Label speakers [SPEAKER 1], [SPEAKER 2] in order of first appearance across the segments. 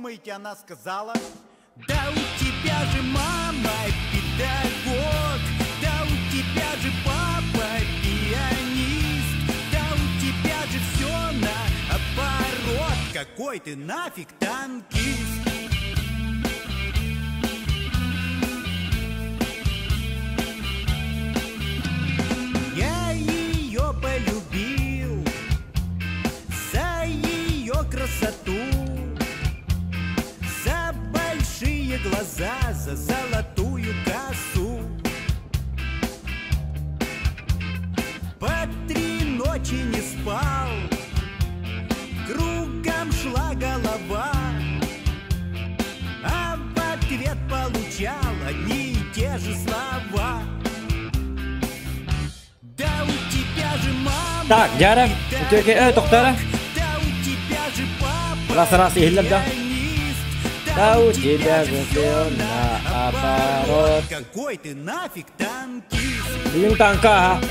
[SPEAKER 1] думаете, она сказала? Да у тебя же мама педагог, да у тебя же папа пианист, да у тебя же все наоборот, какой ты нафиг танкист. Я ее полюбил за ее красоту, за большие глаза, за золотую косу. По три ночи не спал, кругом шла голова, а в ответ получал одни и те же слова. Да у тебя же мама
[SPEAKER 2] Так, дьэ, үтүөкэ э тохтоо.
[SPEAKER 1] Да у тебя же папа
[SPEAKER 2] Раз раз иһиллэр да.
[SPEAKER 1] пианист,
[SPEAKER 2] Да у тебя же все наоборот.
[SPEAKER 1] Какой ты нафиг танкист.
[SPEAKER 2] Бүгүн танка ха.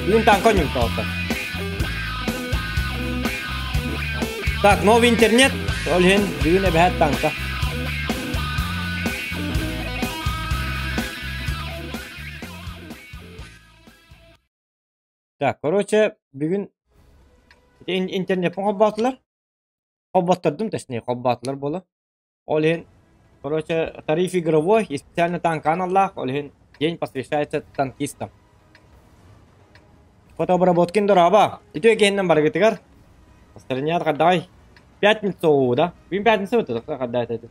[SPEAKER 2] Бүгүн танка ньум тоҕо. Так, новый интернет. Ол иһин бүгүн эбэһээт танка. Так, короче, бүгүн интернеппин холбоотулар. Холботтордум, точнее, холбоотулар буола. Ол иһин, короче, тариф игровой и специально танка аналлаах, ол иһин день посвящается танкистам. Фотообработкин дорообо. Үтүө киэһэнэн барыгытыгар. Настроеният хайдаҕый? Пятница да? Бүгүн пятница быта, хайда это?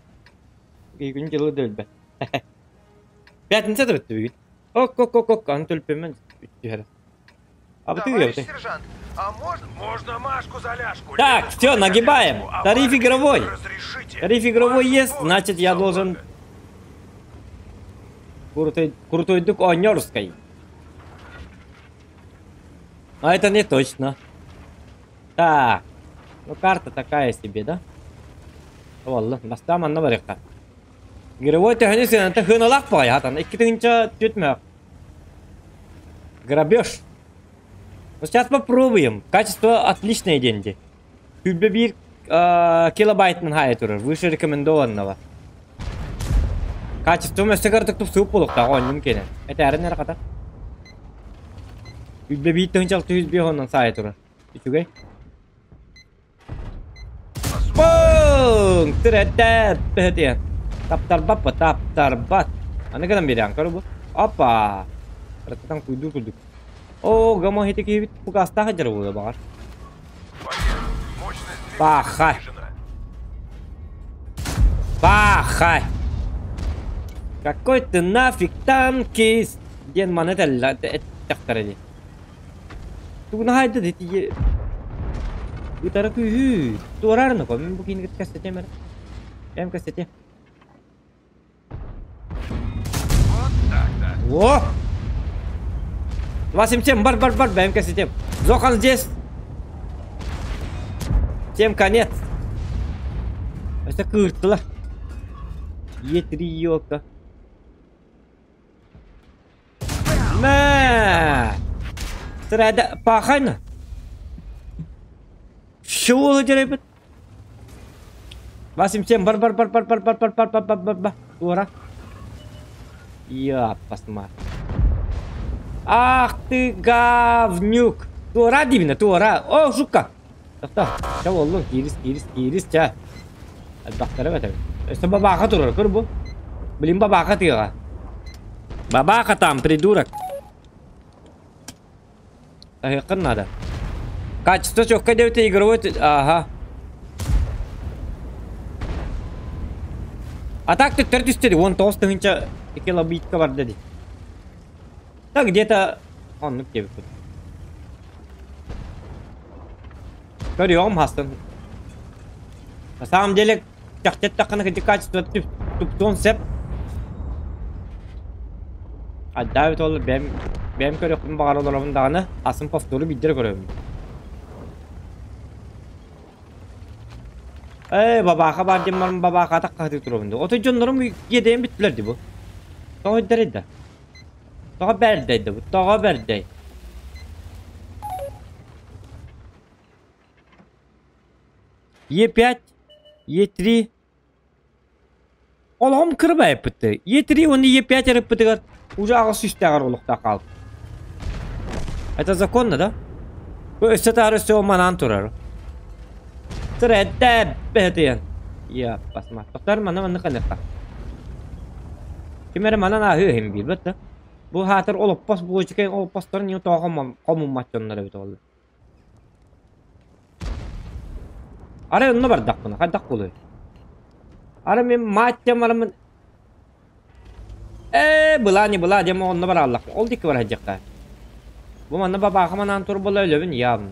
[SPEAKER 2] Күн дьылы да билбэт. Пятница да бүттү бүгүн. Ок, ок, ок, ок, аны төлпөмөн түһэр. А вот
[SPEAKER 3] Товарищ сержант, а можно... Можно Машку за ляжку?
[SPEAKER 2] Так,
[SPEAKER 3] Леночку
[SPEAKER 2] все,
[SPEAKER 3] за
[SPEAKER 2] нагибаем.
[SPEAKER 3] коляску, а
[SPEAKER 2] Тариф
[SPEAKER 3] Марка
[SPEAKER 2] игровой.
[SPEAKER 3] Разрешите.
[SPEAKER 2] Тариф игровой
[SPEAKER 3] Машу
[SPEAKER 2] есть,
[SPEAKER 3] тоже
[SPEAKER 2] значит, я должен
[SPEAKER 3] солдата.
[SPEAKER 2] крутой, крутой дук Онерской. А это не точно. Так. Ну, карта такая себе, да? Валла, бастаан манна барыахха. Игровой төһөнү сыаната хыналах баҕайы хатан. 2 4 мөк. Грабеж. Ну, сейчас попробуем. Качество отличное деньги. 21 килобайтын хай турар. Выше рекомендованного. Качество өссө кыратык тупсубут буолуохтаах оонньуум киэнэ. Это әрін әрі қата. 21 605 оннан саай турар. Үчүгэй. Пung! Тирэтэ! Пэтэ. Таптарбат па, таптарбат. Аны гынан берен көр бу. Опа! Рататан куйду курдук. О, гамо хити киһибит пугастаах дьар буолуо баҕар.
[SPEAKER 3] Мощность двигателя
[SPEAKER 2] Пахай.
[SPEAKER 3] снижена.
[SPEAKER 2] Пахай! Какой ты нафиг танкист? Диэн маны эттэхтэрэ дии. Тугуна хайда дити Ытара күүһү. Туорарны ко. Мин бу кинигэ кэсэтем эрэ. Эм кэсэтем.
[SPEAKER 3] Вот так-то.
[SPEAKER 2] О! 277, бар, бар, бар, бэм кэсэтем. Зохан здесь. Всем конец. Это кыртыла. Е3 ёлка. Мә! Сырада пахайна. Шоу деребет. 87, бар, бар, бар, бар, бар, бар, бар, бар, бар, бар, бар, бар. Туора. Я посмотри. Ах ты говнюк. Туора дивина, туора. О, жука. Тохтоо. Чэ буоллун, киирис, киирис, киирис, чэ. Бахтара бэтэ. Өссө бабаха турар, көр бу. Блин, бабаха тыаҕа. Бабаха там, придурок. Таһыаххын надо. Качество чётко диэбитэ игровой... Ага. А так ты 34, вон 9 тыһыынча килобитка бар дии. Так где-то... Он, ну где тут. Көрүөм хастан. На самом деле, чахчет таққаны качество туптуон сөп. Аддаабит ол бэм бэм көрүөхпүн баҕарар олоробун даҕаны асын повтору биирдэ көрөбүн. Ээ бабаха бар диэн баран бабаха атахха турабын. Ото дьоннорум иэдэйэн бүттүлэр дии бу. Тоҕо да. Тоҕо бэрдэй бу. Тоҕо бэрдэй. Е5, Е3. Олоҕум кырбайыппыт. Е3 уонна Е5 ырыппытыгар уже аҕыс сүүстээҕэр олохтоох хаалбыт. Это законно, да? Бу өссө таары өссө манаан турар. Сырэддэ бэһэтийэн. Я басма. Тохтор манна манна каныахха. Ким эрэ манан ааһыы иһин биирбэт да. Бу хаатыр олоппос буочукай олоппосторун не тоҕо хомуммат дьоннор эбит ол. Арай онно бардахпына хайдах буолуой? Арай мин мать бараммын Ээ, была не была диэн онно барааллахпын. Ол диэки бара сылдьыахтаах. Бу манна бабааха манаан тур буола өлөбүн явно.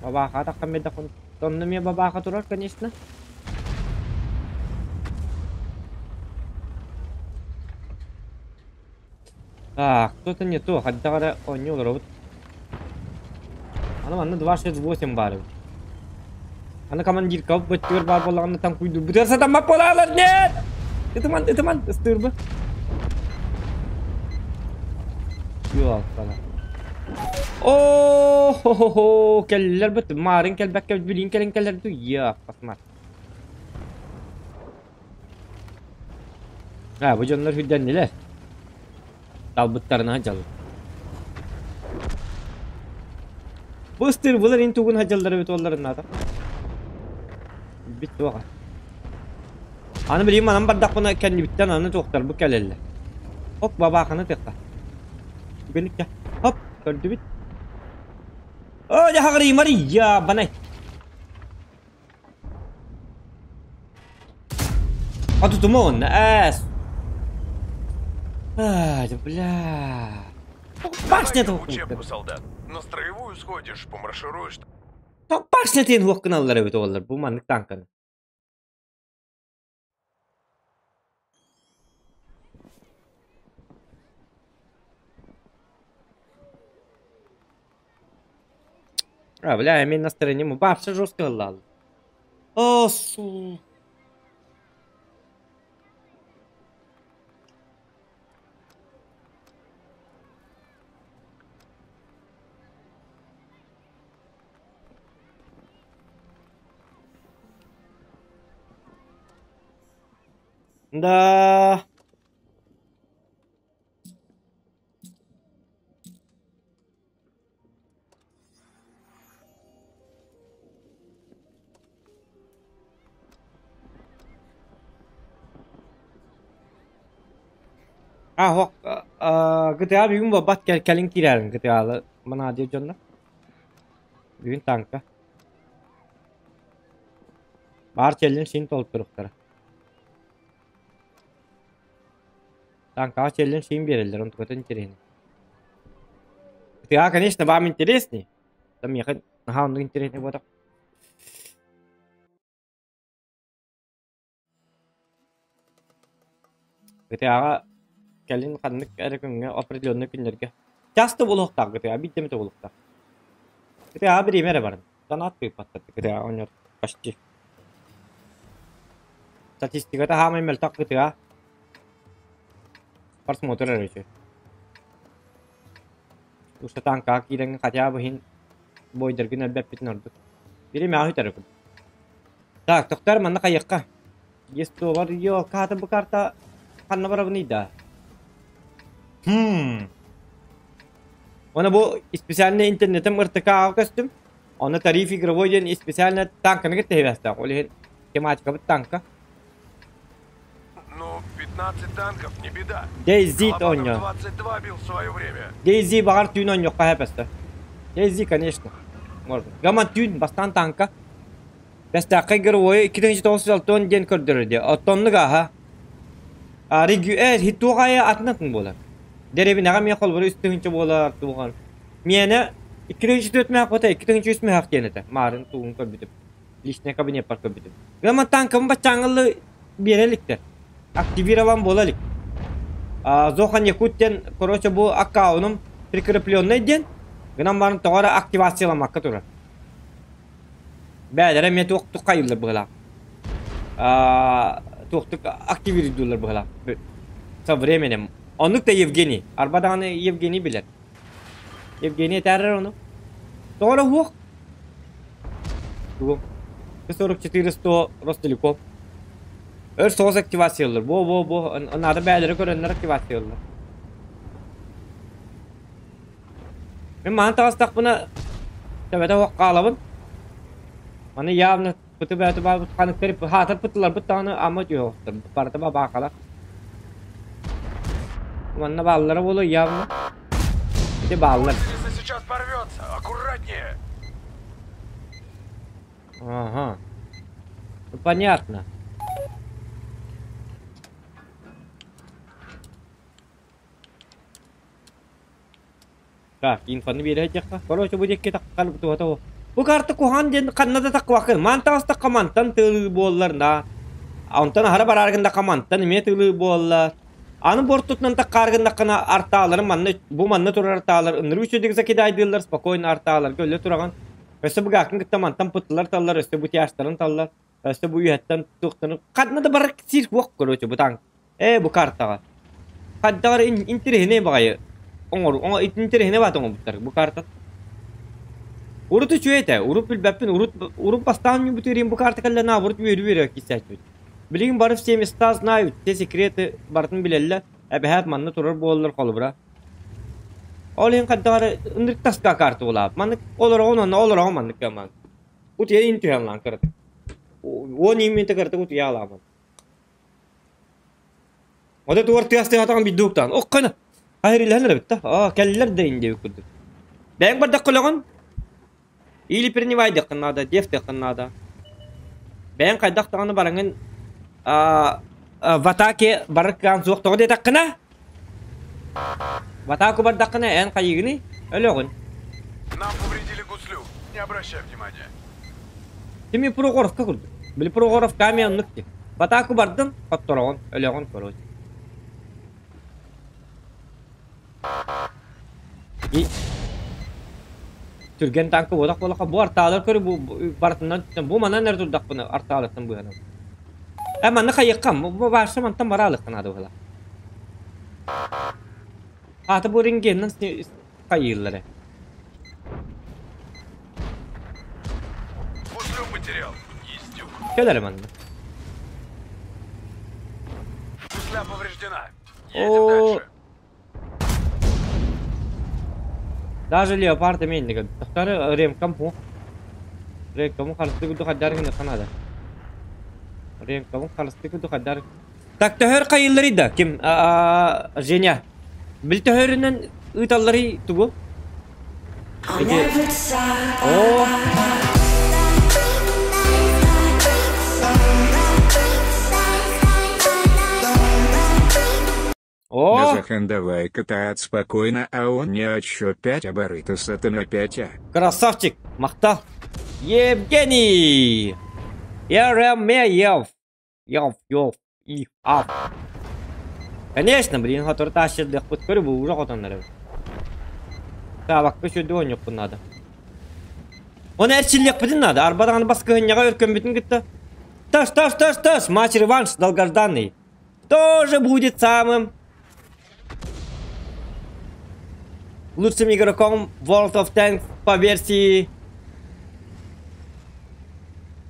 [SPEAKER 2] Бабааха таххан биэрдэхпин онно эмиэ бабааха турар, конечно. Так, кто-то не то, хайдах эрэ оонньуу олоробут. Аны манна 268 баар эбит. Аны командирка бөттүгэр баар буоллаҕына таҥкуйдуурбутугар сатаммат буолаалар, нет! Ытыман, ытыман, ыстыырба. Ёлкала. О, хо-хо-хо, кэллилэр быт, маарын кэлбэккэ билин кэлин кэлэр дуу, я, посмотри. Аа, бу дьоннор сүрдэннилэр. Талбыттарына сылдьаллар. Бу ыстыыр былыр ин тугун сылдьаллар эбит уолларын наада. Билбит туоҕа. Аны билигин манан бардахпына кэннибиттэн аны туохтарбыт кэлэллэр. Хоп, бабааханы тыахха. Түгэнниккэ. Хоп, көрдүбүт. Оо, дьэ хаҕырыймар ябанай. А тут умон, эс. Ай, да бля. Башня
[SPEAKER 3] Давай в учебку, солдат. На строевую сходишь, помаршируешь.
[SPEAKER 2] Башня тиэн хуох гыналлар эбит оҕолор бу маннык танканы. А, бля, мен настроением вообще жестко ыллаал. О, су. Да. А, хок, GTA бүгүн буолбат кэлин киирэрин GTA-ла манаа диир дьонно. Бүгүн танка. Баар челлендж син толтуруктара. Танкаҕа челлендж син биэрэллэр, онтуката интэриэһинэй. GTA, конечно, вам интересней. Там миэхэ наһаа оннук интэриэһинэй буолбатах. GTA-ҕа кэлин ханнык эрэ күҥҥэ определенный күннэргэ часто буолуохтаах GTA биирдэ эмэтэ буолуохтаах. GTA бириэмэ эрэ баран. Санаат тыыппаттар GTA оонньоор почти. Статистиката хаамай мөлтөх GTA. Просмотр эрэ үчүгэй. Уста танкаҕа киирэҥҥин хотя бы иһин бойдаргын элбэппитин ордук. Бириэмэҕэ сүтэрэ курдук. Так, тохтоор манна хайыахха. Есть ё, хаата бу карта ханна барабыный да? Хм. Оны бу специальный интернетим РТК-ҕа көстүм. Онно тариф игровой диэн специально танканы кытта тэһибэстээх. Ол иһин тематикабыт танка.
[SPEAKER 3] Ну, 15 танков не беда.
[SPEAKER 2] DayZ
[SPEAKER 3] Колобанов
[SPEAKER 2] оонньоо.
[SPEAKER 3] 22 бил в свое время.
[SPEAKER 2] DayZ баҕар түүн оонньуохха сөп DayZ, конечно. Можно. Гаман түүн бастаан танка. Бэстээххэ игровой 2960 диэн көрдөрөр диэ. Оттоннук ааһа. Туох айы атын атын буолар. Дэриэбинэҕэ эмиэ холобур үс тыһыынча буолар туоҕар. Миэнэ 2 4 мөһөх бата 2 3 мөһөх диэн этэ. Маарын тугун көрбүтүм. Личный кабинеппар көрбүтүм. Гаман танкабын баччааҥылы биэрэ иликтэр. Активирован буола илик. Зохан Якут диэн, короче, бу аккаунум прикрепленный диэн. Гынан баран тоҕо эрэ активацияламмакка турар. Бээлэрэ эмиэ туох хайыыллар быһыылаах. Туохтук активируйдууллар быһыылаах. Со временем. Оннук да Евгений. Арба даҕаны Евгений билэр. Евгений этээрэр ону. Тоҕо эрэ уһуох. Тугу? 44 100 Ростелеком. Өр соҕус активациялар. Бу бу бу наада бээлэри көрөннөр активациялар. Мин маһын таҕыстахпына төбөтө суох хаалабын. Маны явно пыты бэйэтэ баабыт ханыктары хаатар пытыларбыт даҕаны ама түһүөхтэр. Барыта бабаакалар. Манна бааллара буолуо явно. Ити бааллар.
[SPEAKER 3] Гусеница сейчас порвется. Аккуратнее.
[SPEAKER 2] Ага. Ну, понятно. Так, инфоны биэрэ диэххэ. Короче, бу диэки таххар туһата бу. Бу карта куһаҕан диэн ханна да таххыбаккын. Маан таҕыстахха мантан тыалыы буоллар на. Онтон аһара бараар гыннахха мантан эмиэ тыалыы буоллар. Аны бортутунан таххаар гыннаххына артааларын манна бу манна турар артаалар ынырыы үчүгэй закидайдыыллар спокойно артааларга өлө тураҕын. Өссө быгааккын кытта мантан пыттылар таллар, өссө бу тяжтарын таллар, өссө бу үөһэттэн туохтаны ханна да барар сир суох короче бу танк. Ээ бу картаҕа. Хайдаҕар интэриэһинэй баҕайы оҥор оҥо интэриэһинэй баата оҥорбуттар бу карта. Урут үчүгэй этэ, урут билбэппин, урут урут бастаан бүтүрүм бу карта кэллэ на урут үөрүү үөрэ киссээччибит. Билигин бары все места знают, все секреты барытын билэллэр. Эбэһээт манна турар буоллар холобура. Ол иһин хайдах эрэ ынырык таска карта улаап. Маннык олороҕун онно олороҕун маннык гаман. Утуйа ин түһэн лаан кыратык. Уон иимминте кыратык утуйа алааман. Ода туор тыас тыатаҕын бидде уктаан. Оххана. Хайрилэһэн эрэ битта. Аа, кэллэр да ин диэбит курдук. Бэйэҥ бардах көлөҕүн. Или переневайдыаххын наада, девтыаххын наада. Бэйэҥ хайдах даҕаны бараҥын аа в атаке барар кыаҕын суох тоҕо диэтэххинэ в атаку бардаххына эн хайыыгыный? Өлөҕүн.
[SPEAKER 3] Нам повредили гуслю. Не обращай внимания.
[SPEAKER 2] Тими Прохоровка курдук. Били Прохоровка эмиэ оннук дии. В атаку бардын, хоттороҕун, өлөҕүн короче. И түргэн танка буолах буоллахха бу артаалар көрү бу барытынан бу манан эрэ турдахпына артаалыттан быыһанам. Э манна хайыаххам бу баарса мантан бараалыахха наада быһыла. Аата бу рентгеннэн хайыыллар э.
[SPEAKER 3] Гуслю потерял. Истюк.
[SPEAKER 2] Кэл эрэ манна.
[SPEAKER 3] Гусля повреждена. Едем
[SPEAKER 2] О,
[SPEAKER 3] дальше.
[SPEAKER 2] Даже леопард эмиэ иннигэр. Тохтары ремкам һуох. Ремкамы харыстыы курдук хайдаар гыныахха наада. Ремкамы харыстыы курдук хайдаар. Так төһөр хайыылларый да ким Женя бил төһөрүнэн ыыталларый тугу? Ити Оо О!
[SPEAKER 4] Назахан давай катать спокойно, а он не отсчет 5 оборыта сатана 5 а.
[SPEAKER 2] Красавчик! Махтал! Евгений! Еремеев! Ев, Ев, И, А. Конечно, блин, который тащит көрү бу уже хотоннор эбит. Таабакка сүрдү оонньуохпун наада. Оны эрчиллиэхпитин наада. Арба даҕаны баскыһынньаҕа өркөммүтүн кытта. Таш, таш, таш, таш! Матч реванш долгожданный. Тоже будет самым лучшим игроком World of Tanks по версии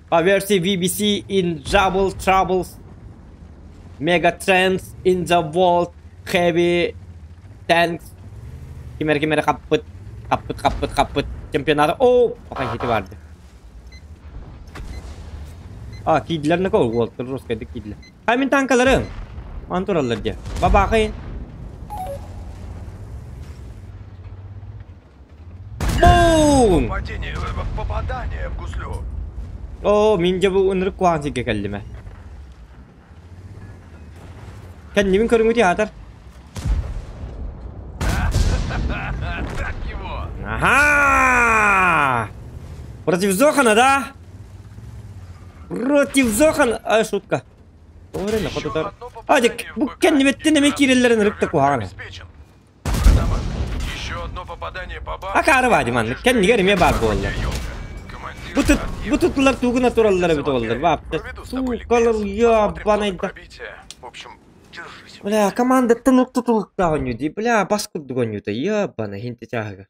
[SPEAKER 2] VBC in Double Troubles Mega Trends in the World Heavy Tanks кимэр кимэр хаппыт хаппыт хаппыт хаппыт чемпионата о пока хити барды а киидилэр нако уолтар русскайдык киидилэр а мин танкаларым ман тураллар дии бабаахайын Бум!
[SPEAKER 3] Падение, попадание в гуслю.
[SPEAKER 2] Оо, мин дьэ бу ынырык куһаҕан сиргэ кэллим ээ. Кэннибин көрүҥүт аатар.
[SPEAKER 3] Так его.
[SPEAKER 2] Ага! Против Зохана, да? Против Зохана! Ай, шутка. Время
[SPEAKER 3] Еще
[SPEAKER 2] хотутар.
[SPEAKER 3] одно
[SPEAKER 2] Адик,
[SPEAKER 3] попадание в
[SPEAKER 2] бу
[SPEAKER 3] БК.
[SPEAKER 2] кэннибэттэн эмэ киирэллэрин ырык да куһаҕан.
[SPEAKER 3] Обеспечен. Продаман, еще одно попадание по баку.
[SPEAKER 2] Акаары баadi маннык. Кэннигэр эмиэ баар буоллар.
[SPEAKER 3] Командир
[SPEAKER 2] Бу тут бу
[SPEAKER 3] отъехал.
[SPEAKER 2] туттулар тугуна тураллар эбит оллар. Баапта.
[SPEAKER 3] Проведу с тобой
[SPEAKER 2] Суукалар
[SPEAKER 3] ликбез.
[SPEAKER 2] я
[SPEAKER 3] Посмотрим зону
[SPEAKER 2] банайда.
[SPEAKER 3] пробития. В общем, держись.
[SPEAKER 2] Бля, командаттан уктутулуктаах оонньуу дии. Бля, бас курдук оонньуута. Ебана, хинти чааһыга.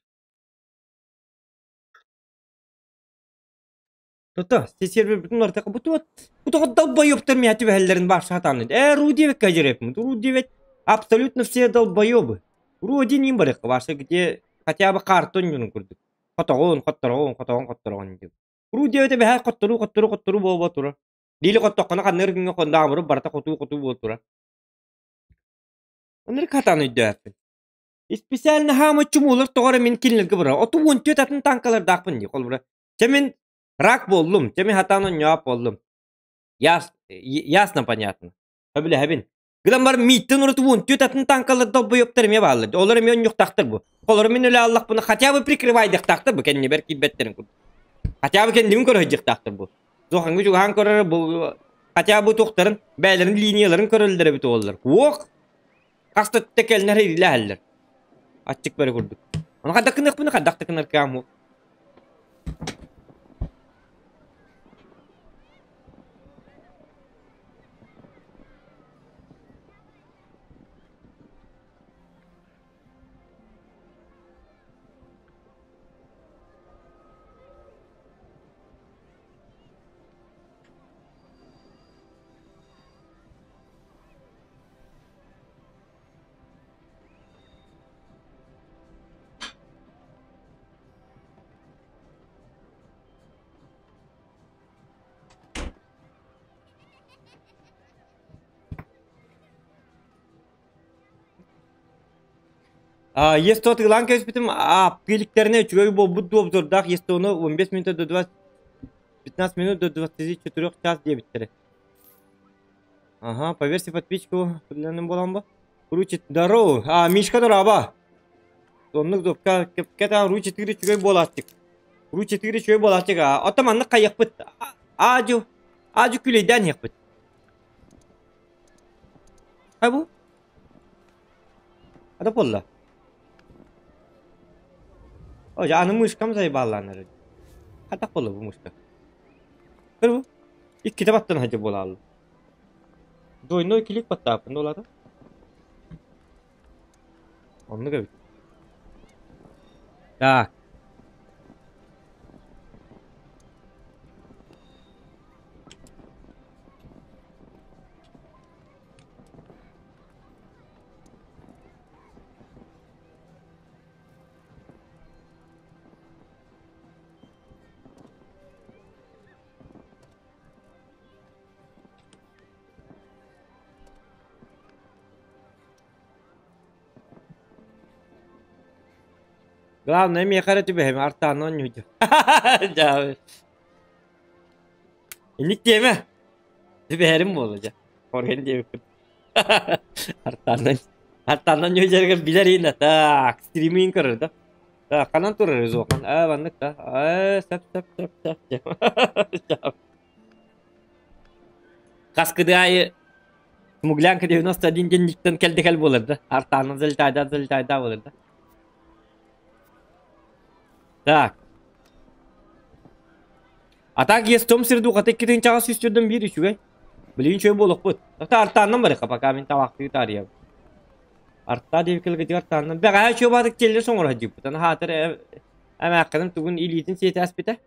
[SPEAKER 2] Тута, сервербитин ортака бу туот. Бу тоҕо долбоебтар миэхэ түбэһэллэрин баар сатаан. Э, ру диэбэккэ дьэрэппин. Ру диэбэт абсолютно все долбоебы. Ру один им барыахха баарса где хотя бы картон ньурун курдук. Хотоҕун, хоттороҕун, хотоҕун, хоттороҕун диэн. Ру диэбэтэ бэһээ хотторуу, хотторуу, хотторуу буолба турар. Диили хоттоххуна ханнык күҥҥэ хондаамыры барыта хотуу-хотуу буол турар. Оннук хатаан өйдөөппүн. Специально хаамыччы муулар тоҕо эрэ мин кинилэргэ барар. Оту 14 атын танкалардаахпын дии холобура. Чэ мин рак буоллум, чэ мин хатаан онньоох буоллум. Ясно, понятно. Сөбүлэһэбин. Гынан баран мииттэн ураты 14 атын танкалар долбойоптар эмиэ бааллар. Олор эмиэ онньуктаахтар бу. Холор мин өлө аллахпына хотя бы прикрывайдыахтаахтар бу кэннибэр киирбэттэрин курдук. Хотя бы кэннибин көрө сылдьыахтаахтар бу. Суохаҥҥа чугаһаан көрөр бу хотя бы туохтарын бэйэлэрин линияларын көрөллөр эбит уоллар. Уох! Хас да өттө кэлнэр илэлэһэллэр. Аччык бэрэ курдук. Ону хайдах гыныахпыный, хайдах да гынар кыам суох. Есто атыылаан кэбиспитим ааппыиликтэринэ үчүгэй буолбут дуо обзордаах Естону 15 минут до 20 15 минут до 24 час диэбиттэрэ. Ага, по версии подписчиков буолан бо. Ру здорово. А, Мишка дороба. Оннук дупка кэпкэтэ Ру 4 үчүгэй буолааччык. Ру 4 үчүгэй буолааччык. Ото маннык хайыахпыт. Аадьу. Аадьу күлэйдээн иһиэхпит. А бу? Ада буолла. О, аны мышкам сайбааллаан Хатах буолла бу мышка. Көр бу. Иккитэ баттан хадьа буолаалла. Двойной клик баттааппын да улаата. Оннук эбит. Так. Главное, миэхэ эрэ түбэһимэ, артаанна оонньуйду. Дьаабы. Инник диэмэ. Түбэһэрим буолла дьэ. Хорген диэбиппин. Артаанна артаанна оонньуйдьарыгар билэр иһин так, стриминг көрөр да. Так, ханан турар Зохан? Аа, маннык да. Аа, сөп сөп сөп сөп. Хас кыды аайы Смуглянка 91 диэн кэлдэ кэл буолар да. Артаанна залетайда залетайда буолар да. Так. А так есть том сирду хата иккитин чаҕас сүүстүрдэн биир үчүгэй. Билигин үчүгэй буолуохпут. Ата артааннан барыха пока мин табахтыы таарыйабын. Артаа диэбиккэ артааннан. Бэҕэһээ үчүгэй баатык теллер соҥоро сылдьыбыт. Аны хаатыр эмээххиним тугун илиитин сиэтээспитэ.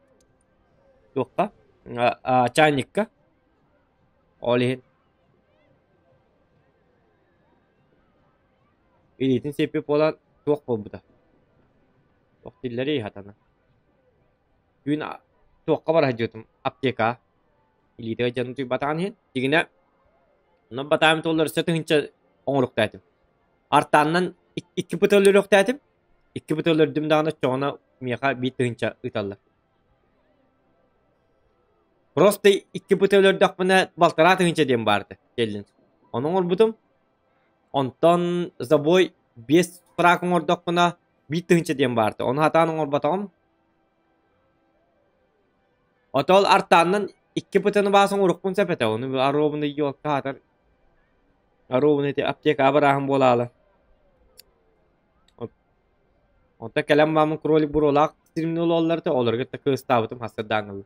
[SPEAKER 2] Туохха? Чайникка. Ол иһин илиитин сиэппит буолан туох буолбута. Туох дииллэрий хатана. Түүн туохха бара сылдьыбытым аптека. Илиитигэр дьон утуйбатаҕын иһин дьиҥинэ онон батаайым туоллар өссө тыһыынча оҥоруохтаатым. Артааннан икки быта өлөрүөхтээтим. Икки быта өлөрдүм даҕаны оччоҕуна миэхэ биир тыһыынча ыыталлар. Просто икки быта өлөрдөхпүнэ балтараа тыһыынча диэн баарда челлендж. Ону оҥорбутум. Онтон забой биэс фраг оҥордохпуна биир тыһыынча диэн баарда. Ону сатаан оҥорботоҕум. Отол артааннан икки бытаны баас оҥоруохпун сөп этэ. Ону оруобуна елка аатар оруобуна ити аптека абырааһын буолаалы. Онтон кэлэн маамын кролик буруолаах стримни олороллор этэ, олорго кытта кыыстаабытым хасырдаан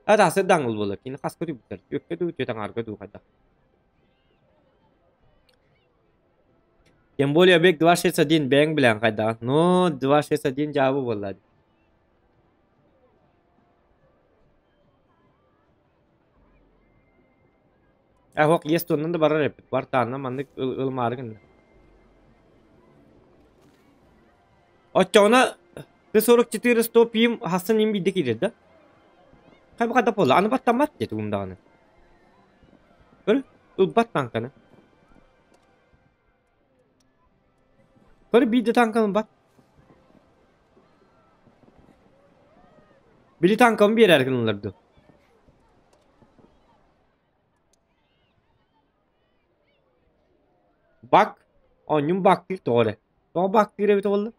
[SPEAKER 2] Ата хасырдаан буолар, кини хаска түбүттэр, түөккэ дуу, түөт аҥаарга дуу хайдах. Тем более объект 261 бэйэҥ билэҕин хайдаҕын. Ну, 261 дьаабы буолла дии. Э, ох, есть оннун да барар эппит. Бар таанна маннык ылымаары гынна. Оччоҕуна Т-44 100 пим хассан им биирдэ киирэр да? Хайбаха да буолла, аны баттаммат дии тугум даҕаны. Көр, ылбат танканы. Көр, биирдэ танканы ылбат. Били танкамы биэрээр гыналлар дуо? Бак, оонньуум бактыыр тоҕо эрэ. Тоҕо бактыыр эбитэ буолла?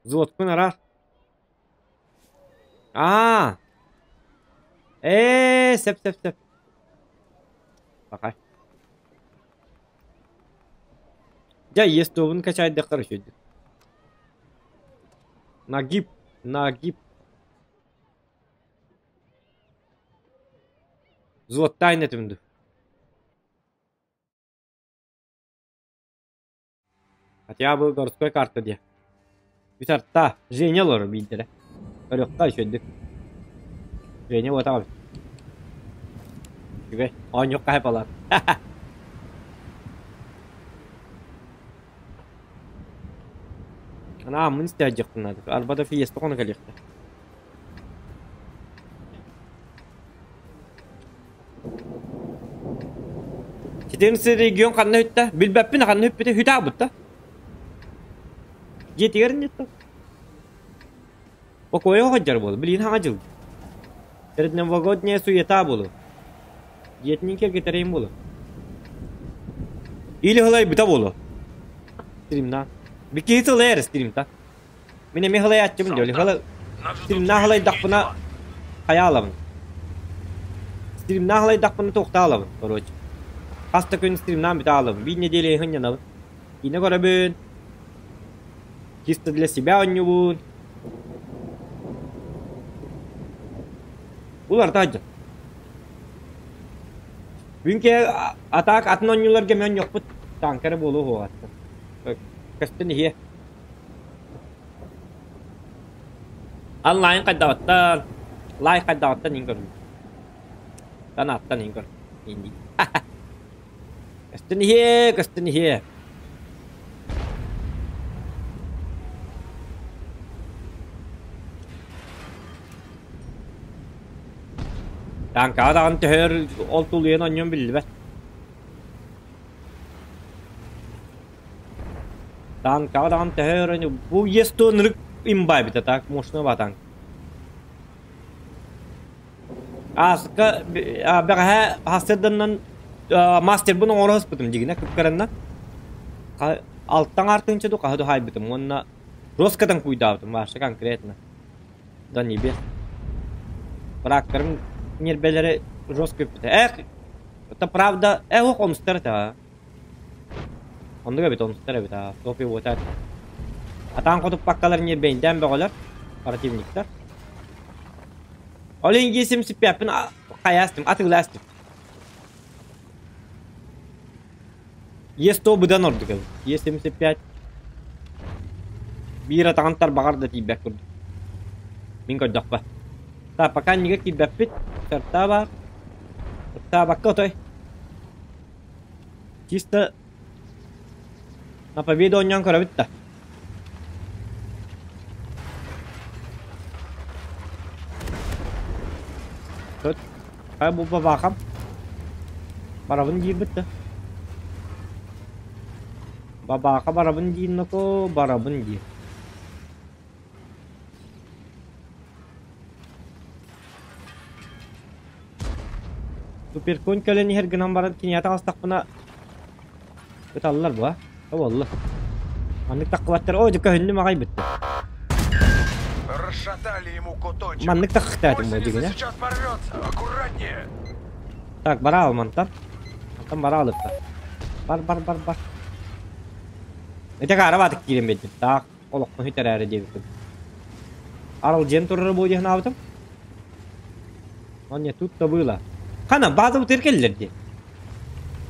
[SPEAKER 2] Взводкун араас. Аа! Ээ, сөп сөп сөп. Пахай. Дьэ, естуобун качайдахтар үчүгэй. Нагиб, нагиб. Взводтаан этим дуу. Хотя бы городской карта диэ. Бүтэрта, Женя олорор биирдэрэ. Көрүөххэ үчүгэйдик. Женя уотаҕа эбит. Үчүгэй. Оонньуохха хайпалаат. Анааммын истээдьиэхпин наада. Арбата фиеста хоно кэлиэхтэ. Четырнадцатый регион ханна үттэ? Билбэппин ханна үппүтэ үтэ аабытта. Дьиэтигэр инниттэн. Покойа оҕодьор буолу, билигин хаҥа дьыл. Передновогодняя суета буолу. Дьиэтинин кэргэтэрин буолу. Или хылайбыта буолу. Стримна. Бикки сылайар стримта. Мин эмиэ хылайааччыбын дьоли. Хыла стримна хылайдахпына хайаалабын. Стримна хылайдахпына туохтаалабын, короче. Хас да күн стримнаан бүтэ аалабын. Биир неделя иһин Киинэ көрөбүн. Чисто для себя оонньуубун. Уларта сылдьар. Бүгүн киһи атаак атын оонньууларга эмиэ оонньуохпут. Танка эрэ буолуо суоҕа. Көстөн иһиэ. Онлайн хайдаҕыттан, лайк хайдаҕыттан иһин көрүҥ. Санааттан иһин көр. Инди. Көстөн иһиэ, көстөн иһиэ. Таҥкаҕа даҕаны төһөр ол тулуйан оонньуом биллибэт. Танкаҕа даҕаны төһөр бу ЕС-100 ынырык имба эбит а так мощный ба танк. Ааска бэҕэһээ сарсыарданан мастербын оҥоро сыспытым дьигинэ кыпкаранна алтан артыынча ду хаһы дуһаайбытым уонна роскатан куйдаабытым вообще конкретно да небес тракторым ньиэрбэлэри жестко үппүтэ эх это правда эх ох омустар этэ аа оннук эбит омустар эбит аа топи уота атаан хотуппаккалар ньиэрбэйдээн бөҕөлөр противниктар Ол иһин сиппэппин хайаастым, атыылаастым. Е100 быдан ордук эбит. Е75 биир атаҕын тарбаҕар да тиийбэт курдук. Мин көрдөхпө. Так, пока иннигэр киирбэппит. Сыртаа баар. Ытаабакка отой. Чисто на победу оонньоон көрөбүт да. Тут хайа бу бабаахам барабын диирбит да. Бабааха барабын диир ноко барабын диир. Суперконь кэлэн иһэр гынан баран киниэхэ таҕыстахпына ыталлар буо. Буолла. Маннык таххыбаттар. Оо, дьэ көһүннүм аҕай бүттэ.
[SPEAKER 3] Расшатали ему куточек.
[SPEAKER 2] Маннык таххытаатым бу
[SPEAKER 3] Гусеница
[SPEAKER 2] дьигинэ.
[SPEAKER 3] сейчас порвется. Аккуратнее.
[SPEAKER 2] Так, бараал мантан. Мантан бараалыкта. Бар, бар, бар, бар. Ити хаара киирэн биэрдим. Таах, олохпун сүтэрээри диэбиппин. Аралдьыйан турара буо дии санаабытым. Он не тут-то было. Хана, баазабытыгар кэллэр дии.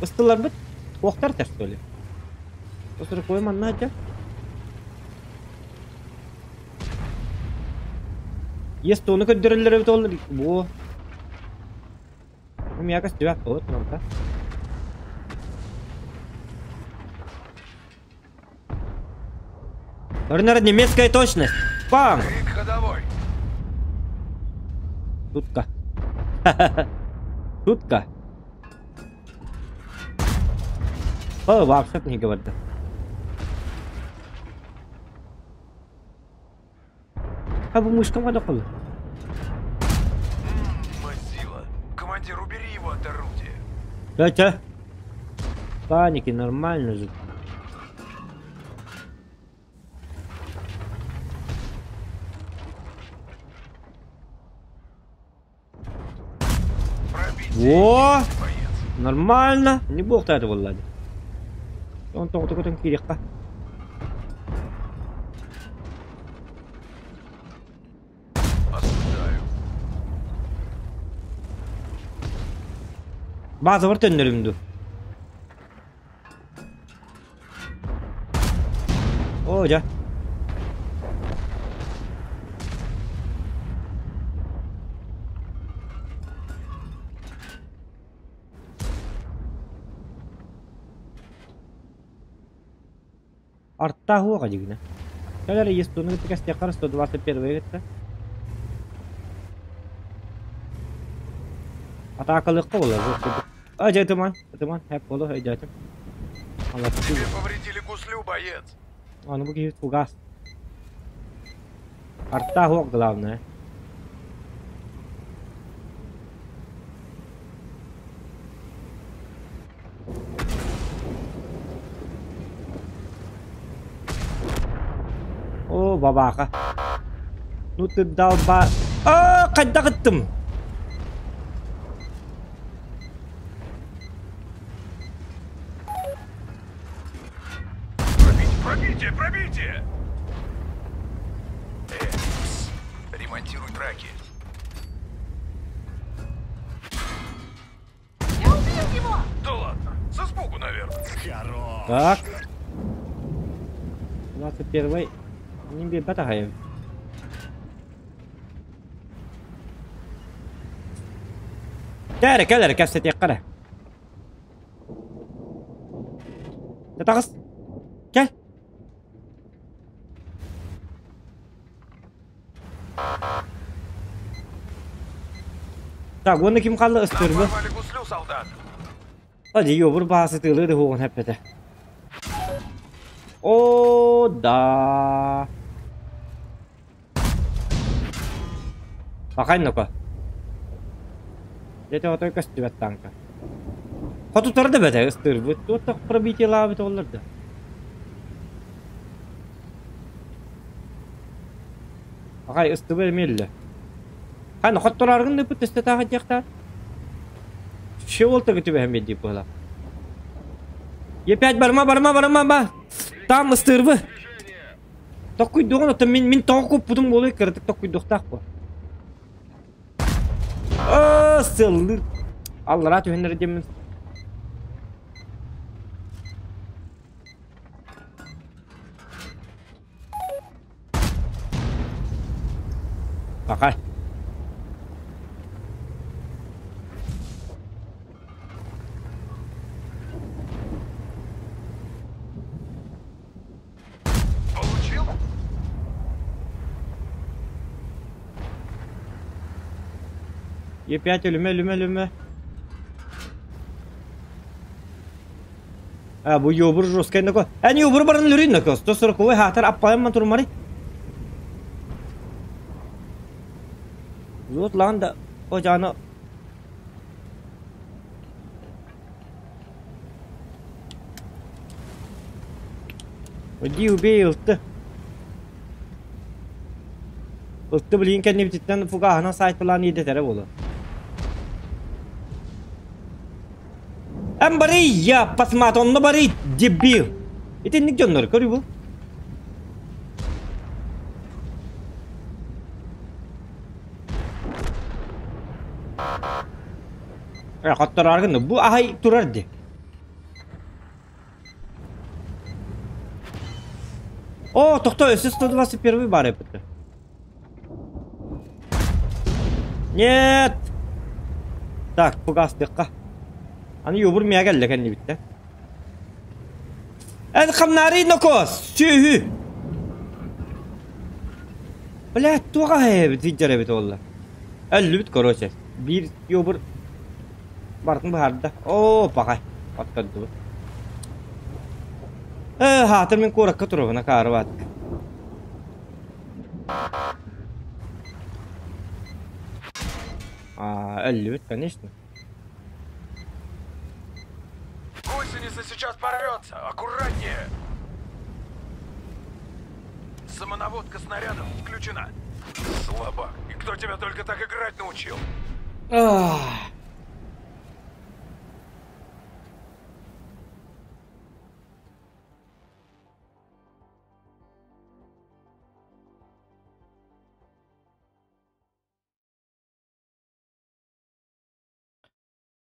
[SPEAKER 2] Ыстыларбыт туохтар этэр что ли? Осурукуой манна сылдьар. Ес-тону көрдөрөллөр эбит ол бу. Мияка стюак вот намта. Наверное, немецкая точность. Бам! Шутка. Шутка. О, вообще не говорит. А бу мышкам қада қолы?
[SPEAKER 3] Мазила. Командир, убери его от орудия.
[SPEAKER 2] Ча, Паники, нормально же. Во! Нормально. Не бог это буолла. Он тоҕото көтөн киириэххэ. Базабар төннөрүм дуу. Оо дьэ. Артаах уоҕа дьигинэ. Кэл эрэ естуну кытта кэстиэххэ 121 кытта. Атаакалыахха буолар бу. А дьэ ытыман, ытыман, хэп буолуо өйдөөтүм.
[SPEAKER 3] Тебе повредили гуслю, боец.
[SPEAKER 2] Аны бу киһи фугас. Артаах уох главное. О, бабаха. Ну ты долба... А, хайдах ыттым?
[SPEAKER 3] Пробить, пробитие, пробитие! Э, пс, ремонтируй траки.
[SPEAKER 5] Я убил его!
[SPEAKER 3] Да ладно, со испугу, наверное.
[SPEAKER 1] Хорош.
[SPEAKER 2] Так. 21 Не биэрбэт Кэлэр, кэлэр, кэпсэтиэххэ эрэ. Таҕыс. Кэл. Так, уонна ким хаалла
[SPEAKER 3] Нам
[SPEAKER 2] ыстыырбы?
[SPEAKER 3] порвали гуслю, солдат.
[SPEAKER 2] Hadi йобур баасы тыылыы да хуоҕун эппэтэ. О, да. Пахай ну-ка. Дьэ отой көстүбэт танка. Хотутар да бэтэ ыстыырбыт. Туох пробитиелаабыт оллар да. Пахай ыстыбы эмиэ Хана хотторааргын да ыппыт өстө диэхтаар. Чего түбэһэн биэрдии буола. Е5 барма барма барма ба. Там ыстыырбы. Токкуйдуҕун оттон мин мин тоҕо куппутум буолуй кыратык токкуйдуохтаах буо. Аа сыллыр. Аллараа түһэннэр диэммин. Пахай.
[SPEAKER 3] Получил?
[SPEAKER 2] Е5 өлүмэ өлүмэ өлүмэ. А, бу ёбур жесткай нако. А, не ёбур баран лүрин нако. 140 хатар аппайым турмари. Вот лан да. О жана. Иди убей ылты. Ылты билин кэннибититтэн фугаһынан сайтылаан иидэтэрэ буолуо. Эн барый я пасмаат онно барый дебил. Итинник дьоннор көрүү бу. Э, хотторооргын бу аһай турар ди. О, тохто, өссө 121 баар эппит. Нет! Так, пугастыахха. Аны юбур миэ кэллэ кэннибиттэн. Эн хамнаарый нокоос! Сүөһү! Блядь, туох аһа эбит сылдьар эбит уолла. Өллүбүт короче. Биир юбур барытын быһаарда. Оо, пахай. Оттордубут. Э, хаатыр мин куоракка турабын, акаары баатык. А, өллүбүт, конечно.
[SPEAKER 3] Гусеница сейчас порвется! Аккуратнее! Самонаводка снарядов включена. Слабак. И кто тебя только так играть научил?
[SPEAKER 2] Ах.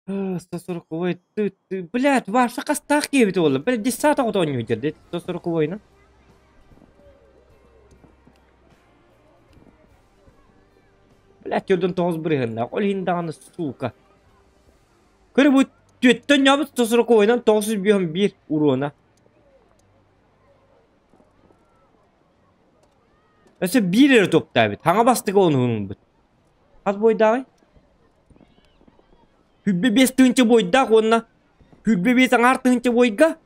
[SPEAKER 2] 140 ты, ты, блядь, ваша хастаах киэбит уолла. Блядь, десята оҕото оонньуу дед 140 Блядь, төрдөн тоҕус бырыһыннаах. Ол иһин даҕаны сука. Көрө бу түөттэн ньообут 140 951 уруона. Өссө биир эрэ топтаабыт. Хаҥа бастыгы онуһунбут. Хас буойдааҕый? 25 тыһыынча буойдаах уонна 25 аҥаар тыһыынча буойга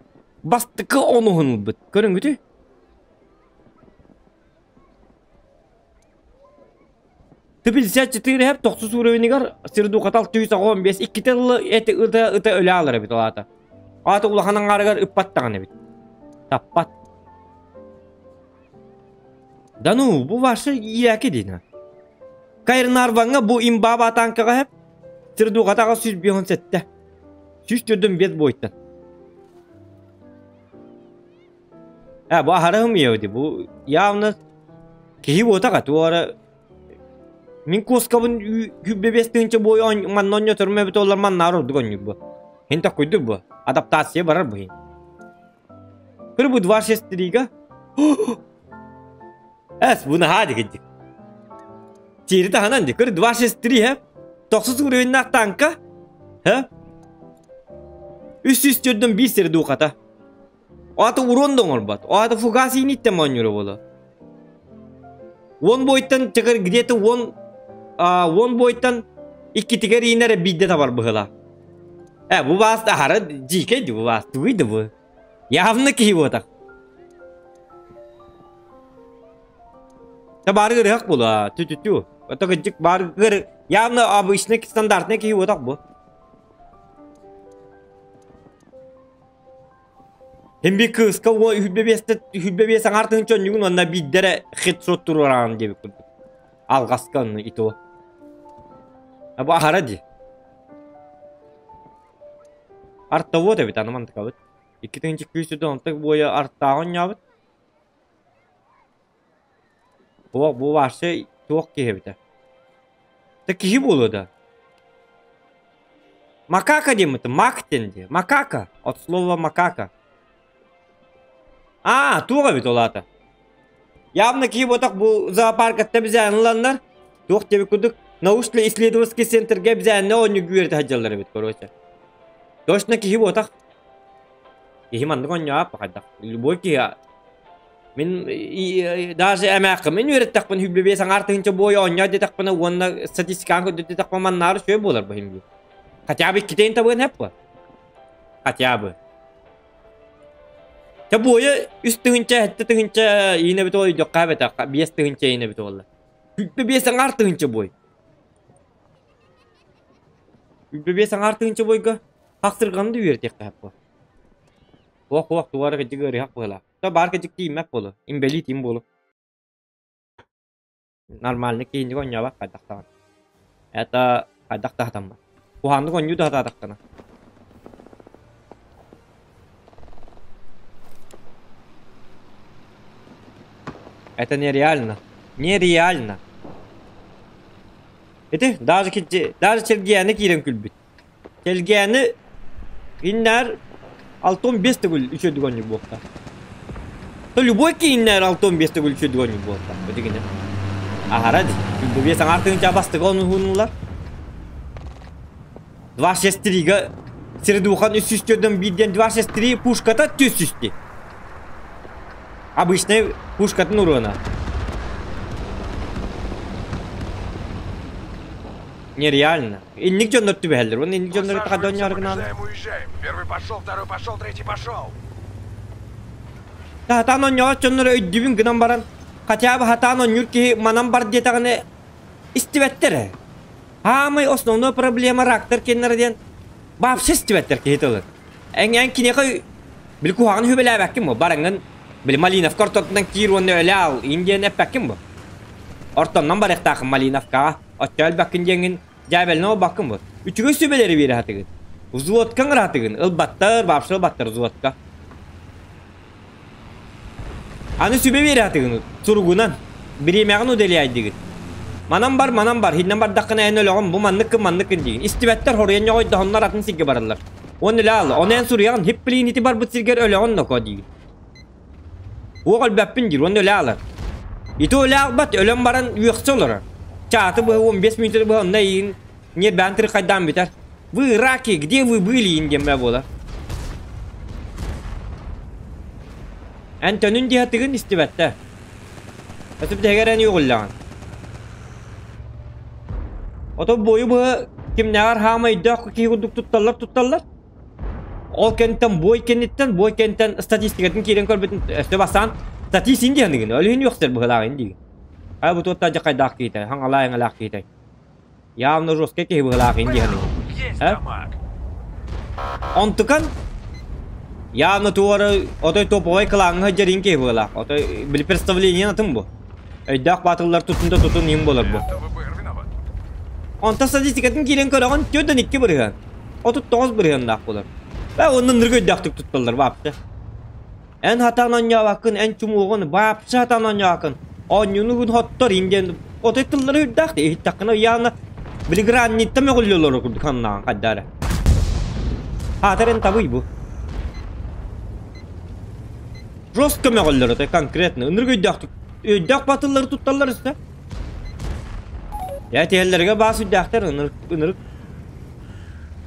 [SPEAKER 2] бастакы онуһун ылбыт. Көрүҥүтүй? Т-54 хэп тохсус уровенигар сирдухатал 315 иккитэ ылла эти ыта ыта өлө аалар эбит ол аата. Аата улахан аҥаарыгар ыппат даҕаны эбит. Таппат. Да ну, бу ваши иэки дина. Кайрнарваҥҥа бу имбаба танкаҕа хэп сирдухатаҕа 157. 145 буойтан. Э, бу аһарыһым иэди, бу явно киһи буотаҕа туора мин куоскабын 105 тыһыынча буой манна онньоторум эбит олар маннаар ордук онньук бу. Хин таккуйдук бу. Адаптация барар бу хин. Кыр бу 263-га. Эс, бу наһаа дигидик. Тири таһынан ди. Кыр 263 хэ. Тохсус уровеннаах танка. Хэ? 304 сири дуухата. Аата урон да оҥорбот. Аата фугас ииниттэн моонньуура буолуо. Уон буойтан чакыр где-то уон уон буойтан иккитигэр иинэр биирдэ табар быһыла. Э, бу баас аһара дьиикэй ди бу баас тугуй да бу. Явно киһи буотах. Та бары ырыһах була, тю-тю-тю. Это кыдьык бары явно обычный стандартный киһи буотах бу. Һин бир кыыска уо үһүрбэ биэстэ үһүрбэ биэс аҥаар тыһыынча онньугун уонна биирдэрэ хедшот туруораҕын диэбит курдук. Алҕаска онну ито. А бу аһара дии. Артовод эбит аны мантыкабыт. Икки тыһыынча күүс үрдэ онтон буойа артааҕы онньообут. Туох бу вообще туох киһи эбитэ. Та киһи буолуо да. Макака диэммит, мак диэн дии. Макака. От слова макака. Аа, туох эбит ол аата? Явно киһи буотах бу зоопаркатта бизээн ыланнар, туох диэбит курдук научно-исследовательский центргэ бизээннэ оонньуу үөрэтэ сылдьаллар эбит, короче. Точно киһи буотах. Киһи маннык оонньообот хайдах. Любой киһи Мин даже эмээххэ мин үөрэттэхпин хүббэбиэс аҥаар тыһыынча буойа оонньоо диэтэхпинэ уонна статистикаҕа көрдөрдөхпүнэ маннаары үчүгэй буолар бу иһин Хотя бы иккитин табыан эп бу. Хотя бы. Та буойа үс тыһыынча, сэттэ тыһыынча иинэ эбит өйдөххө эбэтэ биэс тыһыынча иинэ эбит буолла. Хүббэ биэс аҥаар тыһыынча буой. Хүббэ биэс аҥаар тыһыынча буойга хахсырҕаны да үөрэтиэххэ эп бу. Туох-туох туора кырдьык ыарыһах быһыылаах. То баар кырдьык тиийиммэт буолуо, инбэлиит им буолуо. Нормальный киһини оонньообот хайдах даҕаны. Это хайдах да сатаммат. Куһаҕаннык оонньуу да сатаатаххына. Это нереально. Нереально. Ити даже даже Чэлгиэни киирэн күлбүт. Чэлгиэни киннэр 65 төгүл үчүгэй оонньуур буолта. То любой кииннэр 65 төгүл үчүгэй оонньуур буолта. Бу дигинэ. Аһара дии. Бу биэс аҥаар тыһыынча бастакы оҥоһуллар. 263-га Средухан 304 диэн 263 пушката 403. Обычный пушкатын урона. Нереально. Инник дьоннор түбэһэллэр. Уонна инник дьоннор
[SPEAKER 3] Высаживаемся,
[SPEAKER 2] хадонньоргунан.
[SPEAKER 3] побеждаем, уезжаем. Первый пошел, второй пошел, третий пошел.
[SPEAKER 2] Сатаан оонньоот дьоннор өйдүүбүн гынан баран, хотя бы сатаан оонньуур киһи манан бар диэтэҕинэ истибэттэр ээ. Хаамай основной проблема рактар кеннere диэн вообще истибэттэр киһи тылын. Эн эн киниэхэ били куһаҕаны сүбэлээбэккин бу бараҥҥын били Малиновка ортотунан киир уонна өлө аал иин диэн эппэккин бу. Ортоннон барыахтааххын Малиновкаҕа оччо өлбөккүн диэҥҥин дьээбэлэнэ олбаккын бу. Үчүгэй сүбэлэри биэрэ сатыгын. Взводкаҥ ыраатыгын ылбаттар, вообще ылбаттар взводка. Аны сүбэ биэрэ сатыгын суругунан. Бириэмэҕин уделяйдыгын. Манан бар, манан бар, хиннэн бардаххына эн өлөҕүн, бу манныккын, манныккын диигин. Истибэттэр хоруйан ньоҕойдоһоннор атын сиргэ бараллар. Уонна өлө аалы, ону эн суруйаҕын, хипплиин ити барбыт сиргэр өлөҕүн ноко диигин. Уох өлбөппүн диир уонна өлө аалар. Ити өлө аалбат, өлөн баран үөхсэ олорор. Чааты быһа 15 мүнүүтэ быһа онно эйигин ньиэрбээн тырхайдаан бүтэр. Вы раки, где вы были иин диэн буолар. Эн төнүн диһатыгын истибэттэ. Өтүп дэһигэр эн үөҕүллэҕин. Ото буойу быһа кимнээҕэр хаама өйдөөх киһи курдук тутталлар тутталлар. Ол кэнниттэн бой кэнниттэн бой кэнниттэн статистикатын киирэн көрбүтүн өссө бастаан статистин диэхингин өлүһүн үөхсэр быһылааҕын диигин. Ай бу туоттаа дьахайдаах киһитэ, хаҥалаа эҥэлээх киһитэ. Явно жесткий киһи быһылаах диэхингин.
[SPEAKER 3] Есть
[SPEAKER 2] Э?
[SPEAKER 3] дамаг.
[SPEAKER 2] Онтукан явно туора отой топовой клаҥҥа сылдьар киһи быһылаах. Отой били представление атын бу. Өйдөөх баатыллар тутун да тутун иин буолар бу.
[SPEAKER 3] Это ВБР виноват.
[SPEAKER 2] Онтон статистикатын киирэн көрөҕүн 4-2 бырыһыан. 39 бырыһыаннаах буолар. Бэ онно ныргы өйдөөхтүк тутталлар вообще. Эн хатаан оонньообаккын, эн чумуоҕун вообще хатаан оонньообаккын. Оонньууну күн хоттор ин диэн отой тыллары үрдээх иһиттэххинэ ыйаана били гранниттан мөҕүллүөлөр курдук ханнаан хайда эрэ. Хаатар эн табый бу. Жестко мөҕөллөр отой конкретно. Ынырык өйдөөхтүк өйдөөх батыллары тутталлар өссө. Я тиһэллэргэ баас үрдээхтэр ынырык ынырык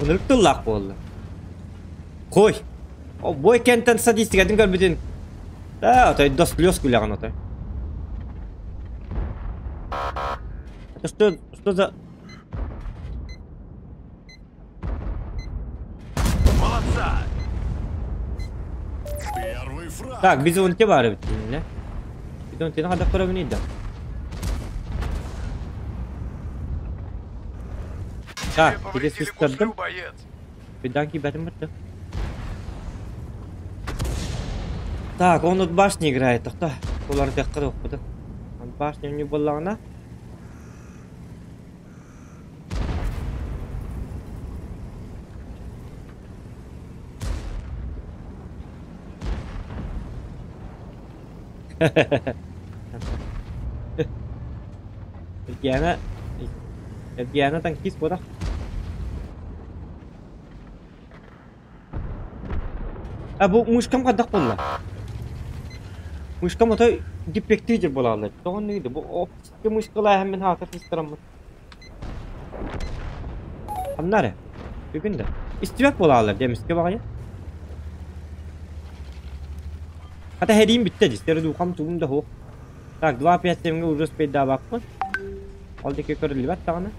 [SPEAKER 2] ынырык тыллаах буолла. Хой. О бой кентэн статистикатын көрбүтүн. Да, отой до слез күлэҕин отой. Это что, что за...
[SPEAKER 3] Молодца!
[SPEAKER 5] Первый фраг.
[SPEAKER 2] Так, бизонте баар эбит кинилэ. Бизонтины хайдах көрөбүнүй да? Так,
[SPEAKER 3] Тебе
[SPEAKER 2] кири
[SPEAKER 3] повредили
[SPEAKER 2] сыстардым.
[SPEAKER 3] гуслю, боец.
[SPEAKER 2] Бедан киирбэтим бытты. Так, он от башни играет, тохто. Уларытыахха да укпутун. Башня не буоллаҕына. Эргиэнэ Эргиэнэ танкист буолар. А бу мышкам хайдах буолла? Мышкам отой дефективдер буолаллар. Тоҕо оннугуй бу оптическай мышкалааһын мин хаатар сыстараммын. Ханна эрэ? Бүгүн да. Истибэт буолааллар дии эмискэ баҕайы. Хата хэриим бүттэ дии. Стере духам тугум да суох. Так, 2.5 уже успейдаабаппын. Ол диэки көрүллүбэт даҕаны.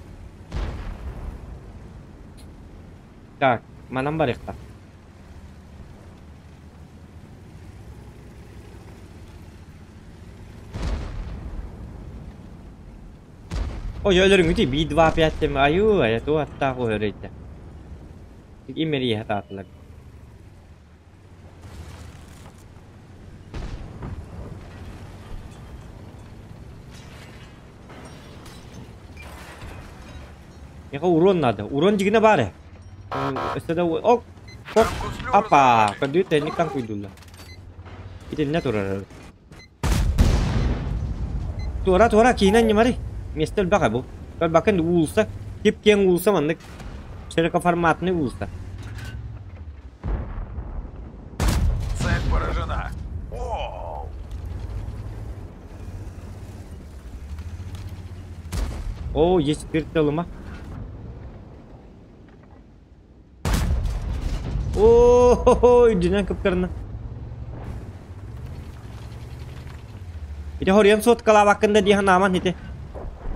[SPEAKER 2] Так, манан барыахха. Ой, өлөрүҥүтүй би 2 5 тем айуу айа туох аттаах уһөрөйдө. Имэрийэ сатаатылар. Миэхэ урон надо. Урон дьигинэ баар ээ. Өссө да ок ок
[SPEAKER 3] Гуслю
[SPEAKER 2] апа
[SPEAKER 3] разорвали.
[SPEAKER 2] көрдүү тэнник куйдулла. Итиннэ турар. Туора туора киинэн ньымарый. Миэстэ элбэх ээ бу. Көрбөккүн уулусса кип-киэҥ уулусса маннык широкоформатный уулусса.
[SPEAKER 3] Цель поражена. Оу!
[SPEAKER 2] Оо, есть тылыма. Оо, үрдүнэн кыптарына. Ити хоруйан суоткалаабаккын да дии санааман ити.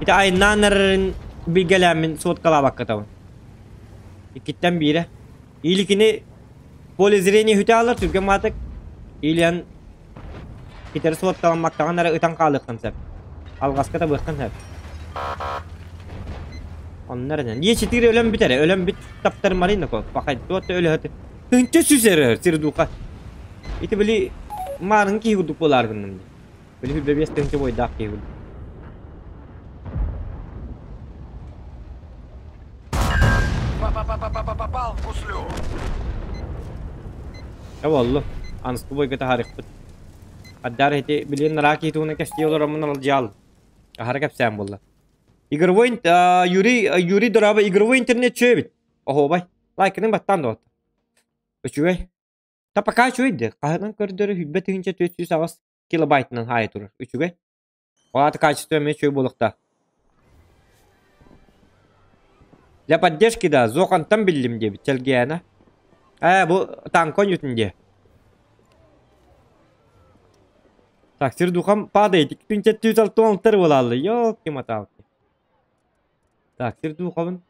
[SPEAKER 2] Ити айаннаан эрэрин билгэлээммин суоткалаабаккатабын. Иккиттэн биирэ. Или кини поле зрения хүтэ алар түргэн маатык. Илиан китэри суотталаммактаҕын эрэ ытан хаалыаххын сөп. Алҕаска табыаххын сөп. Онно эрэнэн. Е4 өлөн бүтэрэ. Өлөн бүт таптармарый нако. Пахай туот өлөһөт. Тыһынча сүс эрэ сирдуха. Ити били маарыҥ киһи курдук буолаар гынным. Били хүрбэ биэс тыһынча бойдаах киһи курдук.
[SPEAKER 3] Попал в гуслю.
[SPEAKER 2] Чэ буоллу. Аныскы бойга таһаарыахпыт. Аддар ити билин наraa киһи туһунан кэпсии олороммун алдьаал. Аһара кэпсээн буолла. Игровой Юрий Юрий дорообо игровой интернет чүөбүт. Оһуобай. Лайкының баттаан доҕот. Үчүгэй. Та пока үчүгэй де. Хаһынан көрдөрө хүббэ тыһыынча 408 килобайтынан хаайа турар. Үчүгэй. Ол аата качество эмиэ үчүгэй буолуохтаах. Для поддержки да, Зохантан биллим диэбит Чэлгиэнэ. Ээ, бу танк оонньуутун диэ. Так, сир духам падает. 276 буолааллы. Ёлки-моталки. Так, сир духабын.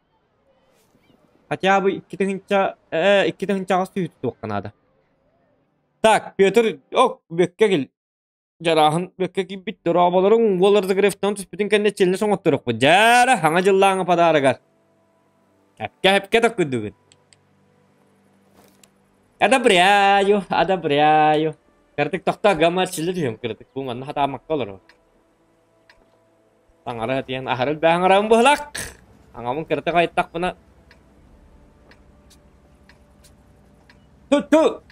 [SPEAKER 2] Хотя бы 2000 2000 түһү тутуохха наада. Так, Петр, ок, бүккэ кил. Дьарааһын бөккө киирбит дорооболоруҥ уол разогревтан түспүтүн кэннэ челле соҥотторохпут. Дьээрэ, хаҥа дьыллааҥы подарогар. Эпкэ-эпкэ токкуйдугун. Одобряю, одобряю. Кырдык тохтоо гамма чилли түһүм кырдык. Бу манна хатаамакка олорор. Таҥара диэн аһары элбээн аҥарабын быһылаах. Аҥабын кырдык айыттахпына. Ту-ту!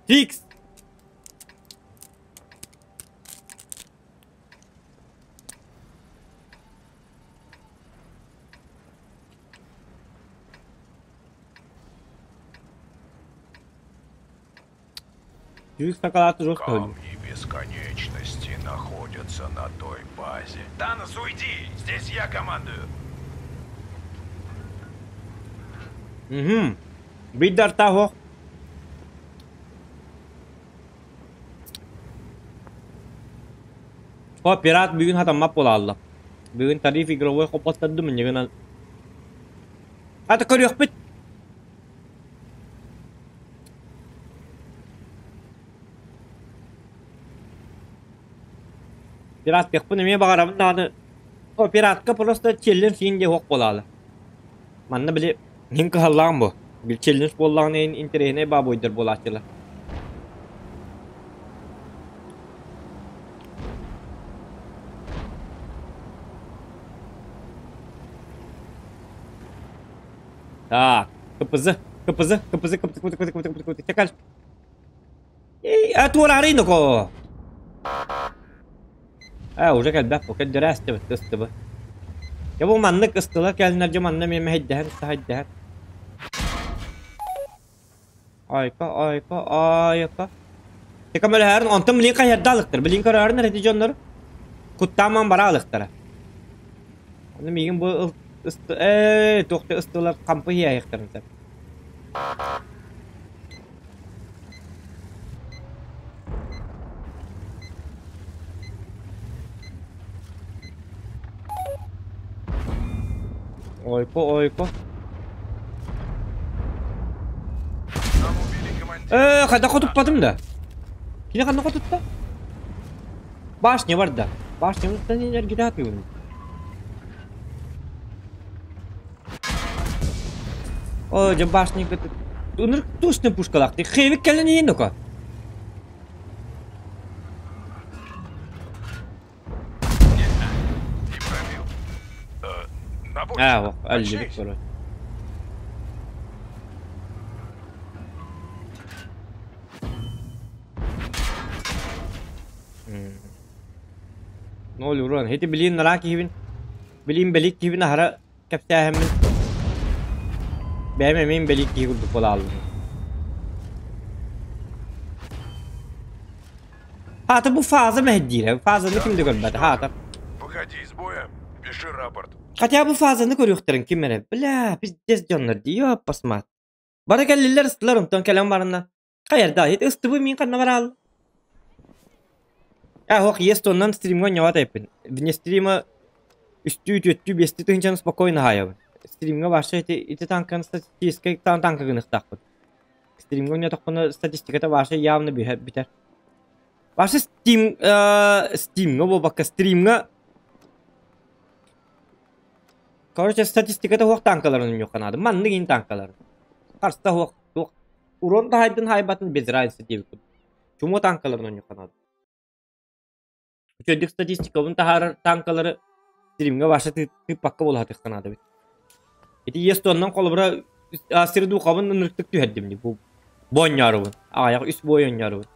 [SPEAKER 2] Фикс! Дьүүс сакалааты жестко
[SPEAKER 3] Камни бесконечности находятся на той базе. Танос, уйди! Здесь я командую.
[SPEAKER 2] Угу. Биир того. О, пират бүгүн хатаммат буолаалла. Бүгүн тариф игровой хоппоттардым иннигинэн. Ата көрүөхпүт. Пираттыахпын эмиэ баҕарабын даҕаны. О, пиратка просто челлендж сиин диэ суох буолаалы. Манна били иһин кыһаллаҕым бу. Бил челлендж буоллаҕына иһин интэриэһинэй баабойдар буолааччылар. Так, КПЗ, КПЗ, КПЗ, КПЗ, КПЗ, КПЗ, КПЗ, КПЗ, чекаль. Эй, а туораарый ноко. Ээ, уже кэлбэт бу, кэлдэрэ астыбыт, ыстыбыт. Дьэ бу маннык ыстыла кэлинэр дьэ манна эмиэ мэһэйдэһэн, саһайдэһэн. Айка, айка, айка. Тека мөлөһөрүн, онтон билин хайарда алыктар. Билин көрөөрүн эрэти дьоннор. Куттааман бара алыктара. Оны миигин бу ысты, ээ, туохта ыстылар хампы иһиэхтэрин сөп. Ойко, ойко. Э, хайдах хотуппатым да? Кини ханна хотутта? Башня барда. Башня туттан эргитэ атыыбын. О, дьэ башня Ынырык тушный пушкалаах. Хевик кэлэн иһин дока.
[SPEAKER 3] Не пробил. Наводчик.
[SPEAKER 2] Аа, аллибит
[SPEAKER 3] Очнись.
[SPEAKER 2] короче. Ноль урон. Хити билин нара киһибин. Билин белик киһибин аһара кэпсээһэммин. Бэйэм эмиэ белик киһи курдук буолааллым. Хаата бу фаза мэһэйдиирэ. Фазаны ким да көрбөтө. Хаата.
[SPEAKER 3] Выходи из боя, пиши рапорт.
[SPEAKER 2] Хотя бы фазаны көрүөхтэрин ким эрэ. Бля, пиздец дьоннор дии, ёппасмат. Бары кэллилэр ыстылар, онтон кэлэн баранна. Хайарда, ит ыстыбы мин ханна бараал. А, ох, есть оннан стримга ньоҕот эппин. Вне стрима үстүү, түөттүү, биэстүү тыһыынчаны спокойно хаайабын. Стримҥа вообще ити, ити танканы статистическай танка гыныахтаахпын. Стримҥа ойнотохпуна статистиката вообще явно бүтэр. Вообще Steam, Steamҥа буолбакка, стримҥа Короче, статистиката суох танкаларын ойнуохха наада. Маннык иин танкаларын. Харса суох, суох. Урон да хайдын хайбатын без разницы диэбит. Чумо танкаларын ойнуохха наада. Үчүгэйдик статистикабын таһаарар танкалары стримҥэ вообще тыыппакка буолаһатыахха наада эбит. Ити иэс туоннан холобура сирдуухабын ынырыктык түһэрдим дии бу бу оонньоорубун. Аҕыйах үс бой оонньоорубун.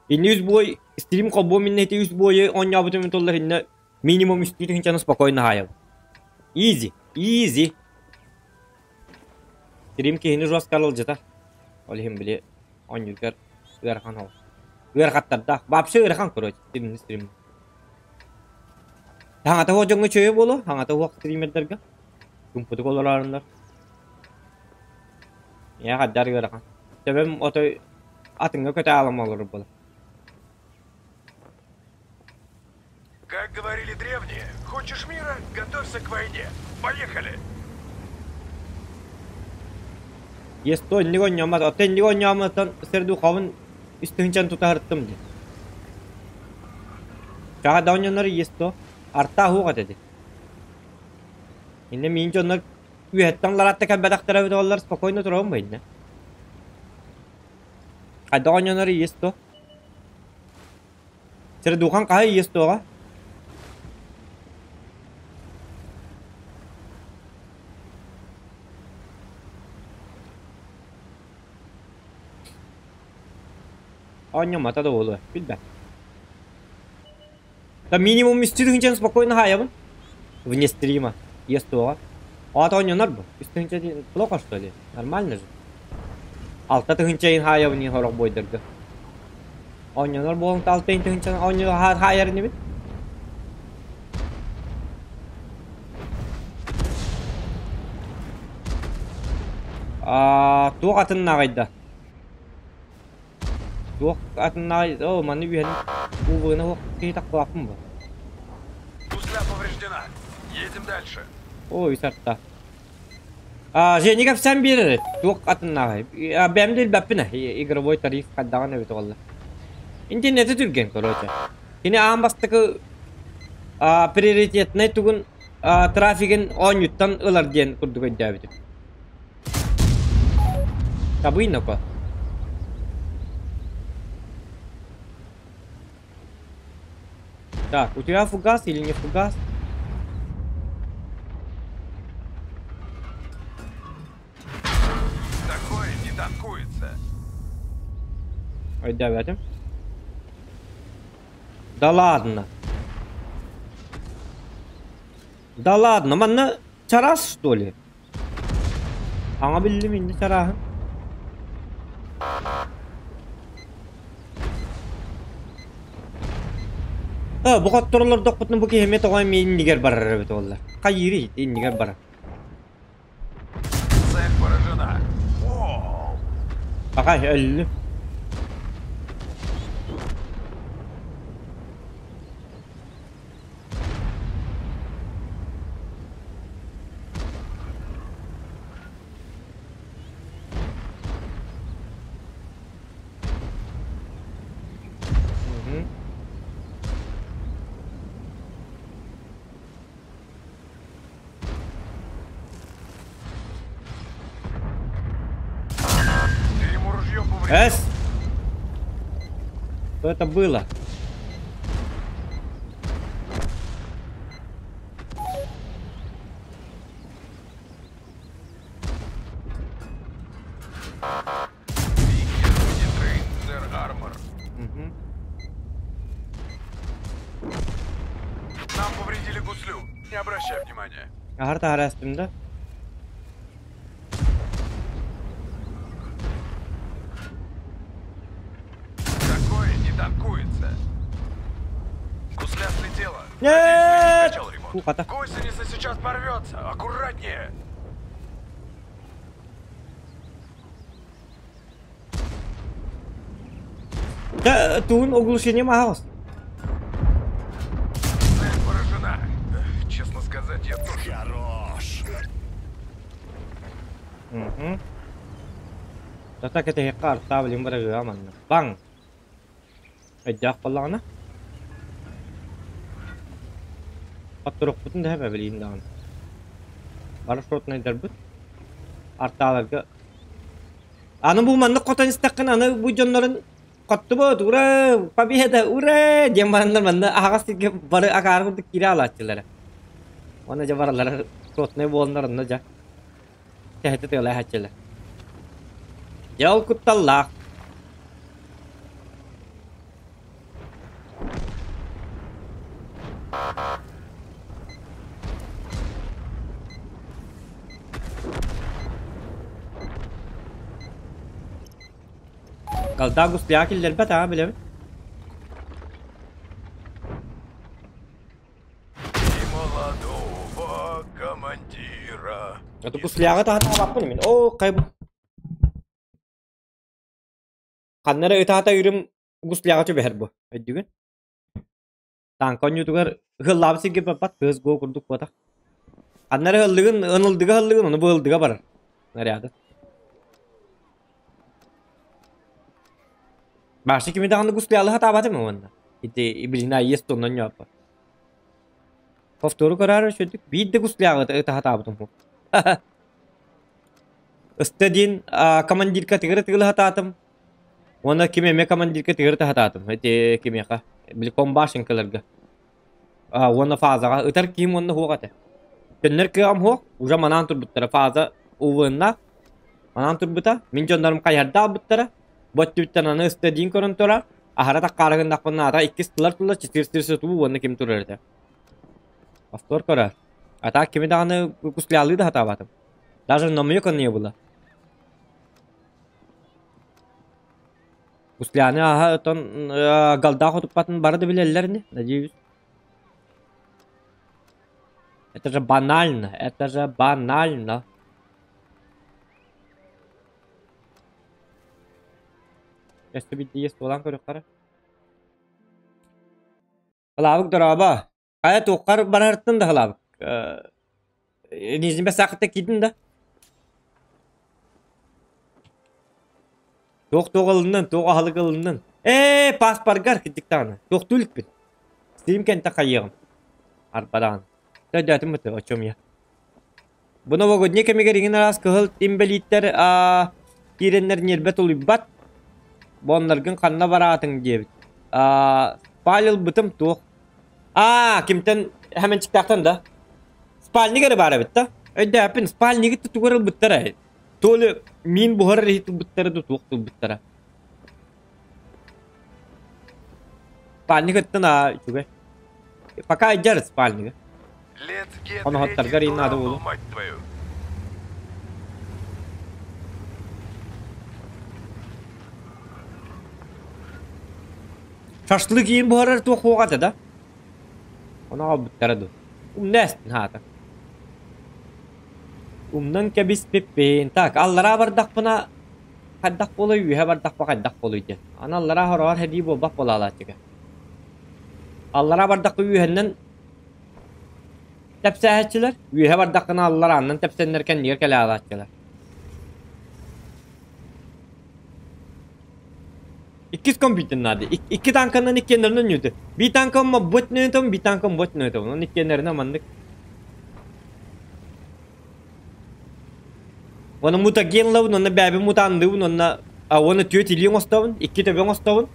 [SPEAKER 2] Инни үс бой стрим холбуом иннэ ити үс бойу оонньообутум толлар иннэ минимум үстүү тыһыынчаны спокойно хаайабын. Изи, изи. Стрим киһини жестко аралдьытар. Ол иһин били оонньуургар ыарахан ол. Ыарахаттардаах. Вообще ыарахан короче, стрим стрим. Хаҥата суох дьоҥҥо үчүгэйэ буолуо, хаҥата суох стримердэргэ. Чуумпутук олороруннар. Ийэ хаддар ыарахан. Төбөм отой атыҥҥа көтө аалам олорор буолар.
[SPEAKER 3] Как говорили древние, хочешь мира, готовься к войне. Поехали!
[SPEAKER 2] Есто инник оонньоомот, оттон инник оонньоомоттон сэрдухабын үс тыһыынчаны тутаһыртым дии. Чаҕа да оонньонор есто артаа уһук этэ дии. Иннэ миин дьоннор үөһэттэн ларатта кэлбэтэхтэрэ эбит оллар спокойно турабын ба иннэ. Хайдах оонньонор есто? Средухан хаһа иэс туоҕа? Оонньомото да буолуо, билбэт. Да минимум үс тыһыынчаны спокойно хаайабын. Вне стрима. Иэс туоҕа. Аата оонньонор бу. Үс тыһыынча плохо что ли? Нормально же. Алта тыһыынча иһин хаайабын иһин сорох буойдарга. Оонньонор буолан алта тыһыынчаны оонньуу хаайар инибин. Аа, туох атыннааҕый да? Туох атыннааҕый? Оо, манны үһэн УВ-ны суох киһи тахсыбаппын бу.
[SPEAKER 3] Гусля повреждена. Едем дальше.
[SPEAKER 2] Ой, сарта. А, Женя кэпсээн биэрэр туох атыннааҕый? Бэйэм да билбэппин ээ, игровой тариф хайдаҕын эбит буолла. Интернети түргэн, короче. Кини аан бастакы приоритетнай тугун трафигын оонньууттан ылар диэн курдук өйдөөбүтүм. Табый ноко. Так, у тебя фугас или не фугас?
[SPEAKER 3] Такое не танкуется.
[SPEAKER 2] Ой, давайте. Да ладно. Да ладно, манна чараас что ли? Аңа биллим инде чарааһын. Э, бу хотторолордохпутуна бу киһи эмиэ тоҕо эмиэ иннигэр барар эбит буолла. Хайыырый иннигэр барар.
[SPEAKER 3] Цель поражена. Оу!
[SPEAKER 2] Аха, өллү. Мгм.
[SPEAKER 3] Ты ему ружье повредил.
[SPEAKER 2] Эс! Что это было? Мгм.
[SPEAKER 3] Нам повредили гуслю. Не обращай внимания.
[SPEAKER 2] Аһар таһараастым да?
[SPEAKER 3] Такое не танкуется. место. Гусля слетела.
[SPEAKER 2] Нет!
[SPEAKER 3] Надеюсь, ты не скачал ремонт.
[SPEAKER 2] Фу, хата.
[SPEAKER 3] Гусеница сейчас порвется. Аккуратнее.
[SPEAKER 2] Да, туун оглушение маҕас.
[SPEAKER 3] Цель поражена. Честно сказать, я тоже.
[SPEAKER 1] Хорош.
[SPEAKER 2] Угу. Тата кэтэһиэххэ артаа билин бырагыа манна. Баҥ! Өйдөөх буоллаҕына. Хотторукпутун да эбэ билигин даҕаны. Бары шотнайдарбыт. Артааларга Аны бу маннык хотон истэххинэ аны бу дьоннорун хоттубут, ура, победа, ура диэн бараннар манна аһаҕас сиргэ бары акаары курдук киирэ алааччылара. Уонна дьэ бараллара шотнай буоланнар онно дьэ тэһитэ тыалаһааччылар. Дьэ ол кутталлаах. Голда гусляк киллэрбэт аа билэбин.
[SPEAKER 3] И молодого командира.
[SPEAKER 2] Это гусляга таһатаабаппын мин. Оо, кай Ханна эрэ ытаата үрүм гусляҕа түбэһэр бу, өйдүүгүн? Тааҥка онньуутугар ыһыллаабыт сиргэ барбат, тыас гуо курдук буотах. Ханна эрэ ыһыллыгын, ынылдыга ыһыллыгын, ону быһылдыга барар. Наряды. Баша кими даҕаны гуслялы сатаабатым уонна. Ити билина есть оннон ньооппа. Повтору көрөөр үчүгдүк биир да гусляҕы ыта сатаабытым ху. Ыста диэн командирка тыгыры тыгылы сатаатым. Уонна ким эмэ командирка тыгыры сатаатым. Ити кимиэхэ? Били комбашенкаларга. Уонна фазаҕа ытар киһим уонна суох этэ. Төннөр кыаҕым суох. Уже манаан турбуттара. Фаза УВН-на манаан турбута. Мин дьоннорум хайыһарда албыттара. Бу өттүбүттэн аны ыста диин көрөн турар. Аһара таккаары гыннахпына ата иккис тылар тула четыре сытуу уонна ким турар этэ. Повтор көрөр. А так кими даҕаны кусклялыы да сатаабатым. Даже намека не было. Кусляны аха отон голдаах утуппатын бары да билэллэр ини, надеюсь. Это же банально, это же банально. Өссө биирдэ есть буолан көрүөххэ. Халаабык дорообо. Хайа туоххар барарыттан да халаабык. Нижний Бэсаахыта киирдин да? Туох туох ылыннын, туох аһылык ылыннын. Ээ, паспоргар кырдьык даҕаны. Туохтуу иликпин. Стрим кэнтэ хайыаҕым. Арба даҕаны. Өйдөөтүм быты, о чем я. Бу новогодний кэмигэр иҥин араас кыһыл имбэлииттэр киирэннэр ньиэрбэ тулуйбат. Бу онноргун ханна бараатыҥ диэбит. Спалил бытым туох. Аа, кимтэн Хэмэнчиктээхтэн да? Спальник эрэ баар эбит да? Өйдөөппүн, спальнигы тугар ылбыттара. То ли мин буһар иһит ылбыттара да туох ылбыттара. Спальник ыттан аа үчүгэй. Пока идер спальнига.
[SPEAKER 3] Лет Г
[SPEAKER 2] Хоноһотторгор
[SPEAKER 3] третий
[SPEAKER 2] иин наада
[SPEAKER 3] дурандул,
[SPEAKER 2] буолуо.
[SPEAKER 3] мать твою.
[SPEAKER 2] Шашлык иин буһарар туох хуоҕа этэ да? Ону аҕалбыттара дуу? Умна эстин хаата. Умнан кэбиспиппин. Так, аллараа бардахпына хайдах буолуой, үөһэ бардахпа хайдах буолуой диэн. Аны аллараа хороҕор сэрии буолбат буолаалааччыга. Аллараа бардахха үөһэннэн тэпсээһэччилэр, үөһэ бардаххына алларааннан тэпсэннэр кэннигэр кэлэ аалааччылар. Иккис компьютер наада. Икки танканан иккиэннэринэн ньүтэ. Биир танкам бот нөтөм, биир танкам бот нөтөм. Онон иккиэннэринэн маннык. Уонна мутаген лабын, уонна бэйэбин мутаанныыбын, уонна уонна түөрт илии оҥостобун, икки төбө оҥостобун.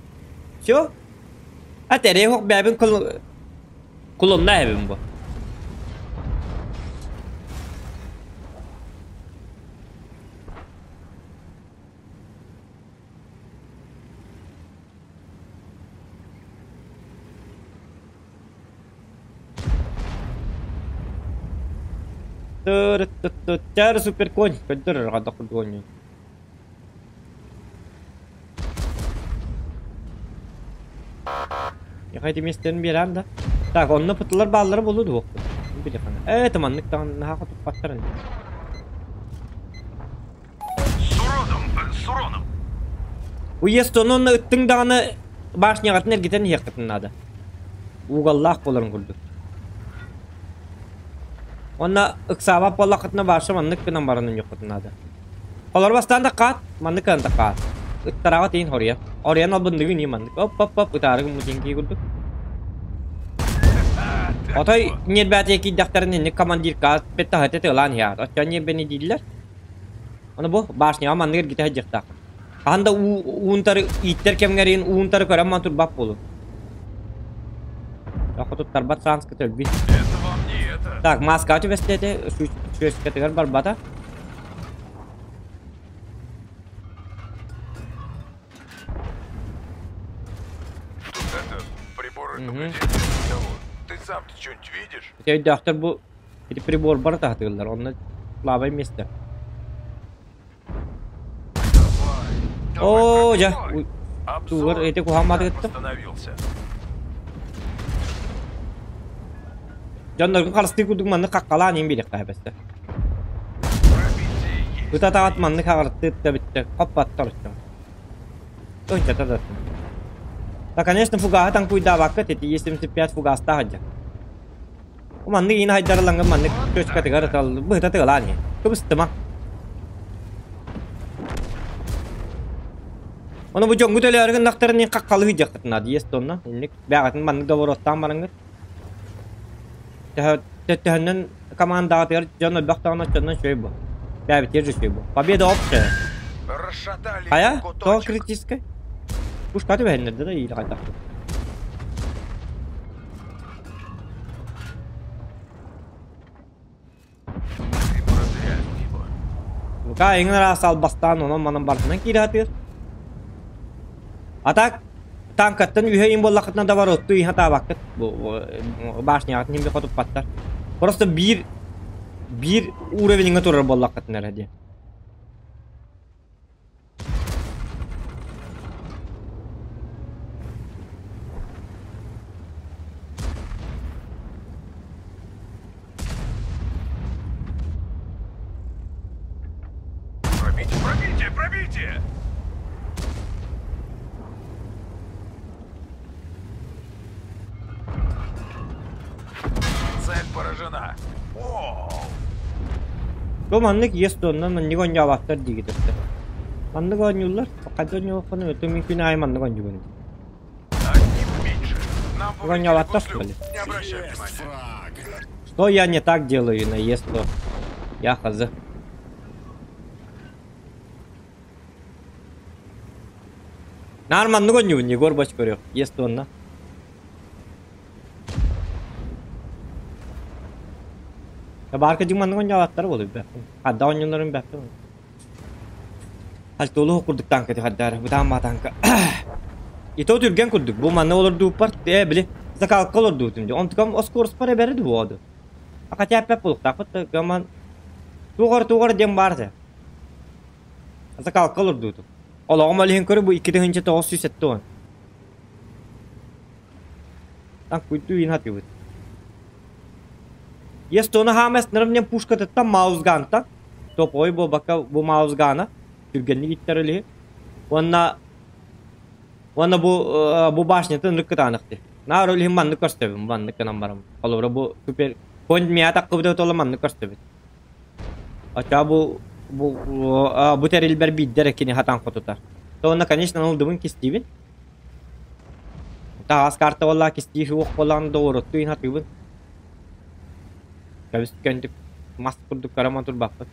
[SPEAKER 2] Все. А тэрээ суох бэйэбин кулунна эбин бу. Тар суперконь, көрдөр хайдах курдук оонньуур. Миэхэ ити миэстэлэрин биэрээн да. Так, онно пытылар бааллара буолуо дуо? Билихана. Ээ, маннык даҕаны наһаа хотуппаттар ини.
[SPEAKER 3] С уродом, с уроном.
[SPEAKER 2] Уезд онно ыттыҥ даҕаны башняҕытын эргитэн иһиэххитин наада. Угаллаах буоларын курдук. Уонна ыксаабат буоллаххытына баша маннык гынан баран онньуоххутун наада. Олор бастаан да хаат, маннык гынан да хаат. Ыттараҕа тиин хоруйан. Хоруйан албынныгы нии маннык. Оп-оп-оп ытаары гыммыт диэн курдук. Отой ньиэрбээтигэ киирдэхтэрин инник командирка петтаһыты тыалаан иһаат. Оччоон ньиэрбэни дииллэр. Ону бу башняҕа маннык эргитэ сылдьыахтаах. Хаһан да уу уунтары ииттэр кэмҥэриин уунтары көрөн ман турбат буолун. Хотуттарбат саанска төлбүт. Так, маскаҕа түбэстиэтэ, шүөскэтигэр барбата.
[SPEAKER 3] Это, приборы наблюдения того. Ты сам-то что-нибудь видишь?
[SPEAKER 2] Ити өйдөөхтөр бу ити прибор бар таһатыыллар, онно слабое место.
[SPEAKER 3] Давай,
[SPEAKER 2] Оо, дьэ,
[SPEAKER 3] пробивай.
[SPEAKER 2] тугар
[SPEAKER 3] Обзор
[SPEAKER 2] ити куһаамматыгыттым.
[SPEAKER 3] восстановился.
[SPEAKER 2] Дьонноргун харыстыы курдук маннык хаххалаан иин биэриэххэ эбэстэ.
[SPEAKER 3] Пробитие есть.
[SPEAKER 2] Ыта таҕат маннык хаҕыртыы да бүттэ, хоппаттар оччоҥ. Ой, да. Да, конечно, фугаһы таҥкуйдаабакка ити Е75 фугастаах сылдьар. Маннык иин хайдарылаҥҥын маннык точкатыгар ытал быһыта тыалаан иһин. Кыбыстыма. Ону бу дьоҥҥут өлөөрү гыннахтарын иһин хаххалыы сылдьыаххытын наада есть онно. Инник бэҕэтин маннык добороттаан бараҥҥыт. Төһөннөн командаҕытыгар дьон элбэх даҕаны оччоннон үчүгэй бу. Бэйэбитигэр же үчүгэй бу. Победа общая.
[SPEAKER 3] Расшатали
[SPEAKER 2] Хайа? Тоҕо
[SPEAKER 3] куточек.
[SPEAKER 2] критическэй? Пушка түбэһиннэрдэ да иилэ хайдах.
[SPEAKER 3] Ты продрял его.
[SPEAKER 2] Лука эҥин араас албастаан онон манан барытынан киирэ сатыыр. А так танкаттан үһэ иин буоллаххытына да вороттуу иһэ таабаккыт. Бу башняҕытын иһин хотуппаттар. Просто биир биир уровеньҥа турар буоллаххытына эрэ диэн.
[SPEAKER 3] Пробитие, пробитие, пробитие! Цель поражена. Воу!
[SPEAKER 2] Бу маннык иэс туонна маннык оонньообаттар диигит өттө. Маннык оонньууллар, хайда оонньуоххун өтө мин күн аайы маннык оонньуубун.
[SPEAKER 3] Одним меньше. Нам повредили
[SPEAKER 2] Оонньообаттар
[SPEAKER 3] гуслю.
[SPEAKER 2] блин.
[SPEAKER 3] Не обращай
[SPEAKER 5] Есть
[SPEAKER 3] внимания.
[SPEAKER 5] фраг.
[SPEAKER 2] Что я не так делаю на ЕС-то? Я хз. Наар маннык оонньуубун Егор Бочкарев. Ес туонна. Баарка дьиҥ маннык оонньообаттар буолуй бэппин. Хадда оонньууларын бэппин. Хальтолуох курдук танка хаддаар бытаан баа танка. И то түргэн курдук. Бу манна олордууппар ээ били закалка олордуутум дии. Онтукам оскорспар эбэри дуоду. Хотя опять булуктаахпыт да гаман тугар тугар диэн баар этэ. Закалка олордуутум. Олоҕум ол иһин көрө бу 2970. Танк куйду иин хатыыбыт. Есть оны хаамас нырым пушкатыттан маузганта. Топовой буолбакка бу маузгана. Түргэнник иттэр илиһи. Уонна уонна бу бу башнятын ынырык кытааныхты. Наар ол иһин маннык көрсөбүн, маннык гынан барам. Холобура бу супер конь миа таккыбыта тола маннык көрсөбүт. Оччоҕо бу бу бу тэрилбэр биирдэ эрэ кини хатан хотутар. То онно конечно ылдыбын кистиибин. Таас карта буоллаа кистии суох буоллаҕына доҕороттуу иһин хатыыбын. Кэбис көнтүк мас курдук көрөн турбаппын.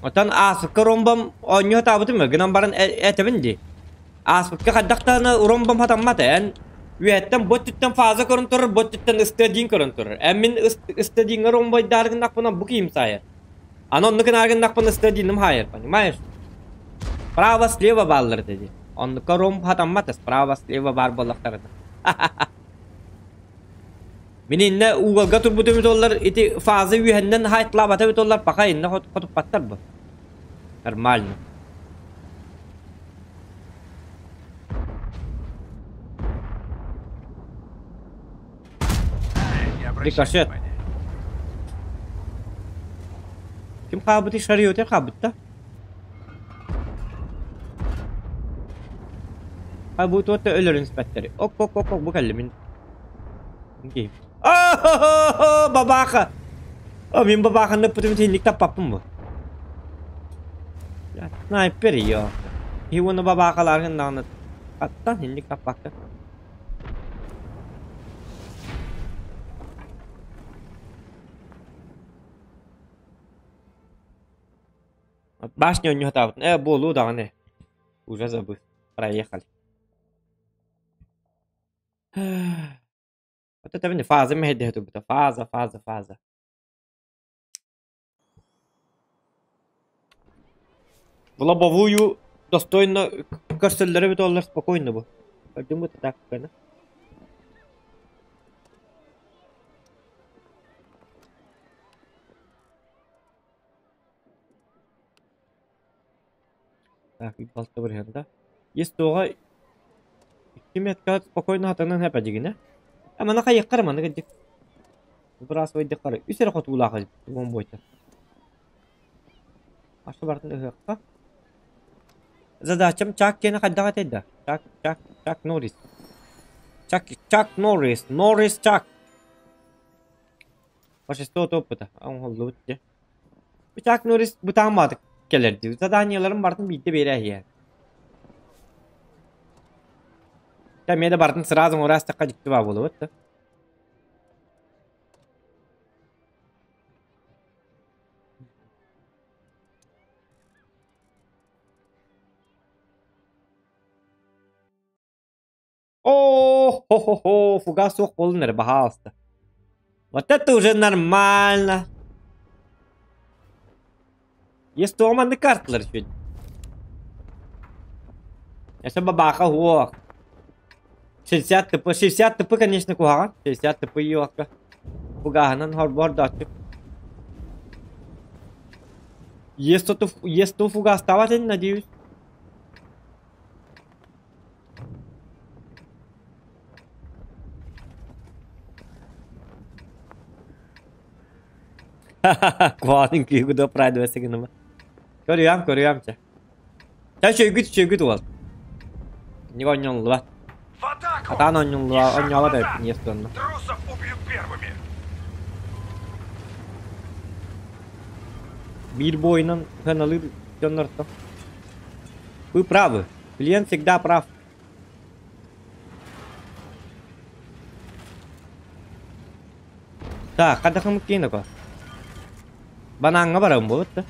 [SPEAKER 2] Оттон ааспыкка ромбом оонньуу сатаабытым гынан баран этэбин дии. Ааспыкка хайдах даҕаны ромбом хатаммат эн үөһэттэн бу өттүттэн фаза көрөн турар, бу өттүттэн ыстыадиин көрөн турар. Эн мин ыстыадииҥҥа ромбойдаары гыннахпына бу киһим саайар. Аны оннук гынаары гыннахпына ыстыадииным хаайар, понимаешь? Справа слева бааллар этэ дии. Оннукка ромб хатаммат справа слева баар буоллахтарына. Мин иннэ уголга турбут эбит оллар ити фаза үөһэннэн хайтлаабата эбит оллар пока иннэ хотуппаттар бу. Нормально.
[SPEAKER 3] обращай
[SPEAKER 2] Рикошет.
[SPEAKER 3] внимания.
[SPEAKER 2] Ким хаалбытый Шариотер хаалбыт да? А бу туотта өлөрүн испэттэри. Ок ок ок ок бу кэллэ мин. Киһи. Бабаха! О, мин бабаханы путум тинник таппаппын бу. Снайпер йо. И уонна бабахаларгын даҕаны аттан инник таппакка. Башня оонньоотаабытын ээ буолуо даҕаны. Уже забыл. Проехали. Вот это мин фаза мэһэйдэһэ турбута. Фаза, фаза, фаза. В лобовую достойно көрсөллөрө эбит оллар спокойно бу. Көрдүҥ бу так гына. Так, балта бырыһан да. Есть туоҕа икки метка спокойно хатанан хэпэ дигинэ. А мана хайыххар маны кырдьык. Выбрасывайдыххар үс эрэ хотуулаах эбит бомбойта. Ашы бартын ыһыахха. Задачам Чак диэни хайдах этэй да? Чак, Чак, Чак Норрис. Чак, Чак Норрис, Норрис Чак. Большинство опыта. Оҥоһуллубут дьэ. Бу Чак Норрис бытааммаатык кэлэр дии. Заданиеларын барытын биирдэ биэрэ иһэр. Эмиэ да барытын сразу оҥоро астахха дьикти баа буолуо да. О, хо-хо-хо, фугас суох буоллун эрэ, баһаалыста. Вот это уже нормально. Есть туох маннык карталар үчүгэй. Өссө бабааха уох. 60 тп, 60 тп, конечно, куһаҕан. 60 тп иокка. Фугаһынан хорбор дооччу. Есть то фугастаабат ин, надеюсь. Куһаҕанын күүһү да прайдвесы гыныма. Көрүөм, көрүөм чэ. Чэ үчүгүйгүт үчүгүйгүт уол. Инник оонньонуллубат.
[SPEAKER 3] В атаку!
[SPEAKER 2] Атаан оонньонуллуба
[SPEAKER 3] И шаг
[SPEAKER 2] оонньообот эбит
[SPEAKER 3] назад!
[SPEAKER 2] ниэс туонна.
[SPEAKER 3] Трусов убьют первыми!
[SPEAKER 2] Биир буойунан сыаналыыр дьоннортон. Вы правы. Клиент всегда прав. Так, хадахым киноко. Банааҥҥа барабын буолбут да.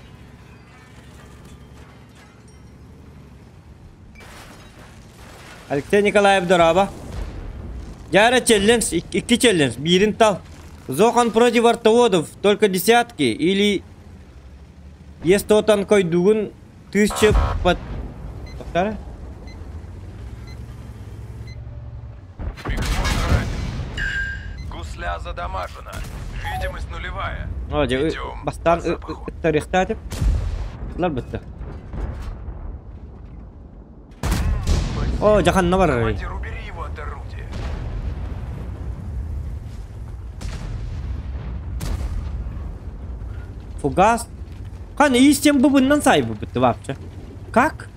[SPEAKER 2] Алексей Николаев дорообо. Дьара челлендж, икки челлендж, биирин тал. Зохан против артоводов, только десятки или Есть тотан койдугун тысяча под... Повтора?
[SPEAKER 3] Бигфут ранен. Гусля задамажена. Видимость нулевая.
[SPEAKER 2] О, дьэ,
[SPEAKER 3] Идем
[SPEAKER 2] бастаан
[SPEAKER 3] по запаху.
[SPEAKER 2] ыттарыахтаатым. Лар бытта. О, дьаханна барар.
[SPEAKER 3] Командир, убери его от орудия.
[SPEAKER 2] Фугас. Хан истем бубуннан сайбы бытты вообще. Как?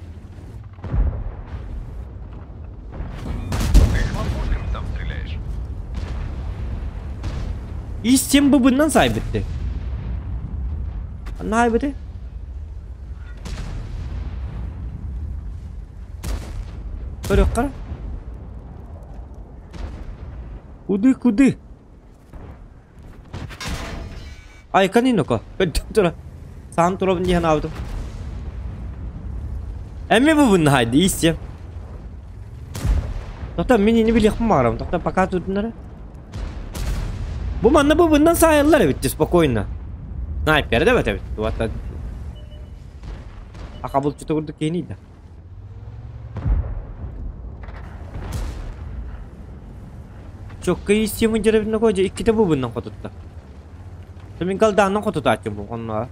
[SPEAKER 3] Ты хлопушками там стреляешь?
[SPEAKER 2] Истем бубуннан сайбытты. Анна айбыты. Көрөккара. Куды куды. Айкани ноко. Тура. Саан турабын диэн аабытым. Эмме бубунна хайды истем. Тоқта мин ини билиэхпин баҕарабын. Тоқта пока тутуннара. Бу манна бубуннан саайыллар эбит спокойно. Снайпер да эбит. Вот Аха булчута курдук киһиний да. Чокка истемин дьэрэбинэ кожа иккитэ бубуннан хотутта. Мин галдааннан хотутааччым бу онно.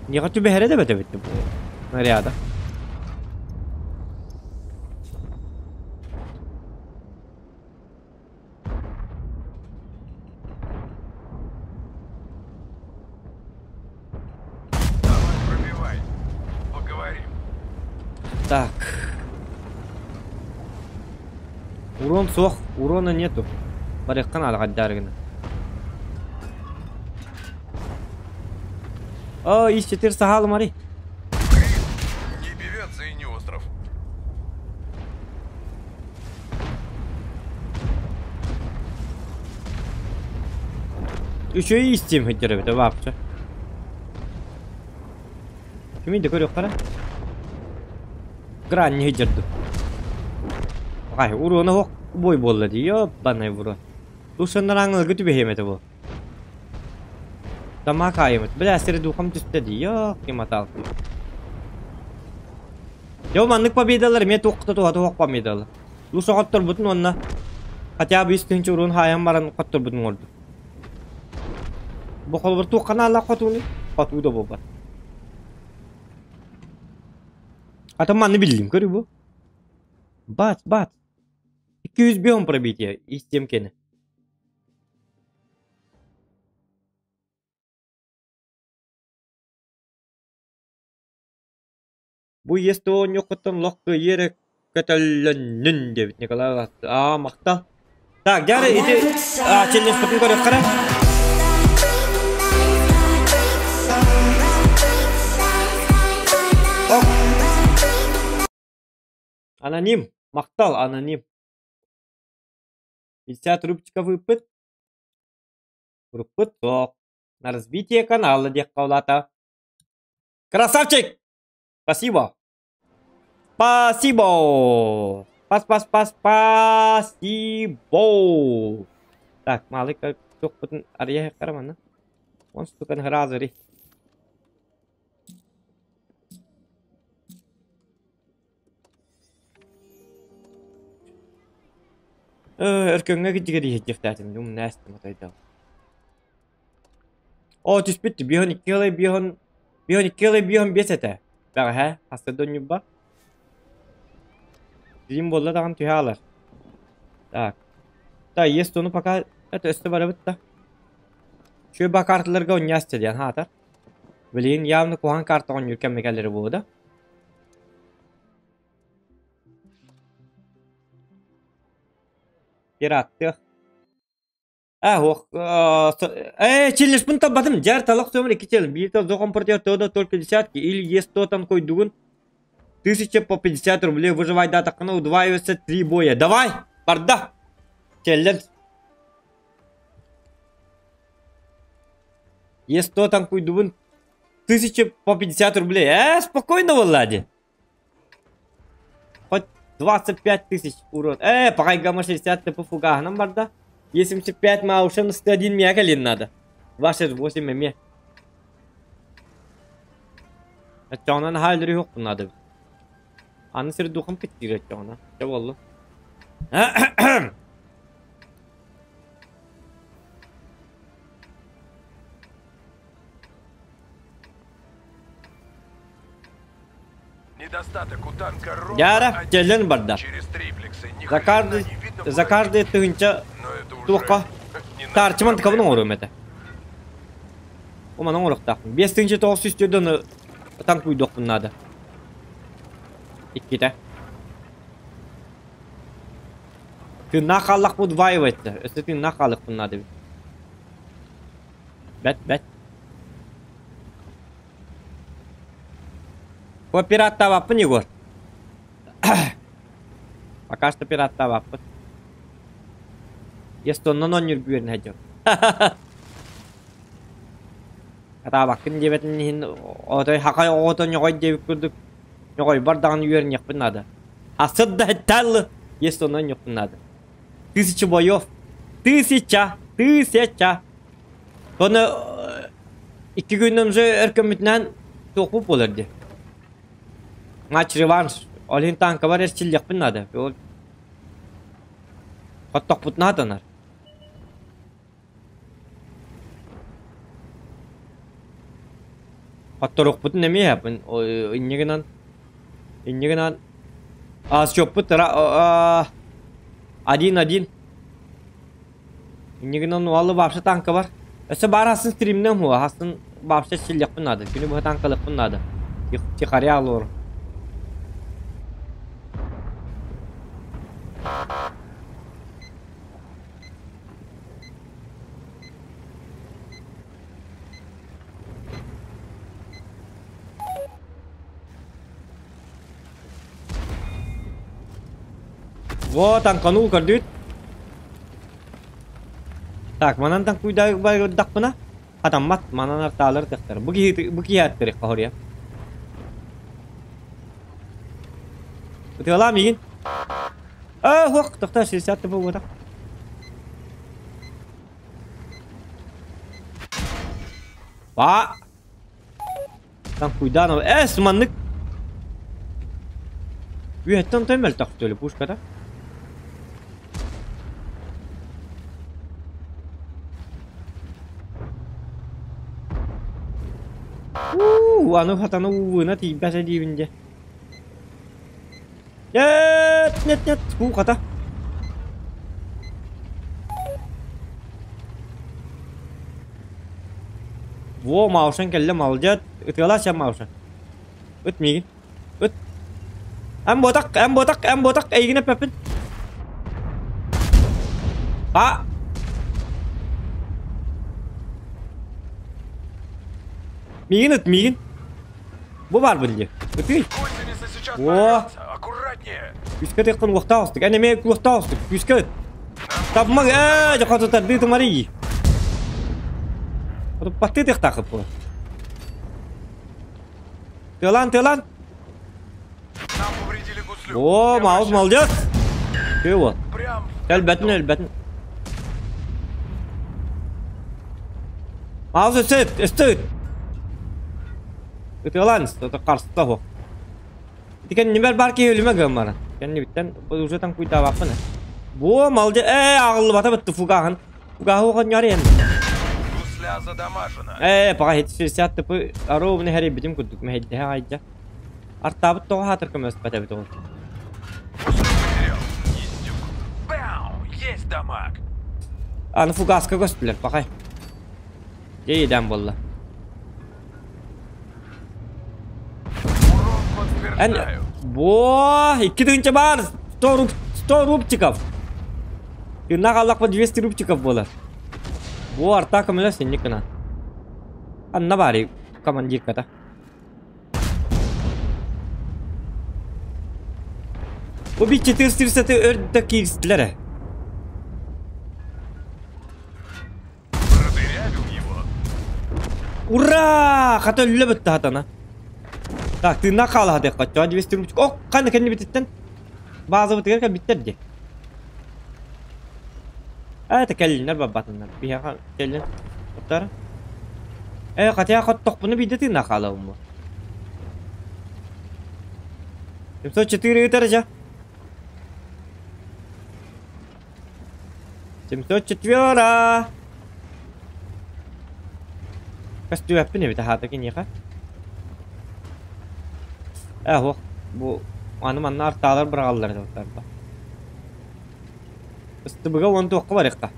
[SPEAKER 2] Ньиэхэ түбэһэрэ да эбит бу. Наряда. Так. Урон суох, урона нету. Барыахха наада хайдаары гына. О, ис-4 сахал мари.
[SPEAKER 3] Не певец и не остров.
[SPEAKER 2] Үчүгэй истиэм сылдьар эбит вообще. Кими да көрүөххэ эрэ. Грань сылдьар дуу. Ай, уруона суох бой буолла дии, ёбаный в рот. Тусаннараҥыларга түбэһиэм этэ буо. Тамаак аайымыт. Бля, сири духом түстэ дии, ёлки-моталки. Дьэ, маннык победалар эмиэ туох да туһата суох победалар. Луша хотторбутун уонна хотя бы үс тыһыынча уруун хаайан баран хотторбутун оҥордум. Бу холобур туох ханаалаах хотууну? Хотуу да буолбат. Атын манны биллим көрү бу. Бац, бац. 205 пробитие истем кene. Бу иэс оонньуоххуттан олох кыайыы эрэ көтөллөннүн диэбит Николай Аа, махтал. Так, дьэ ити челлендж-пытын көрүөххэ эрэ. Аноним. Махтал, аноним. 50 рубчиков ыыппыт. Урукпут суох. На развитие канала диэххэ улаата. Красавчик! Спасибо! Спасибо! Пас, пас, пас, спасибо! Так, малый туохпутун арыйа манна. Он стукан разыри. Өркөҥҥө кидьигэр иһитиэхтээтим, умнаастым отойдоо. Оо, түспүт биһон икки ылай биһон биһон икки ылай биһон биэс этэ. Бэҕэһээ хаста да ньурба. Билим буолла даҕаны түһэ аалар. Так. Да, есть ону пока это өстө барабыт да. Үчүгэй ба карталарга онньаасча диэн хаатар. Билигин явно куһаҕан карта оонньуур кэмҥэ кэлэрэ буолуо да. Пираттыах. А, ох, э, челлендж талбатым. Дьар талах сомер икки челлендж. Биир тал зохон против то только десятки. Или есть то там койдугун. Тысяча по 50 рублей выживай датаххына удваивается три боя. Давай! Барда! Челлендж. Есть то там куйдугун. Тысяча по 50 рублей. Э, спокойно, Влади. Хоть 25 тысяч урод. Э, пока гамма 60 по фугаһынан барда. 75 маушен 101 миэхэ кэлин надо. 28 эмиэ. Оччоҕуна наһаа өлөрүһүөхпүн наада эбит. Аны сир духом кэттиир оччоҕуна. Чэ буоллун. Дьаара, дьэллэн барда. За каждый, за каждый тыһыынча туохха таарчыман тыкабын оҥоруом этэ. Оман оҥоруохтаахпын. 5904 ону танкуйдуохпун наада. Иккитэ. Тыыннаах хааллахпын удваивается. Өссө тыыннаах хаалыахпын наада эбит. Бэт, бэт. Бу пираттаабаппын, Егор. Пока что пираттаабаппын. Естоннан онньургуөрүн сылдьабын. Атаабаккын диэбэтин иһин отой хахай оҕото ньоҕой диэбит курдук ньоҕойбор даҕаны үөрэниэхпин наада. Асыт да тал естоннан ньохпун наада. Тысяча боев. Тысяча! Тысяча! Ону икки күнүн уже өр көммүтүнэн туохпут буолар дии. Матч реванш. Ол иһин танкабар эрчиллиэхпин наада. Ол хоттохпутуна сатанар. Хотторуохпутун эмиэ инньэ гынан инньэ гынан а счеппут один-один Инньэ гынан уолу вообще танка бар. Өссө баар хасын стримнем хуа, хасын вообще силлиэхпин наада. Күнү быһа танкалыахпын наада. Тихаря алор. Во, танканул көрдүт. Так, манан танкуйдахпына хатаммат, манан артаалар тахтар. Бу киһи бу киһи аттырых хоруйа. Ытыалаа миигин. Аа, хуох, тохтоо, 60 буолбатах. Ба! Танкуйдаан эс маннык Үөһэттэн той мөлтөх төлө пушката. Уу, аны хатаны ууна тиийбэт диибин дьэ. Нет, нет, нет, уу хата. Во, Маушан кэллэ, молодец. Ытыалаа сен Маушан. Ыт миигин. Ыт. Эн ботак, эн ботак, эн ботак, эйигин эппэппин. А! Миигин ыт, миигин. Бу бар дии. Ытый. О! Күүскэ тыаххын уохтаах устук. Эн эмиэ уохтаах устук. Күүскэ ыт. Табмаг ээ, дьэ тардыы тумарый. Баттыы тыахтаахыт була. Тыалаан, тыалаан. О, Маус молодец. Ты вот. Өлбөтүн, өлбөтүн. Маус өссө ыт, өссө ыт. Ытыалаан, харсыта суох. Ити кэннибэр бар киһи өлүмэ гыммара. Кэннибиттэн уже там куйтаабаппын. Бу малдьа ээ аҕыллыбата бытты фугаһын. Фугаһы оҕонньор ен.
[SPEAKER 3] Гусля задамажена.
[SPEAKER 2] Ээ пока 60 тыпы ровно хэрийбитим курдук мэһэйдэһэ айдьа. Артаабыт тоҕо хаатыр көмөспөт эбит ол.
[SPEAKER 3] Гуслю потерял. Издюк. Бау! Есть дамаг.
[SPEAKER 2] Аны фугаска көстүлэр пахай. Дьэ идээн буолла. Эн бо 2 тыһыынча баар 100 руб 100 рубчиков. Тыыннаах аллахпа 200 рубчиков буолар. Бу арта көмөлөс инник гына. Анна баары командирката. Убить 400 өрдө киирстилэр.
[SPEAKER 3] Продырявил его.
[SPEAKER 2] Ура! Хата өллө бытта хатана. Так, тыыннаах хаалаха диэххэ. 200 рубчик. Ок, ханна кэннибититтэн баазабытыгар кэлбиттэр дии. Это кэллиннэр барбатыннар. Биһиэхэ кэллин. Оттар. Э, хотя хоттохпуну биирдэ тыыннаах хаалабын бу. 704 ыытар дьэ. 704! Көстүбэппин эбит аһаата киниэхэ. Э, ох, бу аны манна артаалар быраҕаллар этэ Ыстыбыга уон туохха барыахха.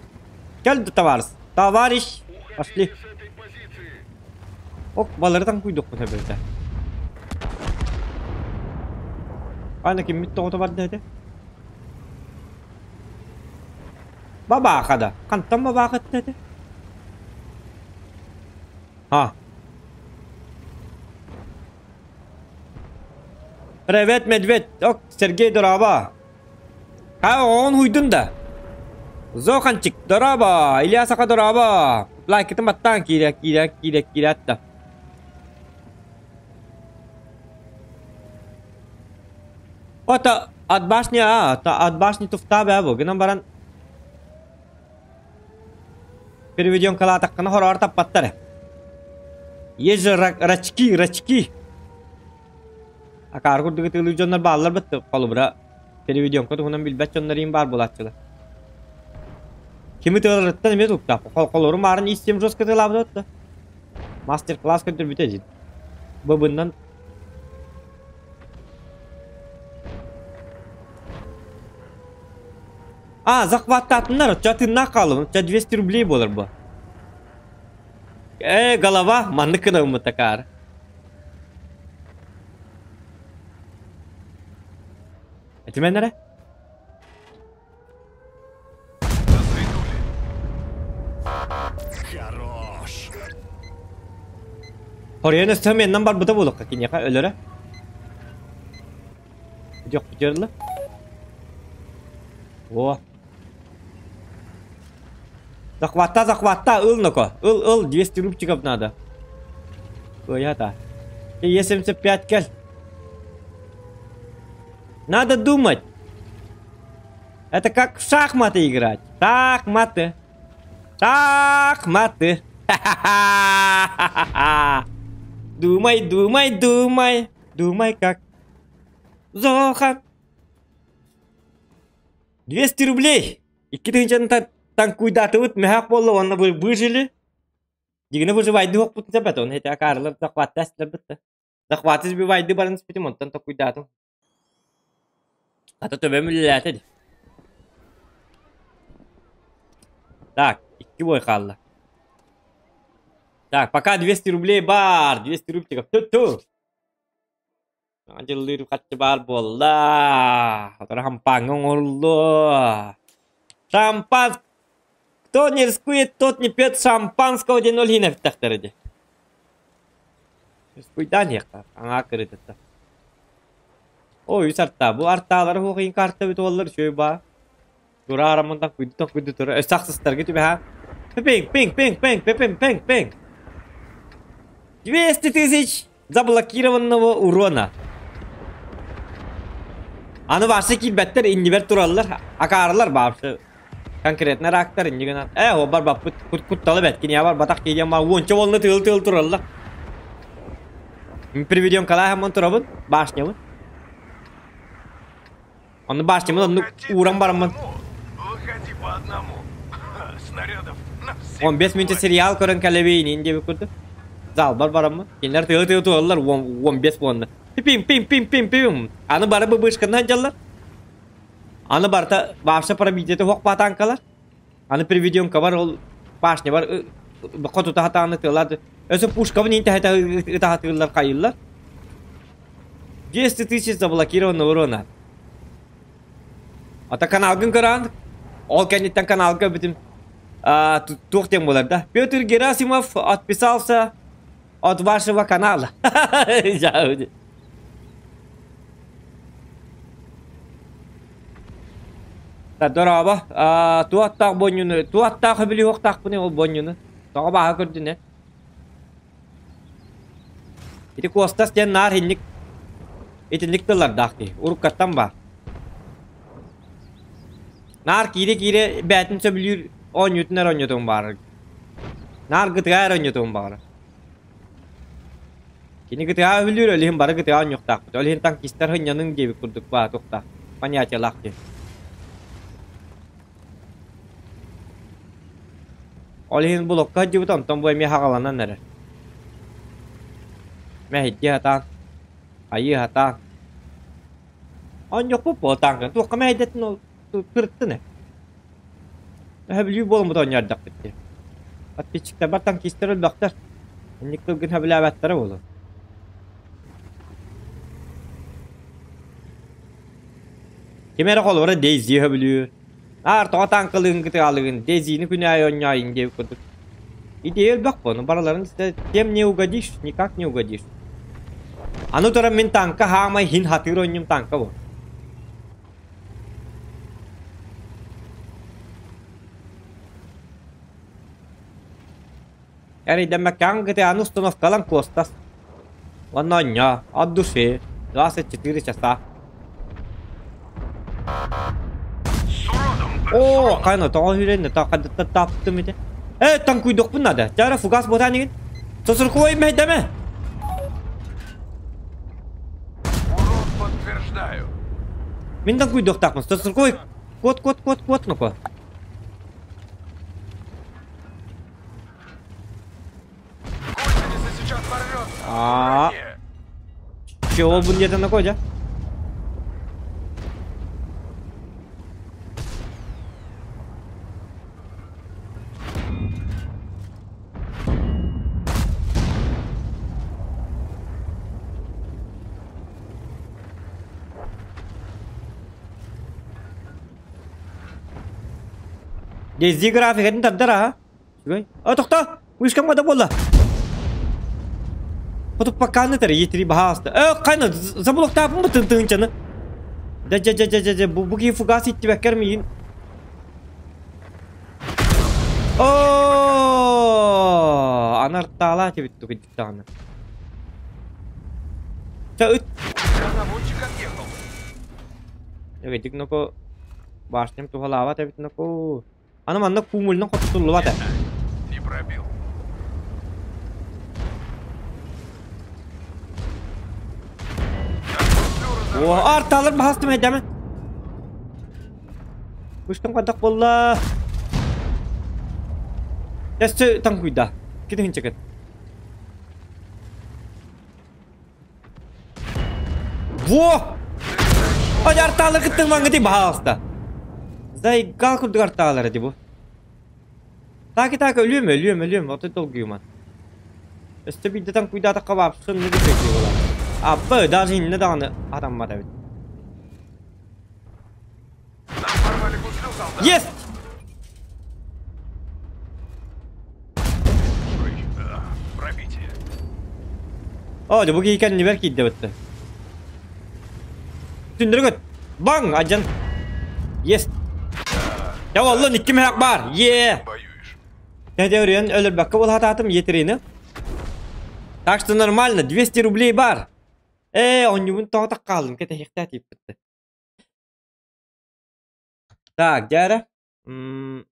[SPEAKER 2] Кэл, товарищ. Товарищ! Пошли. Ок, балары таҥкуйдукпун эбэтэ. Аны киммит тоҕото барда этэ? Бабааха да. Хантан бабааха этэ? А. Привет, медведь. Ок, Сергей дорообо. А, оҕоҕун уһуйдун да. Зоханчик, дорообо. Илья Саха дорообо. Лайкытын баттаан киирэ, киирэ, киирэ, киирэ да. Ото от башни, а, от башни туфта бә бу. Гынан баран переведем калаатаххына хороҕор таппаттар. Есть же рачки, рачки. Акаар курдук ытыылыыр дьоннор бааллар бытты холобура переведемка туһунан билбэт дьоннор баар буолааччылар. Кими тыаларыттан эмиэ туттаах. Холору маарын истиэм жестко тыалаабыт да. Мастер-класс көрдөрбүтэ дии. Быбыннан А, захваттаатыннар, оччо тыыннаах хаалым, оччо 200 рублей буолар бу. Э, голова, маннык гынабын такаар. Этимэн эрэ.
[SPEAKER 1] Хорош.
[SPEAKER 2] Хоруйан өстөһө меннан барбыта буолуохха киниэхэ өлөрө. Бүтүөх бүтүөрла. О. Захватта, захватта, ыл ноко. Ыл, ыл, 200 рубчиков надо. Кыайата. Е75 кэл. Надо думать. Это как в шахматы играть. Шахматы. Шахматы. Ха-ха-ха. Думай, думай, думай. Думай, как. Зохан. 200 рублей. 2000 танкуйдатыбыт мөһөөх буолла уонна выжили. Дигини выживайды хоппутун сәбәт, оны хете акарылар захватты әстілер бітті. Захваты сбивайды барын спитим, онтан токуйдатым. Ата төбөм үлеләтеді. Так, 2 бой қалды. Так, пока 200 рублей бар, 200 рублей. Ту-ту. Андылыр хатты бар болла. Отара хампаңың орлу. Шампан. Кто не рискует, тот не пьет шампанского ден ол хинеп тахтарыды. Рискуйдан яқта. Аңа кырыдытта. Ой, үс артта. Бу артталары хоқин карта бит олар шөй ба. Тура арамындан күйді күйді тура. Өсақсыздар кетіп ха. Пинг, пинг, пинг, пинг, пинг, пинг, пинг. 200 тысяч заблокированного урона. Аны башы килбәттер иннибер тураллар, акарылар башы. Конкретно рактар иннигенан. О бар бап кут кутталы бәткин я бар батак кийген бар. Онча болны тыл-тыл тураллар. Приведем кала хамон турабын, башнябын. Оны башнябын, оны уран барамын.
[SPEAKER 3] Выходи по одному. Снарядов на всех.
[SPEAKER 2] 15 минут сериал көрөн калебейин инде бекурду. Зал бар барамын. Кинлер тыл-тыл тураллар 15 болны. Пим пим пим пим пим. Аны бары бышкандан жаллар. Аны барта башта пробитие хок батанкалар. Аны приведемка бар ол башня бар котута хатаны тылады. Өсө пушка бин инте хата кайыллар. 200 тысяч заблокированного урона. Ата каналгын көран. Ол кенеттен каналга бүтүн тух тем болар да. Петр Герасимов отписался от вашего канала. Дораба, туаттақ бонюны, туаттақ хөбілі оқтақ бұны ол бонюны. Тоға баға көрдіне. Ити костас ден нар хинник, итинник тылар дақти, уруккаттан ба. Нар кире-кире бәтін сөбілір онютынар онютын бар. Нар гытыгар онютын бар. Кини гытыга өбілір өліхін бары гытыга онюқтақ. Өліхін танкистер хынянын дебі күрдік ба, тоқта. Понятие лақти. Олин блокка дибут онтон бу эми хагаланан эрер. Мэхидди хатаан. Айыы хатаан. Онньокпут буо таанкын. Туохха мэһиддэтин ол кырыттын э. Өһөбүлүү буолуммут онньордох битти. Подписчиктар бар танкистер өлбөхтөр. Инник тылгын хөбүлээбэттэрэ буолуо. Ким эрэ холобура Дейзи хөбүлүүр. Аар тоҕо танкалыгын кытыалыгын Дейзини күнэ онньоойун диэбит курдук. Идея элбэх буону бараларын тем не угодишь, никак не угодишь. Аны туран мин танка хаамай хин хатыыр онньум танка бу. Эрийдэммэккэҕин кытыаны установкалан куостас. Уонна онньоо, от души, 24 часа. О, кайна тоҕо хүрэн таптым ити. Танкуйдохпун надо. Чара фугас ботанигин. Сосурковой мэйдаме.
[SPEAKER 3] Урон подтверждаю.
[SPEAKER 2] Мин танкуйдохтаахпын. Сосурковой кот кот кот кот ну-ка.
[SPEAKER 3] Гусеница сейчас порвется.
[SPEAKER 2] А. Чего бун где-то на коде? Дези график тардар а. А тохта, вышкам да болла. Хоту поканы тар етри бахаста. Кайна заблок тапым бу тын тынчаны. Да дьэ дьэ дьэ дьэ дьэ бу бу киһи фугас иттибэккэр миигин. Оо, аны артаалаа этибит тугуйдук даҕаны. Чэ ыт.
[SPEAKER 3] Наводчик отъехал.
[SPEAKER 2] Эгедик ноко башням туһалаабат эбит ноко. Аны манна куумулунан хотутуллубат ээ.
[SPEAKER 3] Не пробил.
[SPEAKER 2] О, арталар баһастым эдэмэ. Мыштым хайдах буолла? Өссө таҥкуйда. Китиһинчэкэт. Во! Ай артаалар кыттыҥ маҥҥыты баһаалыста. Зайгал курдук артаалар эти бу. Таки так өлүөм өлүөм өлүөм отой долгуйуман. Өстө биирдэ таҥкуйдаатахха баапсын не дии буолар. Аппа даже иннэ даҕаны атаммат эбит.
[SPEAKER 3] Нам порвали гуслю, солдат.
[SPEAKER 2] Есть!
[SPEAKER 3] Пробитие.
[SPEAKER 2] О, бу киһи кэннибэр киирдэ бытты. Түндүрү көт. Баҥ, адьан. Есть. Я оллон икки мөһөк бар. Е.
[SPEAKER 3] Воюешь.
[SPEAKER 2] Тэдэ өлөрбөккө буолаатаатым етерини. Так что нормально, 200 рублей бар. Ээ, онньубун тоҕо хааллым, кэтэһиэхтээ тииппитте. Так, дьэ М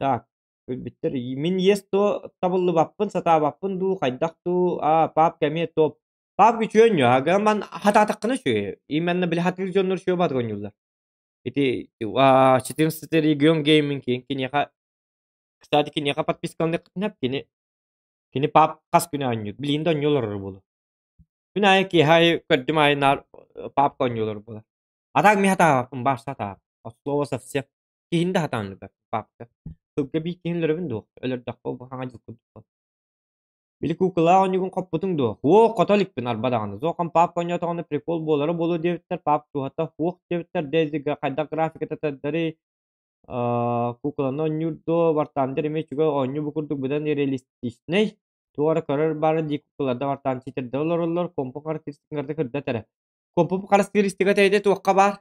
[SPEAKER 2] Так, бүттэр. Мин ес то табыллыбаппын, сатаабаппын дуу, хайдах дуу, аа, папка эмиэ топ. Папка үчүгэй Агаман хатаатаххына үчүгэй. Именно били хатыыр дьоннор үчүгэй баатык оонньууллар. Ити 14 регион гейминг киниэхэ кстати киниэхэ подпискаланыаххытын кини кини пап хас күн оонньуур. Билигин да оонньуу олорор буолуо. Күн аайы киэһэ аайы көрдүм аайы наар папка оонньуу олорор буолар. А так мин хатаабаппын, баар сатаабаппын. От слова совсем. Киһини да хатаан өлөрбөппүн папка. Сылга биир киһини өлөрөбүн дуо? Өлөрдөххө бу хаҥа дьыл курдук. Били куукулаах оонньуугун хоппутуҥ дуо? Уо, хото иликпин арба даҕаны. Суох папка оонньоотоҕуна прикол буолара буолуо диэбиттэр, пап туһата суох диэбиттэр, Дейзига хайдах графиката тардарый, куукуланы оонньуур дуо, Вартаандер эмиэ үчүгэй оонньуу бу курдук быдан реалистичнай, туох эрэ көрөр баара дии куукуларда Вартаан читердэ олороллор, компу характеристикаларда кырдат эрэ. Компу характеристика тэйдэ туохха баар?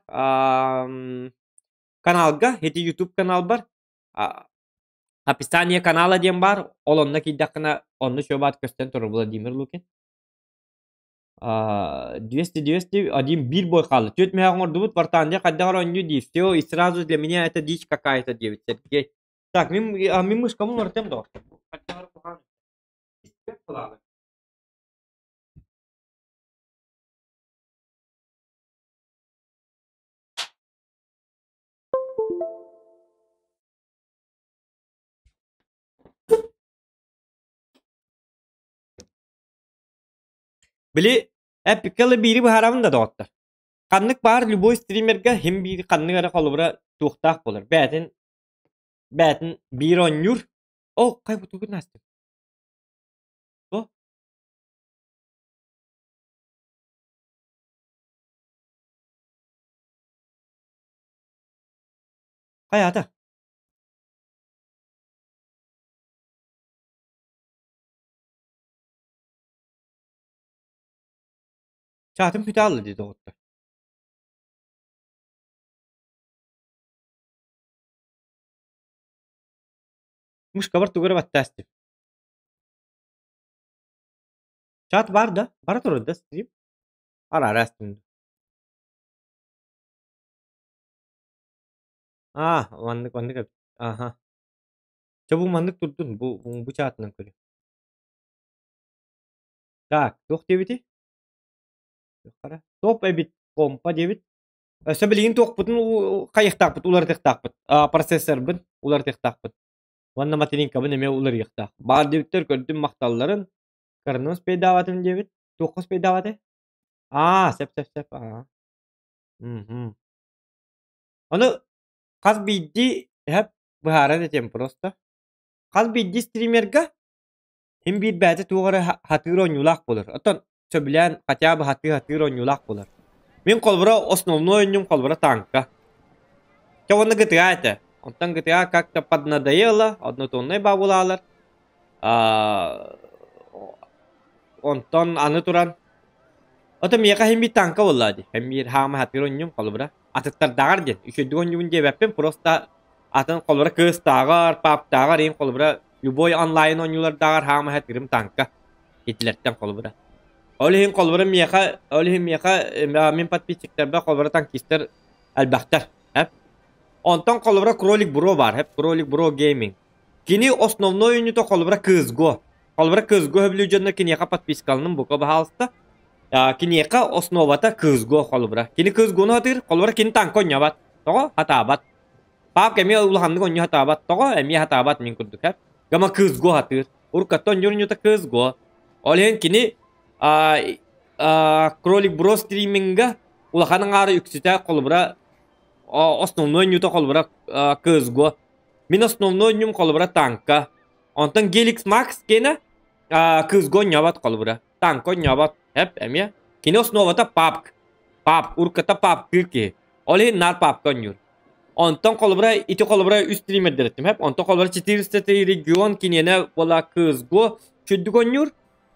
[SPEAKER 2] Каналга, ити YouTube каналбар описание канала диэн баар, ол онно киирдэххинэ онно чуобаат көстөн турар Владимир Лукин. 200 201 биир бой хаалла. Түөрт мөһөөх оҥордубут, Вартаандия хайдах эрэ оонньуу дии. Все, и сразу для меня это дичь какая-то диэбит Сергей. Так, мин, мин мышкабын уларытыам доҕор. Хайдах эрэ куһаҕан. Били эпикалы биири быһаарабын да доҕоттор. Ханнык баар любой стримергэ хим биир ханнык эрэ холобура туохтаах буолар. Бээтин бээтин биир оонньуур. О, хай бутугун астым. О. Хайаата? Чаатым бүтэ хаалла дии доҕоттор. Мышкабар тугу эрэ баттаастым. Чат баар да? Бара турар да стрим? Араара астым. Аа, маннык маннык эбит. Аха. Чэ бу маннык турдун, бу бу чаатынан көрүө. Так, туох диэбитий? Топ эбит, помпа диэбит. Өссө билигин туохпутун хайыахтаахпыт, уларытыахтаахпыт. Процессорбын уларытыахтаахпыт. Уонна материнкабын эмиэ уларыйыахтаах. Баар диэбиттэр көрдүм махталларын. Кыраны успейдаабатым диэбит. Туохха успейдаабатай? Аа, сөп сөп сөп. Аа. Мгм. Ону хас биирдии эһэп быһааран этиэм просто. Хас биирдии стримерга Син биир бэйэтэ туох эрэ хатыыр оонньуулаах буолар. Оттон сөбүлээн хотя бы хатыы-хатыыр оонньуулаах буолар. Мин холобура основной оонньуум холобура тааҥка. Чэ уонна GTA этэ. Онтон GTA как-то поднадоело, однотоннай баабылаалар. Онтон аны туран Ото миэхэ иһин биир танка буолла дии. Һэм биир хаама хатыыр онньум холобура. Атыттардааҕар диэн. Үчүгэйдик онньубун диэбэппин, просто атын холобура кыыстааҕар, пааптааҕар иһин холобура любой онлайн оонньуулардааҕар хаама хатыырым танка. Итилэртэн холобура. Ол иһин холобура миэхэ, ол иһин миэхэ мин подписчиктарбар холобура танкистар элбэхтэр. Эп. Онтон холобура Кролик Бро баар, эп Кролик Бро Gaming. Кини основной оонньуута холобура CS:GO. Холобура CS:GO сөбүлүүр дьоннор киниэхэ подпискаланын бука баһаалыста. Киниэхэ основата CS:GO холобура. Кини CS:GO-ну сатыыр, холобура кини танка оонньообот. Тоҕо? Сатаабат. Папка эмиэ улаханнык оонньуу сатаабат. Тоҕо? Эмиэ сатаабат мин курдук. Гама CS:GO сатыыр. Уруккаттан оонньуур оонньуута CS:GO. Ол иһин кини Кролик Бро стриминга улахан аҥаара үксүтэ холобура основной оонньуута холобура CS:GO. Мин основной оонньуум холобура танка. Онтон Gelix Max киэнэ кыысга оонньообот холобура. Танка оонньообот. Эп эмиэ. Кини основата PUBG. PUBG, урукката PUBG киһи. Ол иһин наар PUBG оонньуур. Онтон холобура ити холобура үс стримердэр эттим. Онтон холобура 400 регион киниэнэ буола кыысго чүддүк оонньуур.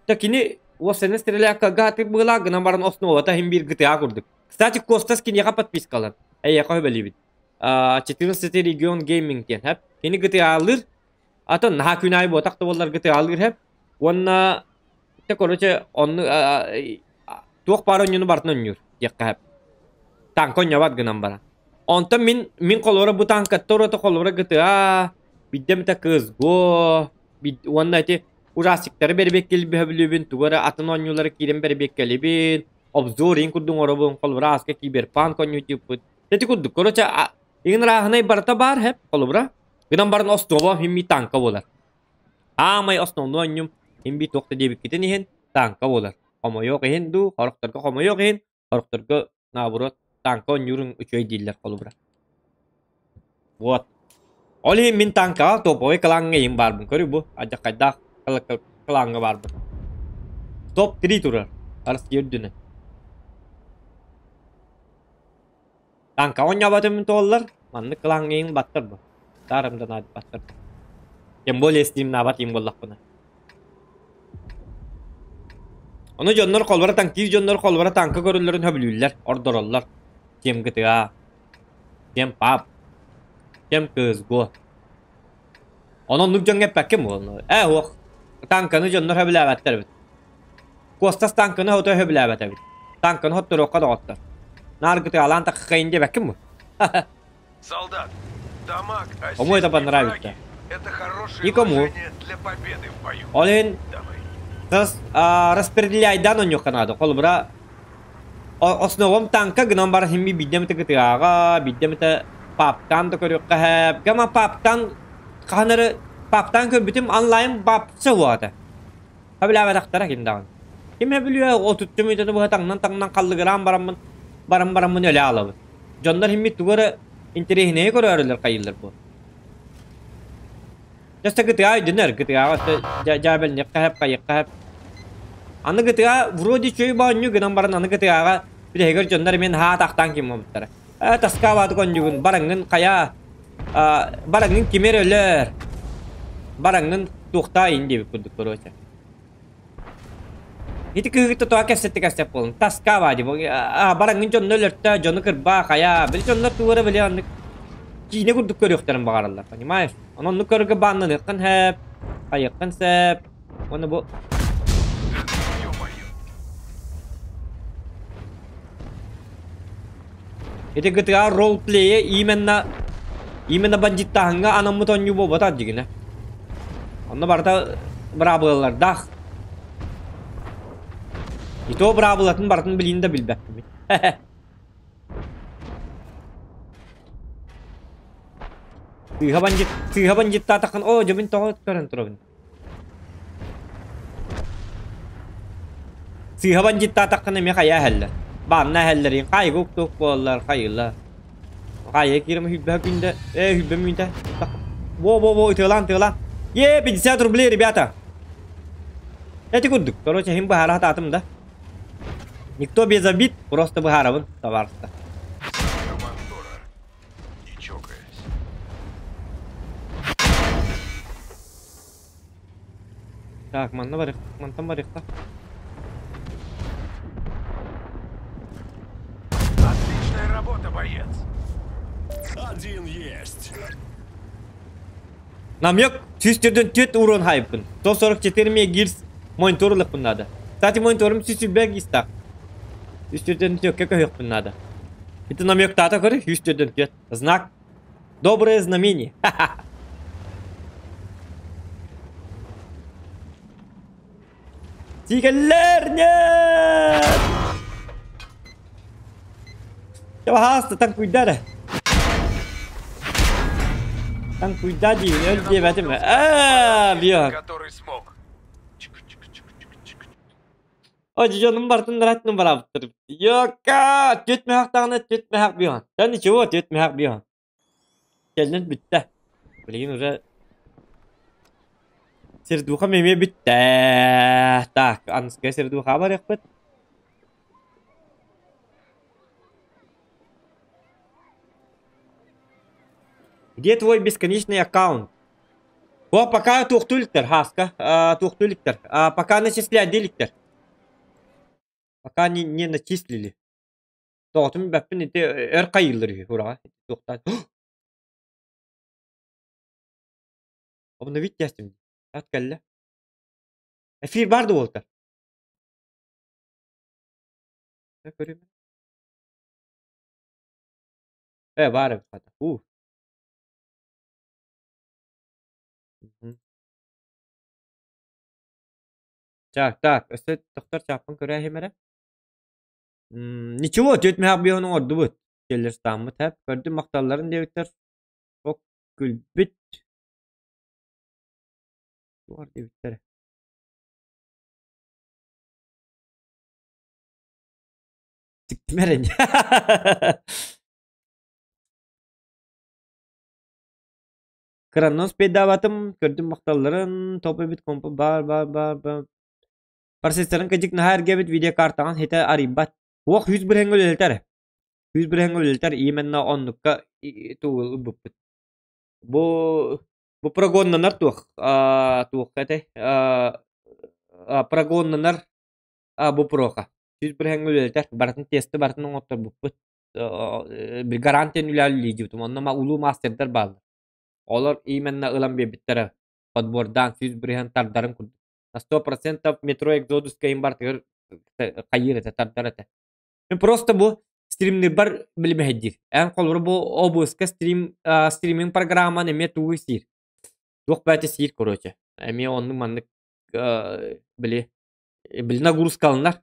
[SPEAKER 2] Та кини уопсайынан стрелякка атык быылаа гынан баран основата иһин биир GTA курдук. Кстати, Костас киниэхэ подпискалан. Эйиэхэ сөбөлүүбүт. 14 регион гейминг диэн хэп. Кини GTA-лыыр. Атын наһаа күн аайы буотах да буоллар GTA-лыыр хэп. Уонна те короче онну туох баар онньуну барытын онньуур диэххэ хэп. Танка онньобот гынан баран. Онтон мин мин холобура бу танкатта ураты холобура GTA биддем та CS:GO уонна ити ужастиктары бэрбиэккэлбэһэбилибин тугу эрэ атын оонньуулары киирэн бэрбиэккэлибин обзор иин курдук оҥоробун холобура ааска киберпанк оонньуу тииппит ити курдук короче игин ырааһынай барыта баар хэп холобура гынан баран остуоба химми танка буолар аамай основной оонньуум химби туох да диэбиккитин иһин танка буолар хомойуох иһин дуу хорохторго хомойуох иһин хорохторго наоборот танка оонньуурун үчүгэй дииллэр холобура Вот. Ол иһин мин танкаҕа топовай клаҥҥа иһин баарбын. Көрү бу, алдьархайдаах клаҥҥа баарбын. Топ-3 турар. Россия үрдүнэн. Танкаҕа оонньооботум туоллар. Маннык клаҥҥа иһин баттар бу. Таарым да наадыйбаттар баттар. Тем более стримнаабат иһин буоллахпына. Ону дьоннор холбора танкист дьоннор холбора танка көрөллөрүн сөбүлүүллэр, ордороллор. Тем GTA Кем пап, кем кыыс-го. Онон оннук дьоҥҥо эппэккин буолла. Ээ уох, танканы дьоннор сөбүлээбэттэр эбит. Куостас танканы хото сөбүлээбэт эбит. Танканы хотторуохха доҕоттор. Наар гытыалаан таххайын диэбэккин бу.
[SPEAKER 3] Солдат, дамаг,
[SPEAKER 2] Кому это
[SPEAKER 3] ассист и
[SPEAKER 2] понравится?
[SPEAKER 3] фраги – это хорошее
[SPEAKER 2] Никому.
[SPEAKER 3] вложение для победы в бою.
[SPEAKER 2] Ол иһин
[SPEAKER 3] Давай.
[SPEAKER 2] распределяйдаан оонньуохха наада. Холобура, Основам танка гынан баран син биирдэ эмитэ кытыаҕа, биирдэ эмитэ паптаан да көрүөххэ сөп. Гама паптаан хаһан эрэ паптаан көрбүтүм онлайн бапса уота. Сөбүлээбэтэхтэрэ ким даҕаны. Ким сөбүлүө отучча мүнүүтэни быһа таҥнан-таҥнан халлыгыраан бараммын баран бараммын өлө аалабын. Дьоннор иһиммит тугу эрэ интэриэһинэйи көрөөрүлэр хайыыллар буо. Өссө ГТА өйдөнөр, ГТА-ҕа өссө дьаабэлниэххэ сөп, хайыахха сөп. Аны ГТА вроде үчүгэй оонньуу гынан баран аны ГТА-ҕа бүтэһигэр дьоннор эмиэ наһаа атахтаан ким буолбуттара. Ээ таскаабаатык оонньуугун, бараҥҥын хайаа, бараҥҥын кими эрэ өлөр, бараҥҥын туохтаа иин диэбит курдук короче. Ити кыһыгытта тоҕо кэпсэтти кэпсэп буолуҥ, таскаабаа дии, бараҥҥын дьонно өлөртөө, дьону кырбаа, хайаа, били дьоннор тугу эрэ били оннук киинэ курдук көрүөхтэрин баҕараллар, понимаешь? Онон оннук көрөргө бааннаныаххын сөп, хайыаххын сөп. Уонна бу Ити GTA ролл-плейе именно именно бандиттааһыҥҥа анаммыт оонньуу буолбатах дьигинэ. Онно барыта быраабылалардаах. И то быраабылатын барытын билиин да билбэппин. Сыыһа бандит, сыыһа бандиттаатаххын, оо, дьэ мин тоҕо көрөн турабын. Сыыһа бандиттаатаххына эмиэ хайа эһэллэр. Баанна эһэллэрин хайга уктук буоллар, хайыла. Хайа киирим хүлбэһэ күндэ, э хүлбэ мүнтэ. Во-во-во, ытыалаан, ытыалаан. Е, 50 рублей, ребята. Эти курдук. Короче, хим быһаара сатаатым да. Никто без обид, просто быһаарабын, табаарыста.
[SPEAKER 3] Командора, не чокаясь.
[SPEAKER 2] Так, манна барыах, мантан барыахха.
[SPEAKER 3] Отличная работа, боец.
[SPEAKER 5] Один есть.
[SPEAKER 2] Намек 104 урон хайпын. 144 мегагерц монитор ылыахпын наада. Кстати, мониторум 120 гистах. 104 көһүөхпүн наада. Ити намек таата көрү 104. Знак. Доброе знамение. Тигэллэр нет! Хаста танкуйдара. Танкуйда диибин өл диэбэтим. Аа, био.
[SPEAKER 3] Который смог.
[SPEAKER 2] О, дьонум бартын ратным барабыттыр. Йока, түт мехак түт мехак био. Да ничего, түт мехак био. Кэллин бүттэ. Билигин уже Сердуха меме бүттэ. Так, аныска сердуха барыахпыт. Где твой бесконечный аккаунт? О, пока туохтуликтер, хаска, туохтуликтер. Пока начислять деликтер. Пока не начислили. Тоғытым бәппін ите өр қайылыр ура. Тоқтан. Обновить ястым. Ат кәлле. Эфир барды болтар. Көрейін. Э, бар хата. У. Так, так, өсө доктор чаппын көрә хемере. Ничего, төт мехак бионың орду бут. Келер стаммы тәп, көрдүм макталларын дебиттер. Ок күлбүт. Туар дебиттер. Тиктимерен. Краннос пейдабатым, көрдүм макталларын, топы бит компы бар, бар, бар, бар. Процессорын кыжык нахар гебит видеокартаган хете арибат. Уох 101 хеңгөл өлтер. 101 хеңгөл өлтер именно оннукка туул буппут. Бу прогоннанар туох туох эте прогоннанар бу проха. 101 хеңгөл өлтер. Бартын тесті бартын оңоттор буппут. Bir гарантия үләлі жибутум. Онна ма улуу мастердер баалар. Олар именно ылан бебиттер подбордан 101 хэн тардарын курду. На 100% метро Exodus кайын бар тигер кайыр это тардар это. Мен просто бу стримнер бар билмeheddir. Эн колор бу OBS стрим стриминг программа неме тугу сир. Туох бәте сир короче. Эми онну маннык били били нагрузка алынар.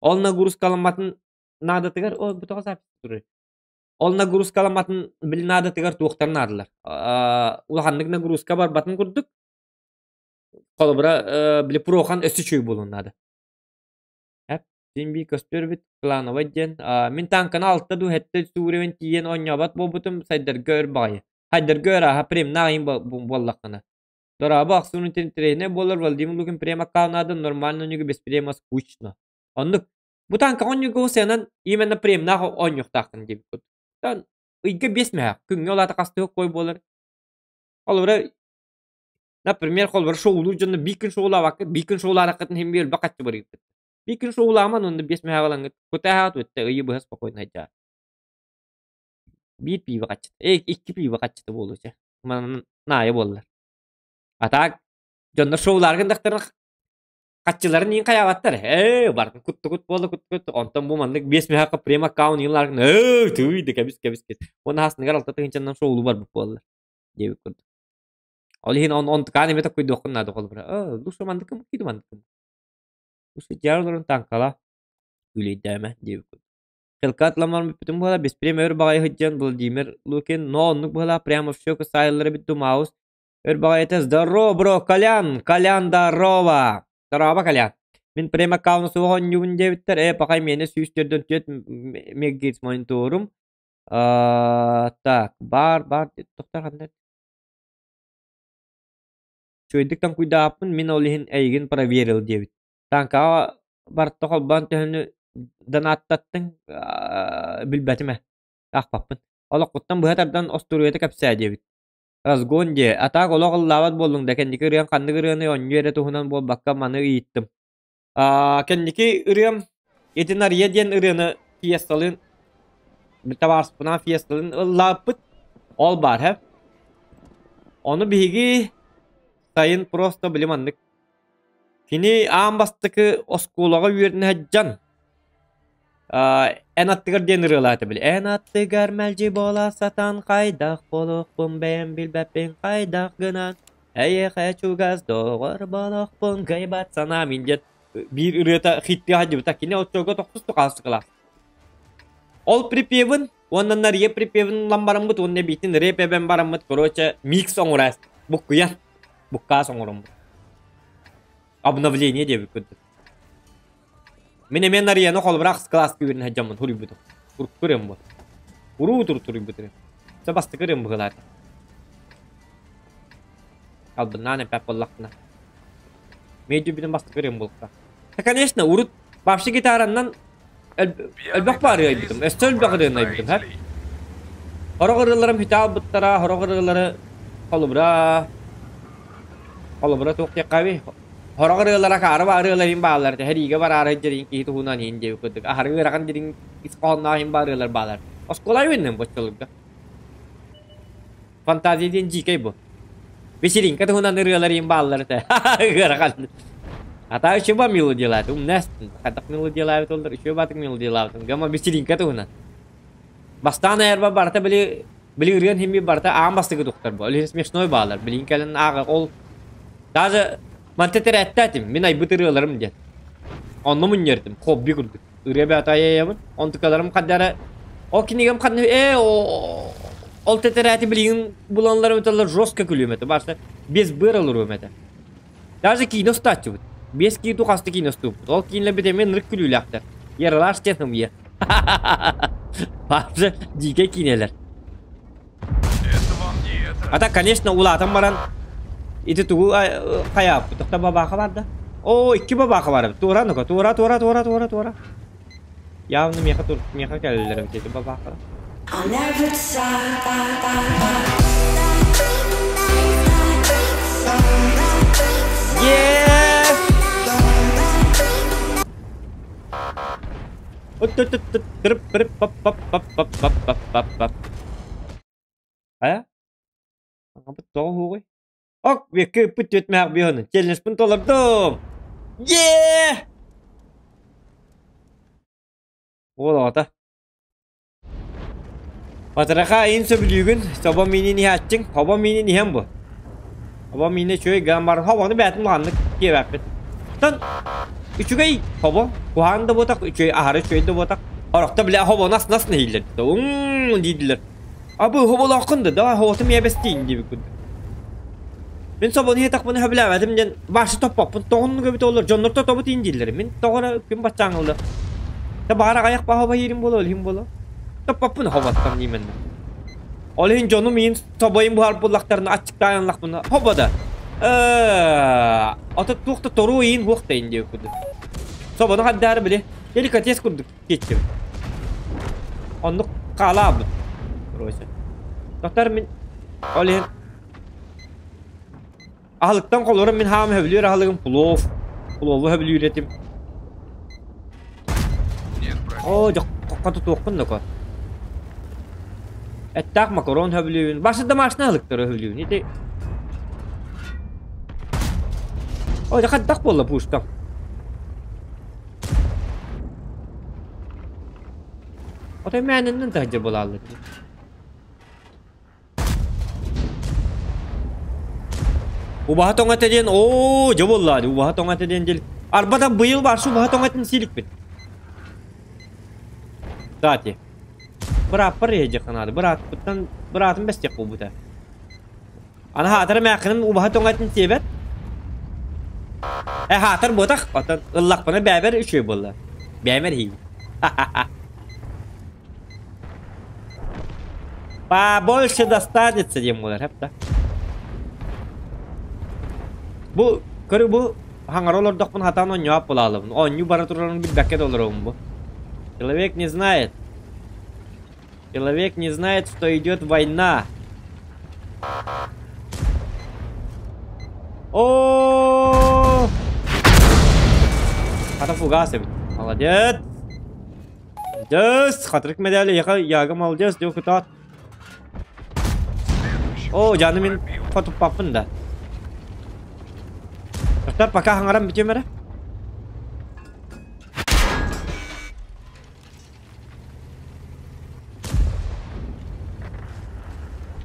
[SPEAKER 2] Ол нагрузка алынматын надо тигер о бу тоҕо запись турар. Ол нагрузка алынматын били надо тигер туохтар надылар. Улаханнык нагрузка бар батын курдук. Колобра били прохан өссө чөй болун надо. Әп, син би көстөр бит плановый ден. Мин танканы алтта ду хетте сууревен тиен онньобат болбутум сайдар көр багай. Хайдар көр аха прем нагын боллаккана. Дораба аксунун тренер болор Владимир Лукин прем аккаунады нормально нюгу без према скучно. Оннук бу танка оннюгу сенен именно прем нах оннюктакын деп. Тан ыйга бес мех күнгө олата касты кой болор. Олора Например, холбар шоулу жонно бикин шоулабакы, бикин шоуларакытын хем бир бакатчы бар гиппит. Бикин шоуламан онда бес мехагалангыт. Кутаhat өтте ыйы быһа спокойно айжа. Бир пиво качты. Э, икки пиво качты болуча. Манан наайы боллар. А так жонно шоуларгын дактарын каччыларын иин каябаттар. Э, бардын кутту кут болду кут кут. Онтон бу мандык бес мехака прем аккаунт йыларгын. Э, түй кебис кебис кебис. Оны хасныгар алта тыгынчандан шоулу бар буп боллар. Деби курду. Ол иһин он он ткани мета куй дохун надо холбра. Э, душа мандыкым киду мандыкым. Душа жарларын танкала. Үлейдәмә деби курду. Хелкат ламар бүтүн була без прем өр багай хыджан Владимир Лукин, но оннук була прямо в щеку сайлары бит маус. Өр багай это здорово, бро, Колян, Колян, здорово. Здорово, Колян. Мин прем аккаунт сугон юн дебиттер, э, пакай мени сүүстерден төт мегагерц мониторум. Так, бар, бар, токтор кандай. Чөйдүктан куйдааппын, мин ол иһин эйигин проверил диэбит. Танкаҕа барта холбоон төһөнү донаттаттыҥ билбэтим ээ, аахпаппын. Олоххуттан быһа тардан остуоруйата кэпсээ диэбит. Разгон диэ, а так олох ыллаабат буоллуҥ да кэнники ырыаҥ ханнык ырыаны оонньуу эрэ туһунан буолбакка маны ыйыттым. Аа кэнники ырыам ити Нарыйа диэн ырыаны фиесталыын табаарыспынаан фиесталыын ыллаабыппыт. Ол баар һэ. Ону биһиги сайын просто били маннык Кини аан бастакы оскуолаҕа үөрэнэ сылдьан «Эн аттыгар» диэн ырыалаата били «Эн аттыгар мэлдьи буола сатаан хайдах буолуохпун бэйэм билбэппин хайдах гынан эйиэхэ чугас доҕор буолуохпун кыайбат санаам мин» диэн биир ырыата хиттыы сылдьыбыта. Кини оччолорго тохсус тукаас кылаас. Ол припевин уонна Нария припевин ылан бараммыт уонна эбиитин рэп эбэн бараммыт короче микс оҥороо буккуйан буккаас оҥороммут. Обновление диэбит курдук. Мин эмиэ Нарияны холобура ахс кылааска үөрэнэ сылдьаммын суруйбутум. Урукку ырыам буол. Уруу тур суруйбут ырыам. Сэ бастакы ырыам быһыылаата. Албыннаан эппэт буоллахпына. Медиа бастакы ырыам буолта. Да, конечно, урут вообще гитараннан элбэх баар айбытым. Өссө элбэх ырыаны айбытым, һэ? Хорох ырыаларым хитэ албыттара, хорох ырыалары холобура холобура туох диэххэ Хорох ырыалара хаары ырыалар бааллар, тэһэриигэ бараары дьириҥ киһи туһунан иһин диэбит курдук. Аһары ыарахан дириҥ ис хоһоонноох иһин баар ырыалар бааллар. Оскуола үөннэн боччолорго. Фантазия диэн дьиикэй бу. Вечеринка туһунан ырыалар иһин бааллар этэ. Ыарахан. Ата үчүгэй мелодиялаат, умнастын. Хайдах мелодиялаабыт оллар, үчүгэй баатык мелодиялаабытын. Гама вечеринка туһунан. Бастаан айарба барыта били били ырыан химми барыта аан бастакы тухтар бу. Ол смешной баалар. Билин кэлэн ааҕа ол даже манта тирээттаатим. Мин айбыт ырыаларым диэн. Онно мунньардым. Хобби курдук. Ырыа бэйэтэ айайабын. Онтукаларым хаддара ол кинигам ханна э ол тэтэрээти билигин буланларым этэллэр жестко күлүөм этэ. Барса без быр алыруом этэ. Даже киинэ устааччыбыт. Биэс киһи тухасты киинэ устууппут. Ол киинэлэрбит эмиэ ынырык күлүүлээхтэр. Яралаш диэн ымыйа. Бааза дьиикэй киинэлэр. А так, конечно, улаатан баран ити тугу хайааппыт. Тохто бабааха бар да? О, икки бабааха бар эбит. Туора ну-ка, туора, туора, туора, туора, туора. Явно меха тур, меха кэлэллэр эбит ити бабааха. Yeah! Хайа? Аҕабыт тоҕо уһугуй? Ок, бүөккэ ыппыт түөтмээх биһону. Челленджпын толордум! Yeah! Уол оҕото. Батыраха ин сөбүлүүгүн, собо миинин иһээччиҥ, хобо миинин иһэн бу. Хобо миинэ үчүгэй гынан баран, хобону бэйэтин улаханнык киэбэппит. Оттон үчүгэй хобо, куһаҕан да буотах, үчүгэй аһары үчүгэй да буотах. Орохто бile хобону ас-нас нэһииллэр. Уҥ дииллэр. Абы хоболооххун да, давай хоботум иэбэстиин диэбит курдук. Мин собону иһэтэхпинэ сөбүлээбэтим диэн башы топпоппун тоҕуннук эбит олор дьоннор тотобут иин дииллэр. Мин тоҕо эрэ күн баччааҥылла. Та баара аҕайах баһа иирим буолуо, ол иһин буолуо. Топпоппун хоботтон диимэннэ. Ол иһин дьонум иин собойун буһар буллахтарына аччыктаан ыллахпына хобо да. Э, ото туох да торуу иин хуох да иин диэбит курдук. Собону хаддаары били деликатес курдук киэччибит. Оннук хаалаабыт. Короче. Доктор мин ол иһин аһылыктан холорум мин хаам сөбүлүүр аһылыгым плов. Плову сөбүлүүр этим. Оо, дьокко тутуохпун да ко. Эттээх макарон сөбүлүүбүн. Башы домашний аһылыктары сөбүлүүбүн. Ити О, хайдах буолла пушка? Отой мээнэннэн таһдьа буолааллар дии. Убаһа тоҥ этэ диэн, оо, дьэ буоллаа дии, убаһа тоҥ этэ диэн дьил. Арбата быйыл барсы убаһа тоҥ этин сииликпит. Кстати, бырааппар иһдьэх наада. Бырааппыттан быраатым бэстиэх буолбута. Аны хаатар эмээххиним убаһа тоҥ этин сиэбэт. Э хаатар буотах, оттон ыллахпына бэбэр үчүгэй буолла. Бээмэр иһиибин. Побольше достанется диэн буолар хэп да. Бу көрү бу хаҥара олордохпун хатаан оонньоох буолаалыбын. Оонньуу бара турарын билбэккэ да олоробун бу. Человек не знает. Человек не знает, что идет война. О! Хата фугас эбит. Молодец! Молодец! Хатырык медали яха яга молодец, дио кытаат. О, жаны мин хотуппаппын да. Тохтор пока хаҥаран бүтүөм эрэ.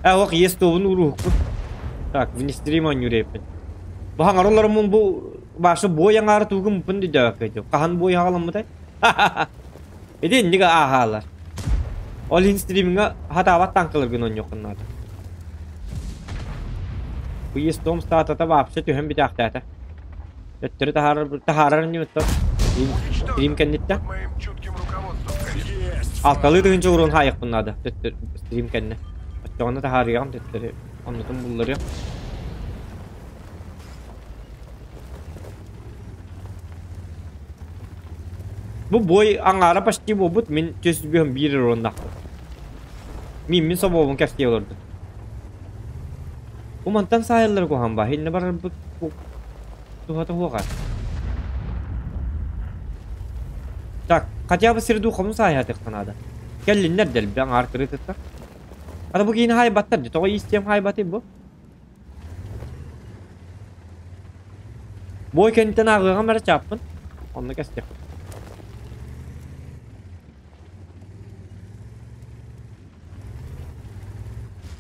[SPEAKER 2] Э, ох, есть туобун уруһукпун. Так, внестрим оонньуур эбиппин. Бу хаҥара олороммун бу башы бой аҥаара тугуммуппун дүйдөөбөккө хаһан бой хаҕаламмытай? Ити инник ааһаалар. Ол иһин стримҥа хатаабат танкаларгын оонньуоххун наада. Бу есть статата вообще түһэн бүтээхтээтэ. Төттөрү таһаарар таһаарар иннибиттэн стрим кэнниттэн. Алталыы тыһыынча уруон хаайыахпын наада төттөрү стрим кэннэ. Оччоҕуна таһаарыаҕым төттөрү оннутун булларыам. Бу бой аҥаара почти буолбут мин түс бүһүн биир уруоннаахпын. Мин мин собуобун кэпсии олордум. Бу мантан саайыллар куһаҕан баа. Иннэ барарбыт туһата суоҕа. Так, хотя бы среду хомус саайаатыахха наада. Кэллиннэр дэлби аҥаар кырыытыттар. Ата бу киһини хаайбаттар дии. Тоҕо иистиэм хаайбатый бу? Бой кэнниттэн ааҕыаҕым эрэ чааппын. Онно кэстиэх.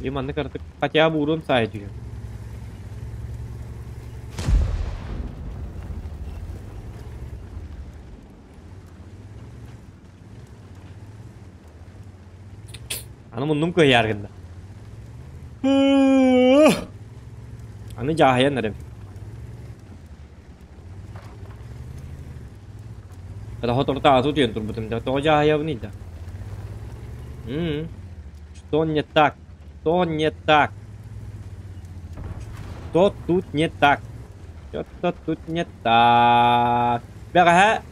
[SPEAKER 2] И маннык артык хотя бы урон саайа түһүө. Аны муннум кыайаар гынна. Аны дьааһыйан эрэбин. Хотортаату диэн турбутум да тоҕо дьааһыйабыный да. М Что не так? Что не так? Что тут не так? Что-то тут не так. Бэҕэһээ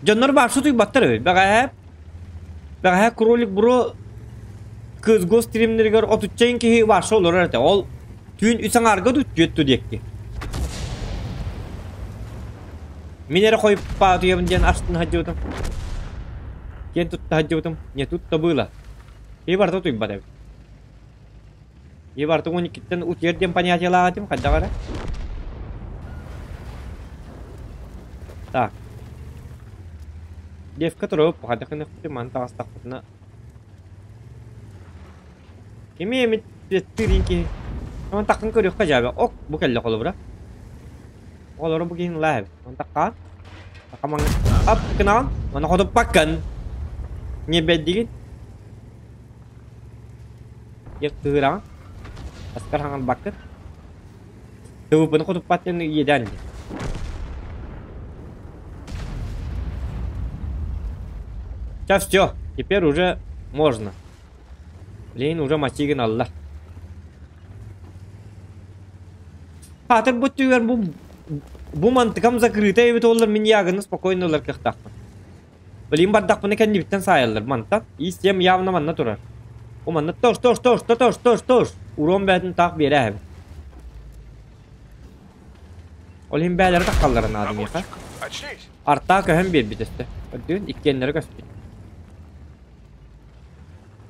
[SPEAKER 2] Дьоннор баарса утуйбаттар эбит. Бэҕэһээ бэҕэһээ кролик бро кызго стримнэригэр отучча киһи баарса олорор этэ. Ол түүн үс аҥаарга түөттү диэкки. Мин эрэ хойуппаатыйабын диэн астына сылдьыбытым. Диэн тутта сылдьыбытым. Не тут-то было. Киһи барыта утуйбат эбит. Киһи барыта 12-ттэн утуйар диэн понятиелаах этим хайдах эрэ. Так. Девка туруп, хайдах гыныахпытый маны таҕыстахпытына. Кими эмит тыырын киһи. Маны таххын көрүөххэ дьээбэ. Ок, бу кэллэ холобура. Оҕолору бу киһини ылаа эбит. Маны таххаан. Тахамаҥ ап гынаҕын. Маны хотуппаккын. Не бэрдигин. Дьэ кыыраҕын. Аскар хаҥалбаккын. Тыбыппыны хотуппат диэн иэдээн дии. Сейчас все, теперь уже можно. Блин, уже мочигин алла. Паатыр бу түгэн бу бу мантыкам закрыта эбит оллар мин ягыны спокойно ылар кыахтаахпын. Блин бардахпына кэннибиттэн саайаллар мантан. Истиэм явно манна турар. Бу манна тош тош тош тош тош тош. Урон бээтин таах биэрээһэбин. Ол иһин бээлэрэ таххаллара наада миэхэ. Артаа көһөн биэрбит өстө. Көрдүүн иккиэннэрэ көспүт.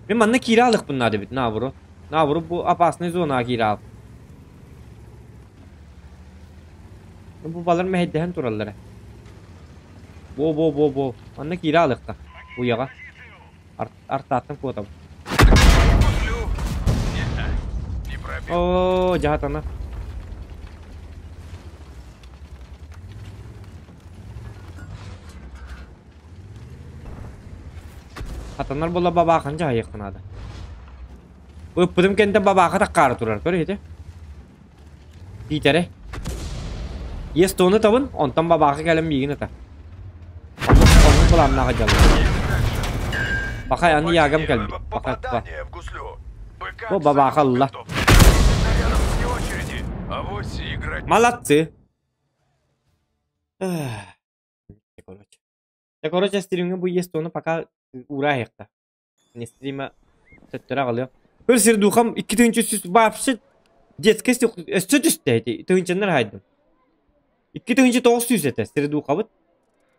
[SPEAKER 2] Мин манна киирэ алыхпын наада эбит, наоборот. Наоборот бу опасный зонаҕа киирэ ал. Бу балар мэһэйдэһэн тураллара. Во-во-во-во. Манна киирэ алыхха. Уйаҕа. Артааттан куотабын. Оо, дьаһатана. Хатанар буола бабаахан дьаһайыахха наада. Ыппытым кэннэ бабааха таккаара турар, көр ити. Питерэ. Есть тону табын, онтон бабааха кэлэн миигин ата. Оннук былааннаах дьалла. Бахай аны ягам кэлбит. Баха Бу бабааха ылла. Молодцы. Короче. Короче, стримҥэ бу есть тону пока уураа Не стрима төттөрө аҕалыам. Көр сир духам 2300 вообще. Детскай өссө түстэ ити тыһыынчаннар аһайдым. 2900 этэ средухабыт.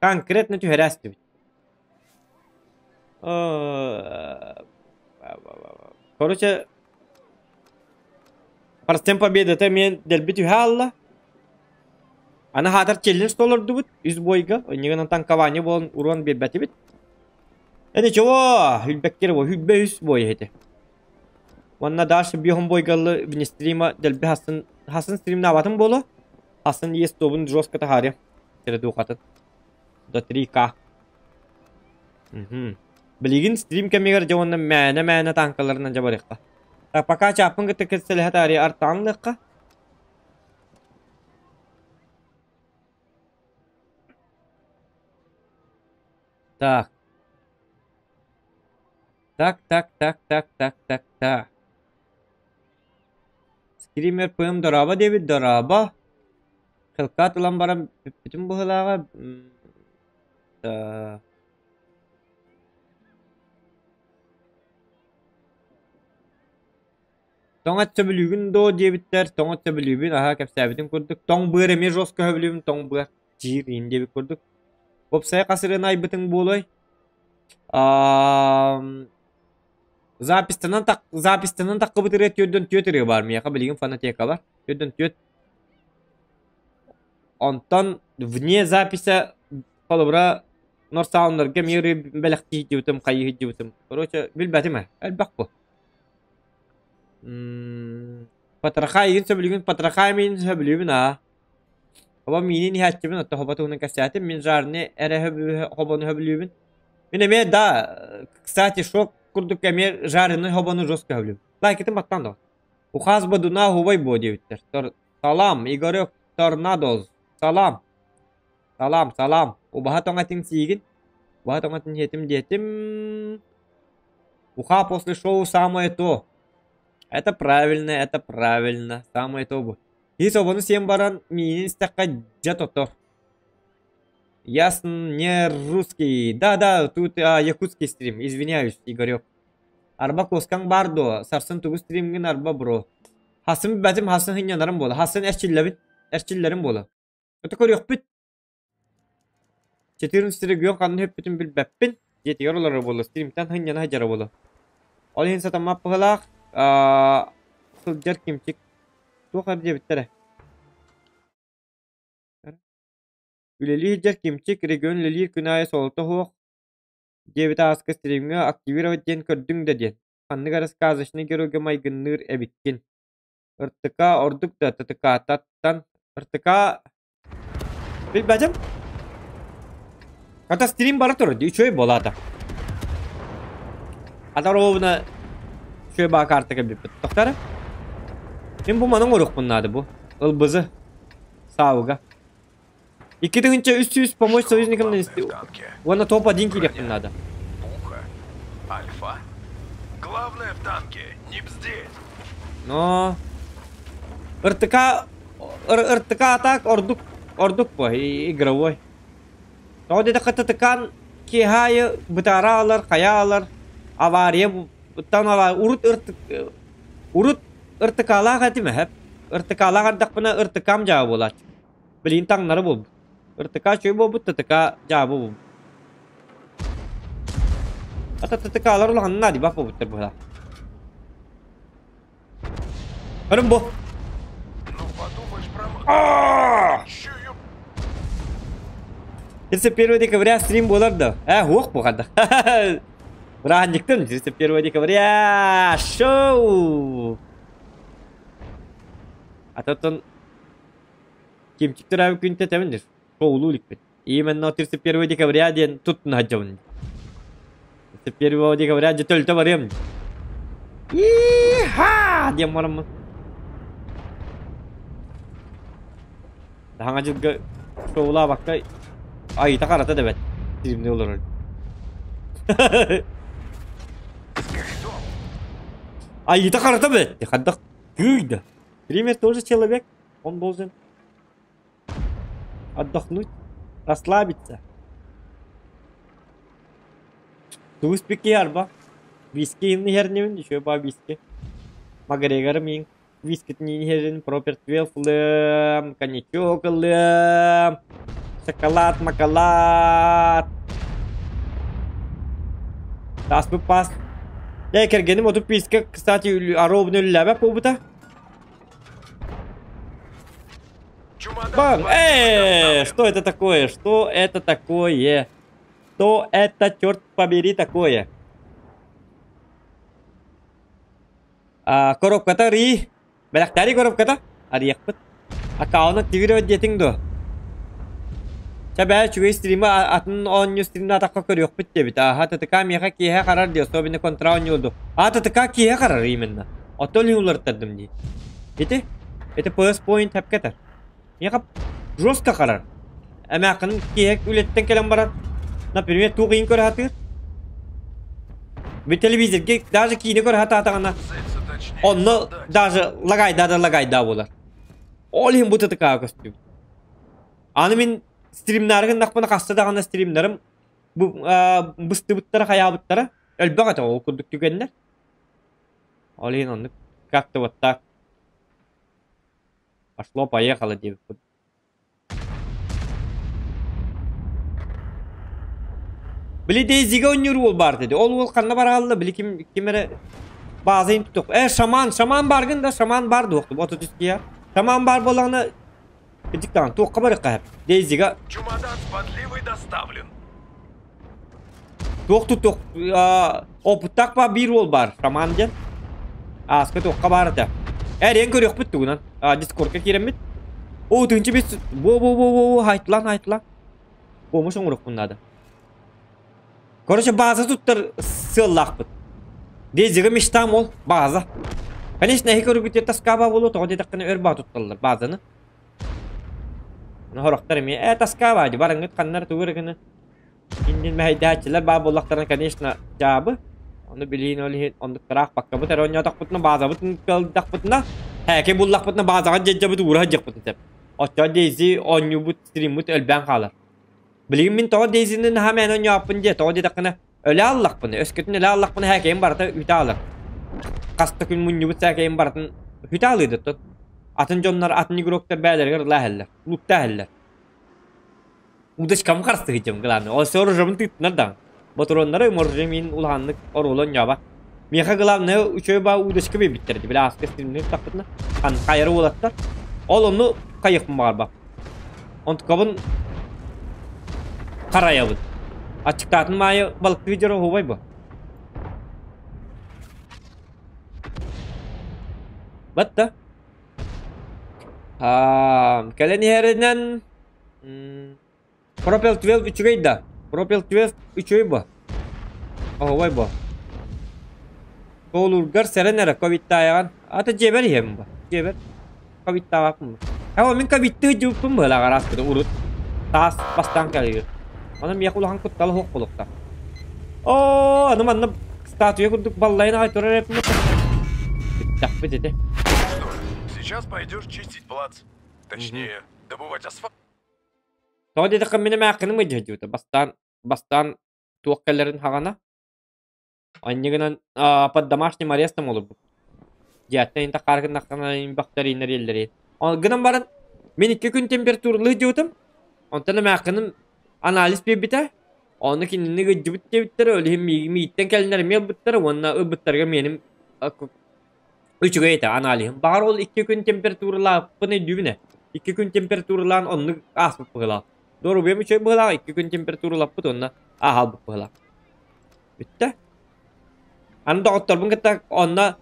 [SPEAKER 2] Конкретно түһэрээстибит. Короче, Парстен победата мен дэлби түһэ алла. Аны хаатар челлендж толордубут үс бойга. Оннигынан танкование буолан урон биэрбэтибит. Это чего? Хүлбэккер бу. Хүлбэ үс бой эти. Уонна дальше биһон бойгаллы вне стрима дэлби хасын хасын стримнаабатын боло. Хасын есть тобун жестко тахари. Теледухатын. До 3К. Угу. Билигин стрим кэмигэр дьэ уонна мээнэ-мээнэ танкаларынан дьэ барыахха. Так, пока чааппын кытта кэсэлэһэ таарыйа артаанныахха. Так. Так, так, так, так, так, так, так. Скример ПМ дорообо диэбит дорообо. Хелкат ылан баран бүппүтүм быһыылааҕа. Да. Тоҥ эт сөбүлүүгүн дуо диэбиттэр, тоҥ эт сөбүлүүбүн, аһа кэпсээбитим курдук. Тоҥ быар эмиэ жестко сөбүлүүбүн, тоҥ быар диир иин диэбит курдук. Уопсайа хас ырыаны айбытыҥ буолуой? Запистанан так запистанан таххыбыт ырыа түөрдөн түөрт ырыа баар миэхэ билигин фонотека бар. Түөрдөн түөрт. Онтон вне записи холобура Норсауннарга эмиэ ырыа бэлэхтии сылдьыбытым, хайыы сылдьыбытым. Короче, билбэтим ээ, элбэх бу. Потроха игин сөбүлүүгүн, потроха миин сөбүлүүбүн аа. Хобо миинин иһээччибин, оттон хобо туһунан кэпсээтим. Мин жареный эрэ хобону сөбүлүүбүн. Мин эмиэ да, кстати, шок курдук эмиэ жареный хобону жестко сөбүлүүбүн. Лайкытын баттаан да. Ухаас бодуна хубай буо диэбиттэр. Салам, Игорек, Торнадоз, салам. Салам, салам. Убаһа тоҥ этиҥ сиигин. Убаһа тоҥ этин сиэтим диэтим. Уха после шоу самое то. Это правильно, это правильно. Самое то бу. Киһи собону сиэн баран миинин истэххэ дьэ тотор. Ясно, не русский. Да-да, тут якутский стрим. Извиняюсь, Игорек. Арба куоскаҥ баар дуо? Сарсын тугу стримҥин арба бро? Хасын бэтим хасын хынньанарым буола. Хасын эрчиллэбин. Эрчиллэрим буола. Ото көрүөхпүт. 14 регион ханна өппүтүн билбэппин. Дьиэтигэр олорор буолла. Стримтэн хынньана сылдьара буолла. Ол иһин сатаммат быһыылаах. Сылдьар кимчик. Туох эр диэбиттэрэ. Үлэлии сылдьар кимчик регион үлэлиир күн аайы солото суох диэбит ааска стримҥэ активировать диэн көрдүҥ да диэн. Ханнык эрэ сказочный геройга майгынныыр эбиккин. РТК ордук да ТТК-тан РТК билбэтим. Хата стрим бара турар дии үчүгэй буолаата. Ата ровно үчүгэй баа карта кэлбиппит. Тохтара. Мин бу манан оруохпун наада бу. Ылбызы. Саауга. 2300 помочь союзникам нанести. Уонна топ-1 киириэхпин наада.
[SPEAKER 3] Пуха. Альфа. Главное в танке не бздеть.
[SPEAKER 2] Но РТК РТК атак ордук ордук по игровой. Тоҕо диэтэххэ ТТК киэһэ бытаара алар, хайа алар, авария тан урут урут РТК-лаах этим эһэп. РТК-лаах ардахпына РТК-м дьаа буолааччы. Билигин таҥнары буолбут. РТК үчүгэй буолбут, ТТК дьаабы буолбут. Ата ТТК-лар улаханна дибах буолбуттар быһа. Көрүм бу.
[SPEAKER 3] Ну подумаешь, промах. Чую.
[SPEAKER 2] 31 декабря стрим буолар да? Э, уох бу хадда. Бырааһынньыктан 31 декабря шоу. Ататтан Кимчик төрөөбүт күн тэтэбин дир. Шоулуу иликпин. Именно 31 декабря диэн туттун сылдьабын. 31 декабря дьэ төлтө барыам. Иха диэн бараммын. Хаҥа дьылга шоулаабакка айыта харата да бэт. Стримни олорор. Айыта харата бэт. Хаддах кыйда. Стример тоже человек. Он должен отдохнуть, расслабиться. Туус пикки арба. Виски инни хернибин, еще ба виски. Макгрегор мин. Вискитин иһэрин, Proper 12 ылыам, коньячок ылыам, шоколад, макалат. Тааспыт паас. Э, кэргэним оту пиискэ, кстати, аробун үллээбэт буолбута. Бам! Э, что это такое? Что это такое? Что это, черт побери, такое? А, коробката арыйыы. Бэлэхтээри коробката арыйыахпыт. Аккаунт активировать диэтиҥ дуо? Чэ бээ, үчүгэй стримы атын оонньуу стримна атахха көрүөхпүт диэбит. Ааха, ТТК миэхэ киэһэ харар дии, особенно контра оонньуулду. А, ТТК киэһэ харар именно. Оттон иһин уларыттардым дии. Ити? Ити PS Point хэпкэтэр. Миэхэ жестко харар. Эмээххин киэһэ үлэттэн кэлэн баран, например, туох иһин көрө сатыыр? Бу телевизорга даже киинэ көрө сатаатаҕына, онно даже лагайдаа да лагайдаа буолар. Ол иһин бу ТТК көстүбүт. Аны мин стримнары гыннахпына хаста даҕаны стримнарым бу быстыбыттара хайаабыттара элбэх этэ ол курдук түгэннэр. Ол иһин оннук как-то вот так пошло-поехало диэбиппит. Били Дейзигэ оонньуур уол баар дии. Ол уол ханна бараалла били ким ким эрэ баазайын тутуох. Э, шаман, шаман бааргын да, шаман баар дуохтум. Отут үс киһи. Шаман баар буоллаҕына кырдьык даҕаны туохха барыахха сөп. Дейзига
[SPEAKER 3] Чемодан с подливой доставлен.
[SPEAKER 2] туох туох опыттаах баар биир уол баар. Шаман диэн. Ааска туохха баар этэ. Эриэн көрүөхпүт тугунан. Дискордка киирэммит. О, тыынчы бис. Бо бо бо бо хайтлан хайтлан. Помощь оҥоруохпун наада. Короче, база туттар сыаллаахпыт. Дейзига мечтам ол база. Конечно, эһи көрүгүт таскаба буолуо, тоҕо диэтэххинэ өр баа тутталлар базаны. Хорохтор эмиэ э таскаба ди барыҥҥыт ханнар тугу эрэ гына. Иннин мэһэйдээччилэр баа буоллахтарына, конечно, дьаабы. Ону билиин ол иһин оннуктараах баккабыт эрэ оонньоотохпутуна базабытын кыалдахпытына, һээки буллахпытына базаҕа дьэдьэбит уура сылдьыахпытын сөп. Оччоҕо Дейзи оонньуубут стриммут өлбөөн хаалар. Билигин мин тоҕо Дейзини наһаа мээнэ оонньооппун диэ, тоҕо диэтэххинэ өлө аллахпына, өскөтүн өлө аллахпына һээкэйим барыта үтэ аалар. Хас да күн мунньубут сээкэйим барытын үтэ аалыыдыт тут. Атын дьоннор, атын игроктар бээлэригэр ыла иһэллэр, лутта иһэллэр. Удочкам харыстыһыдьым главное. Ол оружием тыыттынар да. Ботуруоннары оружием мин улаханнык оруолу оонньообот. Миэхэ главное үчүгэй баа удочка биэрбиттэр дии. Били ааска стримнир тахпытына хан хайары уолаттар. Ол онну хайыахпын баҕарбап. Онтукабын харайабын. Аччыктаатын маайы балыктыы дьоро оһуобай бу. Батта. Кэлэн иһэринэн Пропел 12 үчүгэй да? Пропел 12 үчүгэй бу. Оһуобай бу. Тоолуургар сэрэн эрэ ковидтаайаҕын. Ата дьиэбэр иһэбин бу. Дьиэбэр ковидтаабаппын бу. Һэ мин ковидтыы дьыбыппын быһыылаах араас урут. Таас бастаан кэлигир. Онон миэхэ улахан куттала суох буолуохтаах. Оо, аны манна статуя курдук баллайын аҕай турар эппин. Бүттэхпит ити.
[SPEAKER 3] Что, сейчас пойдешь чистить плац? Точнее, добывать асфальт.
[SPEAKER 2] Тоҕо диэтэххэ мин эмээххиnim ыйдьыһдьыбыта. Бастаан бастаан туох кэлэрин хаҕана анньыгынан под домашним арестом олорбут. Дьиэттэн интаххаар гыннаххына бактерийнэр иэллэри. Ол гынан баран мин икки күн температуралыы дьыбытым. Онтон эмээххиnim анализ биэрбитэ. Ону кинини ыдьыбыт диэбиттэрэ, ол иһин миигиттэн кэлиннэр эмиэ ылбыттара уонна ылбыттарыгар миэним үчүгэй этэ аналиһым. Баҕар ол икки күн температуралаабыппын өйдүүбүн ээ. Икки күн температуралаан оннук ааспыт быһыылаах. Доруобуйам үчүгэй быһыылаах, икки күн температуралаппыт уонна ааһалбыт быһыылаах. Бүттэ. Аны доҕотторбун кытта онно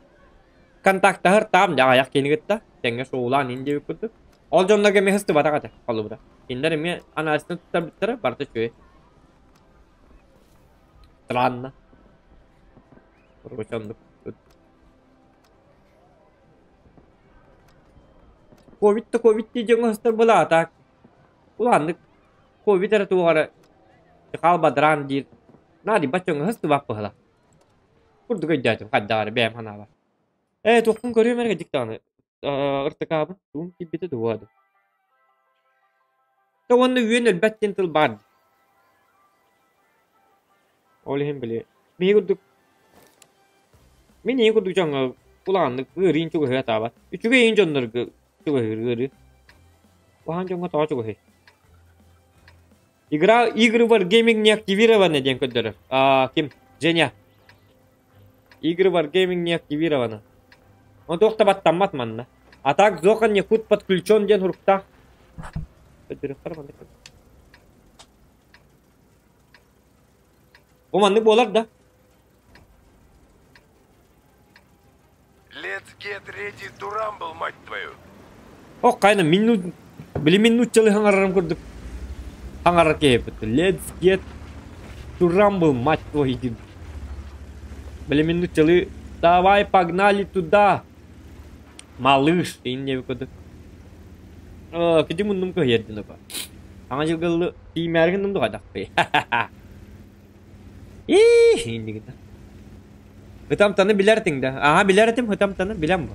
[SPEAKER 2] контактаһар таам дьэ аҕыйах киһини кытта тэҥҥэ шоулаан иһин диэбит курдук. Ол дьоннорго эмиэ сыстыбатах этэ холобура. Кинилэр эмиэ анализтан туттарбыттара барыта үчүгэй. Странно. Короче, оннук. Ковид да ковид дии дьоҥҥо сыстар былаата. Улааннык ковид эрэ туох эрэ хаал бадараан диир наадыйбат дьоҥҥо сыстыбат быһыылаах. Курдук өйдөөтүм хайдах эрэ бэйэм санаабар. Ээ туохпун көрүөм эрэ дьик даҕаны ыртыкаабын тугум киирбитэ дуо да. Та уонна үөн өлбөт диэн тыл баар дии. Ол иһин били биһи курдук мин ийэ курдук дьоҥҥо Улааннык ыарыын чугаһыы атаабат. Үчүгэй иһин дьоннорго чугаһыыр ыарыы. Улахан дьоҥҥо тоҕо чугаһый? Игра игры Wargaming не активированы диэн көрдөрөр. А, ким? Женя. Игры Wargaming не активированы. Он туох да баттаммат манна. А так Зохан Якут подключен диэн суруктаах. Көрдөрүөхтэрэ маннык. Бу маннык буолар да?
[SPEAKER 3] Let's get ready to rumble, мать твою!
[SPEAKER 2] Ох, хайна мин били мин нууччалыы хаҥарарым курдук хаҥарар киһиппит. Let's get to rumble, мать твою диэн. Били мин нууччалыы давай погнали туда, малыш диэн диэбит курдук. Кити муннум кыһыйар диэн опа. Саҥа дьылга ыллы тииймээри гынным дуҕайдахпый. Иих иннигитэ. Ытамтаны билэр этиҥ да? Аха билэр этим, ытамтаны билэн бу.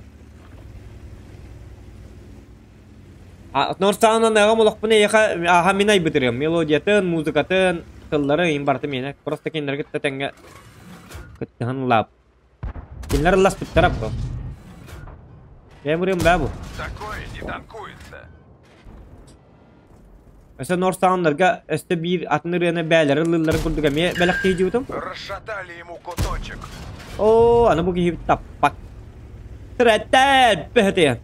[SPEAKER 2] Норсаанан аҕам олохпун эйиэхэ аха мин айбытырыам. Мелодиятын, музыкатын, тыллары ыйын барыта миэнэ. Просто кинилэргэ кытта тэҥҥэ кыттыһан ылаап. Кинилэр ылласпыттара бу. Бэйэм ырыам баа бу.
[SPEAKER 3] Такое не танкуется.
[SPEAKER 2] Өссө Норсауннарга өссө биир атын ырыаны бээлэри ыллыылларын курдук эмиэ бэлэхтии дьыбытым.
[SPEAKER 3] Расшатали ему куточек.
[SPEAKER 2] Оо, аны бу киһибит таппат. Тирэтэн бөһөтүйэн.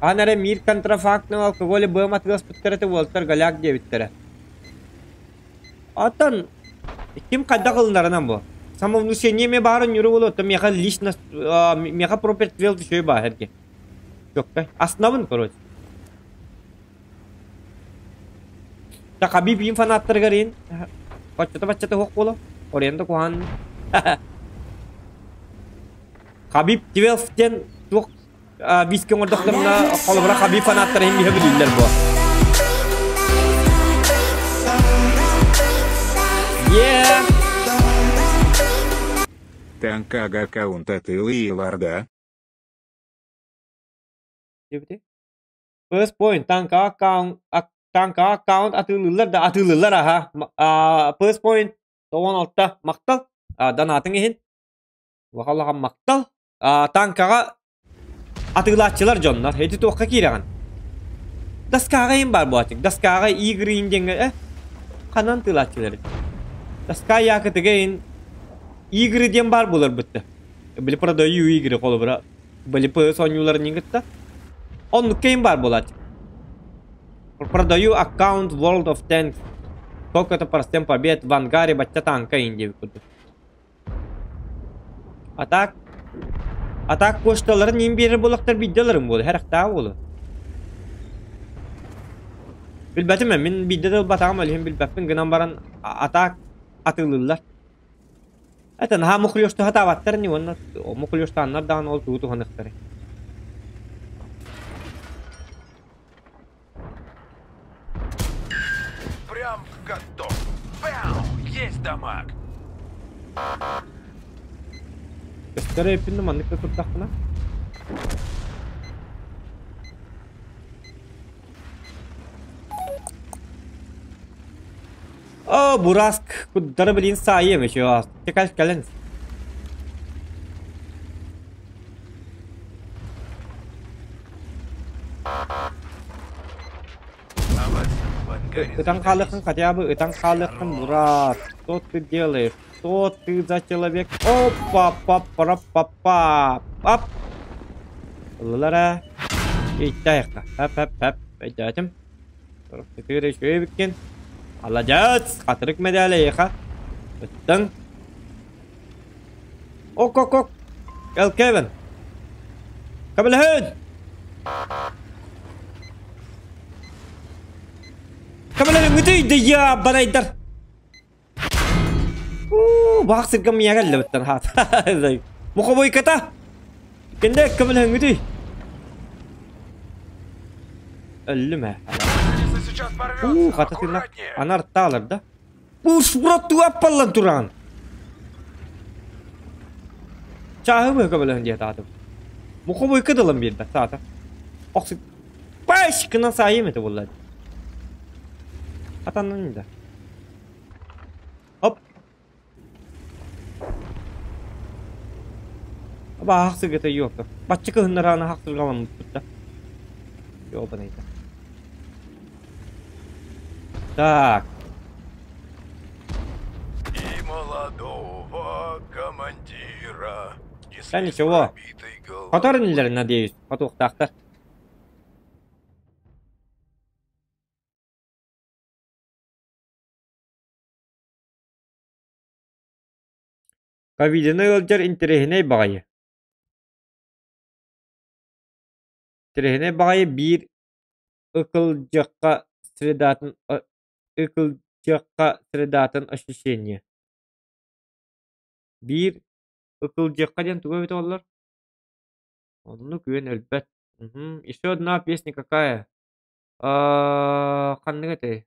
[SPEAKER 2] Аан эрэ мир контрафактного алкоголя быам атыыласпыттара этэ уолтар голяк диэбиттэрэ. Оттон ким хайдах ылынарынан бу. Самовнушение эмиэ баарын ньуру буолуо, оттон миэхэ лично миэхэ пропертвел үчүгэй баар эргэ. Чоккай. Астынабын, короче. Та Хабиб иин фанаттарыгар иин баччата-баччата суох буолуо. Оренда куһаан. Хабиб 12 диэн туох виски оҥордохторуна холобура Хабиб фанаттара иһин биһэ билиллэр буо. Yeah!
[SPEAKER 4] Танкага аккаунт атыылыылар да?
[SPEAKER 2] Диэбити. First point танка аккаунт танка аккаунт атыылыыллар да атыылыыллар аха. First point 96 махтал. Донатыҥ иһин. Улахан махтал. Танкаҕа атыылааччылар дьоннор. Ити туохха киирэҕин? Доскаҕа иһин баар буолааччык. Доскаҕа игры иһин диэҥҥэ ханан атыылааччылар Доска якытыга иһин игры диэн баар буолар бытта. Били продаю игры холобура. Били PS оонньууларын кытта. Оннук кэйин баар буолааччы. Продаю аккаунт World of Tanks. Сколько-то процент побед в ангаре бачча танка иһин диэбит курдук. А так а так почталарын иин биэрэр буоллахтар биирдэ ыларым буолуо, сэрэхтээх буолуо. Билбэтим ээ, мин биирдэ да ылбатаҕым ол иһин билбэппин гынан баран а так атыылыыллар. Это наһаа мухлёшту сатаабаттар ини уонна мухлёштааннар даҕаны ол тугу туһаныахтарай.
[SPEAKER 3] Прям в готов. Бау! Есть дамаг!
[SPEAKER 2] Көстөр эппин да маннык да турдахпына. О, Бураск, куддара билин саайым еще. Текал кэлэн. Ытан хаалыаххын хотя бы ытан хаалыаххын Бурас. Что ты делаешь? Что ты за человек? Опа па пара па па Ап. Ыллылар Иттайыққа. Хап хап хап. Өйдөөтүм. 44 үчүгэй эбиккин. Молодец! Хатырык медали эйиэхэ. Ыттыҥ. Ок ок ок. Кэл Кевин. Көмөлөһүн! Көмөлөһүн үтүй дыйа барайдар. Уу, баах сиргэ миэхэ кэллэбиттэн хаат. Мухобойката. Кэнде көмөлөһүн үтүй. Өллүм ээ. Уу, хата тыына анар таалар да. Бу шурат туаппаллан туран. Чааһы быһа көмөлөһүн диэтэ аатым. Мухобойка дылан биэрбэт саата. Охсу Паш гынан саайым этэ буолла. Атаннан да. Оп. Аба хахсыргата ёпта. Бачча кыһыннараана хахсыргаламмыппыт да. Ёбаный да. Так.
[SPEAKER 3] И молодого командира.
[SPEAKER 2] Да ничего. Хотор инилэр, надеюсь. Хотуохтаахтар. Ковидины ыалдьар интэриэһинэй баҕайы. Интэриэһинэй баҕайы биир ыкылдьыахха средатын ыкылдьыахха средатын ощущение. Биир ыкылдьыахха диэн тугу эбитэ буоллар? Оннук үөн өлбөт. Мгм. Еще одна песня какая? Ханнык этэй?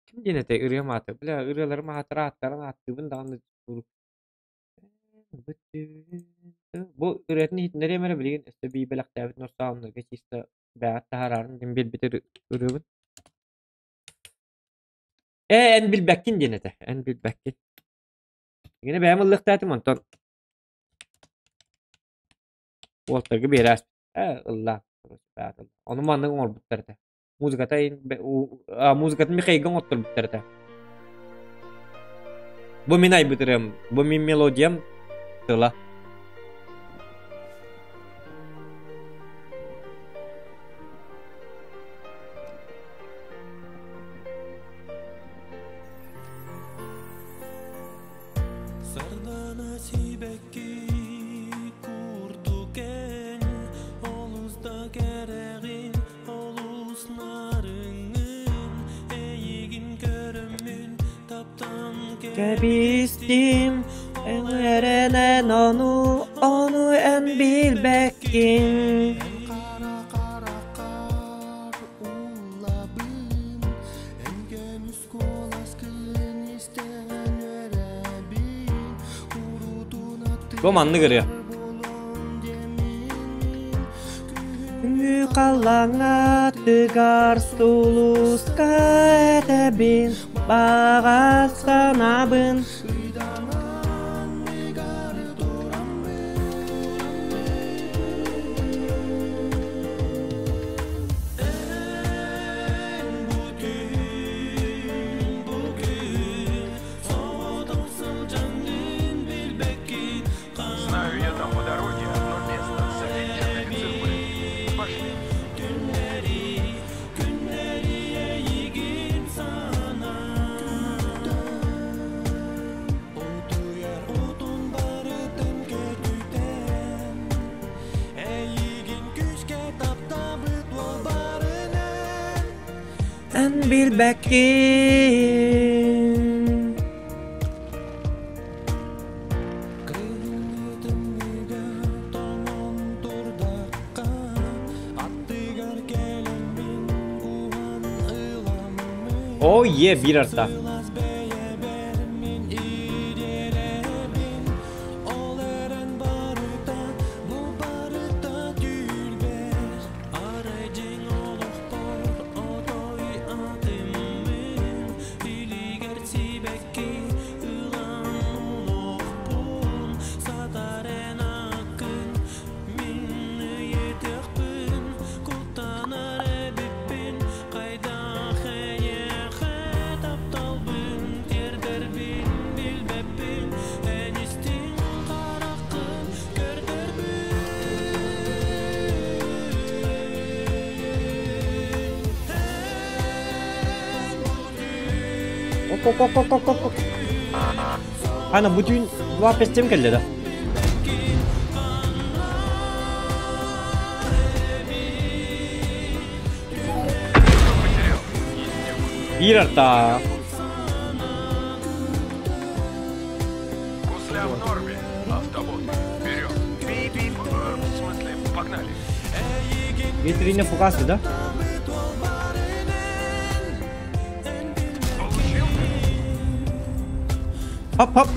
[SPEAKER 2] Ким диэн этэй ырыам аата? Бля, ырыаларым аатара ааттарын ааттыыбын даҕаны Бу ырыатын иһитиннэриэм эрэ билигин өссө бии бэлэхтээбит Нурсаалыннарга чисто бэҕэт таһаарарын диэн биэрбит ырыабын. Ээ, эн билбэккин диэн этэ. Эн билбэккин. Игини бэйэм ыллыахтаатым онтон уолтарга биэрээс. Ээ, ыллаа. Ону маннык оҥорбуттар этэ. Музыката музыкатын Михаилга оҥотторбуттар этэ. Бу мин айбыт ырыам, бу мин мелодиям тыла.
[SPEAKER 1] Сардана сибэкки курдук эн олус да кэрэҕин, олус нарыҥҥын, эйигин көрөммүн таптаан
[SPEAKER 2] Кэбистим, эрэнэн ону, ону эн билбэккин.
[SPEAKER 1] Эн хара хараххар уллабын, эн көмүс куоласкын истэн үөрэбин, куруутун
[SPEAKER 2] Бу маннык ырыа.
[SPEAKER 1] аттыгар буолуом диэммин,
[SPEAKER 2] Күҥҥү халлаҥҥа тыгар сулуска этэбин, баҕа санаабын.
[SPEAKER 1] ыйдаҥан ыгары тураммын. Эн бу түүн, бу күн соҕотох сылдьаҥҥын билбэккин.
[SPEAKER 3] Знаю я там по дороге одно место с офигенными цифрами. Пошли.
[SPEAKER 1] Түүннэри, күннэри эйигин санаан. Утуйар уутун барытын көтүтэн, эйигин күүскэ таптаабыт уолбарынан.
[SPEAKER 2] Эн билбэккин.
[SPEAKER 1] Кыһыҥҥы тымныыга тоҥон турдахха, аттыгар кэлэммин кууһан ыламмын.
[SPEAKER 2] О, е, биир арта.
[SPEAKER 1] Сылаас бэйэбэр мин ириэрэбин, ол эрэн барыта, бу барыта түүлбэр. Арай дьиҥ олохпор отой атыммын, илиигэр сибэкки ылан олохпун. Сатар эн аккын мин ыйытыахпын, куттанар эбиппин, хайдах эйиэхэ тапталбын тиэрдэрбин билбэппин, эн истиҥ хараххын көрдөрбүн. Эн бу
[SPEAKER 2] Оп, оп, оп, оп, оп, оп, оп. Ана бу түүн два пестем кэллэ да.
[SPEAKER 1] билбэккин ханна эбит.
[SPEAKER 3] Что потерял? Индюк.
[SPEAKER 2] Биир арта.
[SPEAKER 3] Гусля в норме. Автобот. Вперед. Бип-бип. В смысле, погнали.
[SPEAKER 2] Витрина фугасы, да?
[SPEAKER 3] Получил?
[SPEAKER 2] Хоп, хоп.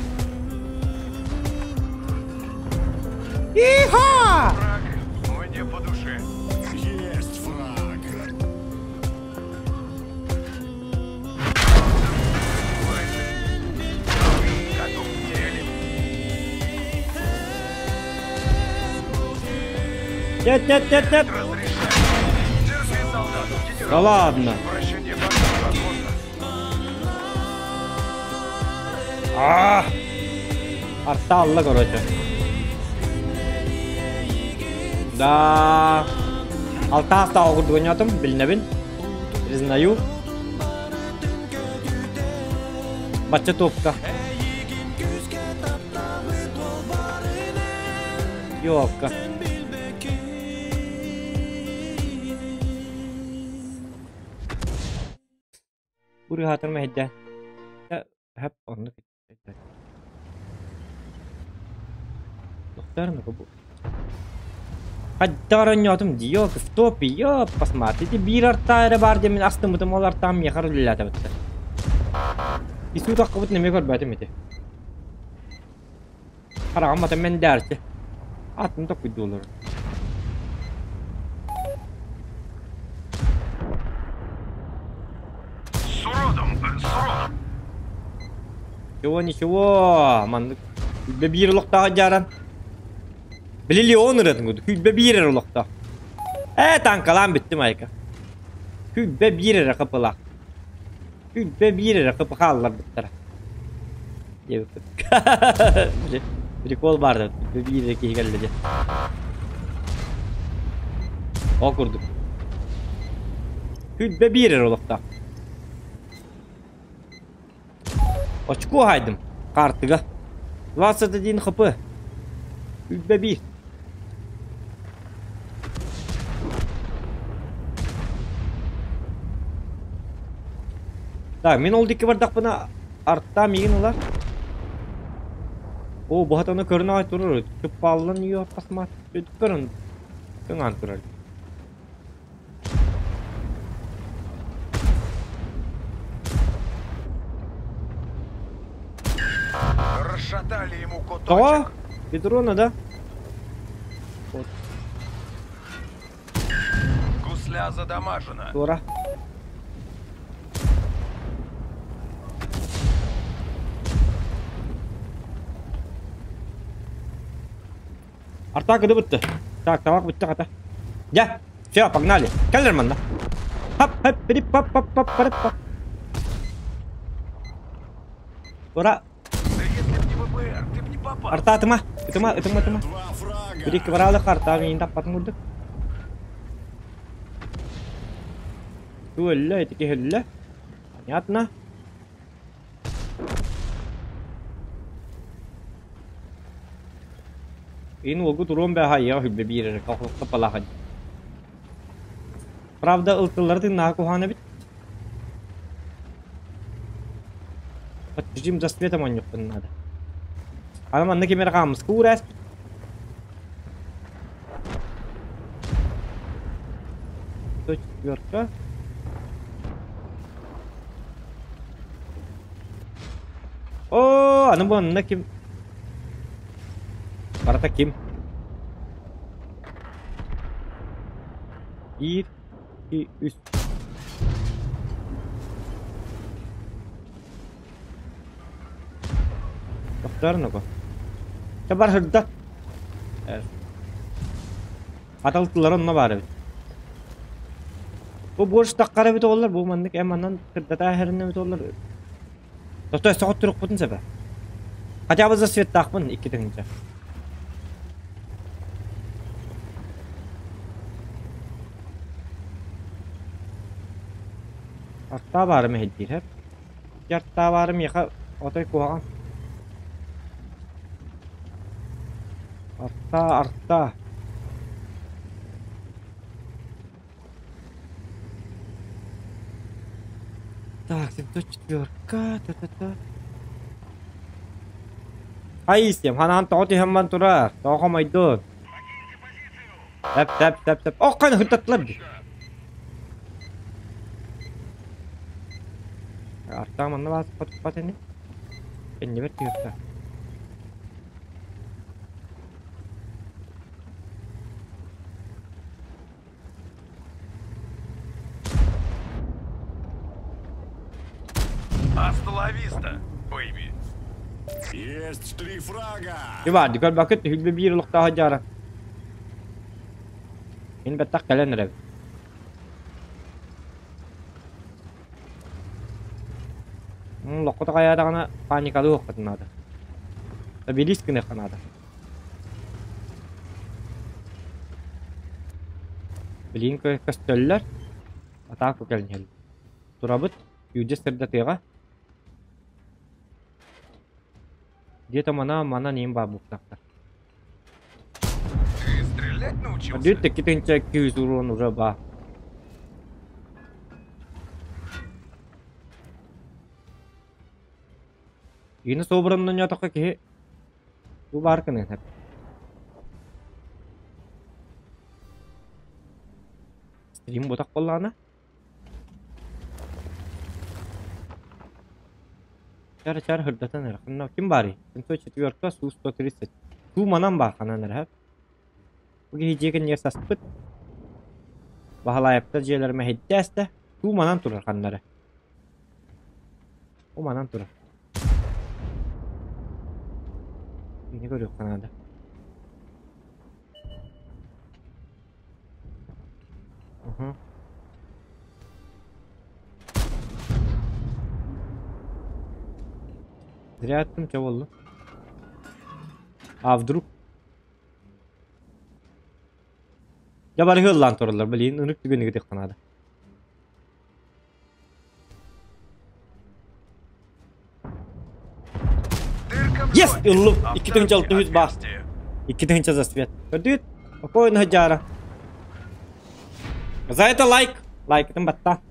[SPEAKER 2] Иха!
[SPEAKER 3] Враг мне по душе.
[SPEAKER 5] Есть фраг.
[SPEAKER 3] Лайзер.
[SPEAKER 2] Нет, нет, нет, нет.
[SPEAKER 3] Держи, солдат.
[SPEAKER 2] Да ладно.
[SPEAKER 3] Вращение возможно.
[SPEAKER 2] А! Арталла, короче. Да. Алтаас таа курдук билинэбин. Признаю. Бачча топка. Ёлка. Урыһаатар мэһэйдэ. Хэп оннук. Хайдах оонньоотум дии, ёлка, в топе, ёп, посмотрите, биир артаа эрэ баар диэн мин астыммытым, ол артаам миэхэ үлэлээтэбиттэр. Исуу таххыбытын эмиэ көрбөтүм ити. Хараҕым атын мэндээрчи. Атын токуйдуулар.
[SPEAKER 3] С уродом, с уродом.
[SPEAKER 2] Ничего, ничего, маннык Күлбэ биир олохтоох дьааран. Били Леон ырыатын курдук. Күлбэ биир эрэ олохтоох. Ээ, таҥкалаан бүттүм айка. Күлбэ биир эрэ хапылаах. Күлбэ биир эрэ хапы хаалларбыттара. Диэбиппит. Били прикол баар да күлбэ биир эрэ киһи кэллэ диэн. Ол курдук. Күлбэ биир эрэ олохтоох. Очко хаайдым. Хаартыга. 21 хп. 101. Так, мин ол диэки бардахпына арта миигин ылар. О, бу хатаны көрөн аҕай турар. Чуппааллан үйө посмотри. Көрөн. Кыҥаан турар.
[SPEAKER 3] Расшатали ему
[SPEAKER 2] Тоҕо?
[SPEAKER 3] куточек.
[SPEAKER 2] Петрона, да? Вот.
[SPEAKER 3] Гусля задамажена.
[SPEAKER 2] Туора. Артака да бытты. Так, табак бытты хата. Я. Все, погнали. Келлерман, да. Хап, хап, пирип, пап, пап, пап, пап, пап. Ура.
[SPEAKER 3] Да если б не ВБР, ты б не попал.
[SPEAKER 2] Арта атыма. Ытыма, ытыма, ытыма.
[SPEAKER 5] Два фрага.
[SPEAKER 2] Бирик баралы карта миин таппатын курдук. Туөллө, ити киһиллэ. Понятно. Ин уолгу туруом бэҕэ айыаҕа хүлбэ биир эрэ капалаах Правда, ылтыллары тыыннааҕа куһаҕан эбит. Подтверждим за светом оонньуохпун наада. Аны манна ким эрэ хаамыска уурааспыт. Четверка. О, аны бу анна ким? Барыта ким? Биир, икки, үс. Тохтоор нуку. Чэ бар сырда. Аталтылар онно баар эбит. Бу борщ таххар эбит оҕолор, бу маннык эн манан сырдата иһэрин эбит оҕолор. Тохтоо өссө туруохпутун сөбө. Хотя бы засветтаахпын 2000. Артаа баарым эһэйдиир һэп. Артаа баарым миэхэ отой куһаҕан. Артаа, артаа. Так, 704, та-та-та. Ай истиэм, ханаан тоҕо түһэн баран турар, тоҕо хомойдун. Тэп, тэп, тэп, тэп. Ох, ханна хыртаттылар дии. Артаа манна баас хотуппат ини. Иннибэр түһүөхтэ.
[SPEAKER 3] Hasta la vista, baby.
[SPEAKER 5] Есть три фрага.
[SPEAKER 2] Иван, көрбөккүт хүлбэ биир олохтоох дьаара. Мин бэттэх кэлэн эрэбин. Лоххото хайаатаҕына паникалыы уоххутун наада. Обелиск гыныахха наада. Билигин көстөллөр. Атааку кэлин иһэллэр. Турабыт. Күүдэ сырдатыаҕа. Где-то мана манан иин баар буолуохтаахтар.
[SPEAKER 3] Ты стрелять научился?
[SPEAKER 2] Бүт икки 200 урон уже баар. Киһини собранно ньотоххо киһи бу баар гыныан сөп. Стрим ботах буоллаҕына Чар чар хырдатан эрэ. Ханна ким баарый? 704 Су 130. Суу манан баар ханан эрэ. Бу киһи дьиэ кэннигэр саспыт. Баһылаайаптар дьиэлэрэ мэһэйдээстэ. Суу манан турар ханна эрэ. Бу манан турар. Кини көрүөххэ наада. Угу. Зря аттым, чэ буолла? А вдруг? Дьэ бары ыаллаан тураллар, блин, ынырык түгэни кытыахха наада.
[SPEAKER 3] Дырка в
[SPEAKER 2] Yes!
[SPEAKER 3] доме.
[SPEAKER 2] Ыллым! Икки тыһыынча
[SPEAKER 3] Обставьте
[SPEAKER 2] алта үс баар.
[SPEAKER 3] отверстие.
[SPEAKER 2] 2000 за свет. Көрдүгүт? Спокойно дьаара. За это лайк! Лайкытын батта.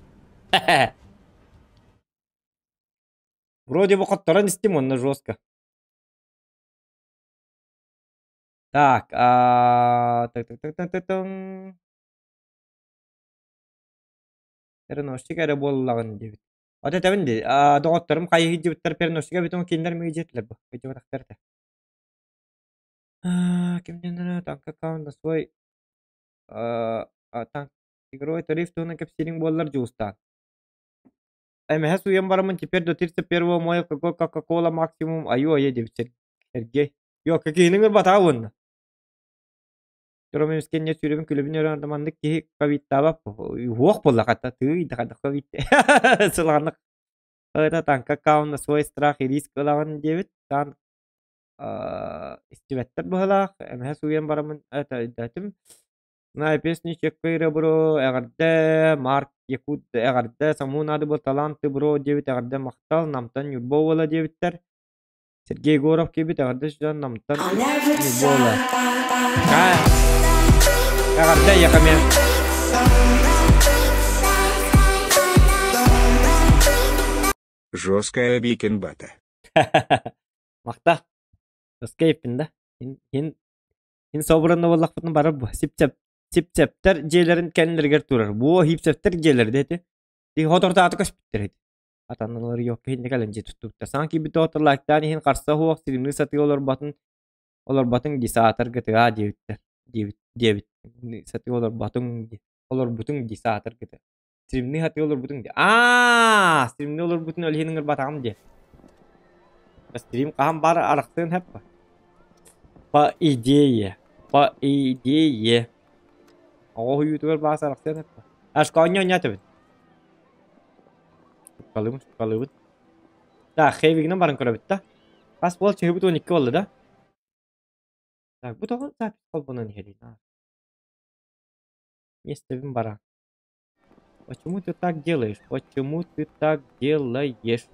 [SPEAKER 2] Вроде бы хотторон истим, онно жестко. Так, а, так, так, так, так, так, так. Переносчик эрэ буоллаҕын диэбит. Ото этэбин дии, аа, доҕотторум хайыы сылдьыбыттар переносчига эбит кинилэр эмиэ дьиэтилэр бу, кырдьыбатахтар этэ. Аа, ким диэн танк аккаунт на свой аа, танк игровой тариф туһунан кэпсиириҥ буоллар дьулустаан. Эмэһэ сууйан бараммын теперь до 31 мая какой Кока-Кола максимум айуу-айа диэбит Сергей. Йоо, киһини ыҥырбатаҕа уонна. Турам эмискэ сүрэбин күлэбин өрөөн маннык киһи ковидтаабат уох буолла хата тыый да хайдах ковид сылааннык это танка аккаунт на свой страх и риск ылаҕын диэбит таан истибэттэр быһыылаах эмэһэ сууйан бараммын это өйдөөтүм на песни чеккайра бро эҕэрдэ Марк Якут эҕэрдэ саму надо был таланты бро диэбит эҕэрдэ махтал Намтан Ньурба уола диэбиттэр Сергей Егоров киирбит эҕэрдэ дьон Намтан Ньурба уола эҕэрдэ эйиэхэ эмиэ
[SPEAKER 4] Жесткая викинбата.
[SPEAKER 2] Махта. Эскейппин да. Һин һин собранно буоллахпытына барар бу. Сипсэп сипсэптэр дьиэлэрин кэннилэригэр турар. Буо хипсэптэр дьиэлэрэ да ити. Ти хотортааты көспүттэр ити. Атанналар йокка иһинне кэлэн дьиэ туттубуттар. Саҥа киирбит доҕоттор лайктаан иһин харса суох стримныы сатыы олорботун олорботуҥ дии саатар гытыгаа диэбиттэр. Диэбит диэбит. Сатыы олорботуҥ дии олорбутуҥ дии саатар гыты. Стримныы сатыы олорбутуҥ дии. Аа, стримныы олорбутун ол иһин ыҥырбатаҕым дии. Стрим хаһан баар арахсыан сөп По идее. По идее. Оҕо уһуйуутугар баас арахсыан сөп Ашка оонньоо оонньоотубут. Шуккалыыбын, шуккалыыбын. Так, Хейвигинэн баран көрөбүт да. Хас буол чыһыбыт 12 буолла да? Так, бу тоҕо запись холбонон иһэрий? Миэстэбин баран. Почему ты так делаешь? Почему ты так делаешь?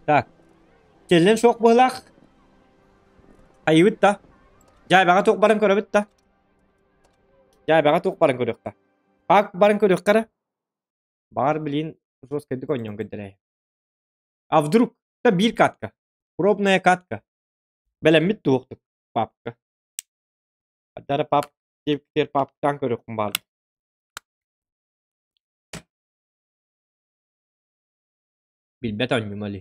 [SPEAKER 2] Так. Челлен суох быһылаах. Айыбыт да. Дьаабаҕа туох баран көрөбүт да. Дьаабаҕа туох баран көрүөххэ. Пак баран көрүөххэ эрэ. Баҕар билин жесткайдык оонньоон көрдөрөөйү. А вдруг? Да биир катка. Пробная катка. Бэлэммит туохтук папка. Дара пап диэбиттэр паптаан көрүөхпүн баҕардым. Билбэт оонньуума ли.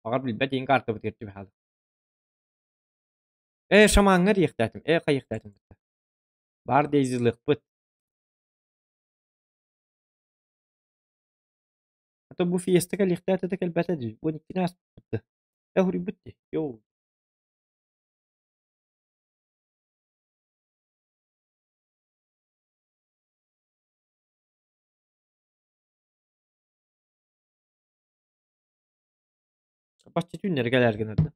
[SPEAKER 2] Баҕар билбэт иһин картабытыгар түбэһэ Ээ, шамаҥҥа диэхтээтим, ээ хайыахтаатым кытта. Баар дейзилыахпыт. А то бу фиеста кэлиэхтээтэ да кэлбэтэ дии. 12 ааспыт да. Ээ, уһуруйбут дии. Йоу. Бачча түүннэри кэлээр гынарда.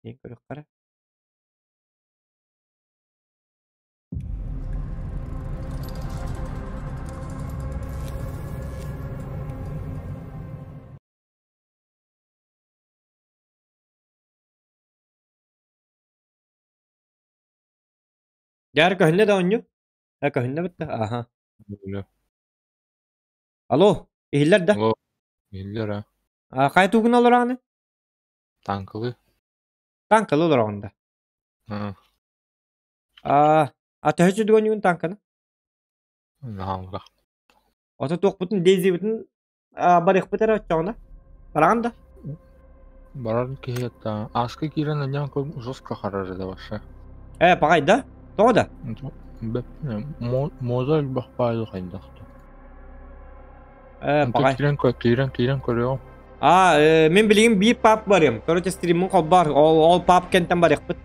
[SPEAKER 2] Диэн көрүөххэ эрэ. Дьаар көһүннэ да оонньуу? Э көһүннэ бытта? Аха.
[SPEAKER 6] Бile.
[SPEAKER 2] Алло, иһиллэр да?
[SPEAKER 6] Алло. Иһиллэр а.
[SPEAKER 2] А, хайа тугун олороҕуный?
[SPEAKER 6] Танкылы.
[SPEAKER 2] Танкалы олороҕун да?
[SPEAKER 6] А.
[SPEAKER 2] А, а төһө сүдүг оонньуугун танканы?
[SPEAKER 6] Наһааллах.
[SPEAKER 2] Ото туохпутун Дейзибитин барыахпыт эрэ оччоҕуна. Бараҕын да?
[SPEAKER 6] Барар киһи это ааска киирэн анньан жестко харар да вообще.
[SPEAKER 2] Э, паҕай да? Тоҕо да?
[SPEAKER 6] Моза элбэх баайы хайдах да.
[SPEAKER 2] Э, паҕай.
[SPEAKER 6] Киирэн киирэн киирэн көрүөҕүм.
[SPEAKER 2] А, э, мин билигин биир пап барыам. Короче, стриммин холбоор. Ол, ол пап кентэн барыахпыт.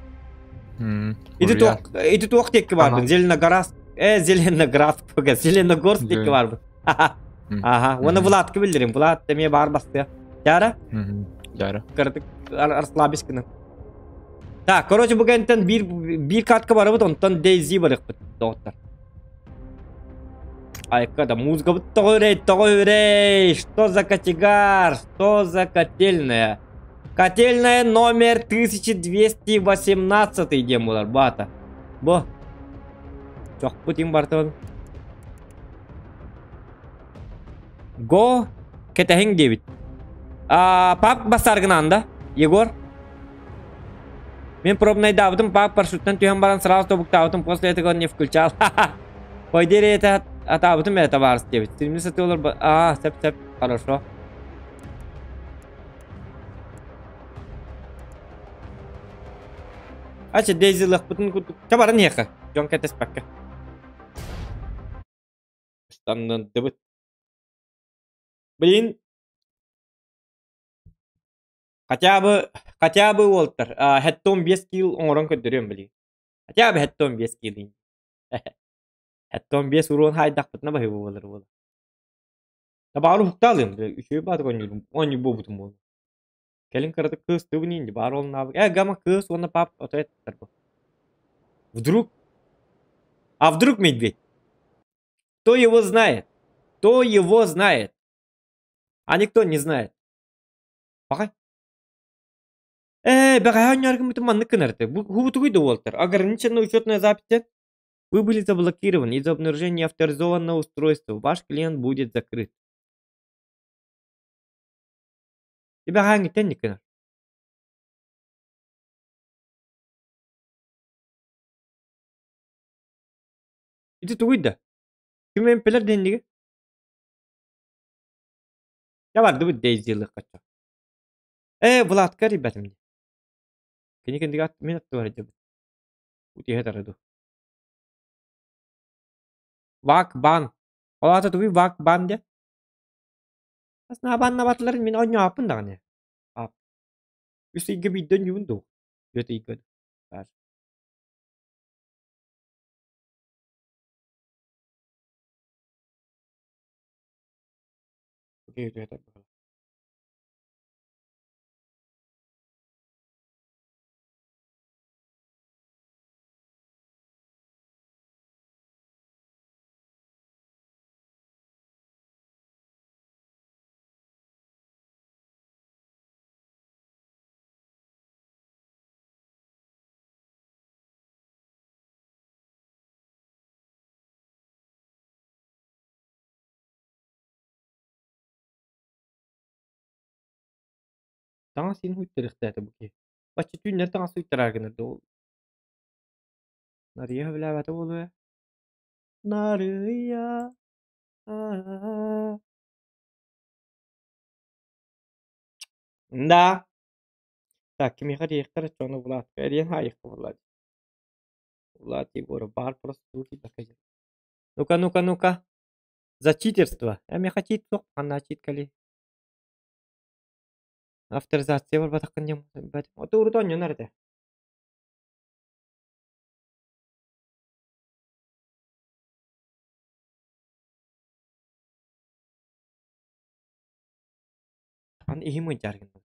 [SPEAKER 2] Ити туох, ити туох диэки барбын? Зеленогорск, э, Зеленоградск, Зеленогорск диэки барбын. Аха, уонна Владка биллэрим. Влад эмиэ баар бастыа. Дьара?
[SPEAKER 6] Дьара.
[SPEAKER 2] Кыратык расслабись гына. Так, короче, бу кэнтэн биир биир катка барабыт, онтон Дейзи барыахпыт, доҕоттор. Айка да музыкабыт тоҕо үрэй, тоҕо үрэй! Что за категар? Что за котельная? Котельная номер 1218 диэн буолар, баата. Бу. Чохпут им бартын. Го кэтэһиҥ диэбит. А, пап бассаргынаан да, Егор? Мин пробнайдаабытым пап парашюттан түһэн баран сразу тобуктаабытым после этого он не включал. Пойдери это атаабытым это табаарыс диэбит. Стримни сатыылар а, сеп сеп, хорошо. Ача Дейзи лахпытын курдук. Табарын иэхэ. Дьон кэтэспэккэ. Ыстаннардыбыт. Блин, хотя бы, хотя бы уолтар, 75 килл оҥорон көрдөрүөм блин. Хотя бы 75 килл. 75 уруон хаайдахпытына баһыы буолар буолар. Табаҕар уһуктаалыам, үчүгэй баатык оонньуурум, оонньуу буолбутум буолуо. Кэлин кыратык кыыс тыбын инди баар уолнаабыт. Э, гама кыыс уонна пап ото эттэр бу. Вдруг? А вдруг медведь? Кто его знает? Кто его знает? А никто не знает. Пахай. Э, бэҕэһээ оонньооргуммутун маннык гынарты. Бу хубутугуй да уолтар. Ограниченная учетная запись. Вы были заблокированы из-за обнаружения авторизованного устройства. Ваш клиент будет закрыт. Бэҕэһээҥҥиттэн гынар. Ити тугуй да? Ким эмпэлэр дэнниги? Я бардыбыт дейзилыххачча. Э, Владка ребятам дии. Кини кэннигэ мин аттыбар дьабыт. Утиһэ тараду. Вак бан. Ол аата тугуй вак бан диэн? Аснаа баннабатыларын мин оонньооппун даҕаны. Ап. Үс ыйга биирдэ оонньуубун дуу? Түөрт ыйга. Баар. Таҥас иһин уйтарыахтаата бу киһи. Бачча түүннэр таҥас уйтараар гынар да ол. Нарыйа сөбүлээбэтэ буолуо ээ. Нарыйа Да. Так, кимиэхэ эрийиэхтэр оччоҕуна Владка эрийэн хаайыахха Влад. Влад Егоров баар просто докажи. Ну-ка, ну-ка, ну-ка. За читерство. Э, миэхэ чит суох, ханна чит кэлий. Авторизация барбатаххын диэн Ото урут оонньонор этэ. Аны иһим ыйдьаар гынна.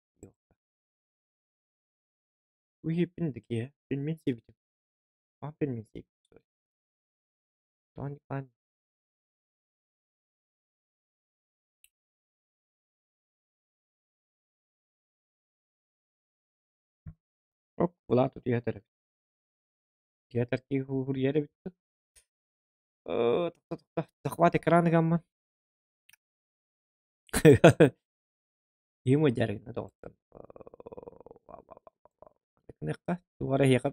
[SPEAKER 2] Бу иһиппин да киһи пельмень сиэбитим. Хаһан пельмень сиэбитим? Тоҕо Оп, Влад утуйа эбит. Театр киһи уһуруйар эбит Тохто, тохто, захват экрана гамман. Киһим ыйдьаар гынна доҕоттор. Туох эрэ эһиэхэ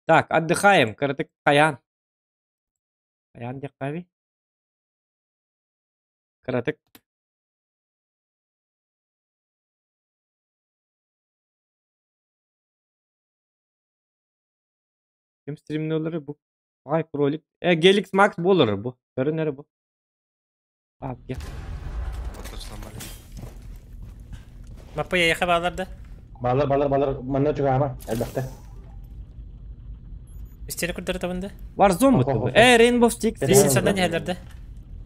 [SPEAKER 2] Так, отдыхаем, кыратык хайаан. Хайаан диэххэ эбий? Кыратык. Ким стримнулары бу? Ай, кролик. Геликс Макс буолар бу. Көрүн эрэ бу. А, где?
[SPEAKER 7] Маппа яйха баалар да?
[SPEAKER 8] Балар, балар, балар, манна чугаама, элбэхтэ.
[SPEAKER 7] Истери курдары табында?
[SPEAKER 2] Warzone бу. Rainbow Six.
[SPEAKER 7] Лестницадан иһэлэр да?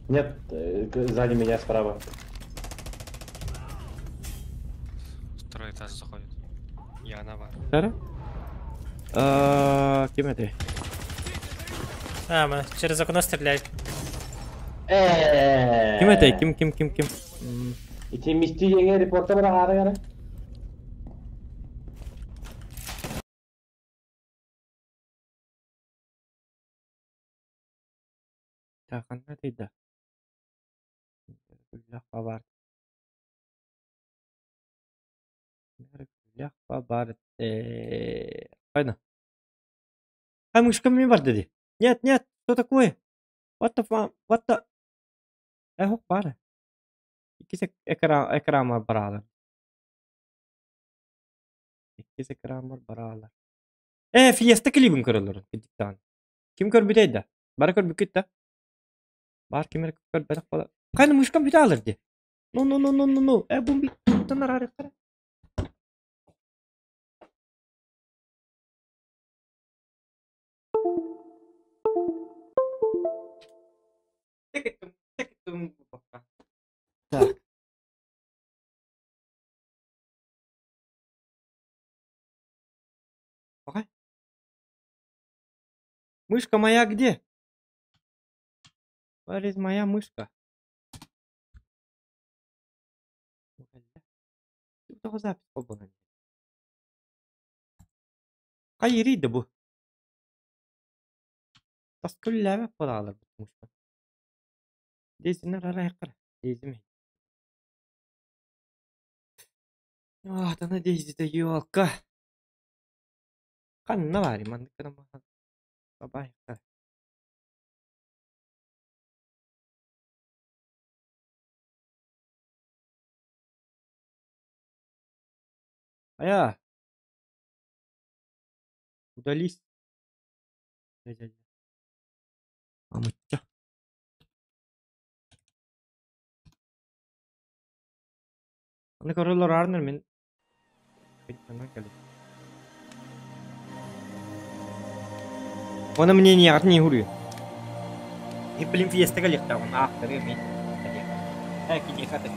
[SPEAKER 8] Нет, сзади меня справа.
[SPEAKER 9] Второй этаж заходит. Я на бар.
[SPEAKER 2] Тара? Ким это?
[SPEAKER 7] А, мы через окно стреляют.
[SPEAKER 2] Ким это? Ким, ким, ким, ким?
[SPEAKER 8] Ити мисти жеңе репорта бара ары гара.
[SPEAKER 2] Так, ханна тыйда. Бар. Бар. Хайна. А мышка мне бар деди. Нет, нет, что такое? What the fuck? What the? Хоп бар. Иккис экран экран баралар. Иккис экран баралар. Фиеста клибин көрөлөр. Кидиктан. Ким көрбүтей да? Бара көрбүкүт да. Бар ким көр бэрэх бала. Кайна мышкам бүтэ алыр ди. Ну ну ну ну ну ну. Бу би танар ары кара. Так. Ага. Мышка моя где? Where is моя мышка? Тоҕо запись холбонон. Хайырыйды бу. Таскүлләбе балалар бу мышка. Дезинер арайқыр. Дезиме. А, тана дейзите елка. Ханна бар, мандыкына Бабайқыр. Ая. Удались. Амычча. Аны көрөлөр арныр мен. Оны мне не не хурю. И блин фиеста галихта он ахтыры мен. Э, хаты.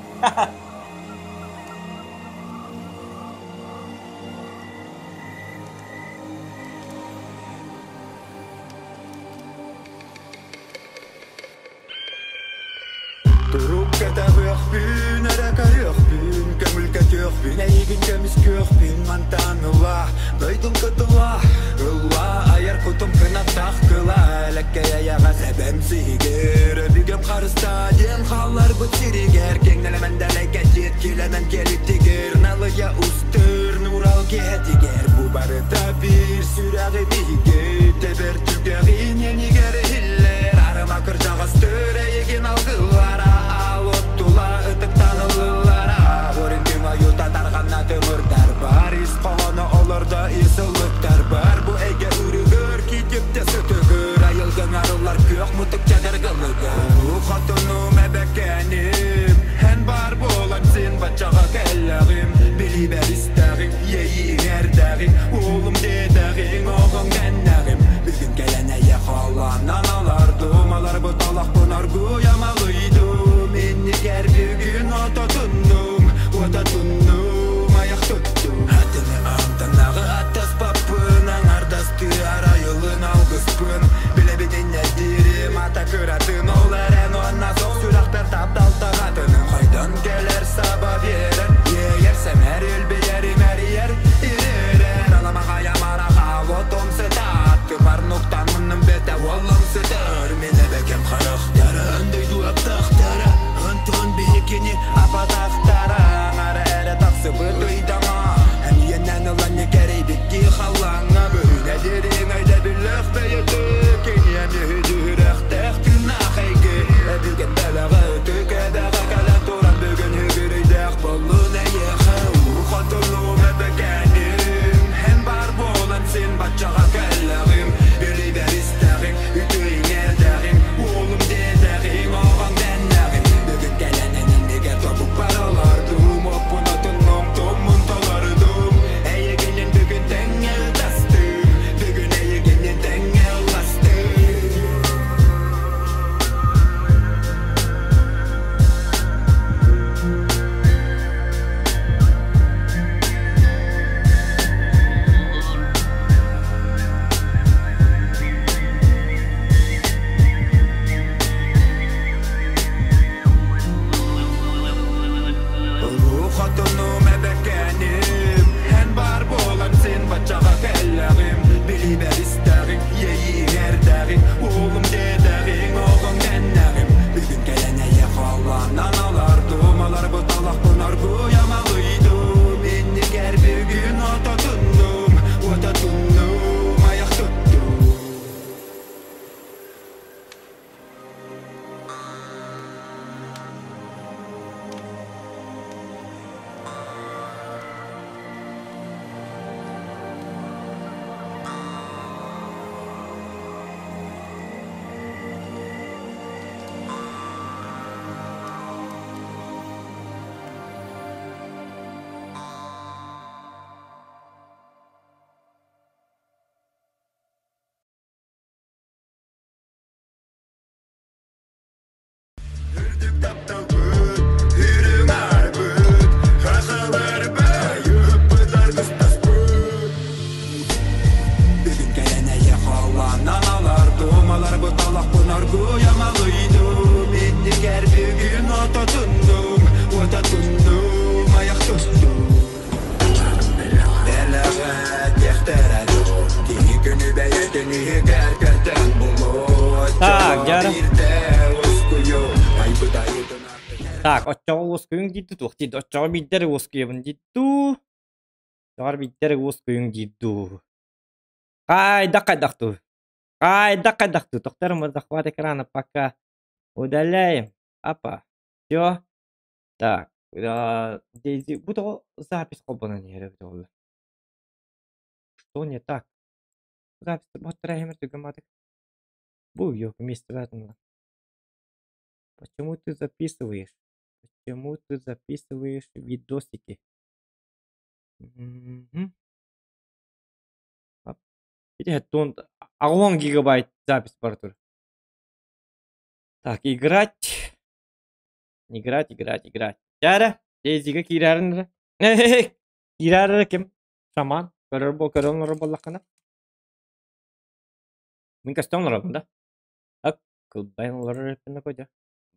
[SPEAKER 1] Турукка табыахпын, аракарыахпын, көңүлкөтүөхпүн, эйигин көмүскүөхпүн, мантаныла, дойдум кытыла, ылла, аяр кутум кынаттах кыла, элекке аяга себем сигер, өбүгөм харыста, диэн халлар бут сиригер, кеңнелемен далекке жет килемен келип тигер, налыя устыр, нурал киһетигер, бу барыта бир сүрәги биһиге, тебер түгәгин энигер хиллер, арыма кыржагастыр, эйигин алгылара, ал оттула ытыктанылылара, Оринтиң аюта тарганна төмүрдер бар, ис кохоно олордо исылыктар бар, бу эйге үрүгөр китипте сөтөгөр, айылгың арылар күөх мутук чадар кылыгыр. Хотунум эбекеним, эн бар болан сен бачага келлегим, билибер истегин, ейиң эрдегин, уулум дедегин, огоң деннегим.
[SPEAKER 2] Так, дьара. Так, оччоҕо уоскуйуҥ диир туох диир оччоҕо биирдэ эрэ уоскуйабын диир дуу Оччоҕор биирдэ эрэ уоскуйуҥ диир дуу Хайдах хайдах дуу Хайдах хайдах дуу Тохтор мы захват экрана пока удаляем Апа Все Так Бу тоҕо запись холбонон иһэр эбит буолла Что не так Запись Бу Почему ты записываешь? Почему ты записываешь видосики? Мгм. 80 гигабайт запись бар тур. Так, играть. Играть, играть, играть. Дьэ Дейзига киирээрин эрэ. Киирээр эрэ ким? Шаман. Көрөр бу көрөн олорор буоллаххына. Мин көстөн олоробун да. Ак, кылбайан олорор эппин да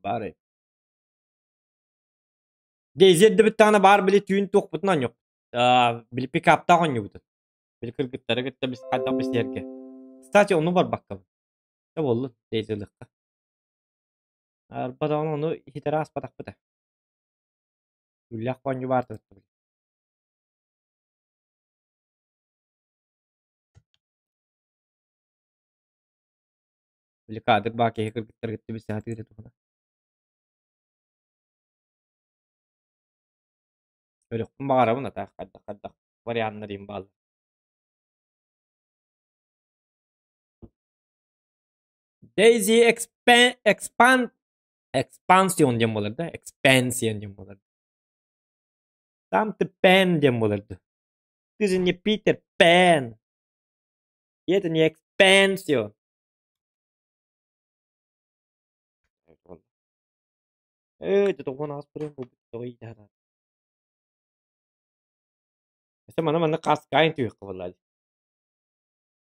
[SPEAKER 2] Баар Дейзи эрдэбит даҕаны баар били түүн туохпутун оонньуох. Били пикаптаах оонньуубутун. Били кыргыттары кытта бис хайдах бисиэргэ. Кстати, ону барбаккабын. Чэ буоллун, Дейзи ылыахха. Арба даҕаны ону иһитэрэ ааспатахпыт ээ. Үллээх оонньуу баар Били кадр баа киһи кыргыттары кытта билсэ сатыыр туһунан. Көрүөхпүн баҕарабын атаах хайдах хайдах варианнар им бааллар. Daisy expand expand expansion диэн буолар да expansion диэн буолар. Там ты Пен диэн буолар да. Ты же не Питер Пен. И это не expansion. Ээ, тоҕон ааспырын Өссө маны маннык хааскаайын түһүөххэ буоллаа дии.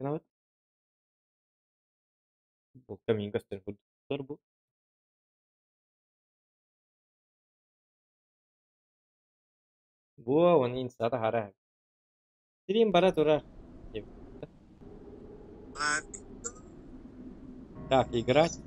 [SPEAKER 2] Гынабыт. Булка миин көстөр курдуктар бу. Бу уонна инстата хара. Сирин бара турар. Так, играть.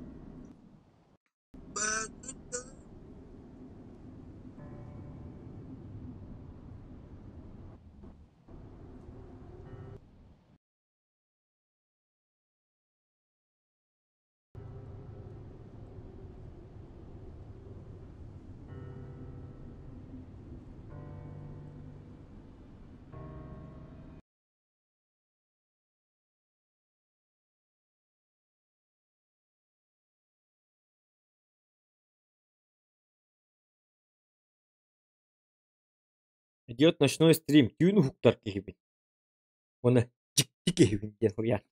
[SPEAKER 2] Идет ночной стрим, түүн уһуктар киһибин. Уонна дьикти киһибин диэн суруйар.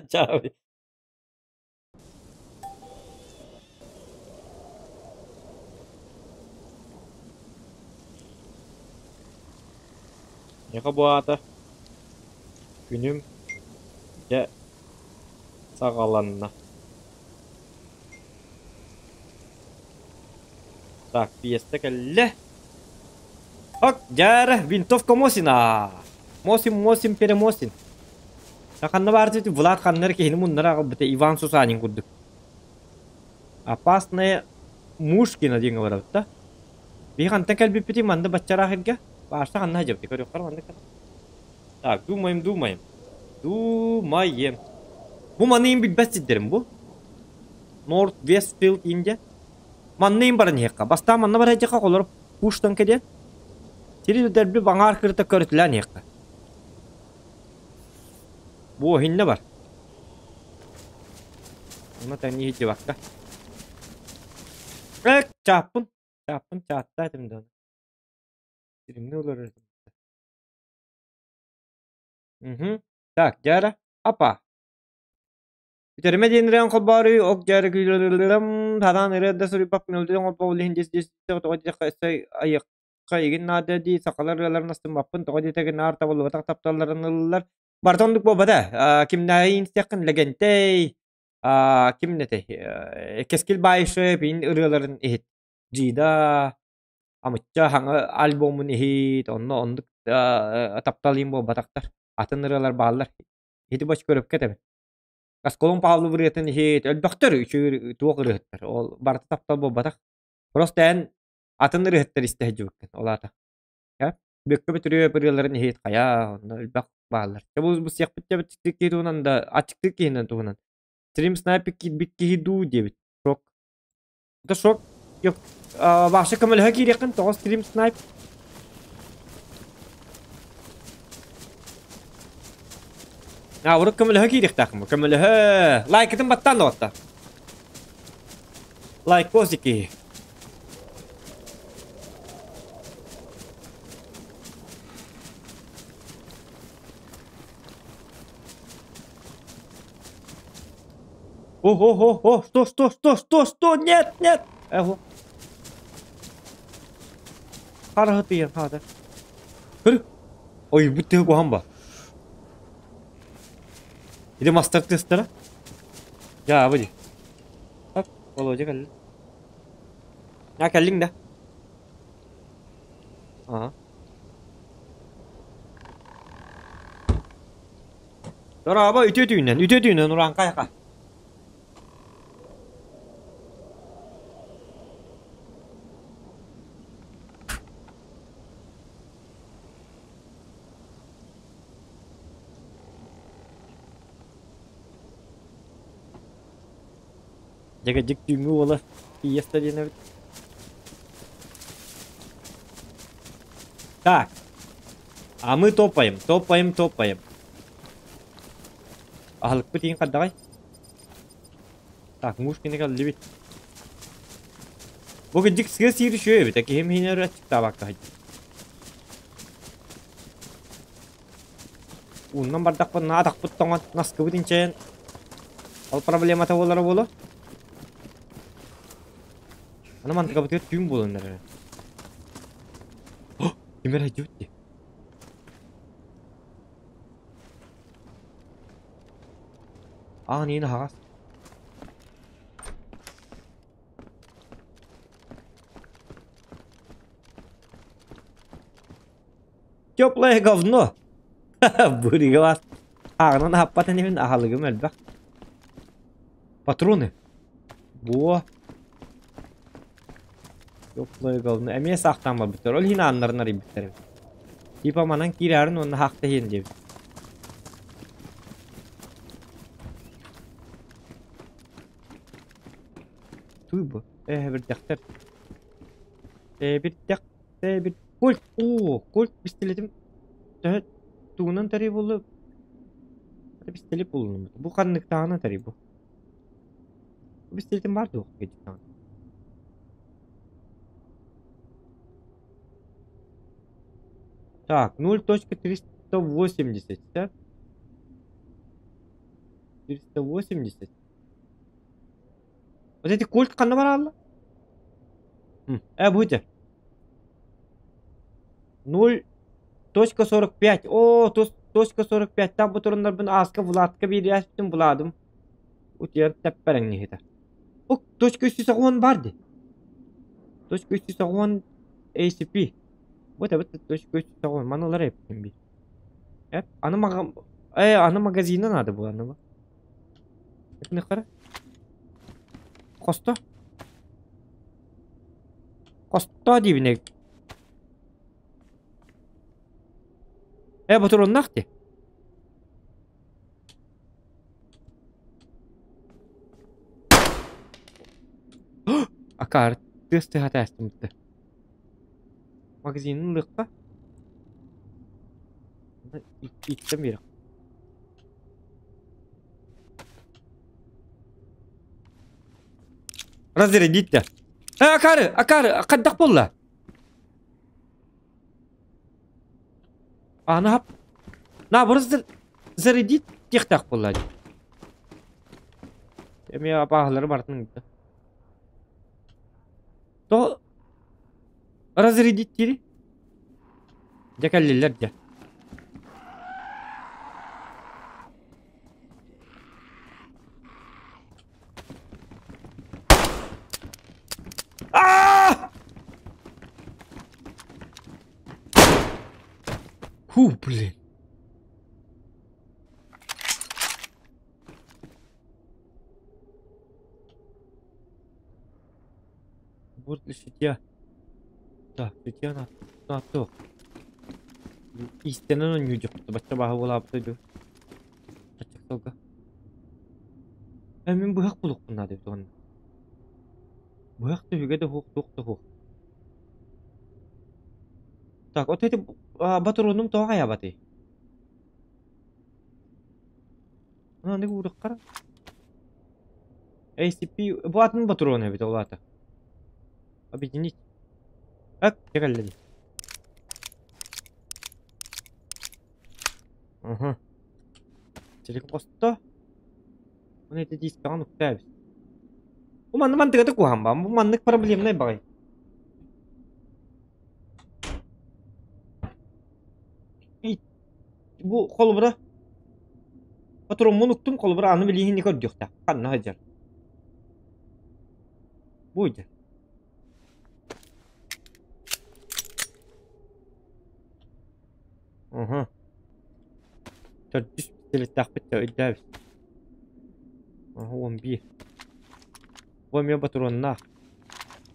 [SPEAKER 2] Чао. Миэхэ бу аата күнүм дьэ саҕаланна. Так, пьеста кэллэ. Ок, дьаара, винтовка Мосина. Мосин, Мосин, перемосин. Ханна баар дии Влад ханна киһини муннара аҕалбыта Иван Сусанин курдук. Опасная Мушкина диэҥҥэ барабыт да. Биһи хантан кэлбиппитий манна баччараах иргэ? Баарса ханна сылдьабытый көрүөххэ маннык. Так, думаем, думаем. Думаем. Бу маны им билбэт сирдэрим бу. Норт Вестфилд Индия. Манна им баран иһиэххэ. Бастаан манна баран иһиэххэ холоруп Пуштанка диэн. Сири дэрби баҥаар кырыта көрүтүлээн иһиэххэ. Бу иһиннэ бар. Уна тэҥнии иһдибакка. Эк, чааппын. Чааппын чааттаа этим да. Сиримҥэ олорор этим. Угу. Так, дьара. Апа. Бүтэримэ диэн ырыаҥ холбооруй, ок дьара күүлэлэрим тараан ырыа да суруйбаппын өлдүрэн холбоо иһин дьис дьис тоҕо диэххэ өссө айыахха игин наада дии сахалар ырыаларын астыммаппын тоҕо диэтэги наар табыллыбатах тапталларын ыллылар барыта оннук буолбата кимнээҕи истиэххин Лэгэнтэй ким этэй Кэскил Баишев ин ырыаларын иһит Джида Амычча хаҥа альбомун иһит онно оннук таптал иин буолбатахтар атын ырыалар бааллар ити бач көрөпкө этэбин Аскалон Павлов ырыатын иһит өлбөхтөр үчүгэй туох ырыаһыттар ол барыта таптал буолбатах просто эн атын ырыаһыттар истэ сылдьыбыккын ол аата Бүөккэ Бөтүрүөп ырыаларын иһит хайа онно элбэх бааллар чэ бу сиэхпит дьэбит киһи туһунан да аччыктыыр киһинэн туһунан стрим снайпер киирбит киһи дуу диэбит шок это шок Ваша көмөлөһө киириэххин тоҕо стрим снайп А, урут көмөлөһө киириэхтээхпин көмөлөһө лайкытын баттаан доҕотто лайк косики О, о, о, о, что, что, что, что, что, нет, нет. Эго. Хараһы тыйан хаата. Көр. Ой, бу тыһы куһан ба. Или мастер тестера? Я, выйди. Так, Володя кэллэ. Я кэллиҥ да? Ага. Дорообо, үтүө түүннэн, үтүө түүннэн урааҥхай аха. Дьэгэдьик түүҥҥү уола фиеста диэн эбит. Так. А мы топаем, топаем, топаем. Аһылыкпыт иин хардаҕай? Так, муж кине кэллибит. Бу кырдьык сыа сиир үчүгэй эбит, киһим иһинэр аччыктаабакка сылдьар. Ууннан бардахпытына атахпыт тоҥон, наскыбыт инчэйэн ол проблемата буолара буолуо. Аны мантыкабытыгар түүн буолан эрэр. Ким эрэ сылдьыбыт дии. Аан иин аһаҕас. Теплое говно. Буригас. Ааҕынан аһаппат инибин аһалыгым элбэх. Патроны. Буо. Теплое говно. Эмиэ саахтаан барбыттар. Ол иһин ааннарын арыйбыттар эбит. Типа манан киирээрин уонна хаахта иһин диэбит. Туй бу. Эбирдэхтэр. Эбирдэх Эбит кольт оо кольт пистолетим төһө тугунан тарый буолла пистолет булунум бу ханныктааҕына тарый бу пистолетим баар дуо Так, 0.380, да? 380. Вот эти кольт ханна баралла? Будете. 0.45. О, точка 45. Там бутуруннарбын ааска Владка биэриэспитин Владым. Утуйар тэппэрэҥниһитэ. О, точка 310 бар ди. Точка 310 ACP. Вот это точка 310. Маналар эппин би. Эп, аны мага... аны магазина надо было, аны. Это қара. Косто. Косто дибине. Батуроннах ти. Акар, тысты хатастымты. Магазинын лыққа. Иттем бері. Разрядить-то. Акары, акары, қаддақ болла. Ана На, бұрыз зарядить тихтақ болла. Эме апағылары бартының. То разрядить тири. Декаллилер де. Фу, блин. Вот для шитья. Так, шитья на то. Истинно не идет, бача баха була аптойду. Бача солга. Мен быһак булукпун надо туган. Быһак төһүгэ да хук тук да хук. Так, вот эти батуронум тоға ябаты. Аны урыққара. ACP, bu atın батурон эбит олата. Объединить. Так, кегелледи. Ага. Телефон косто. Оны эти дискан уктабыз. Бу манны мантыгы куһан ба. Бу маннык проблемный багай. Бу холбура. Патрон мунуктум холбура аны билиһин көрдүөхтэ. Ханна хажар. Буйда. Ага. Төрдүс пистолеттаахпыт өйдөөбүт. Ага, 11. Бу эмиэ батуроннаах.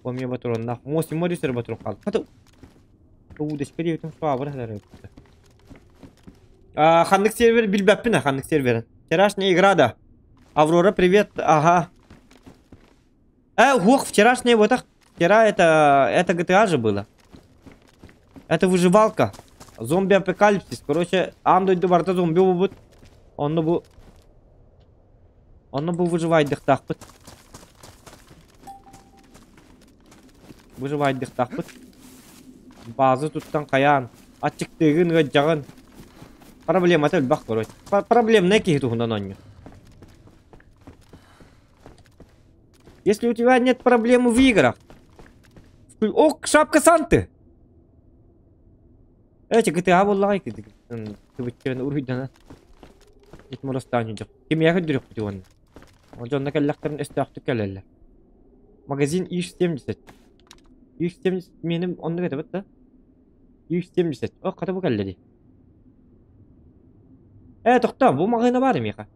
[SPEAKER 2] Бу эмиэ батуроннаах. Муос морисер батурон хаалла. Хата. Удочка диэбитим суабыр хатар. Ханнык сервер билбэппин, ханнык серверин. Вчерашняя игра, да. Аврора, привет, ага. Ох, вчерашняя вот так. Вчера это GTA же было. Это выживалка. Зомби-апокалипсис. Короче, андойду барта зомби будет. Он бу выживает дыхтахпыт. Выживает дыхтахпыт. Базы туттан каян. Ачыктыгын гыджагын. Проблема это бах, короче. Проблем на каких тухундан онню. Если у тебя нет проблем в играх. О, шапка Санты! Эти GTA был лайк. Ты бы тебе уруйдана. Дед Мороз таню. Кем я хочу он. Он на коллекторн эстахту. Магазин ИШ-70. ИШ-70 меним он это вот да? ИШ-70. О, ката бу калледи. Тохта, бу магазина бар миха.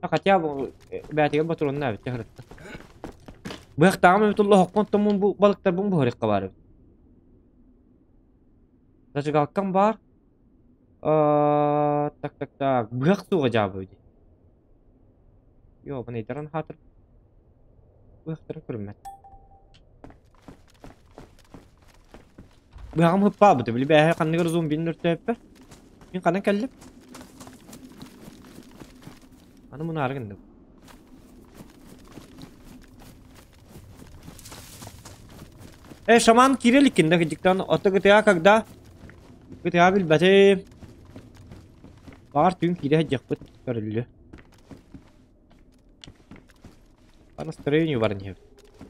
[SPEAKER 2] Хотя бы бәтигә батуронна бит хырытта. Быхтагы мөтулла хоккон томун бу балыктар бу бу бар. Зажигалкам бар. Так, так, так. Быхак суга жабы. Йо, бу нейтеран хатыр. Быхтырын күрмәт. Быхагым хыппа бу били бәһә канныгыр зомбинин өртөппе. Мин канан кәллеп. Аны муну аргынды. Шаман киреликин, да, диктан, от GTA когда Ытыга билбэтим. Баҕар түүн киирэ сылдьыахпыт көрүллүө. По настроению баран иһэбит.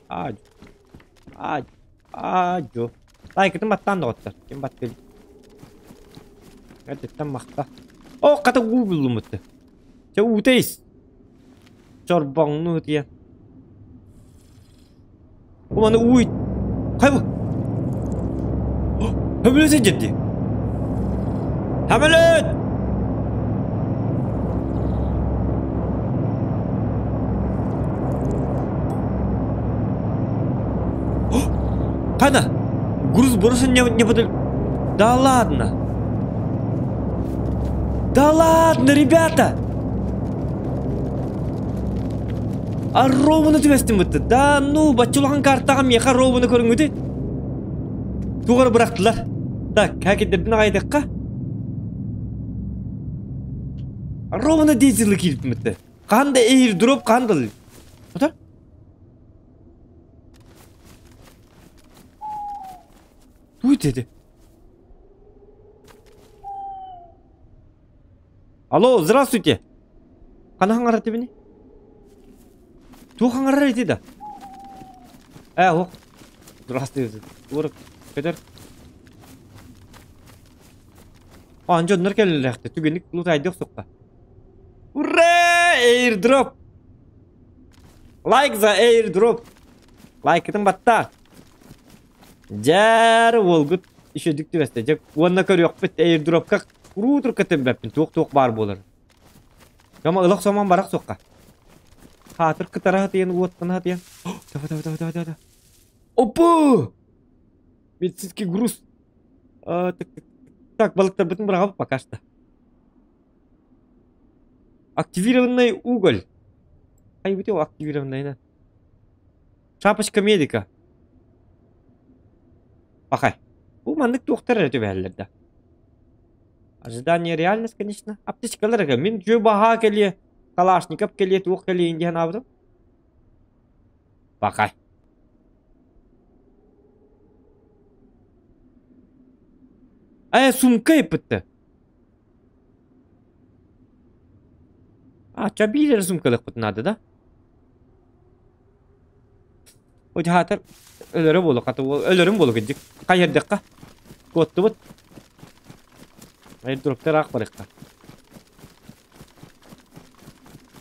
[SPEAKER 2] Аа, аа, аа, дьо. Лайкытын баттаан доҕоттор. Ким баттыыр? Эрдэттэн махта. О, хата уу буллуммут. Чэ уута ис. Чорбоҥну ытыйан. Бу маны уу Хайа бу? Хөмөлөт сылдьар дии. Хөмөлөт! Хана? Груз броса не, не подал... Да ладно! Да ладно, ребята! А ровно түбэстим бытты. Да ну, бачча улахан картаҕа миэхэ ровно көрүҥүтүй? Туох эрэ бырахтылар. Так, хакердэрбин аҕайдахха. Ровно дизелы киирбитим бытты. Хаһан да airdrop хаһан да Ото? Туй деді. Алло, здравствуйте. Хана хаҥарар этибини? Туох хаҥарар эти да? Э, ох. Здравствуйте. Ур, Петр. Аан дьоннор кэллэхтэ. Түгэнник лутайдыах сукка. Ура! Airdrop! Лайк за airdrop! Лайкытын батта. Дьээр уолгут үчүгдүк түбэстэ. Дьэ уонна көрүөхпүт airdropка куруутурка тэбэппин туох-туох баар буолар. Гама ылах сомон барах суохха. Хаатыр кытара хатыйан уоттана хатыйан. Давай, давай, давай, давай, давай. Опа! Медицинский груз. А, так, так, так, балыктарбытын быраҕабыт пока что. Активированный уголь. Хайбыт активированный Шапочка медика. Пахай. Бу маннык туохтар эрэ түбэһэллэр да. Ожидание реальность, конечно. Аптечкалар эрэ. Мин дьүө баһаа кэлиэ, Калашников кэлиэ, туох кэлиэ диэн санаабытым. Пахай. Э, сумка ыппытты. А, ча биир эрэ сумкалыахпыт наада да? Удьаатар өлөрө буолуо хата өлөрүм буолуо кырдьык. Хайырдахха. Куоттубут. Айдроптар аах барыахха.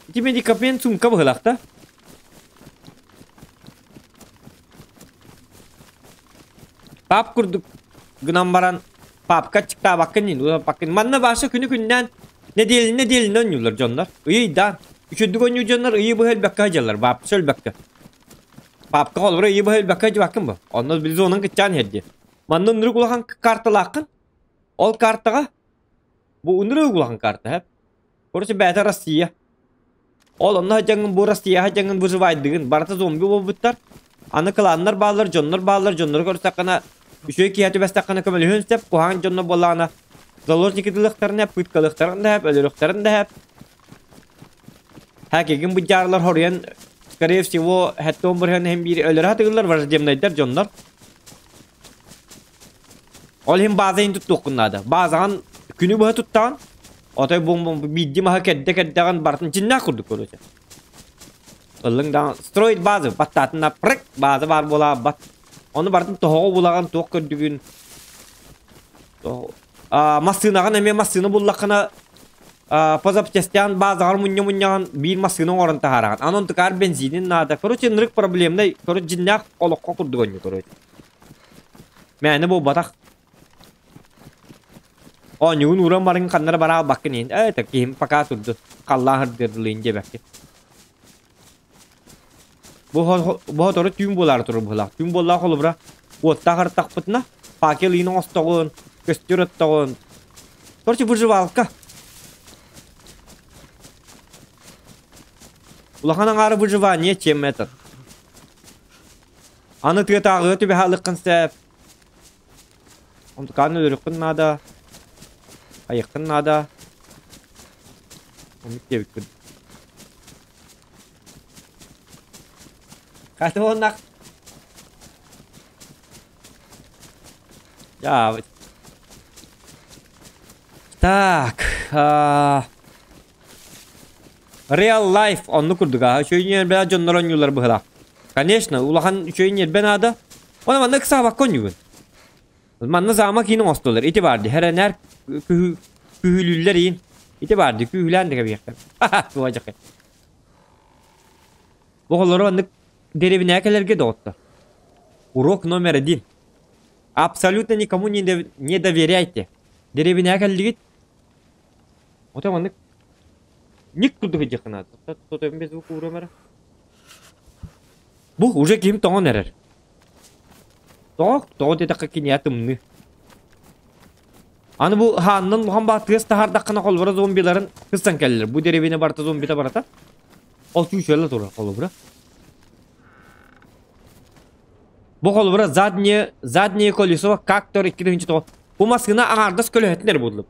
[SPEAKER 2] Ити медикамент сумка быһылаах да? Пап курдук гынан баран папка аччыктаабаккын дии улаппаккын. Манна бааса күнү күннээн нэдиэлэ нэдиэлэнэн оонньууллар дьоннор. Ыйыйдаан. Үчүгдүк оонньуур дьоннор ыйы быһа өлбөккө сылдьаллар. Баапча өлбөккө. Папка холобура ыйы быһа өлбөккө сылдьыбаккын бу. Онно зонан кыччаан иһэр дии. Манна ынырык улахан карталааххын. Ол картаҕа бу ынырык улахан карта һэп. Короче, бэйэтэ Россия. Ол онно сылдьаҥҥын бу Россияҕа сылдьаҥҥын выживайдыгын. Барыта зомби буолбуттар. Аны кланнар бааллар, дьоннор бааллар, дьоннору көрсөххүнэ, үчүгэй киһи түбэстэххинэ көмөлөһүөн сөп, куһаҕан дьоннор буоллаҕына заложники ылыахтарын сөп, пыткалыахтарын да сөп, өлөрүөхтэрин да сөп. Хакегин быдьаарлар хоруйан, скорее всего, хэттон бырыһан иһин биир өлөрө сатыыллар враждебнайдар дьоннор. Ол иһин бааза иһин туттуоххун наада. Баазаҕын күнү быһа туттаҕын, отой бу биирдии маһы кэрдэ кэрдэҕин барытын дьиннээх курдук короче. Ыллыҥ даҕаны строить базы баттаатына прыг бааза баар буолаабат. Ону барытын тоһоҕо булаҕын туох көрдүгүн массыынаҕын эмиэ массыына буллаххына по запчастям баазаҕар мунньа-мунньаҕын биир массыына оҥорон таһаараҕын. Аны онтукаар бензинин наада. Короче, ынырык проблемнай, короче, дьиннээх олоххо курдук онньу, короче. Мээнэ буолбатах. Оонньуугун ууран барыҥ ханна бара албаккын иһин. Ээ, так киһим пока турду. Халлаан сырдыырдылыын диэбэккин. Бу сотору түүн буолаары турар быһыылаах. Түүн буоллаах холобура уоттаах ырыттахпытына факел иин оҥостоҕун, көстөр оттоҕун. Короче, выживалка. Улахан аҥаара выживание, чем этот. Аны тыатааҕыга түбэһэ алыххын сөп. Онтукааны өлөрүөххүн наада. Айыаххын наада. Оннук диэбиккин. Хата уонна Дьаабыт. Так, Real life оннук курдук аа үчүгэй ньиэрбэ дьоннор оонньуулар быһыылаах. Конечно, улахан үчүгэй ньиэрбэ наада. Оны манна ыксаабакка оонньуубун. Манна замок иин оҥостулар. Ити баар дии. Хэрэнээр күһүүлүүллэр иин. Ити баар дии. Күүһүлээн да кэбиһиэхтэр. Ха-ха, туһа Бу оҕолору маннык дэриэбинэҕэ кэлэргэ доҕоттор. Урок номер один. Абсолютно никому не, не доверяйте. Дэриэбинэҕэ кэллигит. Ото маннык ник курдук илдьиэххэ наада. Тотем без звука уурам эрэ. Бу уже ким тоҥон эрэр. Тоҕо? Тоҕо диэтэххэ киниэхэ тымныы. Аны бу хааннан улахан баа тыас таһаардаххына холобура зомбиларын кыссан кэллилэр. Бу дэриэбинэ барыта зомбита барыта. Ол чүүчүөлэ турар холобура. Бу холобура заднее, заднее колесо как-то 2009. Бу массыына аҥаардас көлөһөтүн эрэ буллум.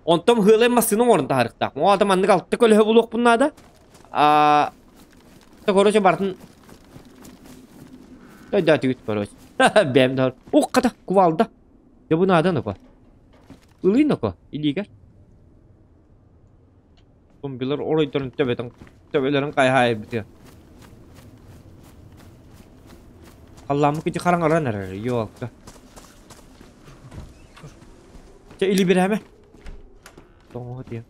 [SPEAKER 2] Онтон хыалай массыына оҥорон таһаарыахтаах. Ол аата маннык алта көлөһө булуохпун наада. Аа, короче барытын Өйдөөтүгүт короче. Бэм да. Ух, хата, кувалда. Дьэ бу наада ноко. Ылый ноко, илиигэр. Зомбилар оройдорун төбөтүн төбөлөрүн хайаһаайбытыа. Халлааммыт ити хараҥаран эрэр, ёлка. Чэ, илибирээмэ. Тоҥоһо диэн.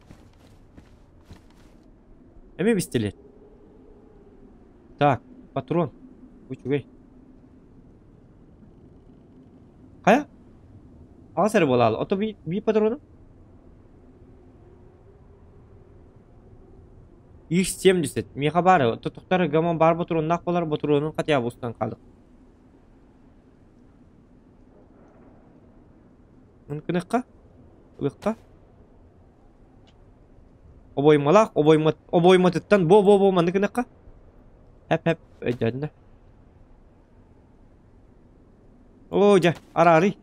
[SPEAKER 2] Эмиэ пистолет. Так, патрон. Үчүгэй. Хайа? Аҕыс эрэ буолаалы. Ото би патрону? X70. Миэхэ баар, тутуктар гаман баар ботуруоннаах буолар, ботуруонун хотя бы устан хаалык. Гыныхха? Ылыхха? Обоймалаах, обойма, обойматыттан бо-бо-бо маннык гыныхха? Хэп-хэп, өйдөөтүн да. Оо, дьэ, араарый.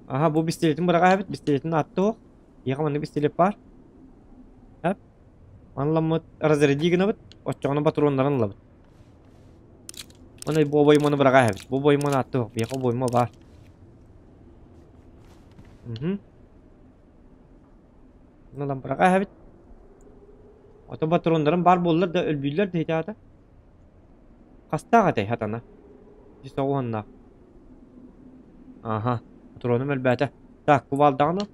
[SPEAKER 2] Аха, бу пистолетин быраҕа эбит, пистолетин аатта суох. Ийэҕэ маннык пистолет баар. Хэп. Манламмыт разряди гынабыт, оччоҕуна патроннарын ылабыт. Оны бу обойманы быраҕа эбит. Бу обойманы аатта суох, биһиэхэ обойма баар. Мгм. Ылан быраҕа эбит. Ото патроннарым баар буоллар да өлбүүллэр да ити аата. Хастаах этэй хатана? Ити соҕуһаннаах. Аха, патроным элбээтэ. Так, кувалдаҕына.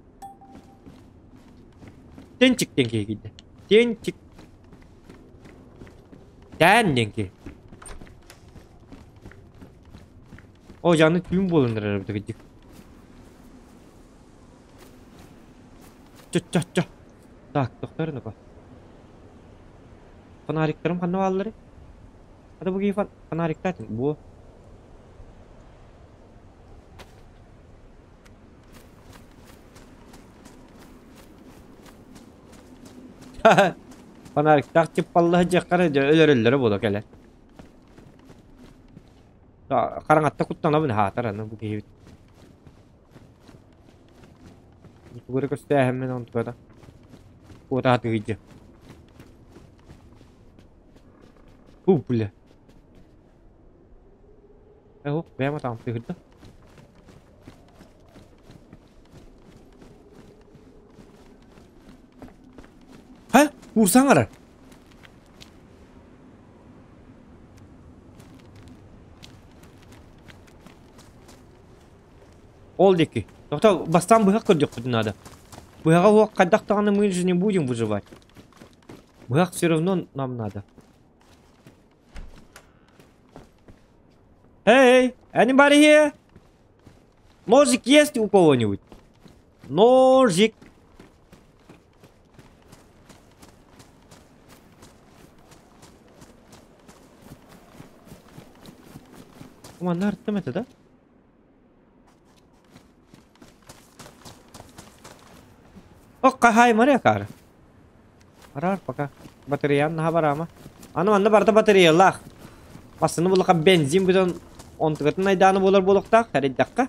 [SPEAKER 2] Тенчик диэн киһи киирдэ. Тенчик. Тээн диэн киһи. О, дьаны түүн буолан эрэр эбит кырдьык. Чө-чө-чө. Так, тохтор ну-ка. Фонариктарым ханна баалларый? Хата бу киһи фонариктаатын. Буо. Фонариктаах чыппаллаһа дьиэххэ эрэ өлөрөллөрө буолуо кэлэн. Хараҥатта куттанабын аһаатар аны бу киһибит. Тугу эрэ көстөөһөммүн онтуката. Куотаатыгыйдьа. Бу бля. Э, бэйэм атаҕым тыһырда. Ха? Куурсан арар. Ол диэки. Тоқтоо, бастаан быһах көрдөхпүтүн наада. Быһаҕа уох хайдах даҕаны мы же не будем выживать. Быһах все равно нам надо. Эй, anybody here? Ножик есть у кого-нибудь? Ножик. Манна арттым это, да? О, хаһааймар акаары. Араар пока. Батареян наһаа бараама. Аны манна барыта батареялаах. Массыына буллахха бензин бүтэн онтугатын айдааны буолар буолуохтаах эрийдэххэ.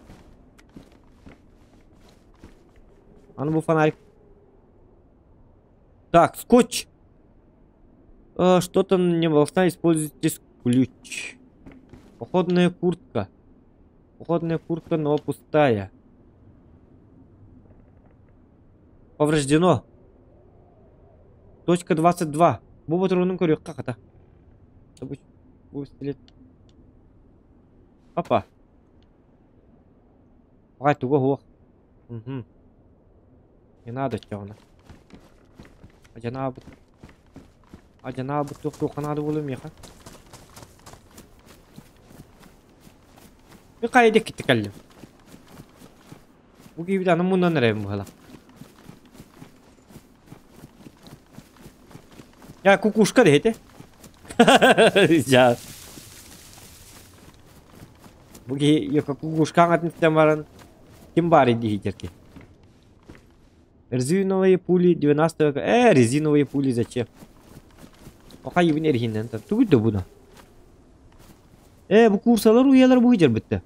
[SPEAKER 2] Аны бу фонарик. Так, скотч. Что-то не должна использовать ключ. Походная куртка. Походная куртка, но пустая. Повреждено. Точка 22. Бу ботуруонун көрүөххэ хата. Бу пистолет. Опа. Аҕай туга суох. Мгм. Не надо оччоҕуна. Адьанаабыт. Адьанаабыт туох туохха наада буолуо миэхэ? Мин хайа диэккиттэ кэллим. Бу киһибит аны муннан эрэбин быһыылаах. Я кукушка диэти. Я. Бу киһи йока кукушка аҥатын баран ким баар дии ки. Резиновые пули 12 века. Резиновые пули зачем? Оха ибин эрихиннен тугу да буна. Бу курсалар уялар бу хижер битте.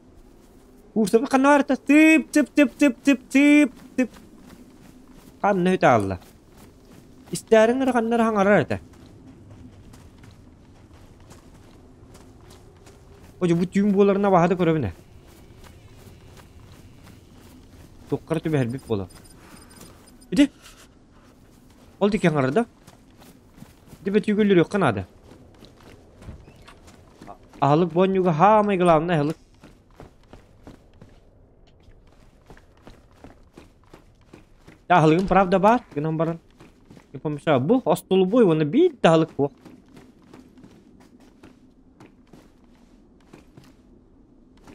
[SPEAKER 2] Курса бу ханна барта тып тып тып тып тып тып тып. Ханна өтө алла. Истээриҥ эрэ ханна эрэ хаҥарар этэ. Одьу бу түүн буоларына баһа да көрөбүн ээ. Туохха эрэ түбэһэрбит буолар. Ити ол диэки хаҥарда. Ити бөтүүгү өлөрүөххэ наада. Аһылык буонньуга хаамай главное аһылык. Аһылыгым правда баар гынан баран не помешаю. Бу остолобуой уонна биир да аһылык суох.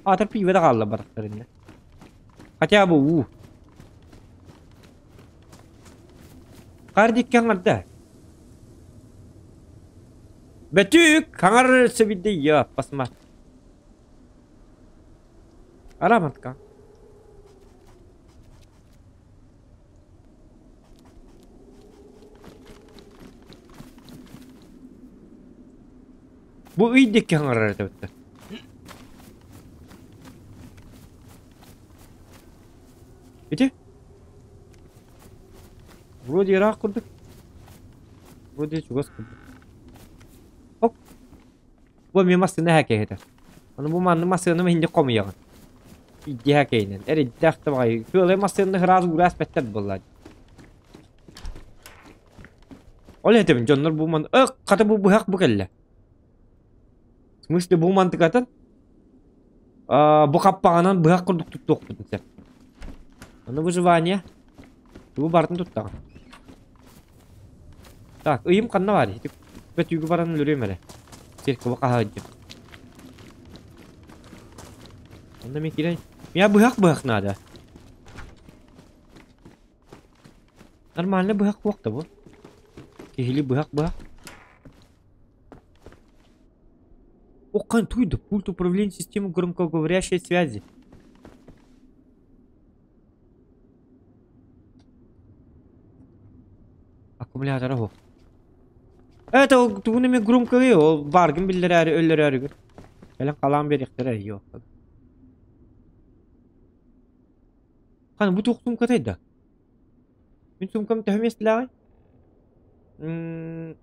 [SPEAKER 2] Аатар пиибэ да хаалла барахтар иннэ. Хотя бы уу. Хаар дикки хаҥарда. Бөтүүк хаҥар сөбүдэ я посмотри. Араматка. Бу ый диэки хаҥарар этэ бытта. Ити? Вроде ыраах курдук. Вроде чугас курдук. Оп. Бу эмиэ массыына эһээкэйэтэ. Ону бу манны массыынам иһинде хомуйаҕын. Идди эһээкэйинэн. Эрийдээх да баҕайы. Кыалай массыынаны ыраас уураас бэттэр буолла. Ол этэбин дьоннор бу ман... Ök, хата бу быһах бу кэллэ. В смысле бу мантыкатын? Бу хаппаҕынан быһах курдук туттуохпутун сөп. Ону выживание. Тугу барытын туттаҕын. Так, ыйым ханна баар? Ити бөтүүгү баран өлөрүөм эрэ. Церковы хаһаайдым. Онно мен киирэн... Миа быһах-быһах наада. Нормально быһах суох да бу. Киһили быһах-быһах. Оххан туйда пульт управления системой громкоговорящей связи. Аккумулятора суох. Это ол тугун эмэ громкой ол бааргын биллэрээри өллөрөөрүгүн. Кэлэн халаан биэриэхтэрэ йоо. Хана бу туох суумкатай да? Мин суумкам төһө миэстэлээҕий? М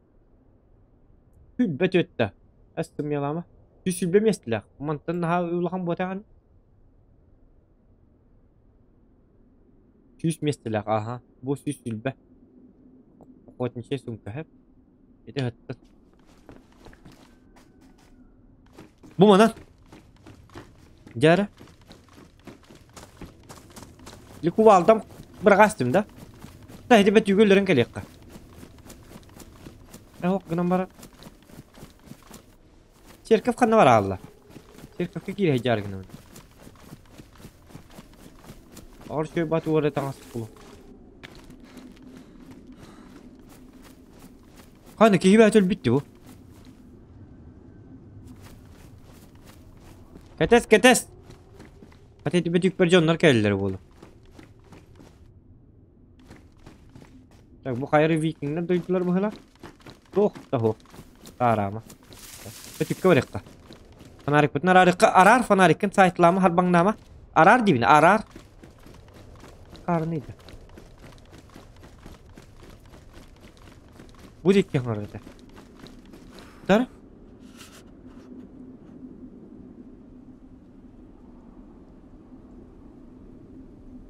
[SPEAKER 2] Сүүрбэ түөртэ. Эс сымыйалаама. Сүүрбэ миэстэлээх. Мантан наһаа улахан буотаҕын. 100 миэстэлээх, аха, бу 120. Охотничья сумка һэп. Ити ыһыттын. Бу манан. Дьэ эрэ. Ликувалдам быраҕаастым да. Да ити бөтүүгү өлөрөн кэлиэххэ. Ох гынан баран. Церковь ханна бараалла? Церковька киирэ сылдьаар гынабын. Оҕор үчүгэй бат уора таҥас булу. Ханна киһи бэйэтэ өлбүт дии бу. Кэтэс, кэтэс! Хата ити бөтүүкпэр дьоннор кэлэллэр буолуо. Так, бу хайа викингнэр дойдулар быһыылаах. Туох да суох. Таараама. Бөтүккэ барыахха. Фонарикпытын араарыахха. Араар фонариккын сайтылаама, харбаҥнаама. Араар диибин, араар. Хаарыныйда. Бу диэки хаҥар этэ. Тар.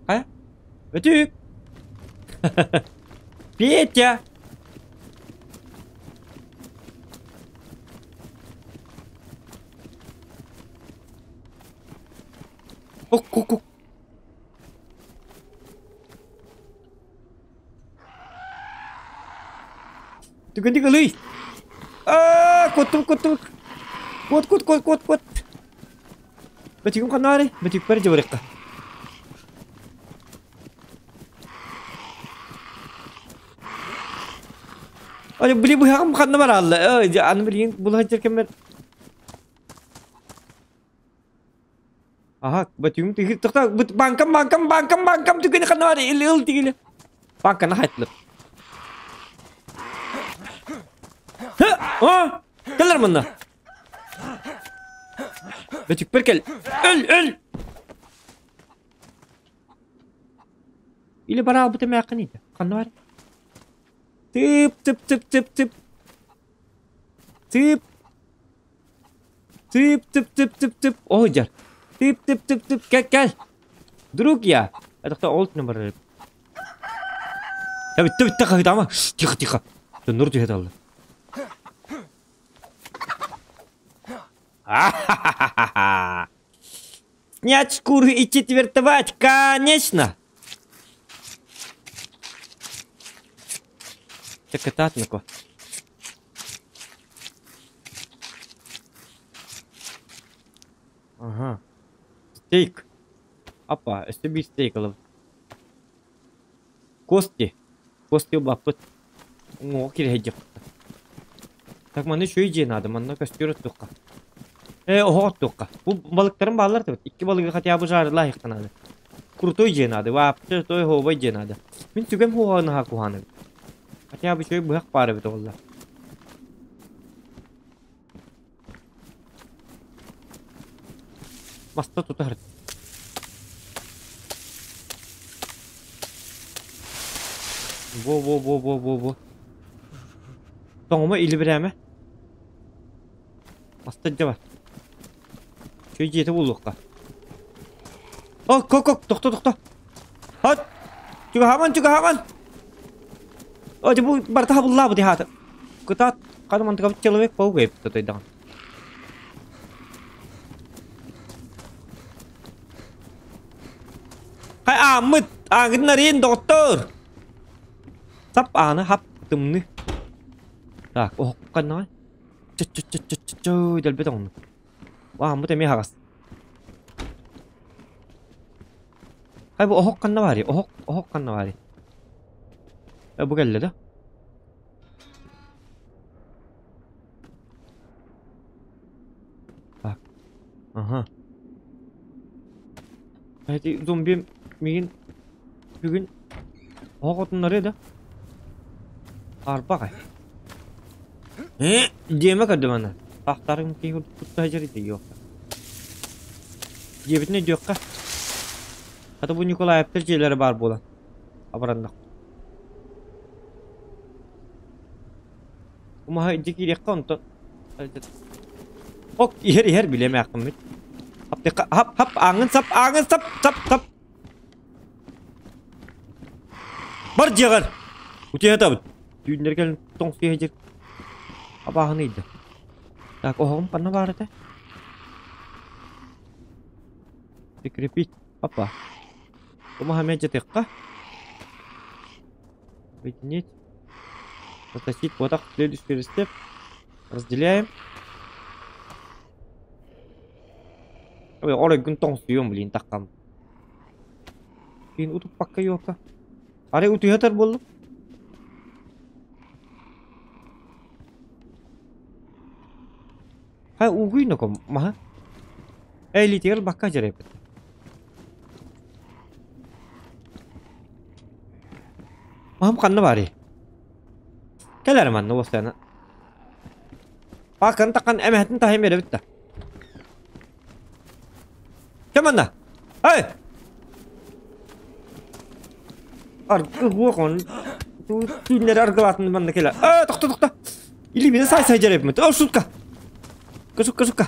[SPEAKER 2] Хайа? Бөтүк! Петя! Ок-ок-ок. Түгэнник ылый! Аа, куттум, куттум. Кут, кут, кут, кут, кут. Бөтүгүм ханнаары? Бөтүкпэр дьыбырыкка. Ой, били быһаҕым ханна бараалла? Ой, аны билигин булаһыдьар кэммэр Аха, бөтүгүм тыһы тохто банкам банкам банкам банкам түгэни ханна бар ил ыл тигили. Банканы хайтлып. А! Кэлэр манна. Бөтүкпэр кэл. Өл, өл! Или бара албыт эмээххин иитэ. Ханна бар? Тып, тып, тып, тып, тып. Тып. Тып, тып, тып, тып, тып. О, дьар. Тып, тып, тып, тып. Кэл, кэл. Друг я. Это ол түнэ барар. Я бүттэ, бүттэ, хаһыытаама. Тихо, тихо. Дьоннор түһэ талла. Ха-ха-ха-ха! Снять шкуру и четвертовать, конечно! Так это атнако. Ага. Стейк. Апа, өссө биир стейк ылабыт. Кости. Кости ылбаппыт. Уҥуоҕа кириһэйдиэхпит. Так манна үчүгэй дьиэ наада, манна көстүөр оттуохха. Ээ, оһох оттуохха. Бу балыктарым бааллар да икки балыгы хотя бы жарылаайыхха наада. Крутой дьиэ наада, вообще той оһуобай дьиэ наада. Мин түгэм хуоҕа наһаа куһаҕан эбит. Хотя бы үчүгэй быһах баар эбит оҕоллор. Маста тута Во-во-во-во-во-во. Тоҥума илибирээмэ. Маста дьэ бар. Чөй дьиэтэ буолуохха. О, кок, тохто, тохто. Хат! Чугаһааман, чугаһааман! О, дьэ бу барыта хабыллаабыт иһаата. Кытаат, ханы мантыкабыт человек паук эбит тотойдаҕын. Хай ааммыт, ааҥҥытын арыйын, доҕоттоор! Сап ааны хап тымныы. Так, оһоххо ханнаҕай? Чө-чө-чө-чө-чө, дэлбэт оҕуннум. Ааммыт эмиэ аһаҕас. Хай бу оһох ханна баарый? Оһох, оһох ханна баарый? Э, бу кэллэ да? Так. Ага. Эти зомби миигин бүгүн оһох отуннарыа да? Арбаҕай. Э, диэмэ көрдүм аны. Ахтарым киһи курдук тутта сылдьар ити юохха. Дьиэбитин өйдүөххэ. Хата бу Николаевтар дьиэлэрэ баар буолан абыраннах. Умаһа илдьэ киириэххэ онтон Ок, иһэр иһэр билиэмээххиммит. Хаптыхха хап хап ааҥын сап ааҥын сап сап сап. Бар дьиэҕэр! Утуйа сытабыт. Түүннэри кэлэн тоҥсуйа сылдьар абааһыны ыйда. Так, оһоҕум ханна баар этэ? Прикрепить. Опа. Умаһа эмиэ дьатыахха. Объединить. Затащить вот так следующий степ. Разделяем. Ой, оройгун тоҥсуйуом, блин, таххам. Киин утуппакка юока. Арай утуйатар буоллум. Хай угуй ноком маха. Эй, литигер бакка жарайбыт. Маһым ханна баарый? Кэлэр манна уостана. Пакан такан эмэһэтин таһым эрэбит да. Кэм манна? Эй! Аргы хуохон. Түүннэри аргылаатын манна кэлэ. Э, тохто, тохто. Илиибинэ сай сай дьэрэбиммит. О, шутка. Шутка, шутка.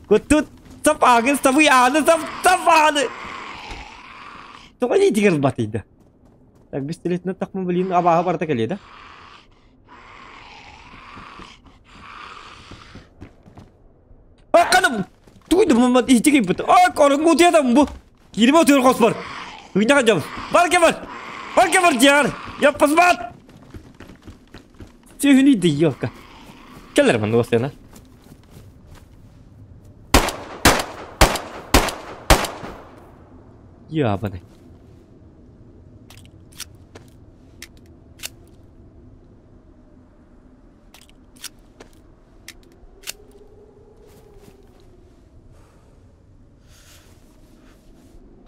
[SPEAKER 2] Куттут. Сап аагын, сабый ааны, сап, сап ааны! Тоҕо илиитигэр ылбатый да? Так, бистилетинэн тахмын блин, абааһы барыта кэлиэ да? Акканым! Туйдум, иһитигийбит. Ай, корун утуйадам бу. Киирим отуйар хоспор. Ыйнаха дьон. Бар кемер! Бар кемер дьиэҕэр! Яппасбаат! Сүһүнүй да елка. Кэлэр манна уостуйана. Ябаный.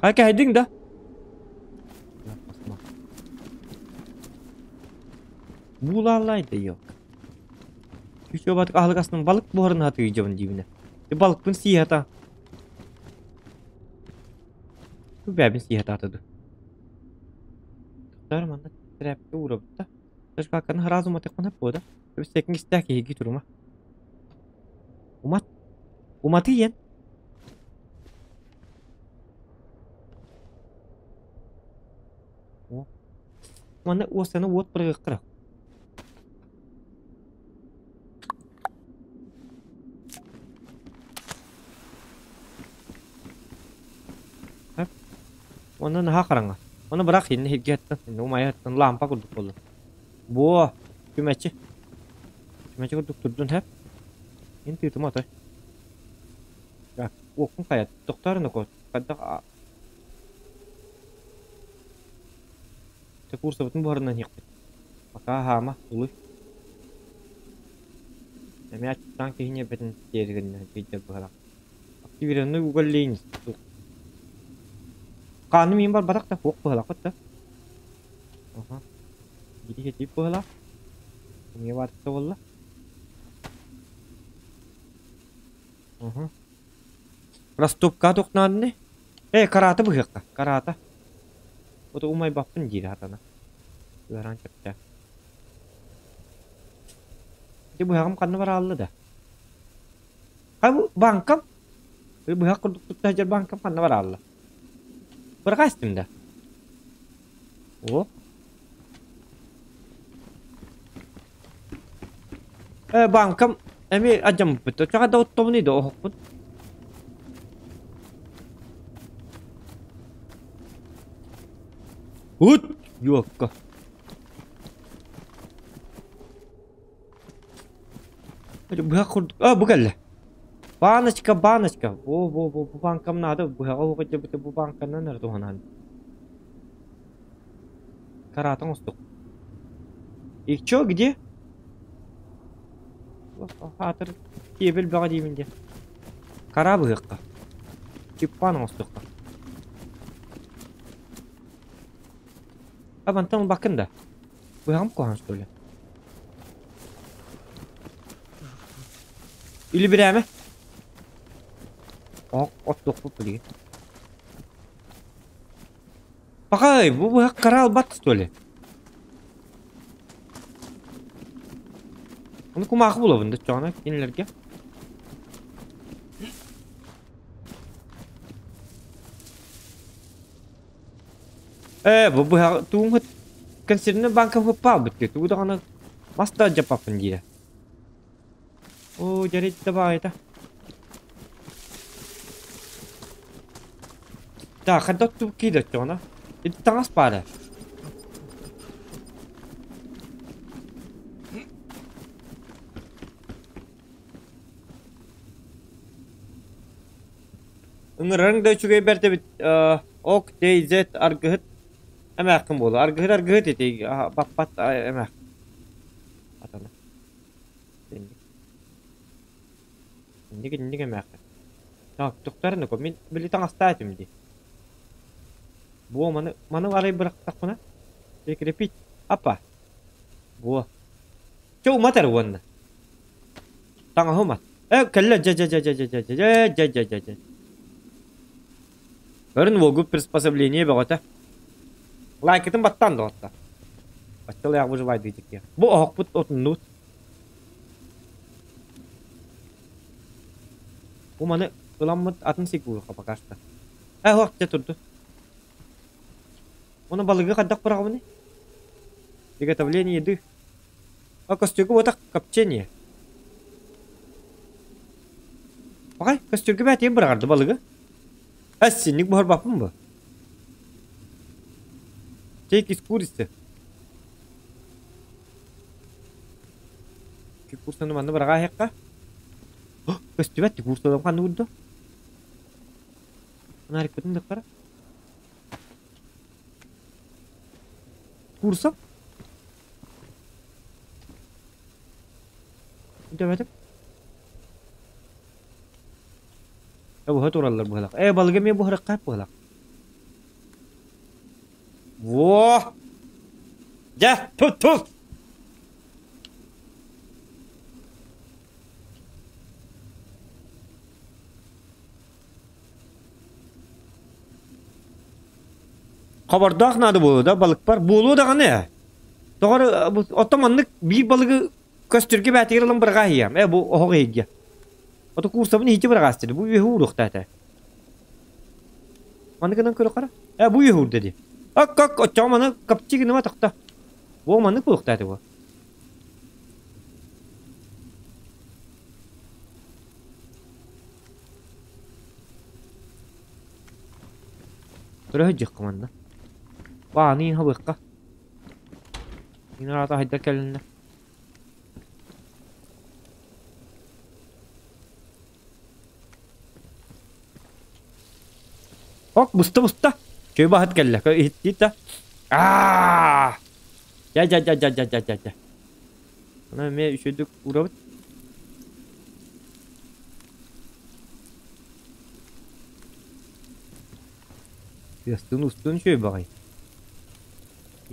[SPEAKER 2] Хайа кэһэйдиҥ да? Буулааллай да елка. Үчүгэй аһылык астын балык буһарын хатыы дьабын диибинэ. Балыкпын сии хата. Бэбин сии хатаата ду. Тахтар манна тряпка уурабыт да. Ташкаканы сразу матыкпын хаппода. Өссөкин истээх киһиги турума. Умат. Уматы иэн. Манна уостаны уот бырыгыктара. Онно наһаа хараҥа. Ону бырах иннэ иһиргэ аттан, иннэ умайа аттан лампа курдук буолла. Буо, күмэчи. Күмэчи курдук турдун хэп. Ин тыытыма отой. Так, уоккун хайат. Тохтоор ноко. Хайдах Те курсабытын буһарынан иһиэхпит. Пока хаама, улуй. Эмиэ аччыктаан киһи ньиэрбэтин тиэргэннэ тиийдэр быһалаах. Активированный уголь Хааным иин барбатах да, суох быһалаахпыт да. Аха. Биир тип быһалаах. Эмиэ баатыкта буолла. Аха. Растопка тохнаанны. Э, карата быһыахха, карата. Ото умайбаппын диир хатана. Ыараан чэпчэк. Ити быһаҕым ханна бараалла да? Хай бу банкам. Быһах курдук тутта сылдьар банкам ханна бараалла? Быраҕа истим да. О. Э, банкам эми адьаммыппыт. Оччоҕо да оттомунуй да оһохпун. Ут! Юокка. Быһах курдук. А, бу кэллэ. Баночка, баночка. Во, во, во, бу банкам наада. Быһаҕа уһук дьабыты бу банканан эрэ туһанаан. Карата оҥостук. И чё, где? Хаатыр киэбил бөҕө диибин дии. Кара быһыахха. Чиппан оҥостуохха. А мантан ылбаккын да? Быһаҕым куһаҕан что ли? Үлүбүрээмэ. Ох, оттуохпут билигин. Пахай, бу быһах кара албат что ли? Оны кумаахы булабын да чоҕуна кинилэргэ. Ээ, бу быһаҕы тугун консервный банка выпал битти. Тугу даҕаны мас да дьаппаппын диирэ. Оо, дьэрит да баайта. Так, ханта тук киирэ оччоҕуна? Ити таҥас баара. Ыҥырарыҥ да үчүгэй бэрт эбит. Ок, DZ аргыһыт эмээххин буолуо. Аргыһыт аргыһыт ити баппат эмээх. Атана. Инник. Инник инник эмээххин. Так, тохтор ноко. Мин били таҥастаа этим дии. Буо маны маны арай бырахтахпына прикрепить. Апа. Буо. Чэ умат эрэ уонна. Таҥаһы умат. Э, кэллэ дьэ дьэ дьэ дьэ дьэ дьэ дьэ дьэ дьэ дьэ дьэ. Көрүн уолгут приспособление бөҕөтө. Лайкытын баттаан доҕотто. Баччалаах выживайдыы тиккиэ. Бу оһохпут отуннубут. Бу маны Ыламмыт атын сиргэ уруохха пока что. Э, ох, дьэ турду. Оны балыгы хайдах быраҕабыный? Приготовление еды. А костюрга буотах копчение. Пахай, костюрга бээтиэн быраҕарды балыгы. Эс, синник буһарбаппын бу. Чей из курицы. Курсаны манна быраҕаа Көстүбэт курсалам ханна уурда? Фонарикпытын дыххара. Курса? Өтөбөтүм. Буһа тураллар быһалах. Э, балыгы эмиэ буһарыкка быһалах. Во! Дьэ, тут тут! Хобордоох наада буолуо да балыкпар буолуо даҕаны. Тоҕор оттон маннык биир балыгы көстүргэ бээтигэр ылан быраҕаа иһиэм. Э бу оһох иһиггэ. Ото курсабын иһити быраҕаас дии. Бу үөһү ууруохтаата. Маннык гынан көрө Э бу үөһү уурда дии. Ок ок оччоҕо маны копчи гыныма тохто. Бу маннык буолуохтаата бу. Көрө сылдьыахха манна. Бааны иһабыахха. Инаата хайдар кэлиннэ. Ок, буста буста. Чөй баһыт кэллэ. Иһиттиит да. Аа! Дьэ дьэ дьэ дьэ дьэ дьэ дьэ дьэ. Аны эмиэ үчүгэйдик уурабыт. Тыастыын устун үчүгэй баҕайы.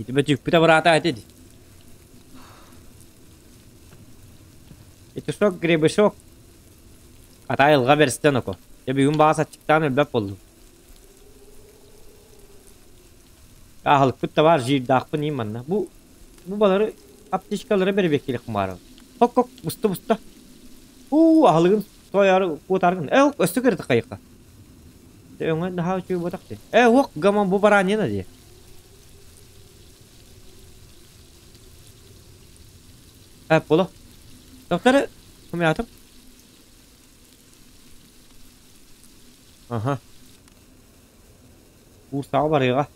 [SPEAKER 2] Ити бөтүүкпүт абыраата этэ дии. Петушок, гребешок. Ата айылҕа бэрстэн око. Дьэ бүгүн баҕас аччыктаан өлбөт буоллум. Аһылыкпыт да баар, жиирдаахпын иим манна. Бу бу балары аптечкалары бэрэбиэккэлиэхпин баҕарабын. Хок-хок, буста-буста. Уу, аһылыгын тоойоору куотааргын. Э, өссө кырытык хайыхха. Өҥө наһаа үчүгэй буотах дии. Э, уох, гаман бу бараанньана дии. Э, буоло. Доктор, хомуйаатым. Аха. Курсаҕа барыаҕа.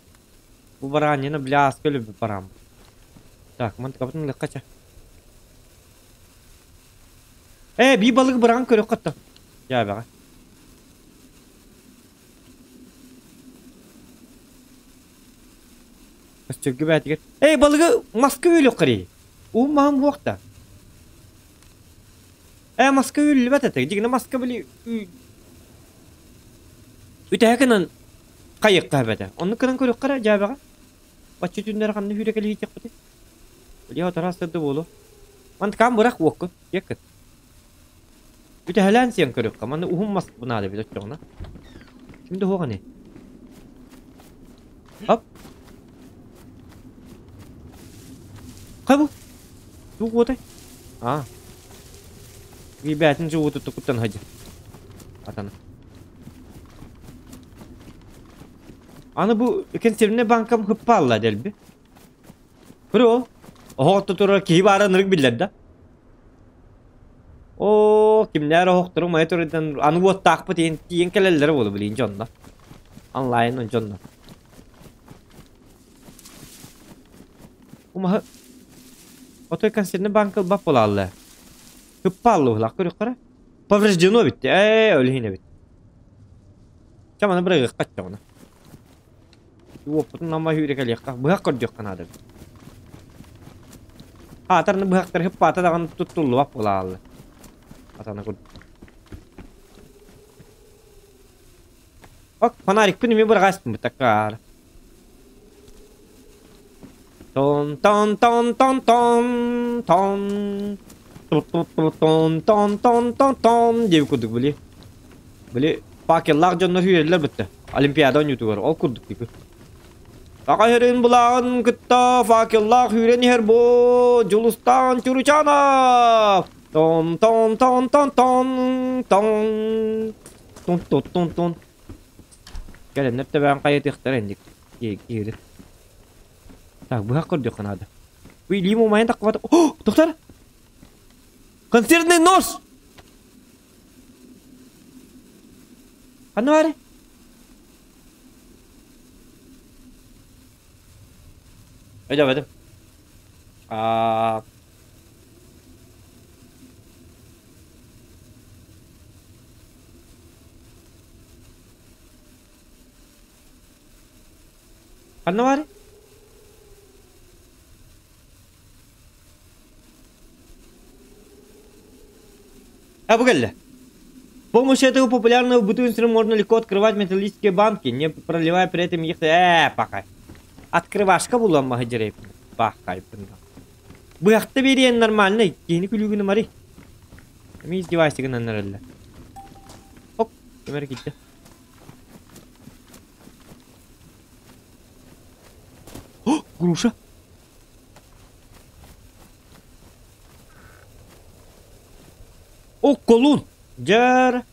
[SPEAKER 2] Бу бараанньаны бля ааска өлөрбүт барааммыт. Так, мантыкабытын ылыахха чэ. Ээ, биир балыгы быраҕан көрүөххэ оттон. Дьээбэҕэ. Өстөргө бээтигэр. Эй, балыгы маска үөлүөххэ Уум маһым буох да. Ээ, маска үүрүллүбэт этэ. Дьигинэ маска били үтэһэ гынан хайыахха эбэтэ. Оннук гынан көрүөххэ эрэ дьээбэҕэ. Бачча түүннэри ханна сүүрэ кэлиһиэхпитий? Били отара сырды буолуо. Мантыкаан бырах уоккун, диэккин. Үтэһэлээн сиэн көрүөххэ. Манна уһун мас наада эбит оччоҕуна. Ким да уһуох ини. Хоп. Хайа бу? Туох уотай? Аа. Бээтин дьууту тукуттан сылдьар. Атана. Аны бу консервный банкам хыппаалла дэлби. Көрө ол. Оһох турар киһи баара ынырык биллэр да. Оо, кимнээр оһохтору мае турдан аны уоттаахпыт иһин тиийэн кэлэллэрэ буолу билин дьонно. Онлайн дьонно. Умаһы Отой консервный банка ылбат буолаалла. Хыппаалла уһулаах көрүөххэ Повреждено битти. Ээ, өлүһүн эбит. Чэ, маны бырайыахха оччоҕуна. Уоппутун намма сүүрэ кэлиэххэ. Быһах көрдүөххэ наада эбит. Аатарны быһахтар хыппаата даҕаны туттуллубат буолаалла. Атана курдук. Ок, фонарикпын эмиэ быраҕаспын такаар. Тон тон тон тон тон тон тон тон тон тон тон диэбит курдук били. Били факеллаах дьоннор сүүрэллэр бытта. Олимпиада оонньуутугар ол курдук типы. Саха сирин былааҕын кытта факеллаах сүүрэн иһэр бу Дьулустаан Чуручанов! Тон тон тон тон тон тон. Тун тун тун тун. Кэлэннэр төбөөн хайытыахтара инник. Киири. Так, быһах көрдүөххэ наада. Бу илиим умайан таххыбата. О, доктор! Консервный нож! Ханна баар? Өйдөөбөтүм. Аа Ханна баар? А, бу кэллэ. С помощью этого популярного в быту инструмента можно легко открывать металлические банки, не проливая при этом их... Э, пахай. Открывашка булан маһы дьэрэйпин. Пахайпын. Быһахта биэриэн нормальный. Киһини күлүүгүнү мари. Эми издевайся гынан эрэллэр. Хоп, ким эрэ киирдэ. О, груша. О, колун! Дьэр!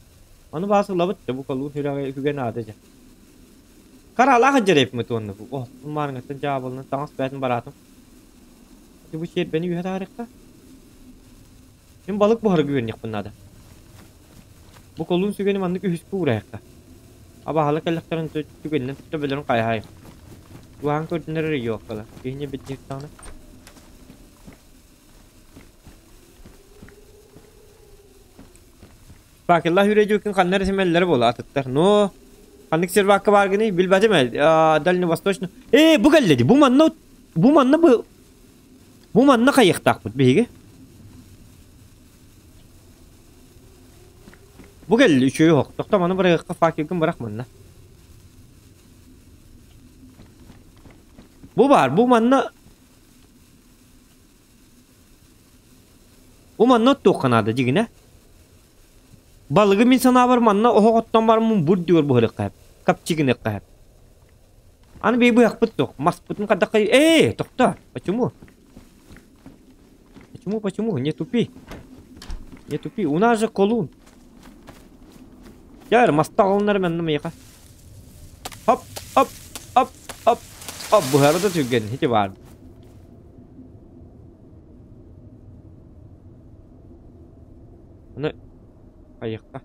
[SPEAKER 2] Ону баас ылабыт, бу колун сүрэҕи үгэн аада дьэ. Каралаах дьэрэйпмит уонна бу. О, маарыҥаттан дьаабылынан таҥас бээтин бараатым. Бу сиэрбэни үһэ таарыхха. Мин балык буһарга үөрэннэхпин наада. Бу колун сүгэни маннык үһүскэ уурайахха. Абаһала кэллэхтэрин түгэнинэн төбөлөрүн хайаһай. Туһаан көрдүнэр эрэ йооккала. Киһини битниктаҕына. Факеллаах үрэ ханна эрэ сэмэллэрэ буола атыттар. Но ханнык сервакка бааргыный билбэтим ээ. Дальневосточный. Ээ, бу кэллэ дии. Бу манна бу манна бу бу манна хайыахтаахпыт биһиги. Бу кэллэ үчүгэй оһох. Тохто маны бырайыакка факелгын бырах манна. Бу баар, бу манна Бу манна оттуохха наада дьигинэ. Балыгы мин санаабар манна оһох оттон бараммын бур диор буһарыахха сөп. Копчигыныахха сөп. Аны бии быһахпыт суох. Маспытын хайдах Ээ, тохто. Почему? Почему, почему? Не тупи. Не тупи. У нас же колун. Дьэ, маста аҕалыннар манна миэхэ. Хоп, хоп, хоп, хоп, хоп. Быһара да түргэн. Ити баар. Аны хайыахха.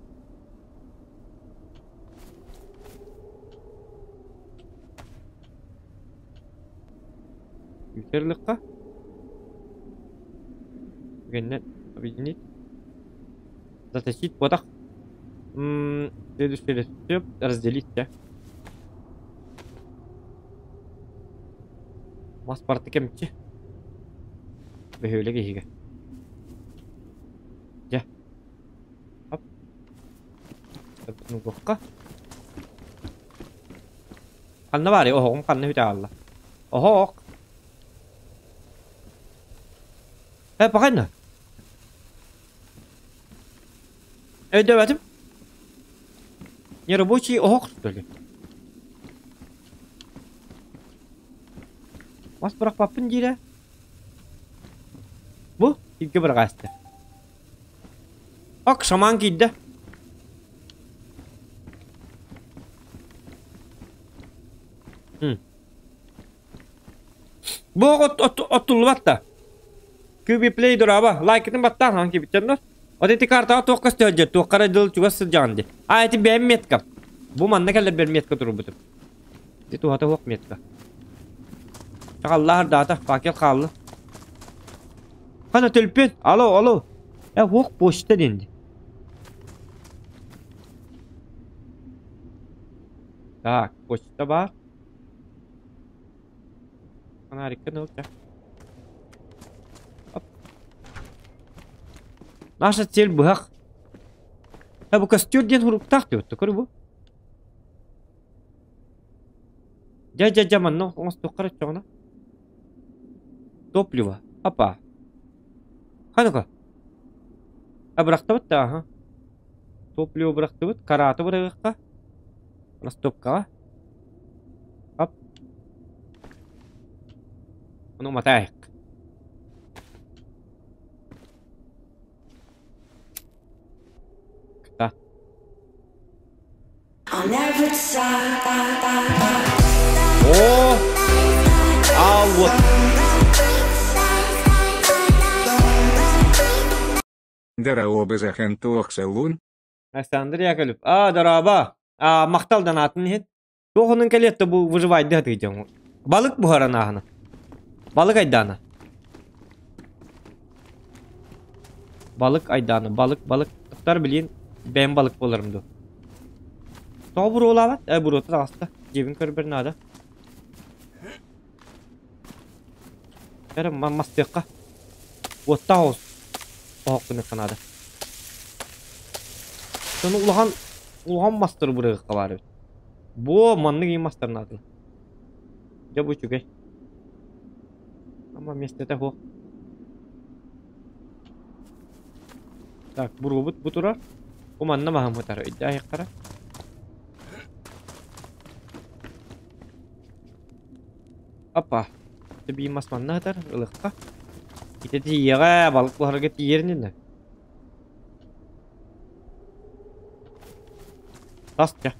[SPEAKER 2] Күүтэр Түгэннэн объединить. Затащить буотах. Следующий рецепт разделить да. Мас барыта кэмчи. Бөһүөлэк иһигэ. Дьэ. Хоп. Угуохха. Ханна баарый? Оһоҕум ханна бүтэ хаалла? Оһох! Э, пахайна. Өйдөөбөтүм. Нерабочий оһох, что ли? Мас бырахпаппын диирэ. Бу икки быраҕаасты. Ок, шаман киирдэ. Бу оттуллубат да. QB Play дораба. Лайкытын баттаан хан кибиттеннер. Вот эти картаға туохка сылдьар, туохка дыл чугас сылдьаҕын ди. А, эти бэйэм метка. Бу манна кэлэр бэр метка турбутум. Ити туһата суох метка. Чаҕаллаһар даата, факел хаалла. Хана төлпүн. Алло, алло. Э, хуох почта диэн. Так, почта бар. Фонарикка ыл Оп. Наша цель быһах. Э, бу костер диэн хуруктаах диэбит, көрү бу. Дьэ, дьэ, дьэ, манна оҥостуохха эрэ Топливо. Опа. Ханука. А бырахтыбыт да, аха. Топливо бырахтыбыт. Караты бырагыахха. Растопкаҕа. Оп. Ону матаайык. Кыта. О, а вот.
[SPEAKER 4] Дорообо захан туох салун.
[SPEAKER 2] Александр Яковлев. А, дорообо. А, махтал донатын иһин. Туохунун кэлиэтте бу выживайды хатыйдьаҥ. Балык буһаран ааһына. Балык айдаана. Балык айдаана. Балык, балык. Тохтар билин бэйэм балык буоларым дуу. Тоҕо буруолаабат? Э, буруота таҕыста. Дьиэбин көрбөр наада. Эрэ мастыахха. Уоттаах оҕус. Оһох гыныахха наада. Сону улахан улахан мастары бырыахха баар эбит. Бу маннык и мастар наада. Дьэ бу үчүгэй. Ама миэстэтэ суох. Так, буруобут бу турар. Бу манна маһыммытар өйдөөх Опа. Биир мас манна сытар, ылыахха. Ити тиийиэҕэ, балык буһарга тиийэр иннинэ. Тас дьэ.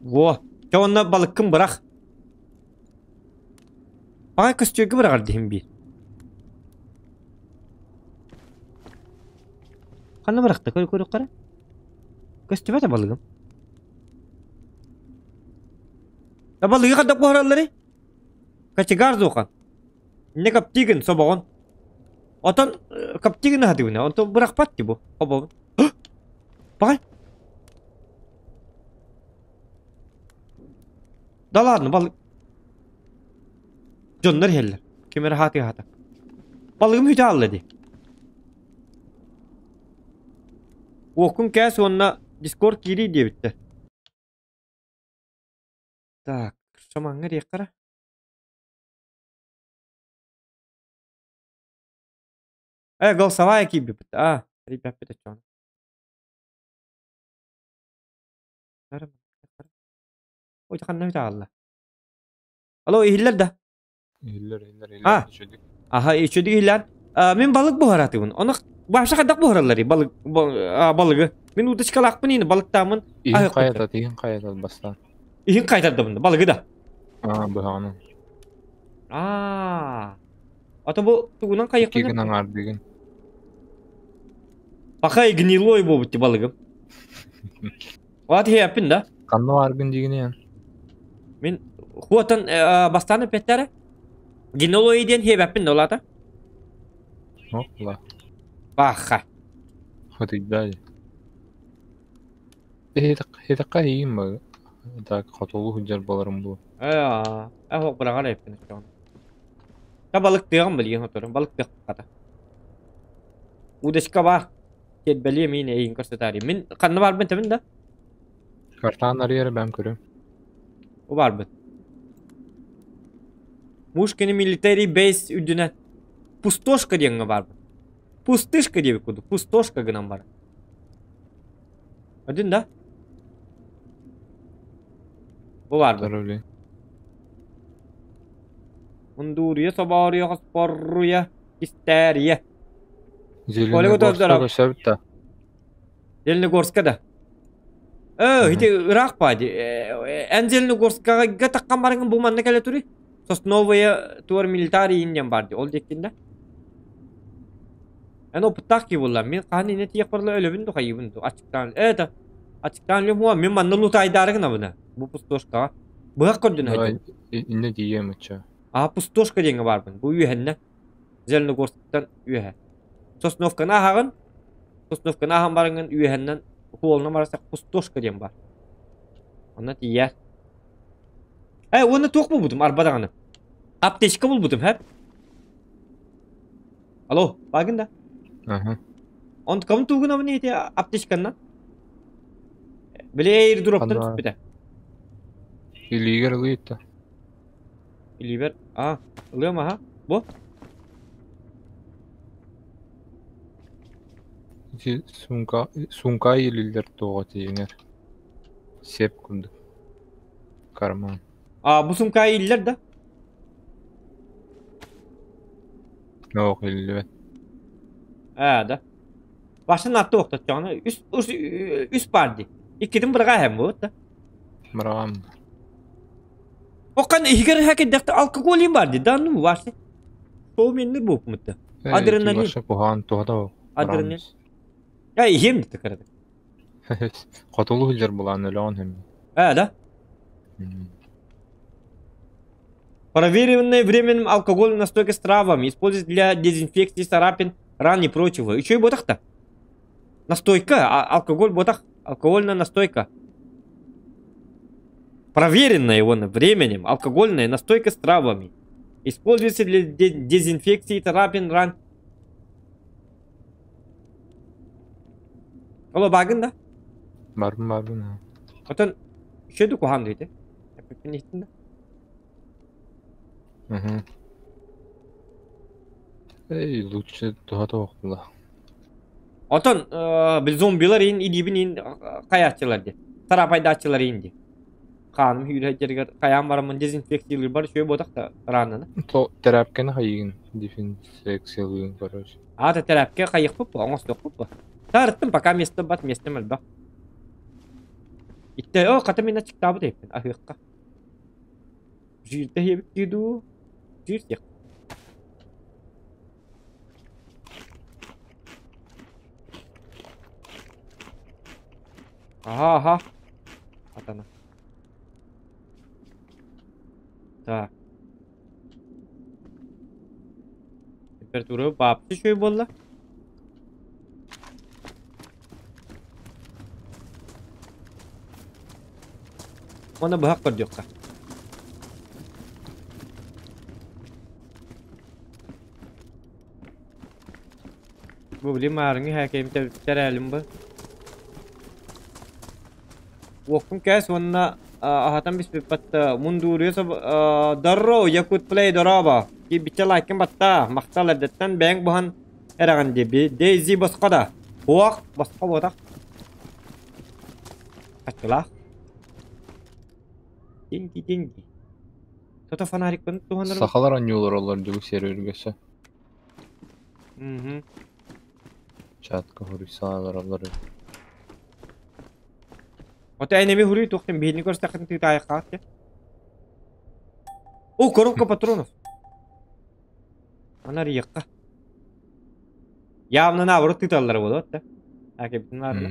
[SPEAKER 2] Во, чэ уонна балыккын бырах. Баҕай көстүөргэ быраҕар диһим биир. Ханна бырахта көр көрүөххэ эрэ. Көстүбэтэ балыгым. Да балыгы хайдах буһаралларый? Кочегар зуха. Не коптигин собоҕун. Отон коптигин аһатыбына, онтон бырахпат ти бу. Хобобун. Баҕай. Да ладно, балык. Дьоннор иһэллэр. Ким эрэ хаатыга хата. Балыгым үтэ аалла дии. Уоккун кээс уонна Дискорд киирий диэбиттэр. Так, шамаҥҥа диэххэ эрэ. Э, голосовая киирбиппит. А, ребят, оччоҕуна. Ой, ханна үтэ аалла? Алло, иһиллэр да?
[SPEAKER 6] Иһиллэр, иһиллэр,
[SPEAKER 2] А,
[SPEAKER 6] иһиллэр. Үчүгэй.
[SPEAKER 2] аха, үчүгэй иһиллэр. Мин балык буһаратыбын. Оны вообще хайдах буһараллар балык балыгы. Мин удочкалаахпын ини балыктааммын
[SPEAKER 6] Иһин
[SPEAKER 2] аһыахпын сөп.
[SPEAKER 6] хайатат, иһин хайатат бастаан.
[SPEAKER 2] Иһин хайтардабын балыгы да.
[SPEAKER 6] Аа, быһаҕынан.
[SPEAKER 2] Аа. Ата бу тугунан
[SPEAKER 6] Икки
[SPEAKER 2] хайыахпын
[SPEAKER 6] гынан аҥаардыгын.
[SPEAKER 2] Пахай гнилой буолбут балыгым. Ват иһиэппин да.
[SPEAKER 6] Ханна бааргын дигини эн?
[SPEAKER 2] Мин хуотан бастаан эппэттэрэ. Гнилой диэн иһиэбэппин да улаата.
[SPEAKER 6] Ла.
[SPEAKER 2] Баха.
[SPEAKER 6] Хатыйда. Хетаққа иин ба? Так, хотолу худжар баларым бу.
[SPEAKER 2] Аа, аа, быраҕар эппин Та балык тыаҕым билигин хоторум, балык тыах хата. Удочка бар. Кэлбэлиэ миин эйин көрсөтаарый. Мин ханна барбын тэбин да?
[SPEAKER 6] Картаан арыйар бэм көрүм.
[SPEAKER 2] Бу барбын. Мушкини милитари бейс үрдүнэн пустошка диэҥҥэ барбын. Пустышка диэбит курдук, пустошка гынан барар. Один да? Бу барбын.
[SPEAKER 6] Здоровье.
[SPEAKER 2] Мундуруйа, соборуйа, хоспоруйа, истээрийэ.
[SPEAKER 6] Зеленогорска көсөбүт да.
[SPEAKER 2] Зеленогорска да. Э, ити ыраах баа ди. Эн Зеленогорскаға таққан барыңын бу манна кэлэ тури. Сосновая туар милитарий иннен бар ди. Ол диэккин да. Эн опыттаах кии буолла. Мин хаһан инне тиийэх барла өлөбүн ду хайыбын ду. Ачыктаан это ачыктаан өлөм хуа мин манна лутайдаарыгын абына. Бу пустошкаҕа. Быһах көрдүн
[SPEAKER 6] Давай, инне тиийэм оччо.
[SPEAKER 2] А пустошка диэҥҥэ баарбын. Бу үөһэннэ. Зеленогорсктан үөһэ. Сосновканы аһаҕын. Сосновканы аһан бараҥҥын үөһэннэн хуолунан барасак пустошка диэн бар. Онно тиийээр. Э, уонна туох булбутум арба даҕаны. Аптечка булбутум, хэп. Алло, баагын да?
[SPEAKER 6] Аха.
[SPEAKER 2] Онтукабын тугунабын ити аптечканнан? Били airdrop'тан
[SPEAKER 6] Ханна?
[SPEAKER 2] түспүтэ.
[SPEAKER 6] Илиигэр ылыйытта.
[SPEAKER 2] Илиибэр, а, ылыам аха. Бу?
[SPEAKER 6] Ити сумка, сумка иилиллэр туоҕа тиийиҥэр. Сеп курдук. Карман.
[SPEAKER 2] А, бу сумка ииллэр да?
[SPEAKER 6] Ох, ииллибэт.
[SPEAKER 2] Аа, да. Башын атты охточчоҕуна үс үс үс баар дии. Иккитин быраҕаа иһэн буолбут да.
[SPEAKER 6] Быраҕам.
[SPEAKER 2] Окан иһигэр хакиддахта алкоголь бар дии да ну ваши. Сол менни буопмутта. Адреналин.
[SPEAKER 6] Ваша куһаҕан туһата ол.
[SPEAKER 2] Адреналин. Я иһиэм дии кырады.
[SPEAKER 6] Хотулу сылдьар булаан өлөҕүн һэмми.
[SPEAKER 2] Э, да? Проверенное временем алкоголь настойка с травами используется для дезинфекции царапин, ран и прочего. Еще и ботах-то. Настойка, а, алкоголь ботах, алкогольная настойка. Проверенная он временем алкогольная настойка с травами. Используется для дезинфекции царапин, ран. Оло багын да?
[SPEAKER 6] Барбын барбын.
[SPEAKER 2] Отон еще ду кухан дейdi. Эппин иттин да.
[SPEAKER 6] Угу. Эй, лучше туһата була.
[SPEAKER 2] Отон бил зомбилар ин илиибин ин хайааччылар ди. Тарапайдааччылар ин ди. Хааным сүүрэ хайаан бараммын дезинфекциялыыр бар үчүгэй буотах да рааннана.
[SPEAKER 6] То тэрээпкэни хайыгын дезинфекциялыын короче.
[SPEAKER 2] Аата тэрээпкэ хайыхпыт бу, оҥостуохпут бу. Таарыттым пока место бат место элбэх. Иттэ оо хата мин аччыктаабыт эбиппин аһыахха. Жирдэ иһэбит дуу? Жир сиэх. Аха аха. Атана. Так. Температура баапчы үчүгэй буолла. Уонна быһах көрдүөххэ. Бу били маарыҥы һээкэйим тэрээлим бу. Уоккун кээс уонна аһатан биспиппат мундууруйа Дорро, Якут Плей дорообо. Киирбиччэ лайкын баттаа, махтал эрдэттэн бэйэҥ буһан эрэҕин дии. Дейзи босхо да. Уох, босхо буотах. Хаччылаах. Деньги, деньги. Тото фонарикпын туһанарым.
[SPEAKER 6] Сахалар оонньуулар олор дьыбы сервергэсэ.
[SPEAKER 2] Мгм.
[SPEAKER 6] Чатка хуруйсаалар олор.
[SPEAKER 2] Ото эн эми хуруй туохтан биһини көрсөххүн тыытаайаххаат те. О, коробка патронов. Аны арыйыахха. Явно наоборот тыыталлара буолуо да. Акебитин баарла.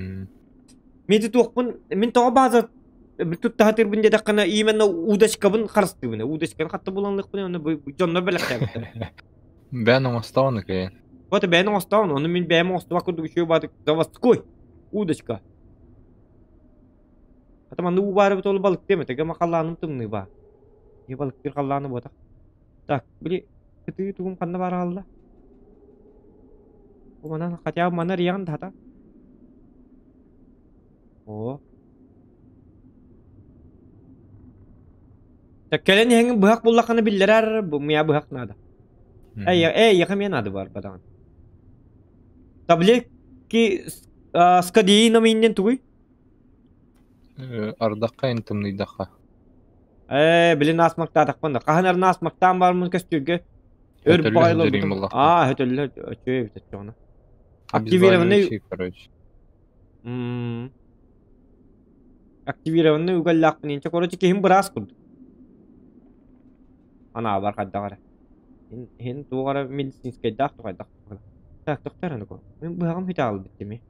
[SPEAKER 2] Мин туохпун мин тоҕо бааза туттаһатыырбын диэтэххинэ именно удочкабын харыстыыбын. Удочканы хатта буланлыхпын оны дьоннор бэлэхтээбиттэр.
[SPEAKER 6] Бэйэн оҥостоҕун окей.
[SPEAKER 2] Вот бэйэн оҥостоҕун, ону мин бэйэм оҥостубат курдук үчүгэй баатык заводской удочка. Хата манна уу баар эбит ол балыктыам этэ, гама халлааным тымныы баа. Киһи балыктыыр халлаана буотах. Так, били кытыы тугум ханна баар хаалла? Бу манан хотя бы маны арыйаҕын да хата. Оо. Так кэлэн иһэҥҥин быһах буллаххына биллэрээр, бу миэхэ быһах наада. Эй, эй, эйиэхэ эмиэ наада баар бадаҕан. Таблетки с кодеином иннин тугуй?
[SPEAKER 6] Ардахха ин тымныйдахха.
[SPEAKER 2] Ээ, били наасмактаатахпын да. Хаһан эр наасмактаан бармын көстүүргэ өр баҕайыларбытым. Аа, өтөллө өтүө эбит оччоҕуна. Активированный
[SPEAKER 6] короче.
[SPEAKER 2] Активированный уголлаахпын инчэ короче киһим быраас курдук. Анаабар хайдах эрэ. Иһин туох эрэ медицинскэйдээх тухайдах. Так, тохтор аны Мин быһаҕым бүтэ хаалбыт дими.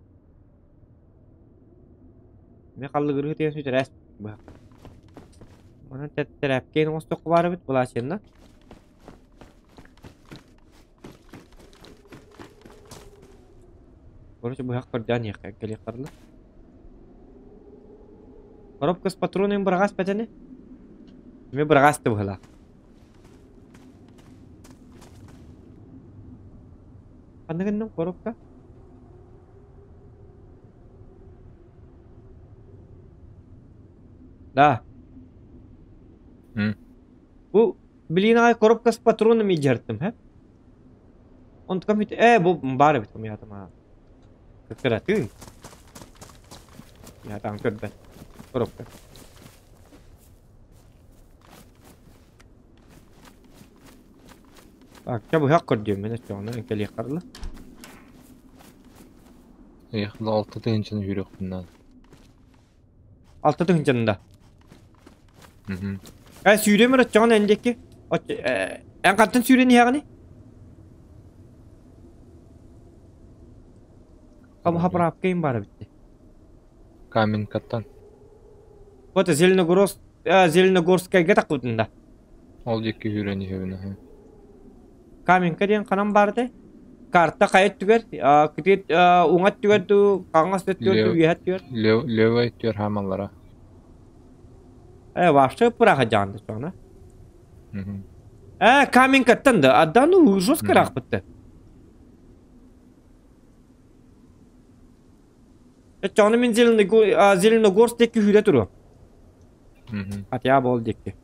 [SPEAKER 2] Мин халлыгырыы тыйан сүтэрээс быһах. Манан тэрээпкэйин оҥостуохха баар эбит былаачыйанна. Короче, быһах көрдөөн иһиэххэ кэлиэхтэринэ. Коробка с патронами быраҕаас бэтэни. Эмиэ быраҕаас да быһыылаах. Ханна гынным коробка? Да. Бу билигин аҕай коробка с патронами дьарыттым, һэ? Онтукам бүт ээ бу баар эбит умуйаатым Кыратыы. Ятаан көрбөт. Коробка. Так, чэ быһах көрдүөм мин оччоҕуна кэлиэххэ дылы.
[SPEAKER 6] Эх, 6000-ны үүрүөхпүн наада.
[SPEAKER 2] 6000-ны да?
[SPEAKER 6] Мгм.
[SPEAKER 2] Э, сүүрүөм эрэ оччоҕуна эн диэки. Эн хантан сүүрэн иһэҕиний? Хапыраапка им баар эбит.
[SPEAKER 6] Каменкаттан.
[SPEAKER 2] Вот Зеленогорск, Зеленогорскайга тахпытын да.
[SPEAKER 6] Ол диэки үүрэн иһэбин аһы.
[SPEAKER 2] Каменка диэн ханан баар этэй? Карта хайа өттүгэр, кытыт уҥа өттүгэр дуу, хаҥас өттүгэр дуу, үөһэ өттүгэр?
[SPEAKER 6] Левый өттүгэр хаамаллара.
[SPEAKER 2] Э, вообще пыраха дьаанды чоҕуна. Э, Каменкаттан да, а ну жестко ыраахпытты. Чоҕуна мин Зеленогорск диэки үүрэ туруом. Хотя бол диэки.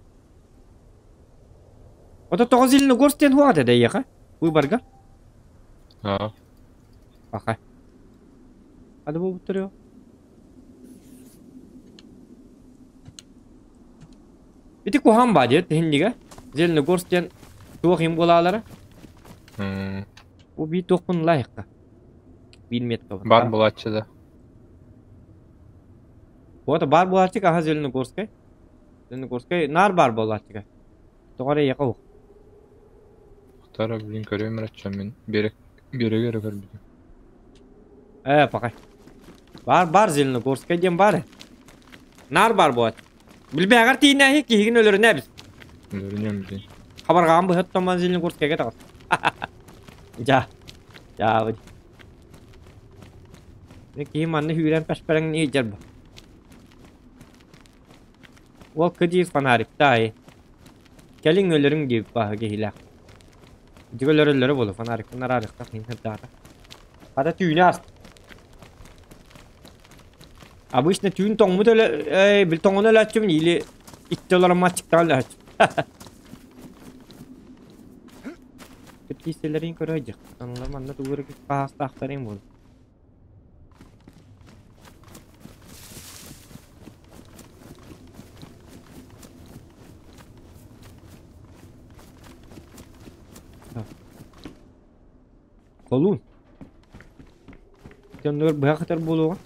[SPEAKER 2] Ото тоҕо Зеленогорск диэн хуаҕа да эйиэхэ? Выборга?
[SPEAKER 6] Аа.
[SPEAKER 2] Аха. Hadi bu duruyor. Ити куһаҕан баа диэт иһиннигэ. Зеленогорск диэн туох им буолаалара? Бу биир туохпун лайыққа. Биир метка бар.
[SPEAKER 6] Бар булааччы да.
[SPEAKER 2] Вот бар буолааччы аха Зеленогорскай. Зеленогорскай наар бар буолааччыга. Тоҕо эрэ эйиэхэ ух.
[SPEAKER 6] Тара блин көрүөм эрэ мин берег береги эрэ көрбүтүм.
[SPEAKER 2] Ээ, пакай. Бар бар Зеленогорскай диэн бар. Наар бар буолааччы. Билбээҕэр тиинээһи киһигин өлөрүнэ эбит.
[SPEAKER 6] Өлөрүнүөм блин.
[SPEAKER 2] Хабарҕаҕын быһыт томмон Зеленогорскайга таҕыс. Дьа. Дьаабыт. Киһи манна үүрэн пэшпэрэҥ иһдьэр бу. Уол кыдьыыр фонарикта Кэлиҥ өлөрүҥ диэбит бааһы киһилээх. Ити өлөрөллөрө буолуо фонариктан араарыахтаах иһин сырдаата. Хата түүнү ааста. Обычно түүн тоҥмут өлө э, бил тоҥон өлөөччүбүн или икки олорон маччыктаан өлөөччүм. Киистэлэрин көрө дьэх. Аналар манна тугу эрэ хаһаастаахтарын буолуо. Холуун. Дьоннор быһа хатар буолуоҕа.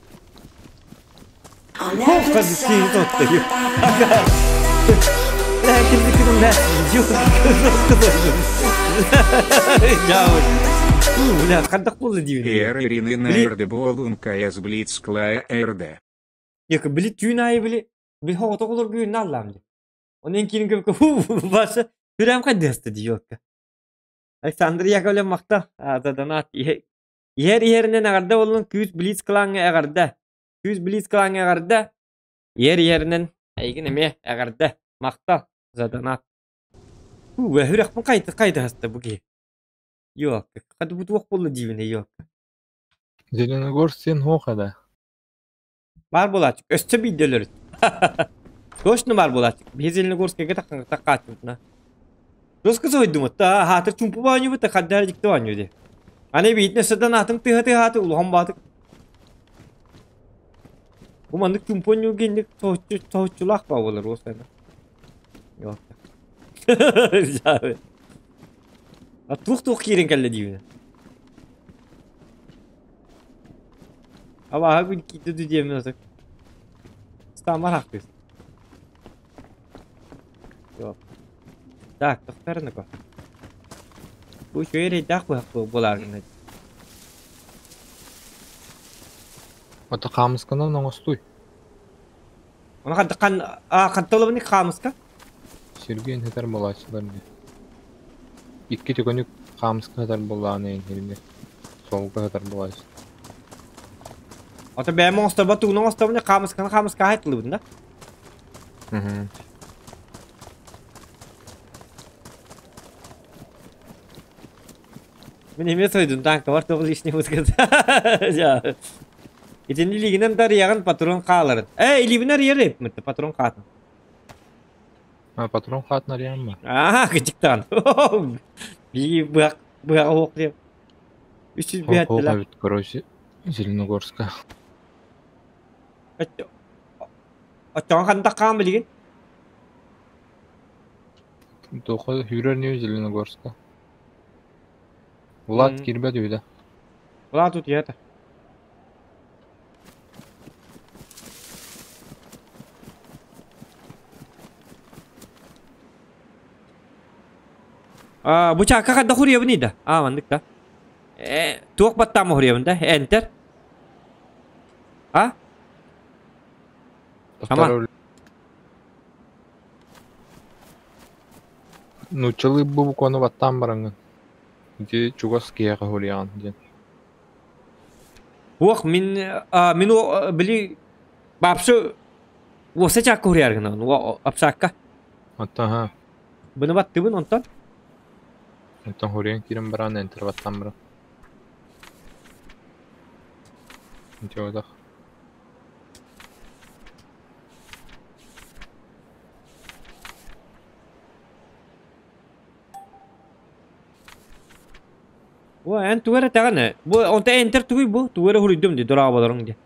[SPEAKER 4] Эр Ирины РД буолун КС Блиц Клая РД.
[SPEAKER 2] Екі били түүн айы били били хоҕото күүнү аллаам ди. Онен киирин көпкө башы хүрәм кайдыасты ди ёкка. Александр Яковлев махта донат иһэр иһэринэн эҕэрдэ буоллун күүс Блиц клаҥҥа эҕэрдэ. Күүс Блиц клаҥҥа эҕэрдэ. Иһэр иһэринэн эйигин эмиэ эҕэрдэ. Махтал за донат. Үрэхпин хайта хайдаһаста бу киһи. Ёкка. Хады бу туох буолла диибин ёкка.
[SPEAKER 6] Зеленогорск сен хоха да.
[SPEAKER 2] Бар буолааччы. Өссө биирдэ өлөрүт. Точно бар буолааччы. Биһи Зеленогорскайга таккааччыбытына. Жестко сойдумут та хаатыр чумпу баанньубут хаддаар дьикти баанньу ди. Аны биитин өссө да наатын тыһа тыһааты улахан баатык. Бу маннык чумпу оонньуу гинник соһуччулаах баа буолар уосайна. А туох-туох киирэн кэллэ диибин. Абааһы күн киирдэ дуу диэммин оту. Стамар ахтыыс. Yok. Так, тохтарыныко. Бу үчүгэй эрэйдээх быһах буолааргын.
[SPEAKER 6] Ото хаамысканан оҥостуй.
[SPEAKER 2] Оны хан ханталабыны хаамыска?
[SPEAKER 6] Сергей хэтэр буолааччылар дии. Икки түгөнүк хаамыска хэтэр буоллаҕына иһиринэ. Суолга хэтэр буолааччы.
[SPEAKER 2] Ото бэйэм оҥосторбот тугун оҥостобун хаамысканы хаамыска хайтылыбын да?
[SPEAKER 6] Мгм.
[SPEAKER 2] Мин эмиэ сойдун танкабар тоҕус лишний высказа. Итини илиигинэн да арыйаҕын патрон хааларын. Э, илиибин арыйар эппит патрон хаатын.
[SPEAKER 6] А патрон хаатын арыйан ба?
[SPEAKER 2] Аа, кычыктаан. Бии быһах быһаҕа уох диэн. Үс
[SPEAKER 6] Хоп
[SPEAKER 2] биһаттылар.
[SPEAKER 6] эбит, короче, Зеленогорска.
[SPEAKER 2] Оччоҕо хантах хаан билигин?
[SPEAKER 6] Тоха хүрэр нью Зеленогорска. Влад киирбэт үһү да.
[SPEAKER 2] Влад утуйата. А, бу чаакка хайдах уруйабыный да? А, маннык да. Э, туох баттаама уруйабын да? Enter. А? Ама.
[SPEAKER 6] Нууччалыы бу букваны баттаан бараҥҥын. Ити чугас киһиэхэ уруйаҕын диэн.
[SPEAKER 2] Уох, мин, а, мин били бапсы уоса чаакка уруйар гынан, апсаакка.
[SPEAKER 6] Оттон ха.
[SPEAKER 2] Быны баттыбын онтон.
[SPEAKER 6] Онтон хуруйан киирэн баран enter баттаан баран. Ничего
[SPEAKER 2] Бу эн тугу эрэ этэҕин ээ? Бу онто enter тугуй бу? Тугу эрэ суруйдум дии, дорооболоруҥ дии.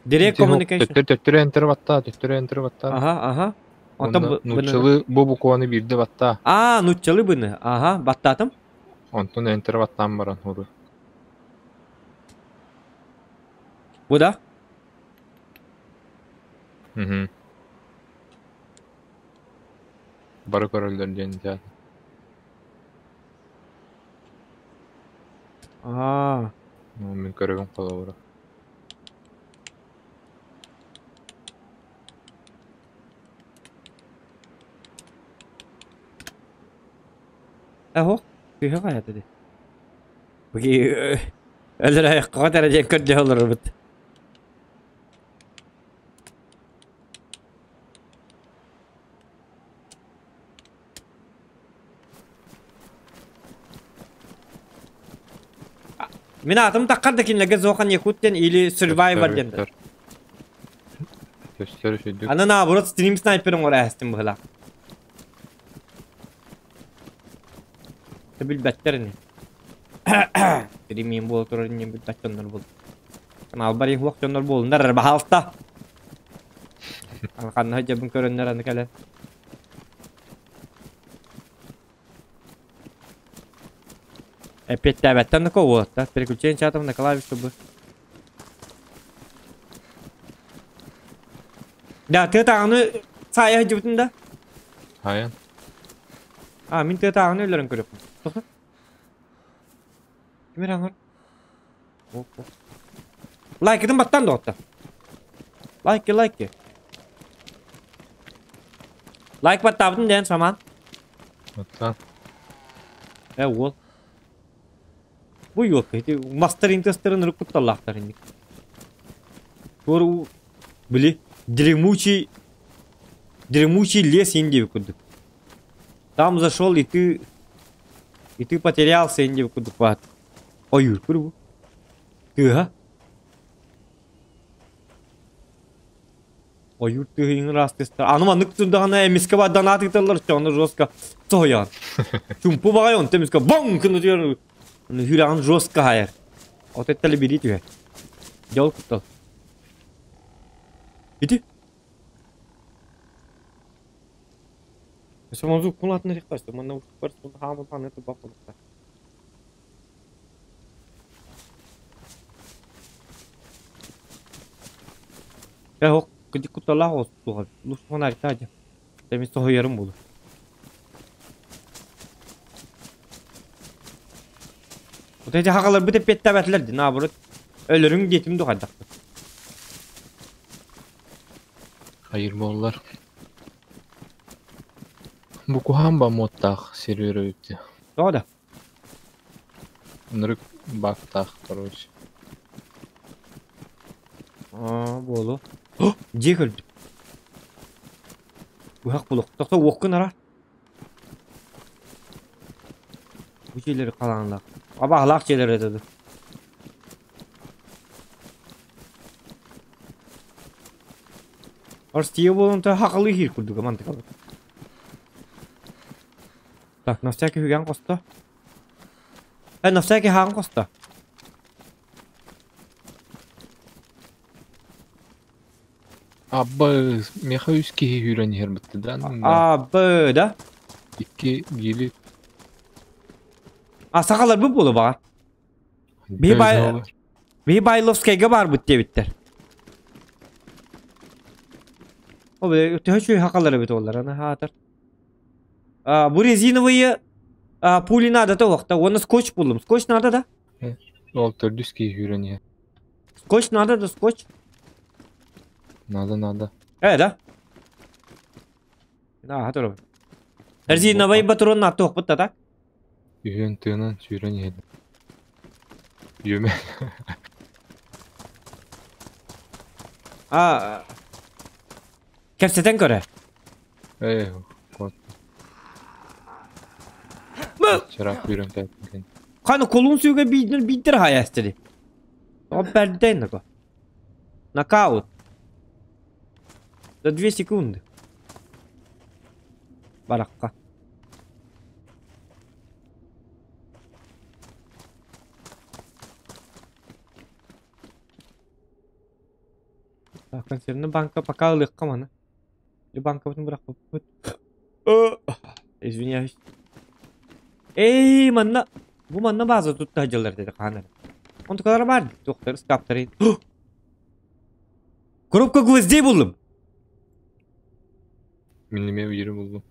[SPEAKER 2] Direct communication.
[SPEAKER 6] Төттөрү төттөрү enter баттаа, төттөрү enter баттаа.
[SPEAKER 2] Аха, аха. Онтон
[SPEAKER 6] нууччалыы бу букваны биирдэ баттаа.
[SPEAKER 2] Аа, нууччалыы быны. Аха, баттаатым.
[SPEAKER 6] Онтон enter баттаан баран хуруй.
[SPEAKER 2] Бу да?
[SPEAKER 6] Угу. Бары көрөллөр диэн театр.
[SPEAKER 2] Аа.
[SPEAKER 6] Мин көрөбүн холобура.
[SPEAKER 2] Эһо, кыһа хайата ди. Бу өлөр айыққаға дәрәжен көрде олорбут. Мин атым таққар да кинилерге Зохан Якут диэн или Survivor диэн.
[SPEAKER 6] Көстөр сүдүк.
[SPEAKER 2] Аны наоборот стрим снайперын оҥоро эһэстим быһыылаах. Билбэттэр ини. Стримим буола турар иннин билбэт дьоннор буол. Каналбар иһуох дьоннор буолуннар эрэ баһаалта. Ханна сылдьабын көрөннөр аны кэлэн. Эппиэттээбэттэн да уолаттар. Переключение чатов на клавиш, чтобы... Да, тыа тааҕыны саайа сылдьыбытын да?
[SPEAKER 6] Хайан?
[SPEAKER 2] А, мин тыа тааҕыны өлөрөн көрүөхпүн. Тоқта. Ким эрэ аңар? Лайкытын баттан доҕоттор. Лайки, лайки. Лайк баттаабытын диэн самаан.
[SPEAKER 6] Баттаан.
[SPEAKER 2] Э, уол. Бу юок, ити мастар интестарын ырык кутталлаахтар инник. Туору били дремучий дремучий лес инди курдук. Там зашел и ты и ты потерялся инди курдук баат. Ойуур бу. Тыаһа. Ойуур тыаһын ыраастыыстар. Аны маннык турдаҕына эмискэ баданаат ыыталлар оччоҕуна жестко соһуйаҕын. Чумпу баҕайы онто эмискэ боҥ гына түһэр. Сүрэҕин жестко хаайар. От эттэлэ билии түһэр. Дьол куттал. Ити. Өссө мозук кулаатын эрихтасты. Манна хаамын хааны тубак болуктар. Э, ох, кыдьык кутталаах оҕус туох эбит. Лус фонарьтаа дьэ. Эмис соһуйарым буолуо. Вот эти хахаларбыт эппиэттээбэтилэр дии, наоборот, өлөрүҥ диэтим дуу хайдахпын.
[SPEAKER 6] Хайыр буоллар. Бу куһаан ба муоттаах сири өрөбүттэ.
[SPEAKER 2] Тоҕо да?
[SPEAKER 6] Ынырык бактаах, короче.
[SPEAKER 2] Аа, буолуо. Дьиэ көрдүм. Быһах булуох. Тохто уоккун ара. Бу дьиэлэри халааннаах. Абаһалаах дьиэлэр этэ дуу. Арстия буолан та хахалы хир курдук мантыкалар. Так, на всякий хүгэн хосто. Э, на всякий хаан хосто.
[SPEAKER 6] Абба, миэхэ үс киһи сүүрэн иһэр быттыдан.
[SPEAKER 2] А, Б, да?
[SPEAKER 6] Икки гили.
[SPEAKER 2] А, сахалар бу буолу баҕар. Биһи бай... Биһи Байловскайга баарбыт диэбиттэр. Ол төһө үчүгэй хахалар эбит оллар, аны хаатар. Бу резиновые пули надо то вахта. Уонна скотч буллум. Скотч надо да?
[SPEAKER 6] Ол төрдүс киһи сүүрэн иһэр.
[SPEAKER 2] Скотч надо да скотч?
[SPEAKER 6] Надо, надо.
[SPEAKER 2] Да? Ааха турабын. Резиновый патрон нааттуохпут да так?
[SPEAKER 6] Үһүөн тыынан сүүрэн иһэр. Үөмэ.
[SPEAKER 2] А кэпсэтэн көрө.
[SPEAKER 6] Ээ, кот. Чыраах сүүрэн кэлбит.
[SPEAKER 2] Ханы колун сүүгэ биидин бииддер хаайастери. О бэрдэн нако. Нокаут. За 2 секунды. Баракка. Так, консервный банка пока ылыахха маны. Банкабытын бырахпыппыт. Извиняюсь. Эй, манна бу манна база тутта сылдьаллар деді хаан эрэ. Онтукалара баар туохтар ыскааптары. Коробка гвоздей буллум.
[SPEAKER 6] Мин эмиэ биири буллум.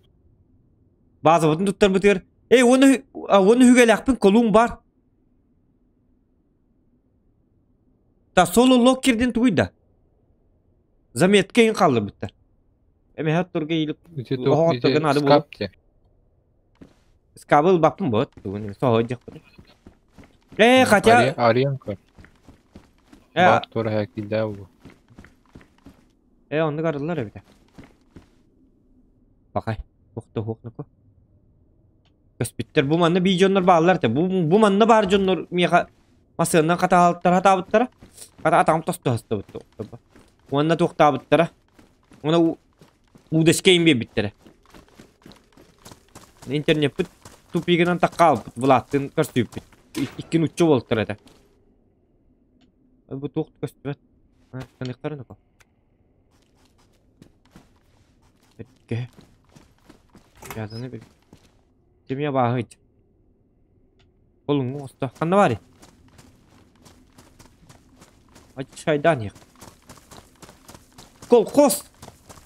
[SPEAKER 2] Базабытын туттарбытыгар. Эй, уонна уонна үһүгэлээхпин колуум бар. Та соло лок кирдин тугуй да. Заметка иин хаалларбыттар. Эмэһэ отторго иилик оһох отторго наада буолуо. Скабы ылбаппын бот. Тугун соһо дьахпыт. Э, хотя...
[SPEAKER 6] Арыйан көр. Баар туора һээккийдээ буолуо.
[SPEAKER 2] Э, оннук арыллар эбитэ. Бакай, охто хуохнаку. Көспүттэр бу манна бии дьоннор бааллар этэ. Бу, бу манна баар дьоннор миэхэ массыынанан хатаһалыттара хатаабыттара. Хата атаҕым тосту хастыбыт. Уонна туохтаабыттара. Уонна удочка биэрбиттэрэ. Интернеппит тупигынан таккаалбыт, Владтыын көрсүбүппүт. Икки нучча буолтар этэ. Бу туох көстүбэт. Таныктарын око. Өткө. Язаны бил. Кимия бааһыйт. Колуҥҥу оҥосто. Ханна баарый? Аччайдаан иһэх. Колхоз!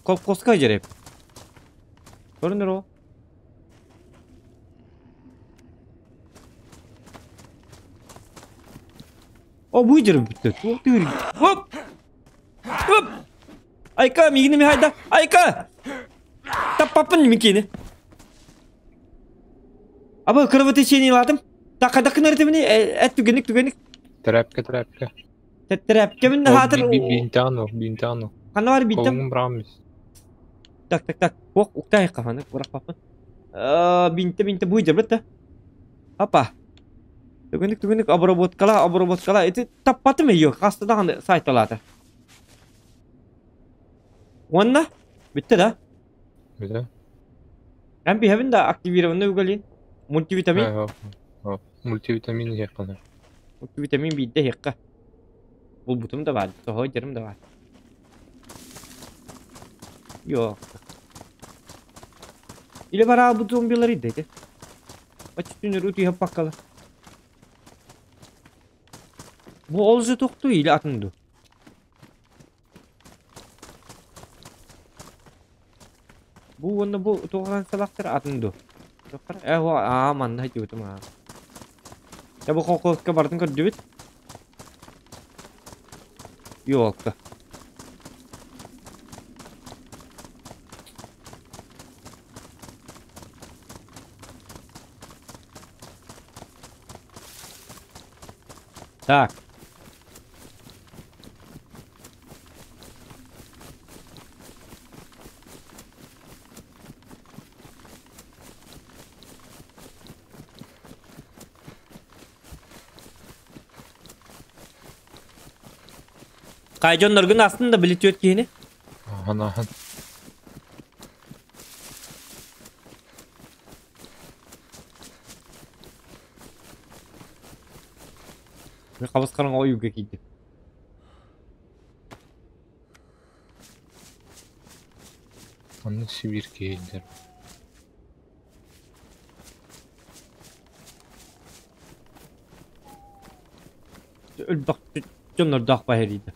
[SPEAKER 2] Колхозка дьэрэп. Көрүнэр о. О, бу дьэрэ бүттэ. Туох тыыр. Оп! Оп! Айка, миигин эмиэ хайда. Айка! Таппаппын микини. Аба кровотечение Так хайдах гынар этибини эт түгэнник түгэнник.
[SPEAKER 6] Тряпка, тряпка.
[SPEAKER 2] Тряпка мин хаатыр.
[SPEAKER 6] Бинтану, бинтану.
[SPEAKER 2] Ханна бар бинтам?
[SPEAKER 6] Колуҥ брамис.
[SPEAKER 2] Так, так, так. Ох, уктай кафаны, бырахпаппын. Бинте, бинте буй дебет да. Апа. Түгэнник түгэнник обработкала, обработкала. Ити таппатым ее, хаста даҕаны сайталаата. Уонна бүттэ да?
[SPEAKER 6] Бүтэ.
[SPEAKER 2] Эн биһэбин да активированный уголин. Мультивитамин.
[SPEAKER 6] Мультивитамин иһиэххэ.
[SPEAKER 2] Мультивитамин биирдэ иһиэххэ. Булбутум да баар, тоһой дьарым да баар. Yok. Или бараалбыт зомбилар идети. Оччотунер утуйа паккала. Бу ол же тохту или атын ду? Бу уонна бу туохаан сабахтар атын ду? Э, аа, манна хатыбытым аа. Я бу колхозка бардын көрдүбүт. Ёлка. Так. Кай дьонноргун астын да били түөрт киһини.
[SPEAKER 6] Ахан ахан.
[SPEAKER 2] Хабыс хараҥа ойууга киирдим.
[SPEAKER 6] Онно Сибиир киһилэр.
[SPEAKER 2] Өлбөх дьоннордоох баһырыйда.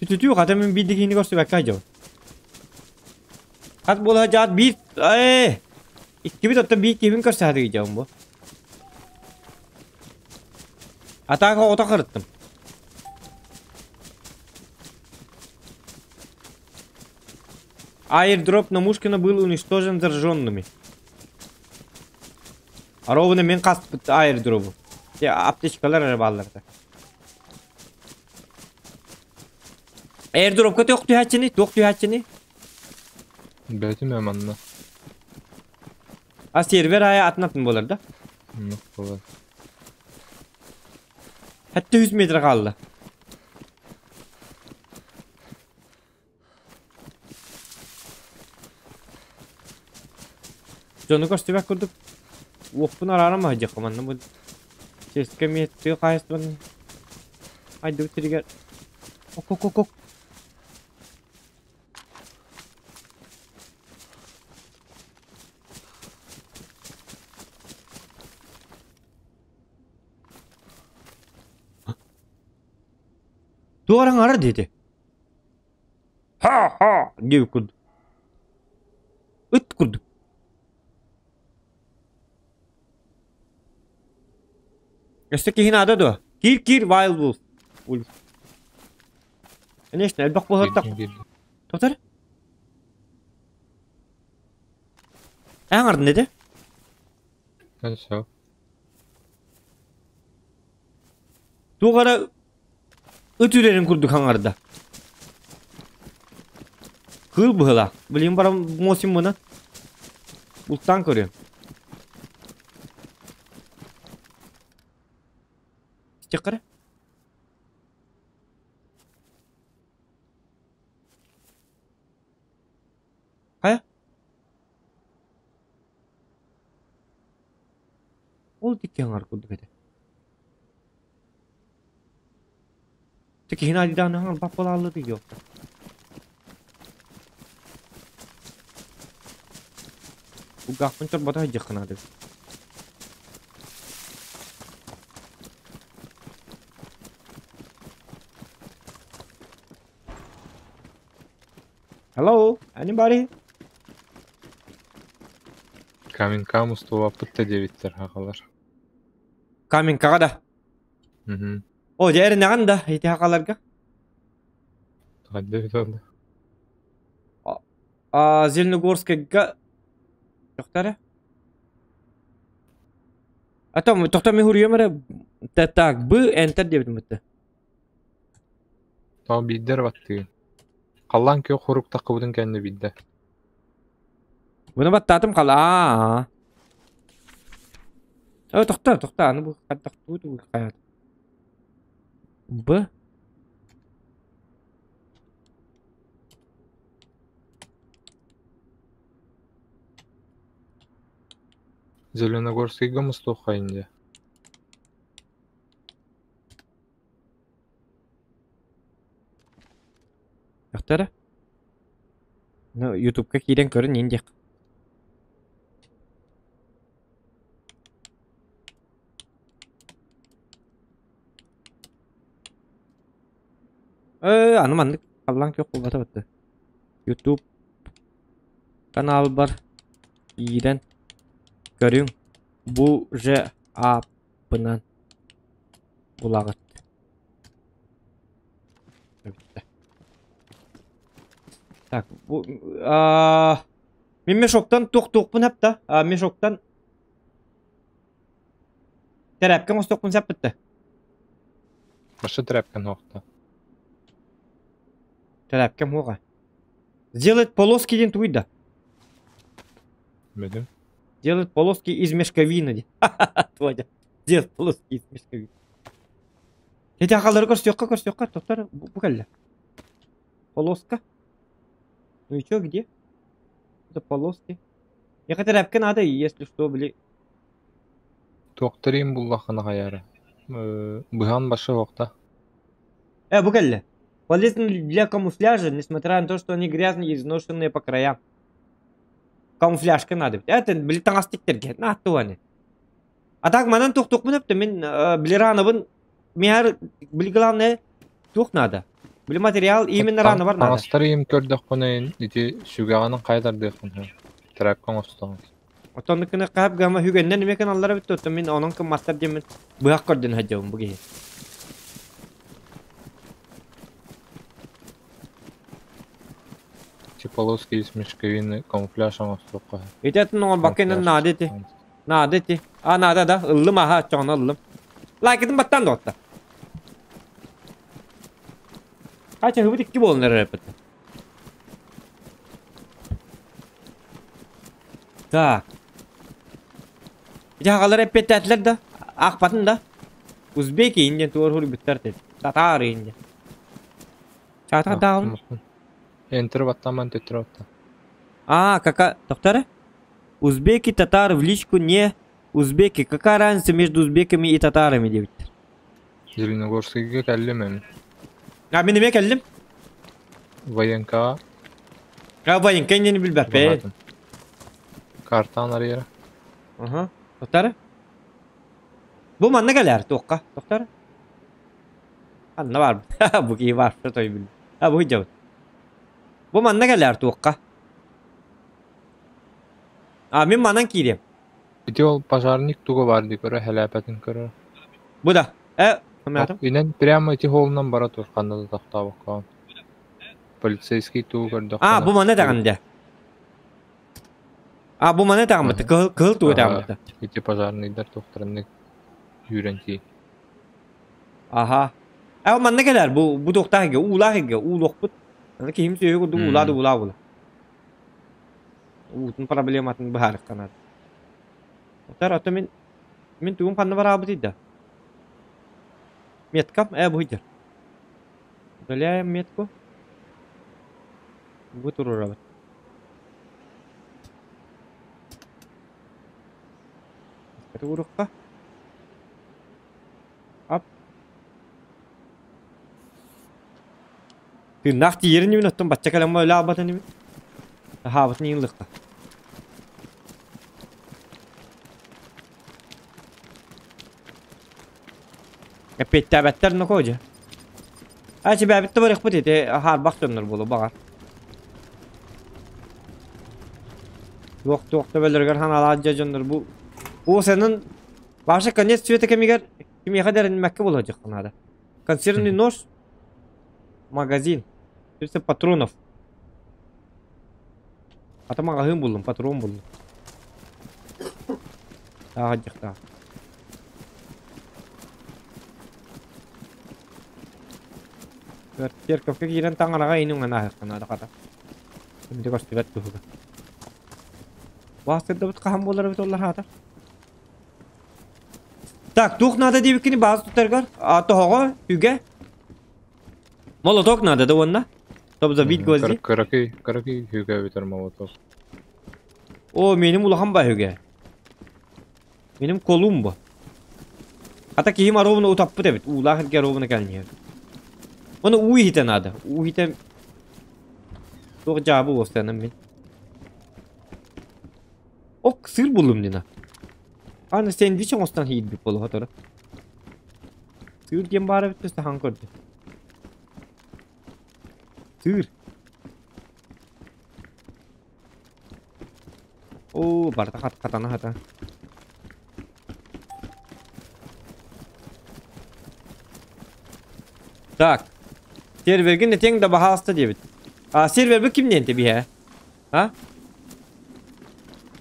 [SPEAKER 2] Түтүтүү хата мин биир киһини көрсүбэккэ сылдьабын. Хас буола сылдьаҕыт биир ээ иккибит оттон биир киһибин көрсө сатыйдьабын бу. Атака оҕото харыттым. Аирдроп Намушкина был уничтожен зараженными. Ровно мен хаспыт аирдробу. Аптечкалар эрэ баалларда. Airdropка туох түһээччини? Туох түһээччини?
[SPEAKER 6] Бэйтим ээ манна.
[SPEAKER 2] А сервер аайы атын атын буолар да?
[SPEAKER 6] Оннук буолар.
[SPEAKER 2] 700 метр хаалла. Дьону көстүбэт курдук уоппун арааран баһыйдьахха манна бу сельское тыа хаһаайыстыбатын айдыбыт сиригэр ок-ок-ок Туох аҥара диэтэ? Ха-ха диэбит курдук. Ыт курдук. Өссө киһи наада дуо? Киир-киир Wild Wolf. Wolf. Конечно, элбэх буолуохтаах. Тотор? Аҥардын этэ.
[SPEAKER 6] Хорошо.
[SPEAKER 2] Туох эрэ ыт үрэрин курдук хаҥарда. Кыыл быһыылаах. Билигин баран муосим мына. Бултаан көрүөм. Истиэххэ эрэ. Хайа? Ол икки аҥар курдук этэ. Киһини айдаан баппалааллы дии Кулгаахпын чорбото сылдьыахха наада Hello, anybody?
[SPEAKER 6] Каменка устубаппыт да диэбиттэр хахалар.
[SPEAKER 2] Каменкаҕа да?
[SPEAKER 6] Мгм.
[SPEAKER 2] О, дьэ эрэнэҕин да ити хахаларга?
[SPEAKER 6] Хайда эбит ол?
[SPEAKER 2] А, Зеленогорскайга тохтоо А то тохтоо мен хуруйам эрэ так б enter диэбитим бытта.
[SPEAKER 6] Тоҕо биирдэ эрэ баттыгын. Халлаан күөх хорук таххыбытын кэннэ биирдэ.
[SPEAKER 2] Буну баттаатым халаа. О, тохтоо, тохтоо, аны бу хайдах тугу хайаат. Б.
[SPEAKER 6] Зеленогорскайга мустуоххайын дии.
[SPEAKER 2] Тохтоо Ну, ютубка киирэн көрүн иин диэх. Э, аны маннык халлаан күөх буолбата батта. Ютуб каналбар киирэн көрүҥ. Бу же ааппынан булаҕыт. Так, бу мин мешоктан туох-туохпун хапта. Мешоктан тэрээпкэ оҥостуохпун саппытта.
[SPEAKER 6] Башы тэрээпкэн уохта.
[SPEAKER 2] Тэрээпкэм уоҕа. Сделать полоски диэн тугуй да?
[SPEAKER 6] Билим.
[SPEAKER 2] Делать полоски из мешковины. Твоя. Делать полоски из мешковины. Эти ахалары көрсүөххэ көрсүөххэ тоттор бу кэллэ. Полоска. Ну и чё, где? Это полоски. Я хотя надо, если что, били.
[SPEAKER 6] Туохтарыын буллаххына хайаары. Быһан башы уохта.
[SPEAKER 2] Бу кэллэ. Полезны для камуфляжа, несмотря на то, что они грязные и изношенные по краям. Камуфляжка надо. Это, били таҥастык на туаны. А так манан туох-туохпун өптө мин билиранабын миһар били главное туох надо. Били материал именно рано бар надо.
[SPEAKER 6] Таҥастары им көрдөхпүнэ ити сүгэҕинэн хайа тардыахпын сөп. Трапка оҥостоҕун.
[SPEAKER 2] Оттон кыны хаап гама хүгэннэн эмиэ кыналлара бүттэ оттон мин онон кымматтар диэммин быһах көрдөн сылдьабын бу киһи.
[SPEAKER 6] Полоски из мешковины камуфляж оҥостуохха.
[SPEAKER 2] Ити атын оҥорбакка инэн наада ити. Наада ити. А наада да ыллым аха оччоҕуна ыллым. Лайкытын баттаан доҕотта. Хача хыбыт икки буолан эрэр эппит. Так. Ити хагалар эппиэттээтилэр да, аахпатын да. Узбеки индиан туор хуруйбуттар дед. Татаар индиан. Чаатах даҕын.
[SPEAKER 6] Энтер баттаман төттөр батта.
[SPEAKER 2] А, кака... Доктора? Узбеки, татары в личку не узбеки. Какая разница между узбеками и татарами диэбиттэр.
[SPEAKER 6] Зеленогорскайга кэллим эми.
[SPEAKER 2] А, мин эмиэ кэллим.
[SPEAKER 6] Военкаҕа.
[SPEAKER 2] А, военка иннини билбэппин.
[SPEAKER 6] Картаан арыйара.
[SPEAKER 2] Аха. Тоқтары? Бу манна кэлээр туохха? Тоқтары? Анна бар. Бу киһи бар. Той бил. А бу дьабыт. Бу манна кэлээр туохха? А мин манан киириэм.
[SPEAKER 6] Ити ол пожарник туга бар дии көрө, хэлээпэтин көрөр.
[SPEAKER 2] Бу да. Э, кымятым.
[SPEAKER 6] Инэн прямо ити холунан бара тур, ханна да тохтообокко. Полицейский тугу көрдөххө.
[SPEAKER 2] А, бу манна даҕаны дэ. А, бу манна даҕаммыт, кыһыл кыһыл тугу даҕаммыт.
[SPEAKER 6] Ити пожарныйдар туохтарыннык үүрэн тиий.
[SPEAKER 2] Аха. Э, манна кэлэр, бу бу туохтаах игэ, уулаах игэ, уулуохпут. Аны киһим сүөһү курдук уулаа да уулаа була. Уутун проблематын быһаарыахха наада. Отар, ото мин мин тугум ханна бараабытый да? Меткам, э, бу сылдьар. Удаляем метку. Бу туруорабыт. Туурукка. Ап. Тыыннаах тиийэрин имин оттон бачча кэлэн өлө албатын имин. Таһаабытын иин лыкка. Эппиэттээбэттэр нокоо дьэ. А сибээбит да барыахпыт ити хаарбах дьоннор буолуо баҕар. Туох туох төбөлөрүгэр ханаалаах дьэ дьоннор бу Уосанын Паша конец света кэмигэр кимиэхэ да эрэнмэккэ буолуо наада. Консервный нож, магазин, 300 патронов. Ата маҕаһыын буллум, патрон буллум. Тааҕа Церковка киирэн таҥараҕа иин уҥан ааһыахха наада хата. Ким да көстүбэт туһугар. Баастырдабыт хаһан буолар эбит оллар хаатар. Так, туох наада диэбиккини баас тутаргар? А, тоһоҕо, үгэ. Молоток надо да уонна? Чтобы забить гвозди.
[SPEAKER 6] Кыракый, кыракый үгэ бүтэр молоток.
[SPEAKER 2] О, меним улахан ба үгэ. Меним колум бу. Ата киһим аровна утаппыт эбит. Уулаах эргэ аровна кэлниһэр. Оны уу иһитэ надо. Уу иһитэ... Туох дьаабы уостанам мин. Ок, сыр буллум дина. Аны сэндвич оҥостон иирбит буолуо сотору. Сыыр диэн баара эбит сахан көрдө. Сыыр. Оо, барыта хат хатана хата. Так. Сервергин этиэҥ да баһаалыста диэбит. А сервербит ким диэн биһэ? А?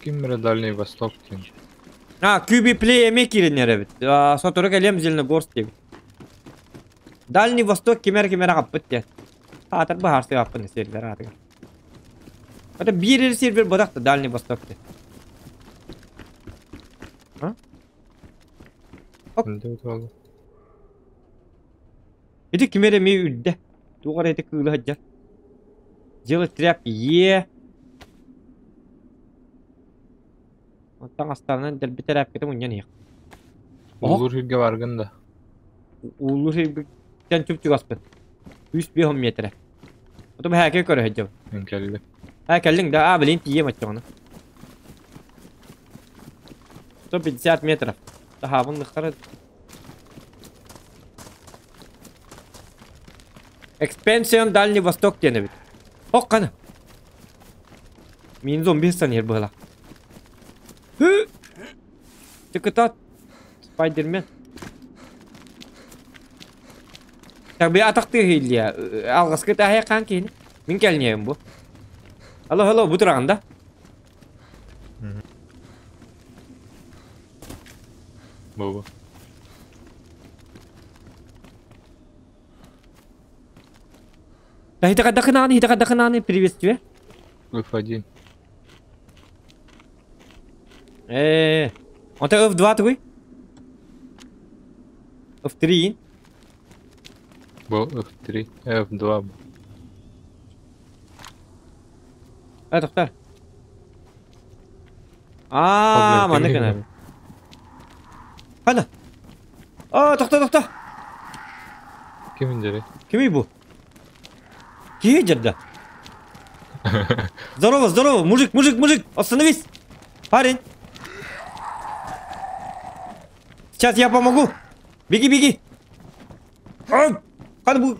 [SPEAKER 6] Ким эрэ Дальний Восток диэн.
[SPEAKER 2] А, QB Play эмиэ киирэн эбит. Сотору кэлиэм Зеленогорск диэбит. Дальний Восток кимэр кимэр аҕаппыт диэн. Аатар быһаарсыахпын сервер аатыгар. Это биир эрэ сервер бодах да Дальний Восток диэн. А? Ити ким эрэ эмиэ үрдэ. Туох эрэ ити кыылы сылдьар. Делать тряпки е. Оттон астарынан дэлби тэрээпкэтэ мунньан иһиэх.
[SPEAKER 6] Уулуур сиргэ баргын да.
[SPEAKER 2] Уулуур сирбиттэн чуп-чугаспын. 3-5 метрэ. Оту бэһээкэ көрө сылдьабын.
[SPEAKER 6] Мин кэллим.
[SPEAKER 2] А, кэллиҥ да? А, блин, тиийиэм оччоҕуна. 150 метров. Таһаабын лыххара. Экспансион Дальний Восток диэн эбит. Ох хана. Мин зомби саныыр быһыла. Тыкытат. Спайдермен. Так би атахтыы иһиллиэ. Алҕаска таһайа хаан киһини. Мин кэлниэм бу. Алло, алло, бу тураҕын да?
[SPEAKER 6] Бу.
[SPEAKER 2] Да хитакадакынааны, хитакадакынааны, приветствие.
[SPEAKER 6] F1.
[SPEAKER 2] Онто F2 тугуй? F3.
[SPEAKER 6] Бу F3, F2.
[SPEAKER 2] А, тоқтар. Аа, манна кэнэр. Хана. Аа, тохто, тохто.
[SPEAKER 6] Ким дери?
[SPEAKER 2] Кимий бу? Киһи дьарда. Здорово, здорово, мужик, мужик, мужик, остановись. Парень. Сейчас я помогу. Беги, беги. Хана бу.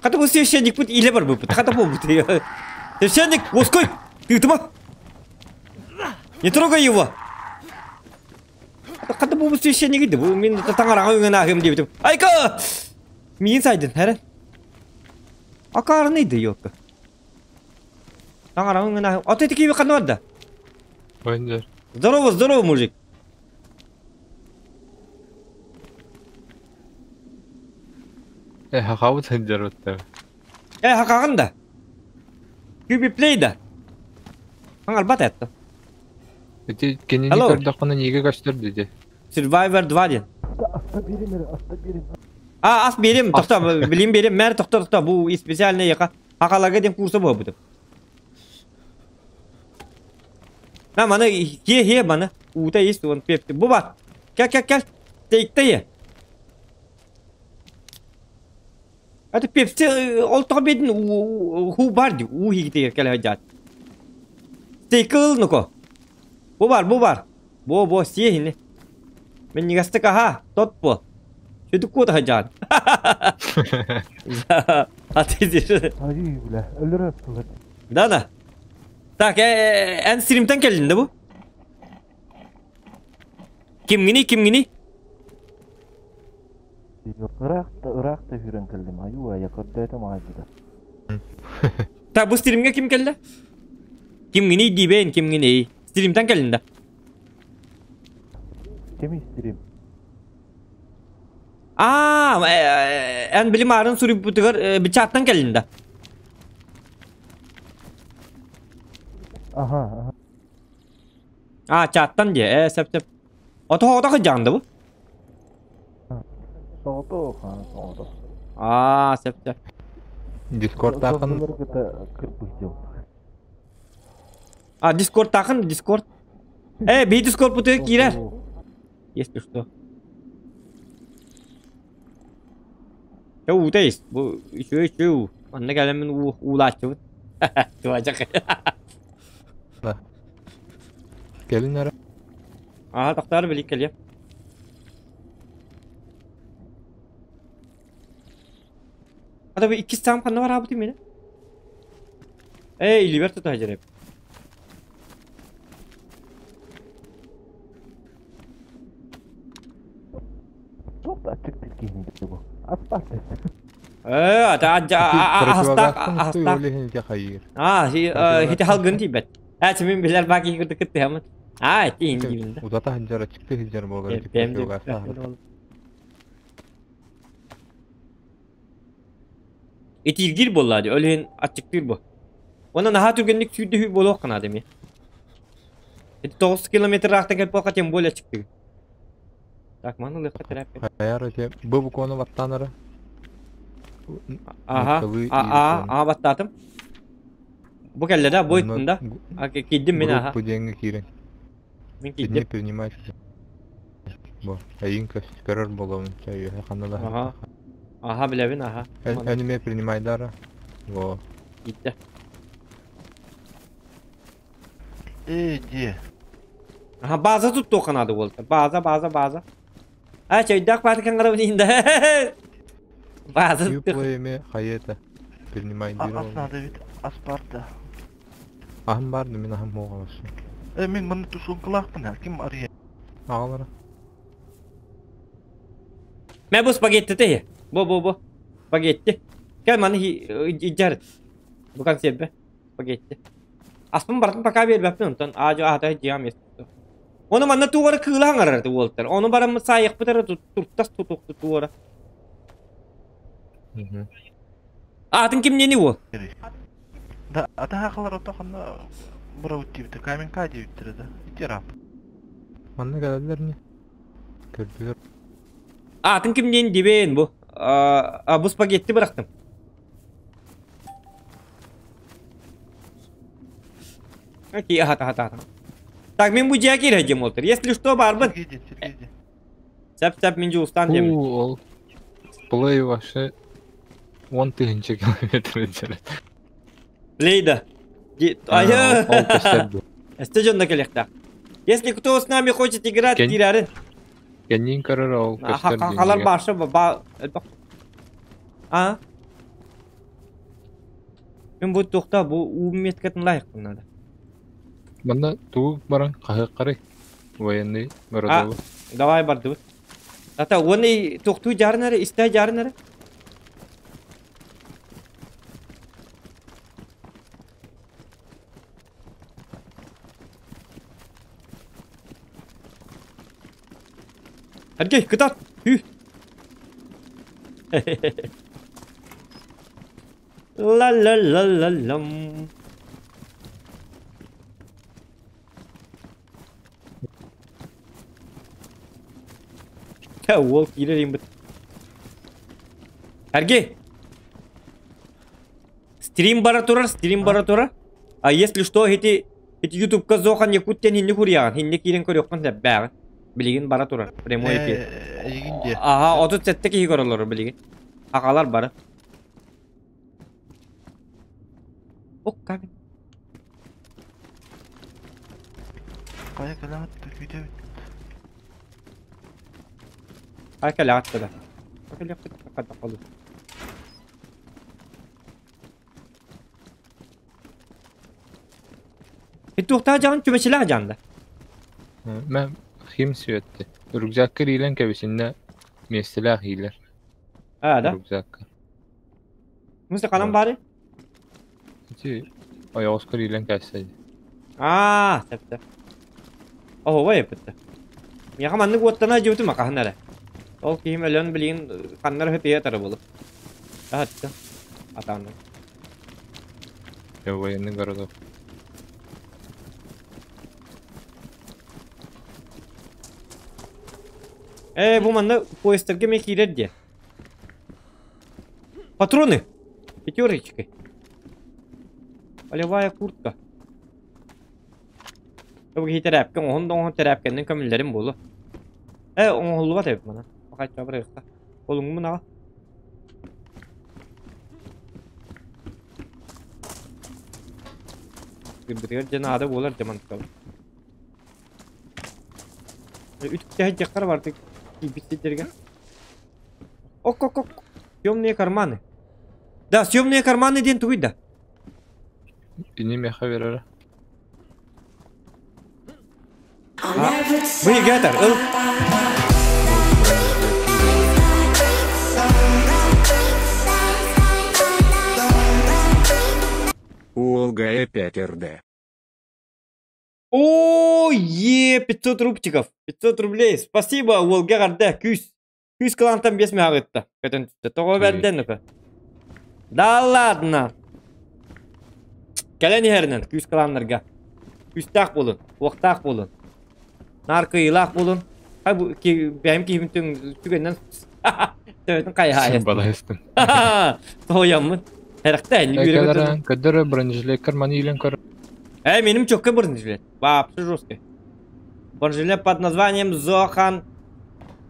[SPEAKER 2] Хата бу священник пут иле бар бу. Хата бу бут. Священник, воской. Ты тыма. Не трогай его. Хата бу священник иди. Бу мин таҥараҕа үҥэн ааһыам диэбитим. Айка! Миин сайдын, хэрэн. Акаарыны иди, ёлка. Таҥараҕа үҥэн ааһыам. Аты ити киви ханна барда?
[SPEAKER 6] Ойнер.
[SPEAKER 2] Здорово, здорово, мужик.
[SPEAKER 6] Хахабыт сылдьар
[SPEAKER 2] Хакаҕын да. Кюби плей да. Хаҥарбат этто.
[SPEAKER 6] Ити кинини көрдөххүнэ ниге көстөр диди.
[SPEAKER 2] Survivor 2 диэн. А, ас берем, тохто, билим берем, мэр тохто, тохто, бу специальный яка. Хакаларга диэн курса буолбутум. На, маны, хе хе, маны, уута есть, он пепти. Бу бар. Кел, кел, кел. Тейкте Это пепси ол тоҕо бедин ху бар ди, уу хигитигер кэлэ сылдьаат. Стейкл нуко. Бу бар, бу бар. Бу, бу, сиэһини. Минньигэстик аһа, тот бу. Сүдүк куота сылдьаат. А ты здесь. Да, да. Так, эн стримтен кэллин да бу? Кимҥиний, кимҥиний?
[SPEAKER 10] Ыраах да үүрэн кэллим, айуу айа көрдөөтөм аайбыта.
[SPEAKER 2] Так, бу стримҥэ ким кэллэ? Кимҥиний диибэйин, кимҥиний? Стримтэн кэллин да?
[SPEAKER 10] Кими стрим?
[SPEAKER 2] Аа, эн били маарын суруйбутугар бичааттан кэллин да?
[SPEAKER 10] Аха, аха.
[SPEAKER 2] Аа, чааттан дии, сөп сөп. Ото оҕото сылдьаҕын да бу?
[SPEAKER 10] Соҕотох, соҕотох.
[SPEAKER 2] Аа, сөп сөп.
[SPEAKER 6] Дискордтаахын
[SPEAKER 10] кытта кырбыһдьым.
[SPEAKER 2] А, Дискордтаахын, Дискорд. Би Дискорд путуга киирэр. Если что. Чэ, уута ис. Бу үчүгэй үчүгэй уу. Манна кэлэммин уу уулааччыбыт. Туачак.
[SPEAKER 6] Кэлин эрэ.
[SPEAKER 2] Аха, тохтоор билик кэлиэ. Ата бу иккис саам ханна бараабытый мені? Эй, илибер тута сылдьар
[SPEAKER 10] Туох да аччык киһини бу. Аспат.
[SPEAKER 2] Ата аһастаах аһастаах. Аа, хити халгын тиийбэт. Ээ, мин билэр баа киһи курдук кыттыһаммыт. Аа, тиин диибин да.
[SPEAKER 6] Удата сылдьар, аччыкты сылдьар буолар.
[SPEAKER 2] Итииргиир буоллаа дии, ол иһин аччыктыыр бу. Онон наһаа түргэнник сүүрдүһүү буолуох наада эмиэ. Ити 9 километр ыраахтан кэлбэххэ тем более аччыктыыр. Так, маны ылыахха тэрээппин.
[SPEAKER 6] Хайар ити бу букваны баттаан эрэ.
[SPEAKER 2] Аха, а а баттаатым. Бу кэллэ да, бу ыттын да. Киирдим мин аха.
[SPEAKER 6] Группа диэҥҥэ киирэн.
[SPEAKER 2] Мин киирдим.
[SPEAKER 6] принимать. Бу, эйин көрөр буолуом, чай ханна да.
[SPEAKER 2] Аха. Аха, билэбин, аха.
[SPEAKER 6] Аниме принимайдара. Во.
[SPEAKER 2] Киирдэ.
[SPEAKER 10] Иди.
[SPEAKER 2] Аха, база туттуохха наада буолта. База, база, база. А, чөйдөөх баатыкан гарабын иһин да. Баазын.
[SPEAKER 6] Юплэйме хайета. Принимай
[SPEAKER 10] Ас надо ведь, ас бар да.
[SPEAKER 6] Аһым бар да мин аһым хуоҕа вообще.
[SPEAKER 10] Э, мин манна тушенкалаахпын, а ким арыйа?
[SPEAKER 6] Аҕалара.
[SPEAKER 2] Мэ бу спагетти те. Бу бу бу. Спагетти. Кэл маны иджар. Бу консерве. Спагетти. Аспын бартын пока биэрбэппин онтон аажы аата дьиэм есть. Ону манна тугара кыыла хаҥарар уолтар. Ону бараммыт саайыхпыт эрэ туртас тутукту туора. Аатын кимнени уол?
[SPEAKER 10] Да, ата хахалар ото ханна бұрауыт диэбитэ, каменка диэбиттэрэ да. Ити рап.
[SPEAKER 6] Манна кэлэллэр не? Көрдүлэр.
[SPEAKER 2] Аатын кимнени дибен бу. А бу спагетти бырахтым. Окей, ага, ага, ага. Так, мен бу дьиэ киирэ дьиэм уолтар. Если что, барбын.
[SPEAKER 10] Сергей, Сергей.
[SPEAKER 2] Сәп-сәп мин жуустан дьиэм.
[SPEAKER 6] Ол Плей вообще 10 тыһынча километр өтөр.
[SPEAKER 2] Плейда.
[SPEAKER 6] Ол көстөр.
[SPEAKER 2] Эсте дьонно кэлиэхтээх. Если кто с нами хочет играть, киирэрин.
[SPEAKER 6] Кэнниин көрөр ол көстөр.
[SPEAKER 2] Халар башы ба А? Мен бу туохта бу уу меткатын лайықпын надо.
[SPEAKER 6] Манна тугу баран хаһыаккарый? Военный городову.
[SPEAKER 2] Давай бардыбыт. Ата оны тохтуу жарынары, истэ жарынары. Сергей, кытат! Хүү! Ла-ла-ла-ла-лам. Уол киирэр имбит. Сергей! Стрим бара турар, стрим бара турар. А если что, эти эти ютубка зохан якуттен хинни курьяҕын, хинни киирэн көрүөххүн сөп Билигин бара турар, прямой эфир. Ага, 37 киһи көрөлөр билигин. Агалар бары. Ок, камень.
[SPEAKER 10] Кая кэлэҕит күүтэбит.
[SPEAKER 2] Ай кэлэҕит да. Кэлэхпит хата холу. Туохтаа жаҕын чүмэчилээх жаанда.
[SPEAKER 6] Мэ хим сүөтти. Рюкзакка иилэн кэбисиннэ миэстэлээх иилэр.
[SPEAKER 2] А, да?
[SPEAKER 6] Рюкзакка.
[SPEAKER 2] Муса канан бары?
[SPEAKER 6] Ити ойоҕоскор иилэн кээссэйди.
[SPEAKER 2] Аа, сөп-сөп. Оһуобай эппиттэ. Миэхэ маннык уоттана дьиэбитим акаһын эрэ. Ол киһим өлөн билигин ханнар өтүйэ тары булу. Таһатта. Атаанна.
[SPEAKER 6] Военный городок.
[SPEAKER 2] Э, бу манна поездарга мен киирэр диэ. Патроны! Пятерочкой. Полевая куртка. Бу киһи тэрээпкэ оҥоһун да оҥоһун тэрээпкэннэн көмүллэрим буолуо. Э, оҥоһуллубат эбит мана. Бакайча барыахха. Олуҥмун аҕа. Кырбытыгар дьэ наада буолар дьэ мантыкабыт. Үтүктэһэ дьахтар бардык киирбит сирдэргэ. Ок ок ок. Съемные карманы. Да, съемные карманы диэн тугуй да?
[SPEAKER 6] Ини миэхэ берэрэ.
[SPEAKER 2] Вы гетер, ыл.
[SPEAKER 4] Уолгая 5 РД.
[SPEAKER 2] О, е, 500 рубчиков. 500 рублей. Спасибо, Уолга гарда, күүс. Күүс кылантан бес мягытта. Көтөн түстэ. Тоҕо бэрден өпө. Да ладно. Кэлэн иһэринэн күүс кылааннарга. Күүстээх буолун, уохтаах буолун. Наар кыйылаах буолун. Хай бу бэйэм киһибин түн түгэннэн төбөтүн хайаайа.
[SPEAKER 6] Балайыстым.
[SPEAKER 2] Тоойаммын. Эрэхтэ энни
[SPEAKER 6] Кэлэрэн көдөрө бронежилеккер маны иилэн көр.
[SPEAKER 2] Эй, миним чётко бронежилет. Вообще жесткий. Бронежилет под названием Зохан.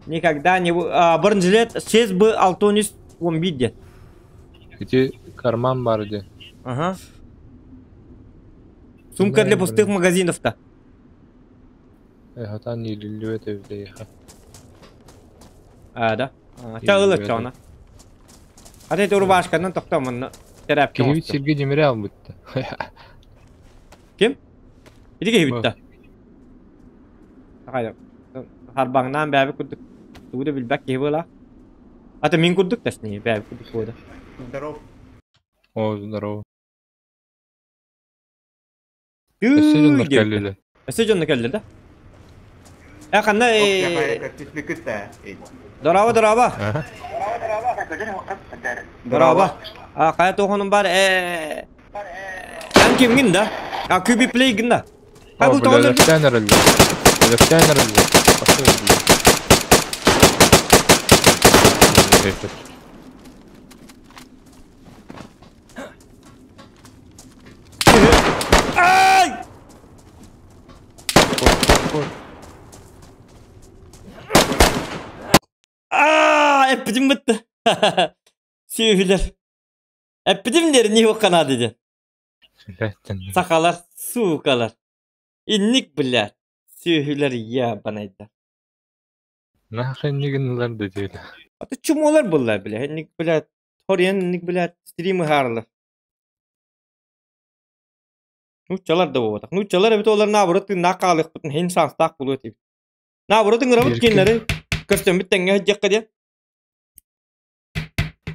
[SPEAKER 2] Никогда не... А, бронежилет 6 б Алтонис он виде.
[SPEAKER 6] Ити карман бар ди.
[SPEAKER 2] Ага. Сумка для пустых магазинов-то.
[SPEAKER 6] Э, хатан иилиллибэт эбит эйиэхэ.
[SPEAKER 2] А, да. Ча ылы чона. Аты турбашканан тохто манна терапия.
[SPEAKER 6] Киһибит сиргэ дьимире албытта.
[SPEAKER 2] Ким? Ити киһибит да. Хай. Харбаңнаан бэби курдук. Тугу да билбэт киһи буола. Аты мин курдук точнее, бэби курдук буода.
[SPEAKER 11] Здоров.
[SPEAKER 6] О, здорово. Өссө дьоннор кэллилэр.
[SPEAKER 2] Өссө дьоннор кэллилэр да? Э, ханна... Дороба, дороба. Дороба. А, хайа туохунун бар, э... Эн кимгин да? А, QB Play да?
[SPEAKER 6] О, бля, өлөктөөн эрэллэр. Өлөктөөн эрэллэр.
[SPEAKER 2] Ай! Аа, эппитим бытты. Сүөһүлэр. Эппитим дер не канады ден. Сахалар, сукалар. Инник, блядь. Сүөһүлэр ябанайда.
[SPEAKER 6] Нахрен нигин да диэли.
[SPEAKER 2] Ата чумолар буллар, бля. Инник, блядь. Хорьян инник, блядь, стримы харлар. Нуччалар да буолбатах. Нуччалар эбит олар наоборот тыыннаах хаалыахпытын иһин саастаах буолуо этибит. Наоборот ыҥырабыт кинилэри көрсөммүт тэҥҥэ сылдьыахха диэн.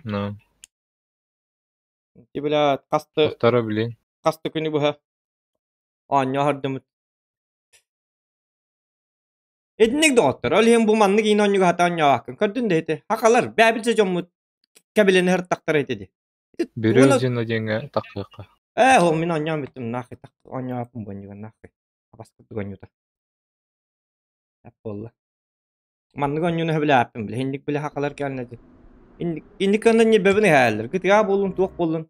[SPEAKER 6] Ну.
[SPEAKER 2] Ити бля хаста
[SPEAKER 6] Второй блин.
[SPEAKER 2] Хаста күнү быһа оонньоо аһардымыт. Итинник доҕоттор, ол иһин бу маннык иин оонньууга хата оонньообаккын. Көрдүн да ити. Хахалар, бэйэбит дьоммут кэбилэнэ сырыттахтара ити дии.
[SPEAKER 6] Бүрүө дьино диэҥҥэ тахсыахха.
[SPEAKER 2] Ээ, ол мин оонньоон бүттүм, нахуй так оонньообоппун бу нахуй. Абаскырдык оонньуута. Эп буолла. Маннык оонньууну сөбүлээппин бile. Инник бile хахалар кэлнэ дии. Инник инник анда ньирбэбин иһээллэр. Кытыга буоллун, туох буоллун.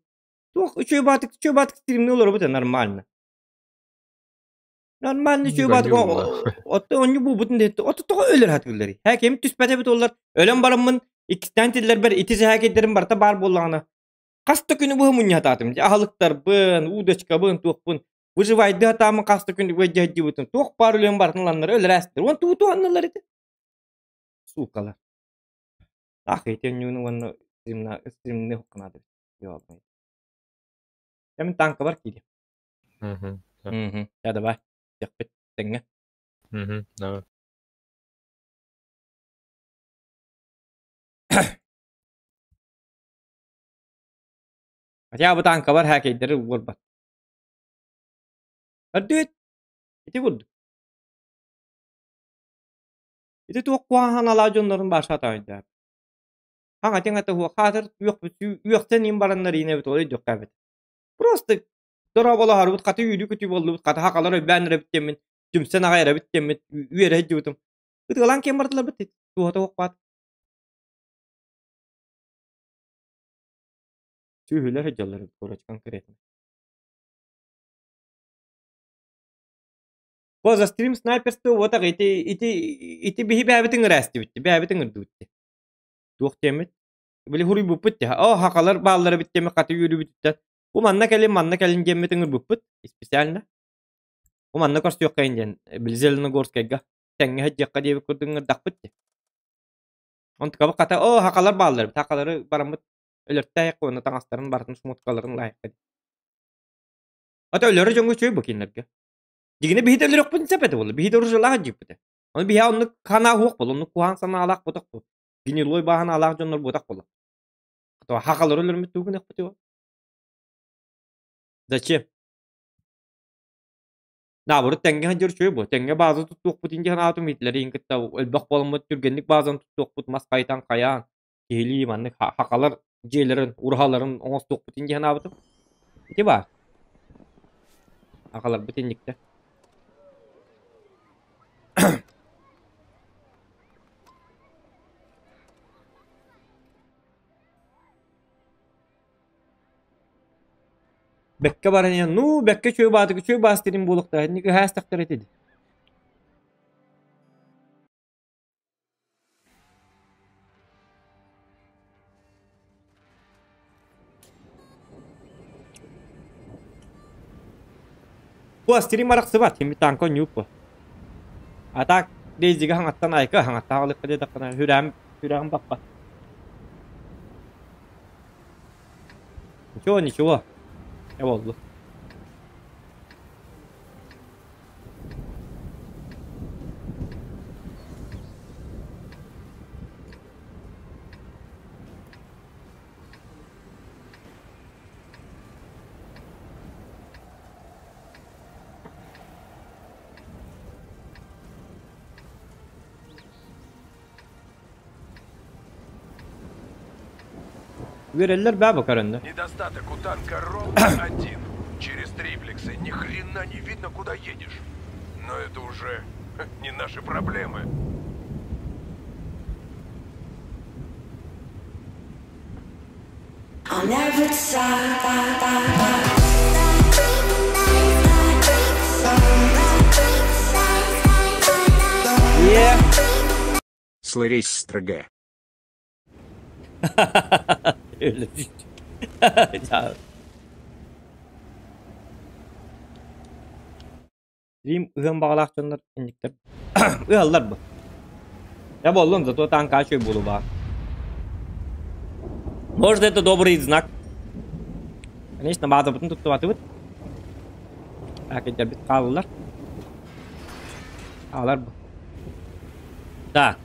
[SPEAKER 2] Туох үчүгэй баатык, үчүгэй баатык стримни олоробут нормально. Нормально үчүгэй баатык отто онньу буубутун диэтти. Отто тоҕо өлөр хатыылларый? Һэ ким түспэтэ эбит оллар. Өлөн бараммын иккистээн тиллэрбэр ити сэһээкэйдэрим барыта баар буоллаҕына хас да күнү быһа мунньатаатым. Аһылыктарбын, удочкабын, туохпун. Выживайды хатаамын хас да күн выдьадьыбытын. Туох баар өлүөн барытын ыланнар өлөрээстэр. Уон туу туһанналар ити. Суукалар. Ах, ити онньууну уонна стримны хукканаады. Кэмин танкабар киирим. Мгм. Да, давай. Дьахпыт тэҥҥэ.
[SPEAKER 6] Мгм, давай.
[SPEAKER 2] Хотя бы танкабар хакейдери уорбат. Өрдүт. Ити курдук. Ити туох куһаҕан алаа дьоннорун баша таайда. Хаҥатыҥ ата хаатыр үөхтэн им бараннар иинэбит ол өйдүөххэ эбит. Просто дорооболоһорбут хаты үүрүү күтүү буоллубут хата хакалар өйбөөн эрэбит диэммин түмсэн аҕай эрэбит диэммит үөрэ сылдьыбытым. Ытыалаан киэн бардыларбыт туоһата уохпаат. Сүүһүлэр сылдьаллар эбит короче конкретно. Бу за стрим снайперство вот ити ити ити биһи бэйэбит ыҥыраастыбыт бэйэбит ыҥырдыбыт туох диэммит били хуруйбуппут дии оо хакалар бааллар эбит диэммит хаты үөрүүбүтүттэн бу манна кэлин манна кэлин диэммит ыҥырбыппыт специально бу манна көрсүөххэйин диэн били Зеленогорскайга тэҥҥэ сылдьыахха диэбит курдук ыҥырдахпыт дии онтукабыт хата оо хакалар бааллар эбит хакалары бараммыт өлөртөөйөх уонна таҥастарын барытын шмоткаларын лайыкка дии ата өлөрө дьоҥҥо үчүгэй бу кинилэргэ дьигинэ биһи өлөрөхпүтүн сөп этэ буолла биһи оружиелаах дьииппитэ ону биһи оннук санаа суох буолла оннук куһаҕан санаалаах ботох бу гнилой бааһын аалаах дьоннор буотах буолла хахалар өлөрмүт тугу гыныахпыт зачем наоборот тэҥҥэ сылдьар үчүгэй буо тэҥҥэ бааза туттуохпут инди санаатым итлэрин кытта элбэх буоламмыт түргэнник баазаны туттуохпут мас хайытан хайаан киһилии маннык хахалар дьиэлэрин ураһаларын оҥостуохпут инди санаабытым ити баар хахаларбыт инниктэр Бэккэ баран иһэн, ну, бэккэ үчүгэй баатык үчүгэй баас диэн буолуохтаах, инник ыһаастахтар этэ дии. Бу стрим арахсыбат, кими танка ньук бу. А так, Дейзига хаҥаттан айка хаҥаттаах алыкка диэтэххинэ, хүрэм Сүрэҕим баппат. Ничего, ничего. Я буоллу. Үөрэллэр баа бу көрөннөр.
[SPEAKER 3] Недостаток у танка ровно один. Через триплексы ни хрена не видно, куда едешь. Но это уже не наши проблемы.
[SPEAKER 2] Е.
[SPEAKER 4] Слырись строго.
[SPEAKER 2] Рим ыһыан баҕалаах дьоннор инниктэр ыаллар бу. Я буоллун, зато танка үчүгэй буолуо баар. Может, это добрый знак. Конечно, баазабытын туттубатыбыт. Акедербит хааллар. Хаалар бу. Так.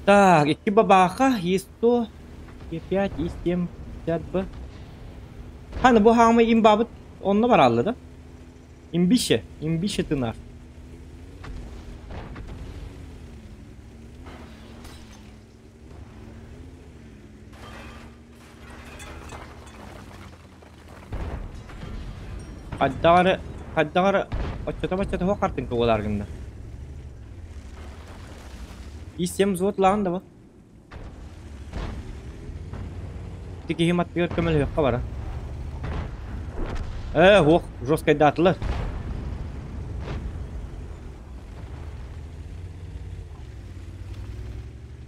[SPEAKER 2] Так, икки бабаха, Е100, Е5, Е7, 50Б. Ханы бу хаамай имбабыт онно баралла да? Имбище, имбище тынар. Хайдаҕары, хайдаҕары, оччото-баччата суох хартыҥка буолаар гынна. И7 взвод лаҕын да бу. Ити киһим аттыгар көмөлөһүөххэ бара. Ээ, уох, жесткайдаатылар.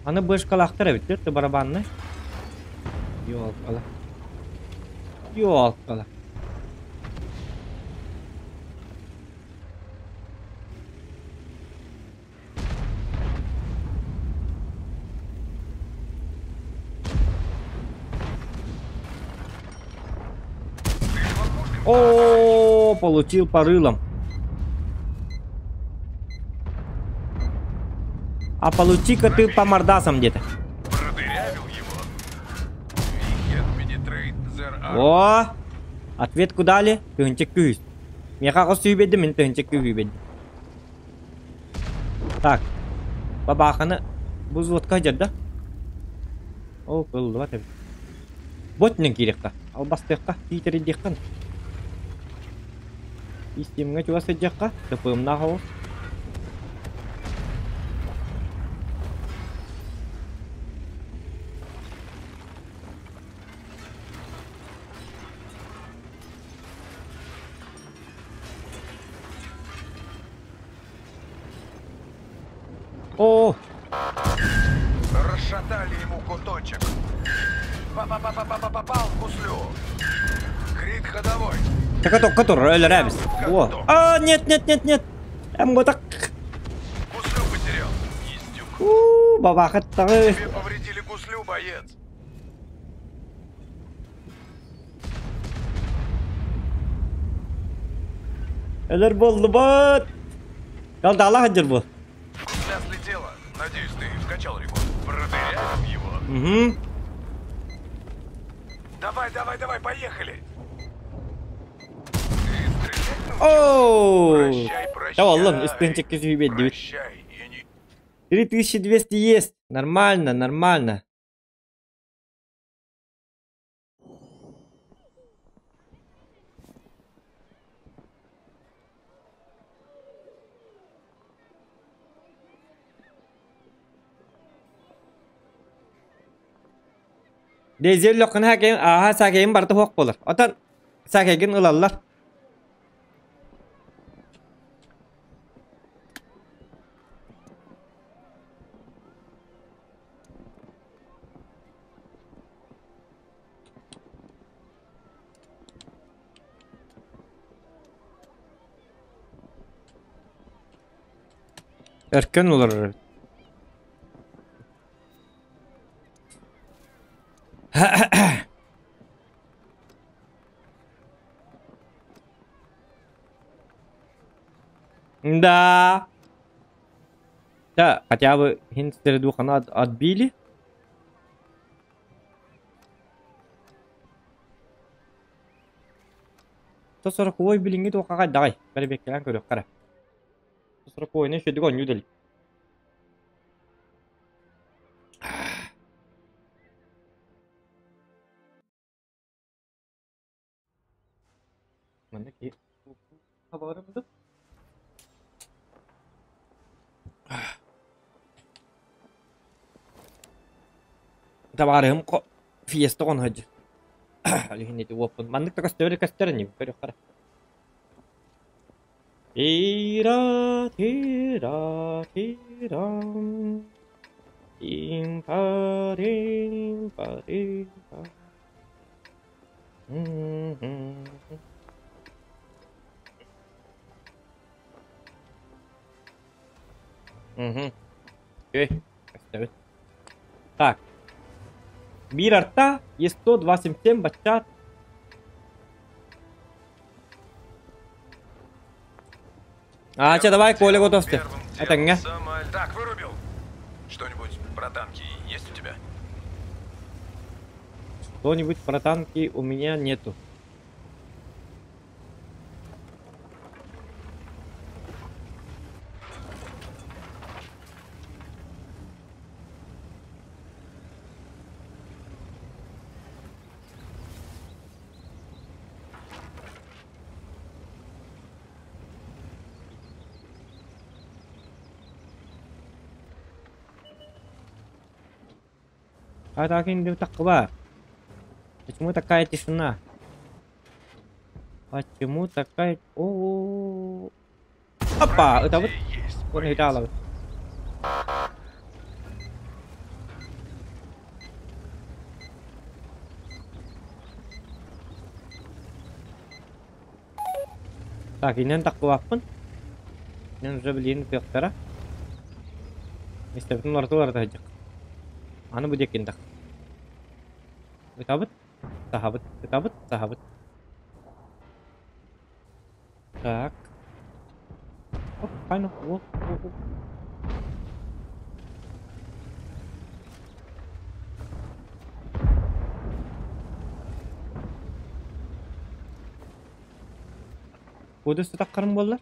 [SPEAKER 2] Аны бышкалаахтар эбиттэр, ты барабаннай. Ёлкала. Ёлкала. О, получил по рылам. А получи-ка ты по мордасам где-то. О, ответку дали. Тыһынча күүс. Миэхэ аҕыс сүүбэйдэ, мин тыһынча күүһүүбэйдим. Так, бабааханы бу взводка сылдьар да? Ол кыллыбат эбит. Ботинен киириэххэ, албастыахха, тиитэрийдиэххэ. Истиэмҥэ чугас сылдьыахха, ТПМ-наах оҕус. О!
[SPEAKER 3] Расшатали ему куточек. Па-па-па-па-па-попал в гуслю. Крит ходовой.
[SPEAKER 2] Так который өлөрөбүз. О! А, нет, нет, нет, нет. Эм вот так.
[SPEAKER 3] Гуслю потерял. Издюк.
[SPEAKER 2] У, бабахат
[SPEAKER 3] Тебе повредили гуслю, боец.
[SPEAKER 2] Өлөр буоллубут. Далдаала сылдьар бу.
[SPEAKER 3] Гусля слетела. Надеюсь, ты скачал ремонт. Продырявим его.
[SPEAKER 2] Угу.
[SPEAKER 3] Давай, давай, давай, поехали. Ты стрелять
[SPEAKER 2] Оу!
[SPEAKER 3] Прощай, прощай.
[SPEAKER 2] Да Аллах, испенчик кизүйбет дебит.
[SPEAKER 3] Прощай, и не
[SPEAKER 2] 3200 есть. Нормально, нормально. Дезел лөккүн хакейин ааха саакейин барыта суох буолар. Отон саакейгин ылаллар. Өркөн олорор. Да. Да, хотя бы хинстердухана отбили. 140 билиҥҥи туохха хайдаҕай? Бэрэбиэркэлээн көрүөххэ эрэ. 140 үчүгэй оонньуу дэлик. Манна киһи хабарым да? Табаарыһым фиеста оҕон сылдьар. Илиһин ити уоппун. Маннык да көстөр көстөр ини көрүөххэ. Тира тира тирам Им парим парим па. Мгм. Окей, көстөбүт. Так. Биир арта, Е100, 277, бачча. А, че, давай, Коля готовься. Это не.
[SPEAKER 3] Так, вырубил. Что-нибудь про танки есть у тебя?
[SPEAKER 2] Что-нибудь про танки у меня нету. А так не такова. Почему такая тишина? Почему такая... О, Опа! Это вот... Он играл. Так, инен такуаппын. Инен уже билин пиоктара. Мистер ортулар да Аны бу диэкин так. Ытабыт, таһабыт, ытабыт, таһабыт. Так. Оп, хайна, о, о, о. Куда таккарым боллар?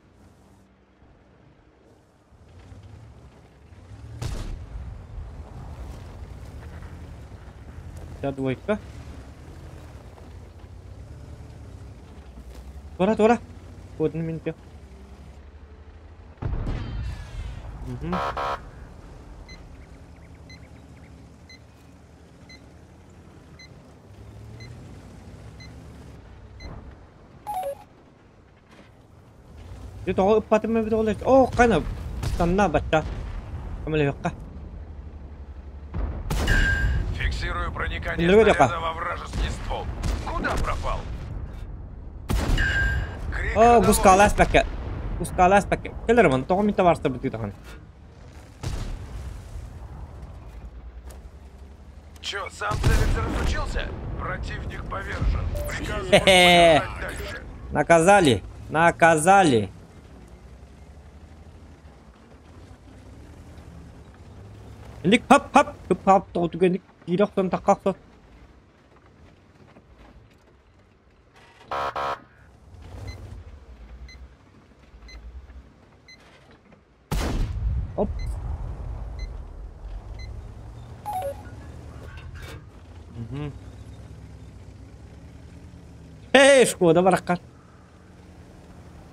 [SPEAKER 2] Двойка. Тура, тура. Кодын минте. Угу. Тоҕо ыппатым эбит ол Оо, қана станна бачча. Көмөлөһүөххэ.
[SPEAKER 3] Фиксирую проникание снаряда во вражеский ствол. Куда пропал?
[SPEAKER 2] О, гускалас бәкке. Гускалас бәкке. Келер мын, тоҕо мин табарста бутыытахан.
[SPEAKER 3] Чё, сам целиться разучился? Противник повержен. Приказываю дальше.
[SPEAKER 2] Наказали. Наказали. Ник хап хап хап хап тоғытугенник киирохтон таккахто. Оп. Угу. Эй, шкода бараккар.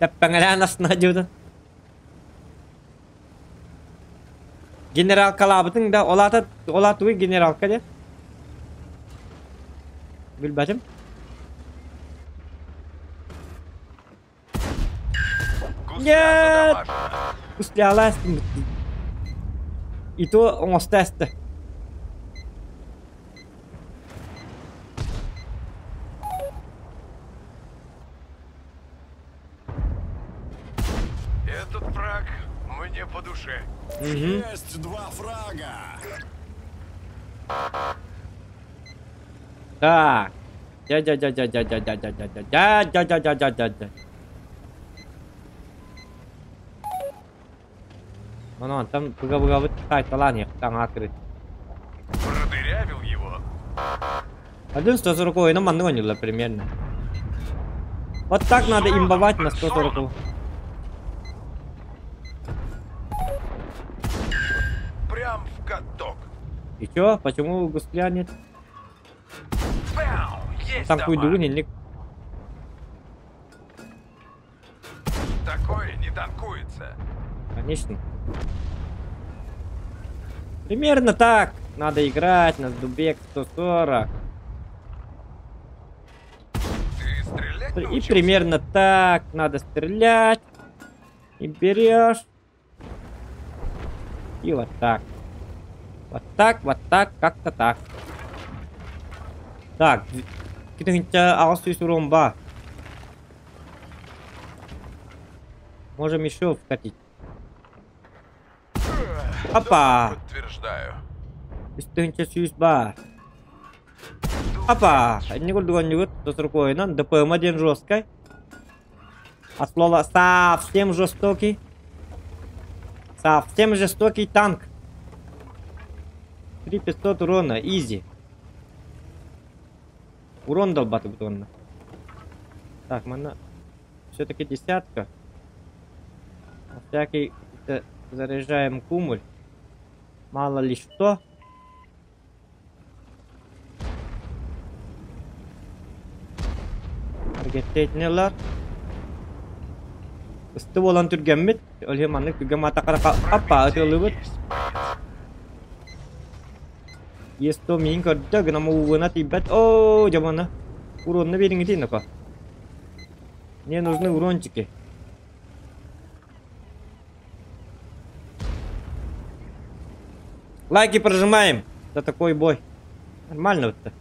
[SPEAKER 2] Тэппэҥэлээн астына дьудан. Генерал калабытың да олата олатуй генералка де. Билбэтим. Нет! Гусля И то он остался.
[SPEAKER 3] Этот враг Мне по душе.
[SPEAKER 2] Угу.
[SPEAKER 5] Есть два фрага.
[SPEAKER 2] Так. Дядя-дядя-дядя-дядя-дядя-дядя-дядя-дядя-дядя. Онон там быга-быгабыт тайталаан иһиэхтаах аакырыт.
[SPEAKER 3] Продырявил его.
[SPEAKER 2] 1.140 ойна маннык оонньууллар примерно. Вот так надо имбовать на 140.
[SPEAKER 3] Прям в каток.
[SPEAKER 2] И чё? Почему гусля нет?
[SPEAKER 3] Пяу! Есть
[SPEAKER 2] Танкуйдугун
[SPEAKER 3] дамаг.
[SPEAKER 2] инник.
[SPEAKER 3] Такое не танкуется.
[SPEAKER 2] Конечно. Примерно так надо играть на Дубек 140.
[SPEAKER 3] Ты стрелять
[SPEAKER 2] И
[SPEAKER 3] научился?
[SPEAKER 2] примерно так надо стрелять. И берешь. И вот так. Вот так, вот так, как-то так. Так. Ромба. Можем еще вкатить. Опа!
[SPEAKER 3] Подтверждаю.
[SPEAKER 2] Үстүнчэ Опа! Не курдуган нан ДПМ один жесткой. От слова совсем жестокий. Совсем жестокий танк. 3500 урона, изи. Урон долбаты бутонно. Так, мана все-таки десятка. На всякий это заряжаем кумуль. Мало ли что. Таргеттейтнелар. Ысты болан түргәммит. Өле маннык түргәм атақара апа атылыбыт. Есто мин көрдө гына мууна тибет. О, жамана. Уронны бериңи дейін апа. Мне нужны урончики. Лайки прожимаем за такой бой. Нормально вот-то.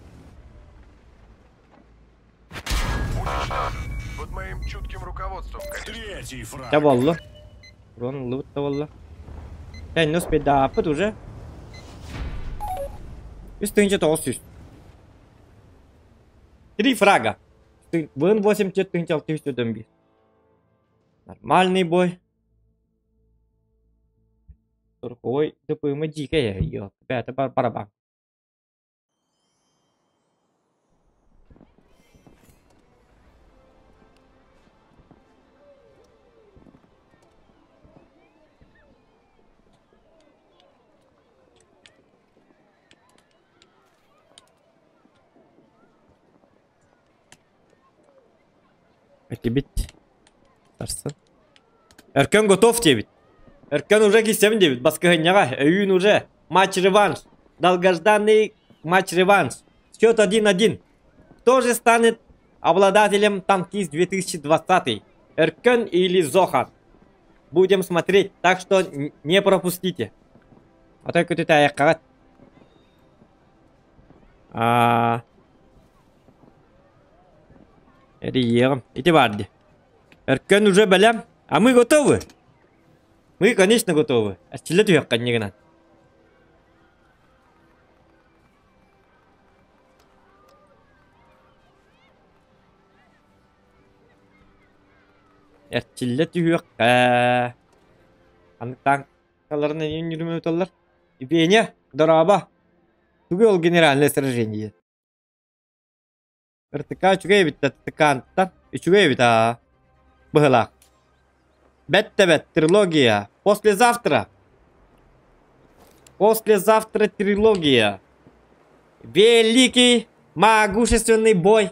[SPEAKER 3] Под моим чутким руководством, конечно.
[SPEAKER 5] Третий фраг.
[SPEAKER 2] Да валла. Урон лут да валла. Я не успею да, уже. 3 900. 3 фрага. Вын 8 4 6 Нормальный бой. Ой, ДПМ дикая, ё, это барабан. Бит. Эркен готов тебе. Эркен уже кисем дебит. Баскыгынняга. Өйін уже. Матч-реванш. Долгожданный матч-реванш. Счет 1-1. Кто же станет обладателем Танкист 2020? Эркен или Зохан? Будем смотреть, так что не пропустите. А то какой-то аяққағат. Иди барды. Эркен уже бәлем. А мы готовы? Мы, конечно, готовы. А стилет уяққа негінан. Эрчиллет уяққа. Анық танкаларына ең жүрме өталар. Ибене, дораба. Тугел генеральное сражение. РТК үчүгэй бит ТК-ттан. Үчүгэй бит а. Быһылаах. Бәт трилогия. Послезавтра. Послезавтра трилогия. Великий могущественный бой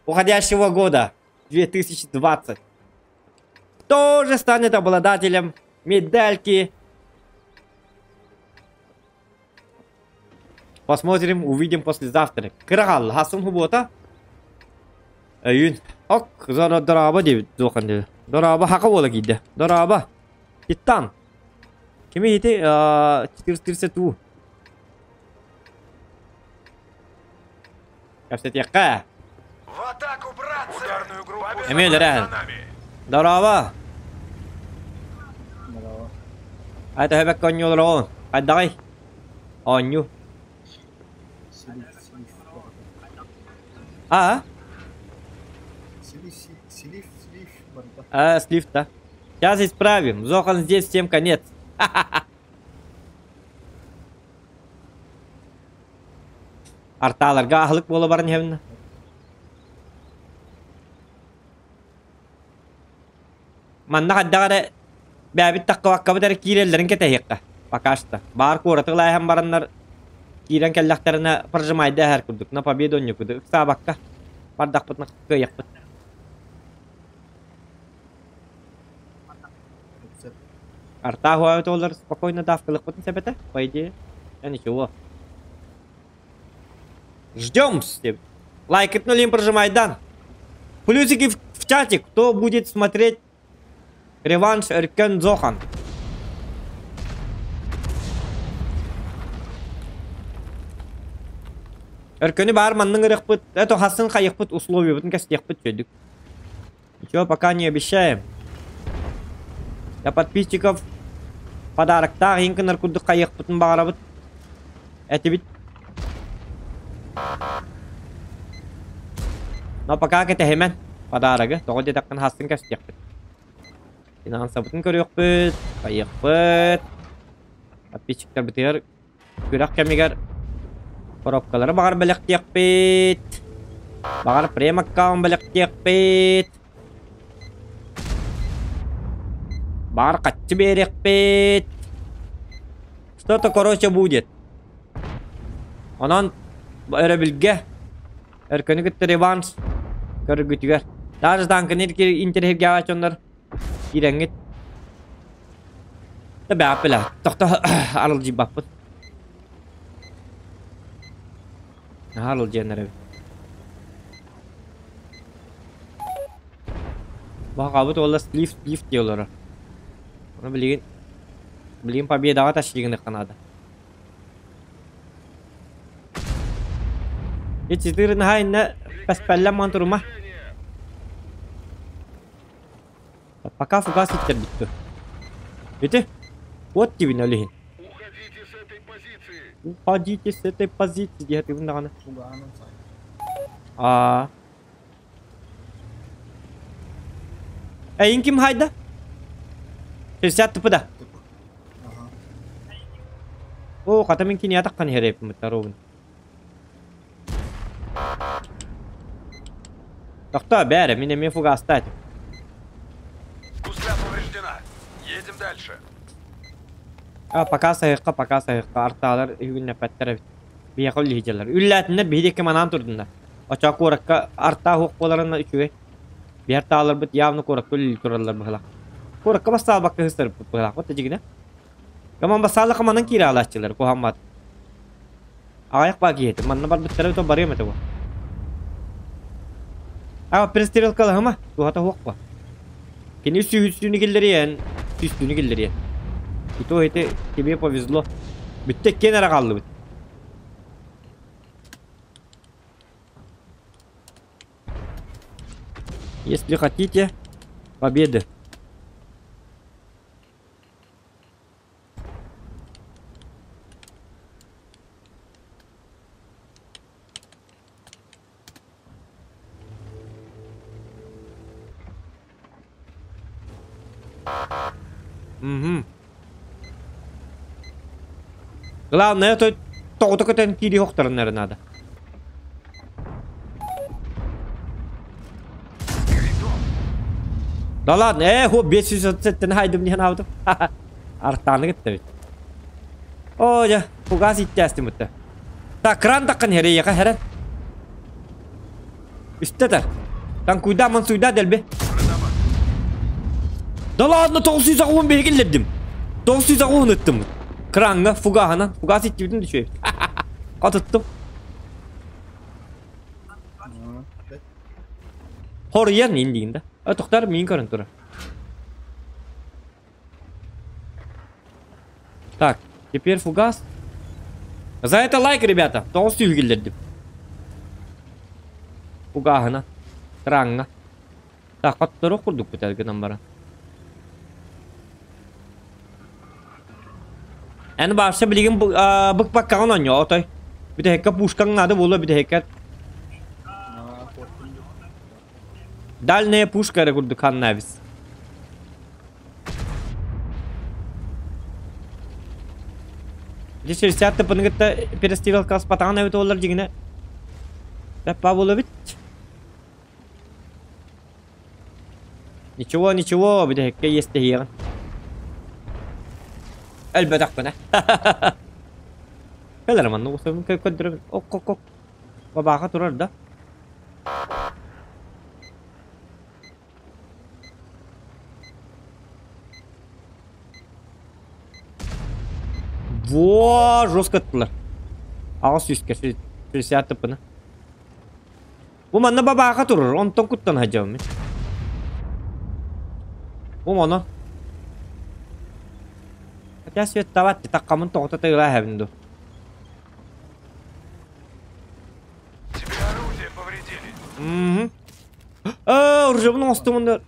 [SPEAKER 2] уходящего года 2020. Кто же станет обладателем медальки? Посмотрим, увидим послезавтра. Кырағал, хасым хубота. Әйін. Ок, зара дораба деп доқан деді. Дораба хақы бола кейді. Дораба. Титан. Кеме еті 430 Кәпсет яққа.
[SPEAKER 3] В атаку, братцы! Ударную группу
[SPEAKER 2] Эмель,
[SPEAKER 3] за
[SPEAKER 2] рән.
[SPEAKER 3] нами.
[SPEAKER 2] Дораба. Айта хөбөккө оонньуулар оҕон. Хайдаҕай? Оонньуу. А? А, слив да. Сейчас исправим. Зохан здесь всем конец. Артааларга аһылык буола баран иһэбин. Манна хайдах эрэ бэйэбит таххыбаккабыт эрэ киирэллэрин кэтэһиэххэ. Пока что. Баар куораты ылааһан бараннар киирэн кэллэхтэринэ прожимайда эһэр курдук. На победу онньукуду ыксаабакка бардахпытына кыайыахпыт. Артаа хуаабыт олар спокойно давкалыкпытын сэбэтэ, по идее. Я ничего. Ждем. Лайк нулим прожимайдан. Плюсики в, в чатик, кто будет смотреть реванш Эркен Зохан. Өркөнү баар манныҥ ырыхпыт, это хасын хайыхпыт условиябытын кэстиэхпит чөйдүк. Ничего пока не обещаем. Для подписчиков подароктаах иһин гынар курдук хайыахпытын баҕарабыт. Этибит. Но пока кэтэһимэн подарогы. Тоҕо диэтэххин хасын кэстиэхпит. Финансабытын көрүөхпүт, хайыахпыт. Подписчиктарбытыгар Күрэх кэмигэр коробкалары баҕар бэлэхтиэхпит. Баҕар прем-аккаунт бэлэхтиэхпит. Баҕар хаччы биэриэхпит. Что-то короче будет. Онон өрөбүлгэ Өркөнү кытта реванш көргүтүгэр. Даже танканы интэриэһиргээбэт дьоннор Киирэҥҥит да бэҕэп билэ тохто аралдьыйбаппыт. Наһаа аралдьыйан эрэбит. Баҕабыт уола слив слив дии олорор. Ону билигин билигин победаҕа тащигыныахха наада. Ичитыр наһаа иннэ пэспэллэн ман турума. Пока фугас иттэрбит дуо? Ити? Вот тибин ол иһин. Уходите с этой позиции диэхэ тыыбын даҕаны. Аа. Эйин ким хайда? 60 тыпы да. О, хата мин киниэ таххан иһэр ровно. Тохтоо, бээрэ, мин эмиэ фугастаатым.
[SPEAKER 3] Гусля повреждена. Едем дальше.
[SPEAKER 2] А, пока сайыкка, пока сайыкка артаалар үгүннэппэттэр эбит. Биһиэхэ үллэһиджэлэр. Үллээтиннэр биһиги ким анаан турдуннар. Оччоҕо куоракка артаа уһук буоларына үчүгэй. Биһи артааларбыт явно куоракка үлэлии тураллар быһыылаах. Куоракка бастаабакка ыһыстарбыт быһыылаах. Вот дьигинэ. Коман басаала хаманан киирэ аалааччылар куһаммат. Аҕыйах баа киһи манна барбыттара то барыам этэ бу. А перестрелкалаһыма туһата суох бу. Кини сүүһүстүүнү киллэриэн, сүүстүүнү киллэриэн. И то это тебе повезло. Бүттэ иккиэн эрэ хааллыбыт. Если хотите победы. Угу. Главное, то тоҕото көтөн киири охторуннары надо. Да ладно, э, хо 537 хайдым диэн аабытым. Артааны кытта бит. Оо, дьэ, фугас иттээстим бутта. Так, кран таххан херейяха херен. Үстэтэр. Танкуйда, мансуйда дэлби. Да ладно, 990 биһиги киллэрдим. 990 ыттым. Краҥҥа, фугаһынан, фугас иттибитин да үчүгэй. Хотуттум. Хоруйар мин диин да. Э, тохтар мин көрөн турар. Так, теперь фугас. За это лайк, ребята. Тоҕус сүүһү киллэрдим. Фугаһына. Краҥҥа. Так, хотторуох курдук гынан баран. Эн вообще билигин быкпаккаҕын оонньоо отой. Бүтэһиккэ пушкаҥ наада буолуо бүтэһиккэ. Дальняя пушка эрэ курдук ханнаабис. Ити 60 тыппыны кытта перестрелка аспатаҕын эбит буоллар дьиҥинэ. Папа буолабит. Ничего, ничего, бүтэһиккэ иэстэһиэҕин. Өлбөтөхпүнэ. Кэлэр манна усабын көрдөрөбүн. Ок, ок, ок. Бабааха турар да. Во, жестко ыттылар. Аҕыс сүүскэ 60 тыппына. Бу манна бабааха турар, онтон куттан сылдьабын мин. Бу моно. Хотя свет тават, таккамын тоҕото тыылаа эһэбин ду.
[SPEAKER 3] Тебе орудие повредили.
[SPEAKER 2] Угу. Аа, оружиебын оҥостумун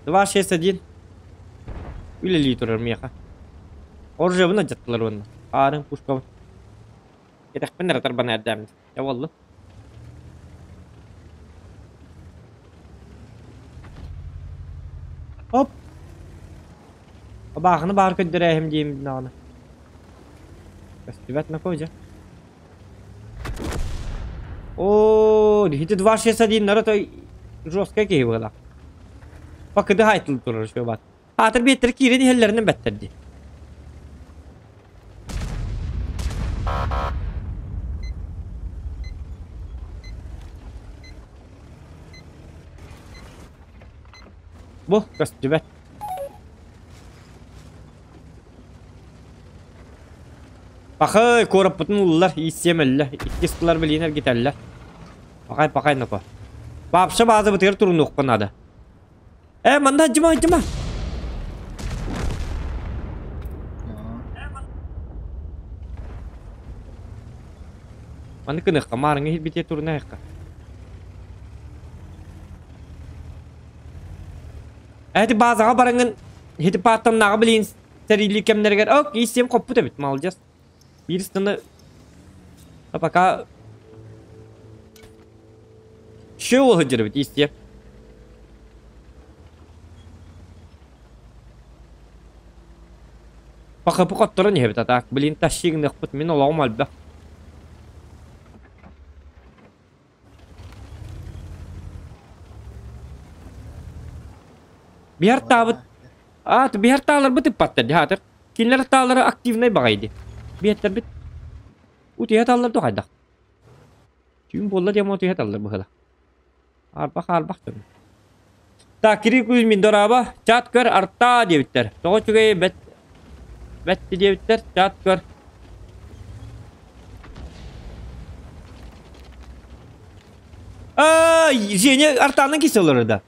[SPEAKER 2] 261 үлэлии турар миэхэ. Оружиебын алдьаттылар уонна. Аарын пушкабын. Кэтэхпин эрэ тарбана эрдээммит. Дьэ буоллун. Оп! Абааһыны баар көрдөрөөһүм диэм даҕаны. Көстүбэт нако дьэ. Оо, ити 261 нара той жесткая киһи буолла. Бакыды хайтыл турар шо бат. Аатыр биэттэр киирэн иһэллэринэн бэттэр дии. Бу көстүбэт. Пахай, куораппытын ыллылар, ииссиэм өллө. Иккис тылар билиин эргитэллэр. Пахай, пахай ноко. Вообще баазабытыгар турунуохха наада. Э, манна дьима, дьима. Маны кыныхха, маарыҥа иһирбитиэ турунаайахха. Эти базаҕа бараҥын ити пааттаннааҕы билиин сэриилии кэмнэригэр ок ииссиэм хоппут эбит молодец. Биир станы а пока Чего сылдьар эбит иистиэ. Пахапы хотторон иһэбит а так блин тащи гыныахпыт мин олоҕум элбэх. Биһар таабыт аат биһар тааларбыт ыппаттар дии Кинилэр таалара активнай баҕайы дии. Биһэттэрбит утуйа тааллар дуо хайдах? Түүн буолла диэн утуйа таллар быһыла. Арбах арбах дьон. Так, Кирилл Кузьмин дорообо, чат көр арта диэбиттэр. Тоҕо үчүгэй бэт бэт диэбиттэр, чат көр. Аа, Женя артаанан кисе олорор да.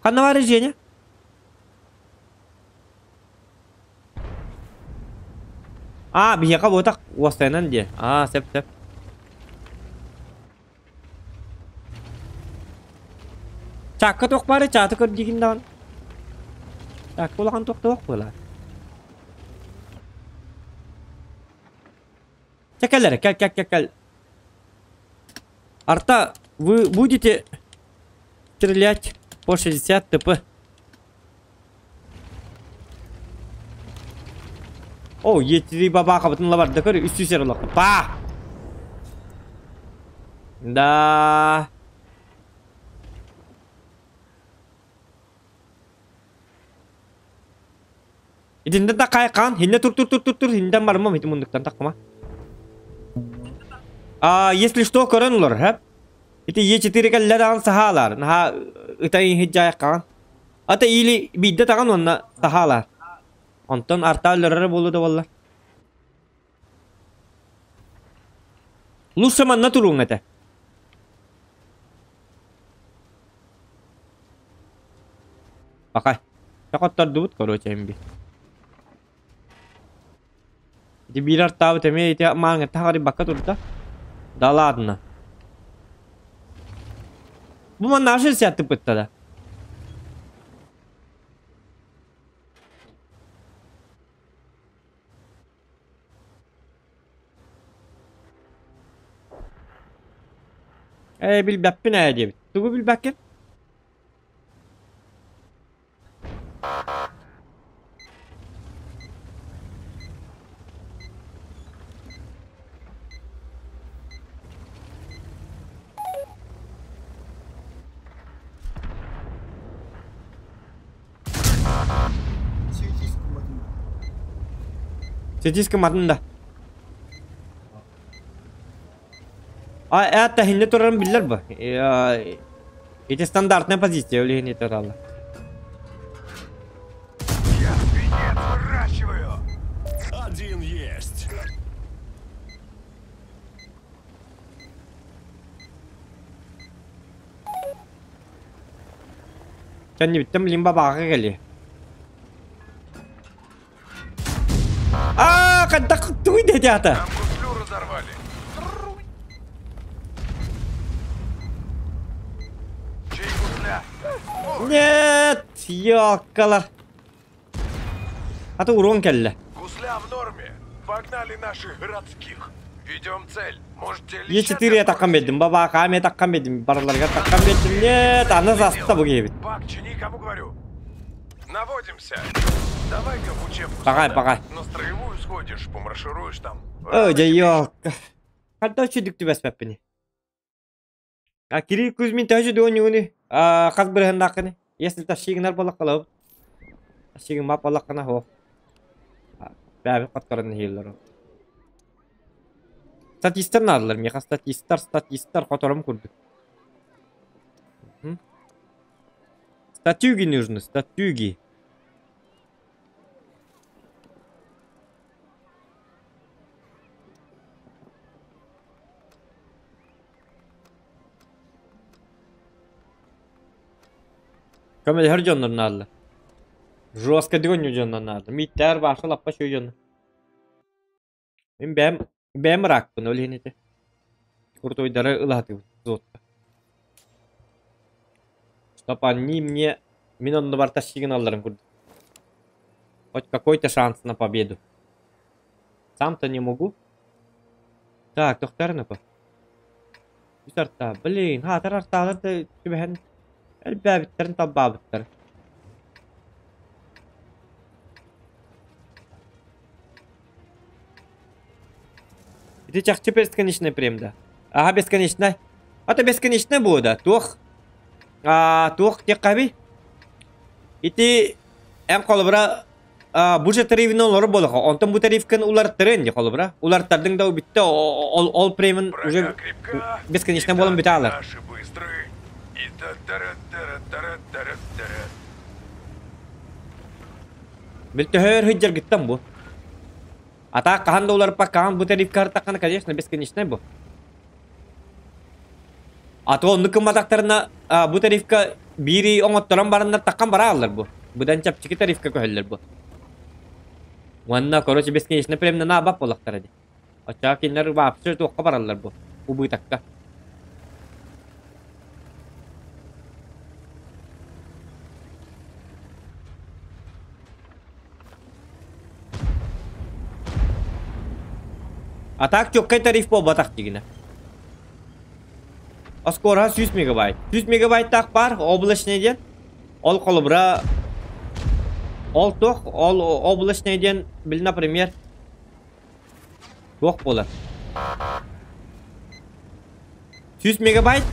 [SPEAKER 2] Ханна баар Женя? Аа, биһиэхэ буотах уостайынан диэ. Аа, сөп сөп. Чаакка туох баары чааты көр диигин даҕаны. Чаакка улахан туох да буолар. Чэ кэл эрэ, кэл кэл кэл кэл. Арта, вы будете стрелять по 60 ТП? О, етири бабаахабытын лабарда көр, үс сүүс эрэ олохто. Па! Да. Итинтэн такай хаан, хинне тур тур тур тур тур, хинден барымам ити муннуктан таккама. А, если что, көрөн олор, хэп? Ити Е4 кэллэ даҕан саһаалаар, наһаа ытай иһит хаан. Ата или биирдэ таҕан уонна саһаалаар. Онтон арта өлөрөрө буолуо да буоллар. Лучше манна туруҥ этэ. Пакай. Хоттордубут, короче, эмби. Ити биир артаабыт эмиэ ити мааҥҥа таһаҕар бакка турда. Да ладно. Бу манна 60 тыппытта да. Ээ билбэппин ээ диэбит. Тугу билбэккин? Сетис кыматын да. А это хинне турарын биллер бу. Ити стандартная позиция өлүһүн итаралла.
[SPEAKER 3] Я свинец выращиваю!
[SPEAKER 5] Один есть.
[SPEAKER 2] Кэннибиттэн билин бабааҕа кэлиэ. Аа, хайдах тугуй диэтэ
[SPEAKER 3] Там гуслю разорвали. Чей гусля?
[SPEAKER 2] Нет, ёккалар. Аты урон кэллэ.
[SPEAKER 3] Гусля в норме. Погнали наших городских. Ведем цель. Можете
[SPEAKER 2] Е4 таккан бердим, бабака ме таккан бердим, бараларга таккан бердим. Нет, аны заста бу киһибит.
[SPEAKER 3] Бак, чини, кому говорю. Наводимся. Давай-ка в учебку.
[SPEAKER 2] Пагай,
[SPEAKER 3] сюда.
[SPEAKER 2] пагай.
[SPEAKER 3] На строевую сходишь, помаршируешь там.
[SPEAKER 2] Оо, дьэ, ёкка. Ханта үчүдүк түбэспэппини. А Кирилл Кузьмин төһө үчүдүк оонньуугуну? А хас бырыһыннааххыный? Если тащигынар буоллахха Тащигын бап буоллаххына суох. Бэйэбит хотторон нэһиилэр. Статистар наадалар миэхэ статистар, статистар хотором курдук. Статюги нужны, статюги. Көмөлөһөр дьоннор наадалар. Жестко дьоннор дьоннор наада. Миттээр баша лаппа үчүгэй дьоннор. Мин бэйэм бэйэм ыраакпын ол иһин ити. Куртуйдары ылаһатыбыт золото. Чтоб они мне мин оннубар тащигыналларын курдук. Хоть какой-то шанс на победу. Сам-то не могу. Так, тохтарнапа. Үс арта. Блин, хаатар артаалар да түбэһэн элбээбиттэрин талбаабыттар. Ити чахчы бесконечный прем да. Ага, бесконечный. Ата бесконечный буо да. Туох а, туох диэххэ Ити эн холобура бу же тарифин олорор буолаха. Онтон бу тарифкын уларыттарын дии холобура. Уларыттардыҥ да бүттэ ол, ол премин уже
[SPEAKER 3] крепка.
[SPEAKER 2] бесконечный буолан бүтэ аалар.
[SPEAKER 3] Наши быстры. И та тара тара тара тара тара
[SPEAKER 2] Бил төһөр сылдьаргыттан бу. А так хаһан да уларыппакка хаһан бу тарифка артаххына, конечно, бесконечный бу. А то оннук гымматахтарына бу тарифка биири оҥотторон бараннар таххан барааллар бу. Быдан чэпчэки тарифка көһөллөр бу. Уонна, короче, бесконечно премнана абап буолахтара дии. Оччоҕо кинилэр вообще туохха бараллар бу? Убытокка. А так чоккай тариф буолбатах дигинэ. Оскуораһа 100 мегабайт. 100 мегабайттаах баар облачный диэн. Ол холобура ол туох ол облачный диэн били например туох буолар 100 мегабайт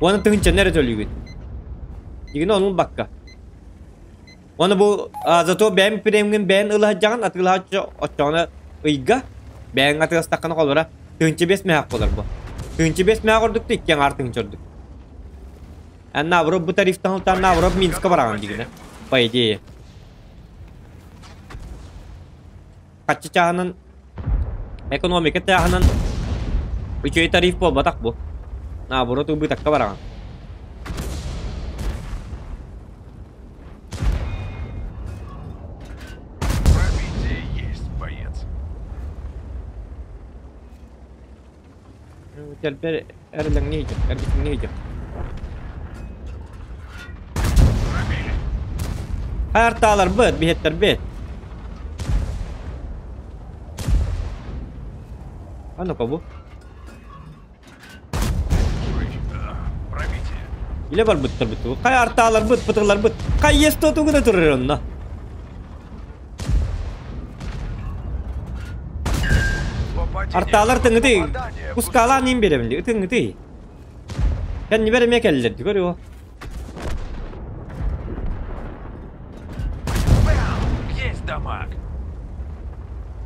[SPEAKER 2] уонна тыһыынчаны эрэ төлүүгүн. Дигинэ ону ылбакка. Уонна бу зато бэйэм премгин бэйэн ыла сылдьаҕын атыылаһа оччоҕуна ыйга бэйэҥ атыыластаххына холобура 1005 мөһөөх буолар бу. 1005 мөһөөх ордук да икки аҥаар тыһыынча ордук. Эн наоборот бу тарифтан ылтаан наоборот Минска бараҕын дигинэ. По идее. Хаччы чааһынан экономика чааһынан үчүгэй тариф буолбатах бу. Наоборот убытокка бараҕын.
[SPEAKER 3] Пробитие есть, боец.
[SPEAKER 2] Теперь эрэлэҥнии идет, эргитиҥнии идет. Артааларбыт, биһиэттэрбит. А ну-ка бу. Илэ барбыттар бит. Хай артааларбыт, пытыларбыт. Хай есто тугуна турар онно. Артаалар тыҥытый. Кускалаан иин биэрэбин. Тыҥытый. Кэннибэр эмиэ кэллэр, көрүө.
[SPEAKER 3] Есть дамаг.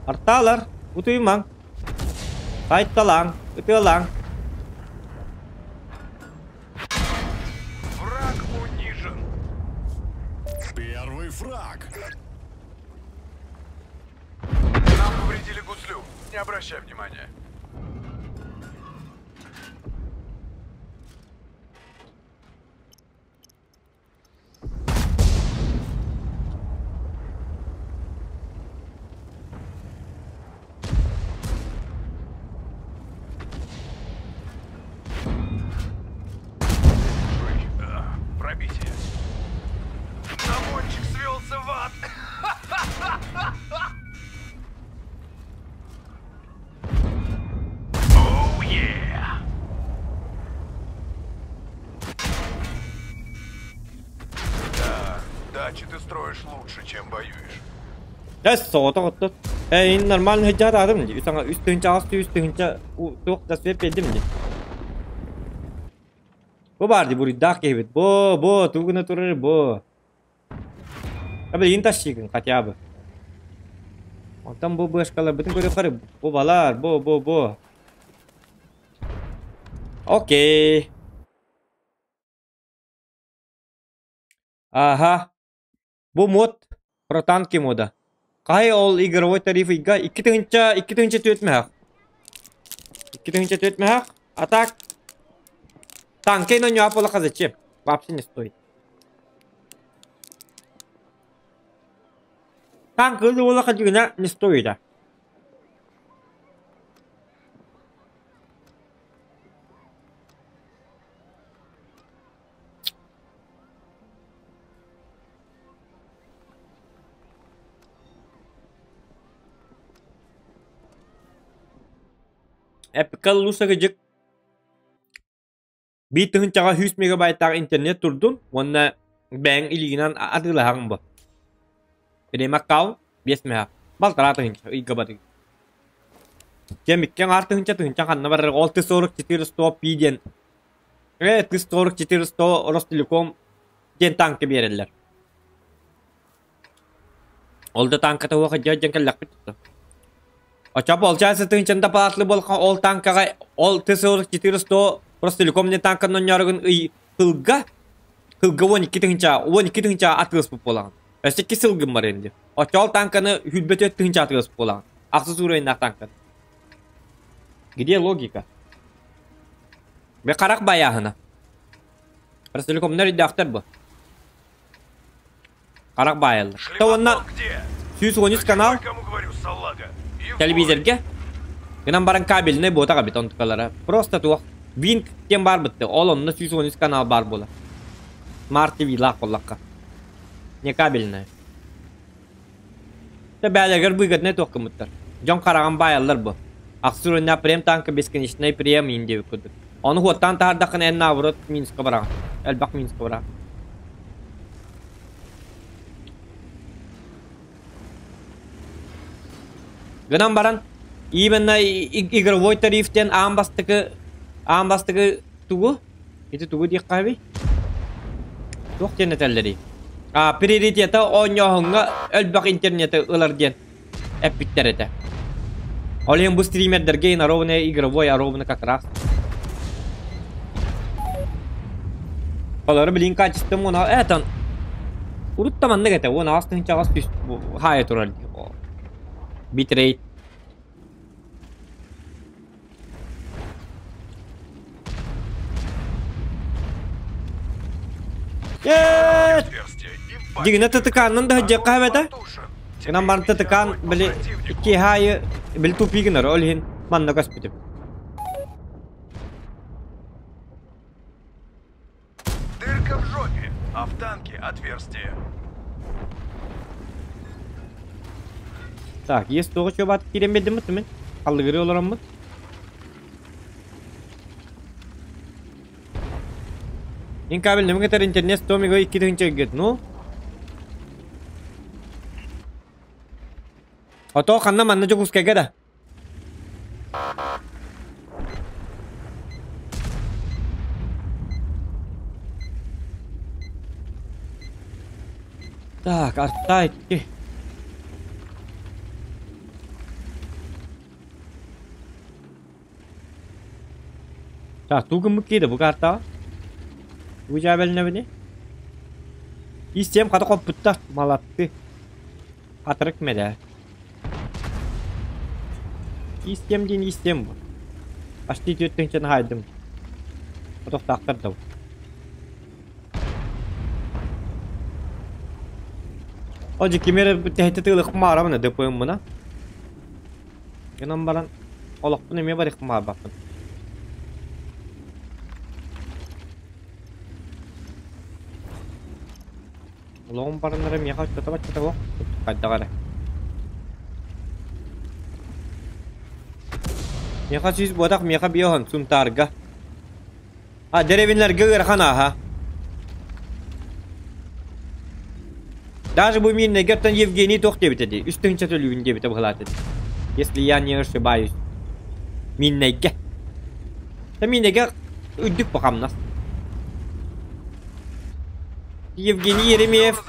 [SPEAKER 2] Артаалар, утуйумаҥ. Хайталааҥ, ытыалааҥ.
[SPEAKER 3] Враг унижен.
[SPEAKER 5] Первый фраг.
[SPEAKER 3] Нам повредили гуслю. Не обращай внимания. Пробитие. Наводчик свелся в ад. Оу, yeah! Да, дачи ты строишь лучше, чем воюешь.
[SPEAKER 2] Эс соҕотох оттот. Э, ин нормально сылдьаатаатым дии. Үс үс тыһыынча аҕыс үс тыһыынча туох да свет биэрдим дии. Бу баар дии буруйдаах киһибит. Бу, бу, тугу гына турар бу. А билигин тащигын хотя бы. Онтон бу быашкаларбытын көрүөххэ бу балар, бу, бу, бу. Окей. Аха. Бу мод про танки мода. Хаһай ол игровой тариф ыйга 2 тыһыынча 2 тыһыынча 4 мөһөх. 2 тыһыынча 4 мөһөх. А так танки на ньуа зачем? Вообще не стоит. Танк буоллахха дьиҥинэ не стоит. Эпикал лусагыдьык биир тыһыынчаҕа 100 мегабайттаах интернет турдун уонна бэйэҥ илиигинэн атыылаһаҕын бу. Прем аккаунт 5 мега. Балтараа тыһыынча ыйга барыы. Дьэ икки аҥаар тыһыынча тыһыынча ханна барар ол Т-44 100 P диэн Т-44 100 Ростелеком диэн танка биэрэллэр. Ол да танката уоха дьэ дьэн кэллэхпит Оччо получается тыһыынчанда палатлы буолха ол танкаҕа ол Т-44 100 Ростелеком диэн танканы онньоорогун ый сылга сылга 12 тыһыынча 12 тыһыынча атыыласпыт буолаҕын. Өссө икки сыл гыммар инди. Оччо ол танканы 24 тыһыынча атыыласпыт буолаҕын. Ахсыс уровеннаах танканы. Где логика? Бе харах баяһына. Ростелекомнар өйдөөхтөр бу. Харах баайаллар. То онно 113 канал
[SPEAKER 3] Кому говорю, салага. И в
[SPEAKER 2] телевизорга гынан баран кабельный буотаҕа бит онтукалара. Просто туох Wink диэн баар бытты. Ол онно 113 канал баар буола. Smart TV лаах буоллахха. Не кабельная. Та бээлэгэр выгодный туох гыммыттар. Дьон хараҕын баайаллар бу. Ахсыр уонна прем танка бесконечный прем иин диэбит курдук. Ону хуоттаан таһаардаххына эн наоборот минуска бараҕын. Элбэх минуска бараҕын. Гынан баран именно игровой тариф диэн аан бастакы тугу? Ити тугу диэххэ Туох диэн этэллэрий? А, приоритета оонньооһуҥҥа өлбөх интернети ылар диэн эппиттэр этэ. Ол иһин бу стримердэргэ ровно игровой, а ровно как раз. Олору билин качеством уна этон. Урут маннык этэ, уон аас тыһыынчаҕас түс хаайа турар. Битрейт. Нет! Дигинэ тытыкааннан да сылдьыахха эбэтэ. Гынан баран тытыкаан били икки хаайы били тупик гынар, ол иһин манна көспүтүм.
[SPEAKER 3] Дырка в жопе, а в танке отверстие.
[SPEAKER 2] Так, есть тоҕо чуобаат киирэн биэрдим мин. Халлыгыры олороммут. Мин кабель нөмү кытары интернет 100 мега 2000 ыгыт. Ну? Ото ханна манна Дьокуускайга да? Так, арта икки. Так, тугу гыммыт киирэ бу картаҕа? Тугу дьээбэлэнэбиний? Истиэм хата хоппуттар, малатты. Хатырык мэдээ. Истиэм диэн истиэм бу. Почти 4 тыһыынчаны хаайдым. Хотохтоохтор да бу. О, дьэ ким эрэ тэһитэ тыылыхпын баҕарабын ДПМ-мына. Гынан баран олохпун эмиэ барыахпын баҕарбаппын. Олоҕум бараннара миэхэ оччото-баччата суох, хайдах эрэ. Миэхэ сүүс буотах, миэхэ биоһон, Сунтаарга. А, деревинлэргэ ыарахан ааһа. Даже бу мииннэйгэ оттон Евгений туох диэбитэ дии, үс тыһыынча төлүүбүн диэбитэ быһылаата дии. Если я не ошибаюсь. Мииннэйгэ. Та мииннэйгэ үрдүк бу хамнас. Евгений Еремеев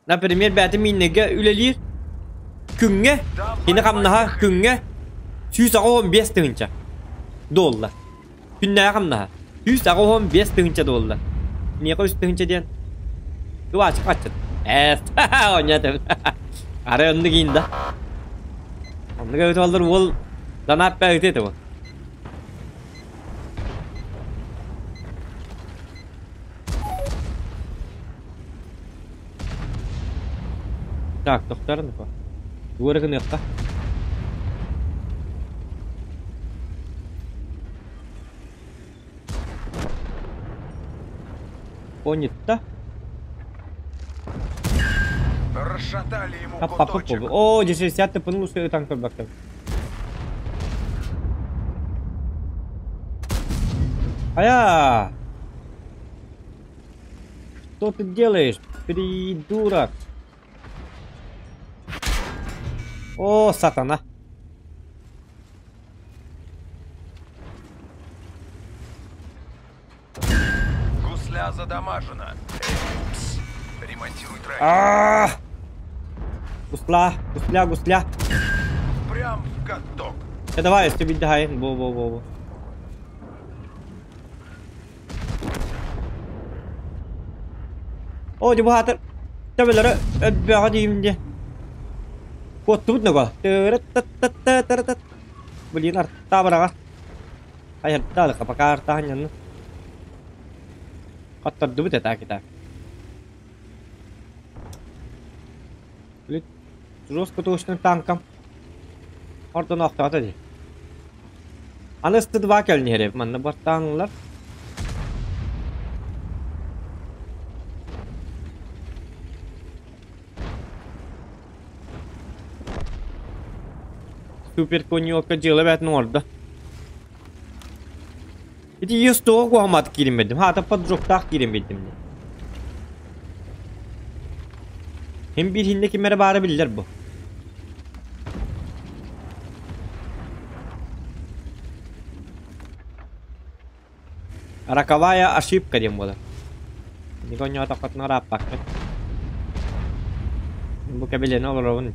[SPEAKER 2] Например, бэйэтэ мииннэйгэ үлэлиир. Күҥҥэ, кини хамнаһа күҥҥэ 185 тыһыынча доллар. Күннээҕи хамнаһа 185 тыһыынча доллар. Миэхэ 3 тыһыынча диэн Туачык аччыт. Эс, оонньоотум. Арай оннук иин да. Оннук эбит буоллар уол донат бэйэтэ этэ бу. Так, тохтор ну Тугу эрэ гыныахха. Понятто.
[SPEAKER 3] Расшатали ему
[SPEAKER 2] Хаппаппыт
[SPEAKER 3] куточек.
[SPEAKER 2] буолбут. Оо, дьэ 60 тыппын ууска ытан көрбөккө. Ая! Что ты делаешь, придурок? О, сатана.
[SPEAKER 3] Гусля задамажена. Эй, пс, ремонтируй трек.
[SPEAKER 2] А! Гусла, гусля, гусля.
[SPEAKER 3] Прям в каток.
[SPEAKER 2] Э, давай, өстө бидде хайын. Бо, бо, бо, бо. Оо, дьэ бу хаатыр төбөлөрө өлбөҕө диибин дии. Куоттубут нөгөө. Тырыт-тат-тат-тат-тат. Блин, артаа быраҕар. Айырдаалыка пока артааһын ньанны. Хоттордубут этак итак. Блин, жестко точным танком. Ордон охтоото дии. Аны СТ-2 кэлин иһэр манна бартаанылар. Супер коньёка дьыала бээтин оҥордо. Ити ес тоҕо куһамат киирин Хаата поджогтаах киирин билдим. Hem bir hinne kimere баара биллэр бу. Роковая ошибка диэн буолар. Никоньо тохтотун арааппакка. Бу кэбилэни олоробун.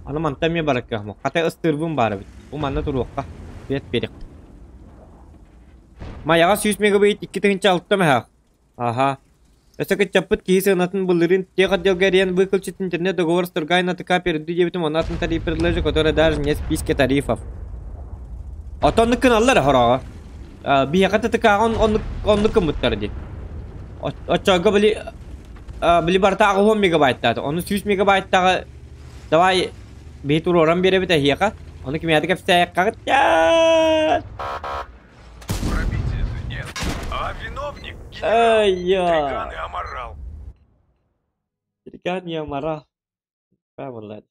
[SPEAKER 2] Аны манта эмиэ барыкка. Хата ыстыырбын баар эбит. Бу манна туруохха. Свет берек. Майаҕа 100 мегабайт 2006 мөһөөх. Аха. Өссө кыччаппыт киһи сыанатын былырыын тех отделга эрийэн выключить интернет договор с Тургай на ТК перейду диэбитим онно атын тариф предложи, который даже не в списке тарифов. Оттон оннук гыналлар хороҕо. Биһиэхэ ТТК-ҕа оннук оннук гыммыттар дии. Оччолорго били били барыта 80 мегабайттаата. Ону 100 мегабайттааҕы давай биһи туруоран биэрэбит эһиэхэ. Ону кимиэхэ кэпсээйэххэ
[SPEAKER 3] Пробитие нет. А виновник генерал.
[SPEAKER 2] Ай-я.
[SPEAKER 3] Триган и аморал.
[SPEAKER 2] Триган и аморал. Правильно.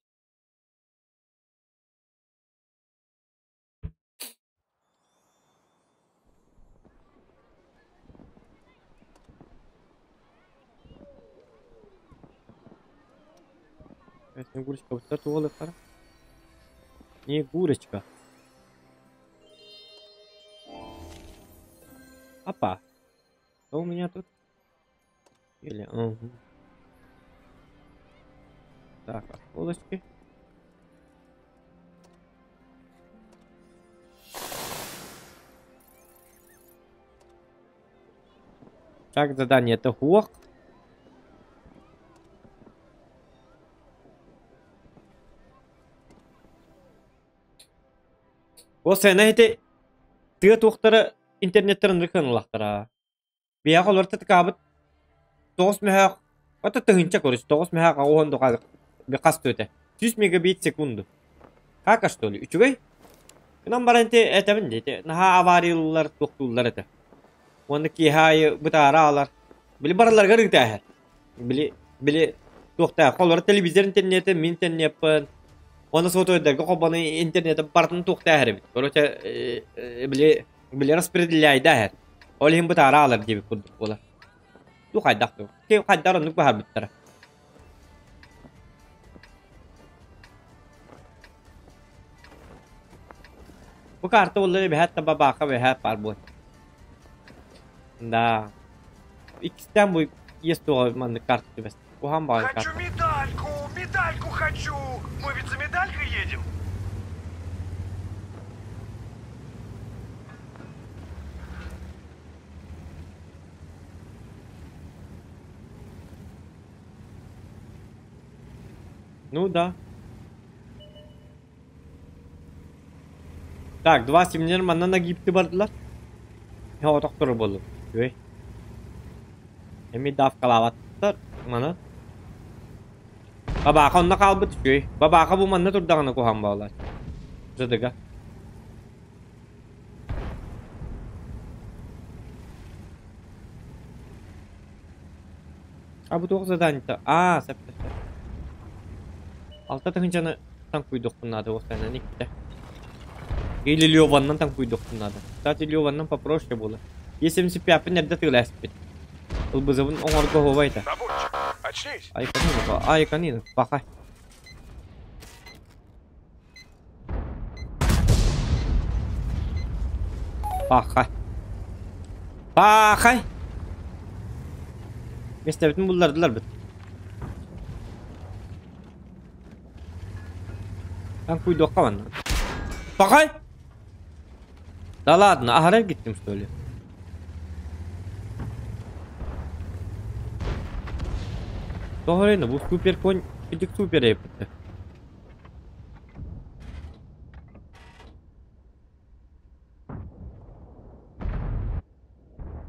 [SPEAKER 2] Снегурочка быттар туолыктара. Снегурочка. Опа. Что у меня тут? Или... Угу. Так, осколочки. Так, задание это хуок. Ол сцена ити тыа туохтара интернеттэрин ырыканалахтара. Биһиэхэ олор татыкаабыт тоҕус мөһөөх ото тыһыынча короче тоҕус мөһөөх аҕыс уон хас түөтэ 100 мегабит секунду. Как что ли үчүгэй? Гынан баран ити этэбин дии ити наһаа авариялыыллар туохтууллар этэ. Уонна киэһэ аайы бытаара аалар. Били барыларыгар ыытааһар. Били били туохтаах олор телевизор интернети мин интернеппын уонна сотовойдарга холбону интернети барытын туохтааһар эбит. Короче били били распределяйдааһар. Ол иһин бытаара аалар диэбит курдук буолар. Ту хайдах ту. Ким хайдар оннук баһарбыттара. Бу карта буолла эбэһээт табабаахха эбэһээт баар буол. Да. Иккистээн бу иэс туоҕа маннык карта түбэс. Уһаан баҕайы
[SPEAKER 3] Хочу
[SPEAKER 2] карта.
[SPEAKER 3] медальку! Медальку хочу! Мы ведь за медалькой едем!
[SPEAKER 2] Ну да. Так, два семинар манна нагибты бардылар. Отохтору буоллум. Үгүй. Эми давкалаабаттар маны. Бабааха онно хаалбыт үчүгэй. Бабааха бу манна турдаҕына куһаҕан буолар. Сыдыга. А бу туох заданиета? Аа, сөп сөп сөп. Алта тыһыынчаны таҥкуйдуохпун наада уостайынан иккитэ. Или Леваннан таҥкуйдуохпун наада. Кстати, Леваннан попроще буолар. Е75-пин эрдэ тыылээспит. Ылбызыбын оҥорго оһуобай этэ.
[SPEAKER 3] Заборчик, очнись!
[SPEAKER 2] Айканина, айканина, пахай. Пахай. Пахай! Миэстэбитин буллардылар бит. Танкуйдуохха манна. Пахай! Да ладно, аһара гиттим что ли? Тоҕо бу супер конь идик супер эппитэ.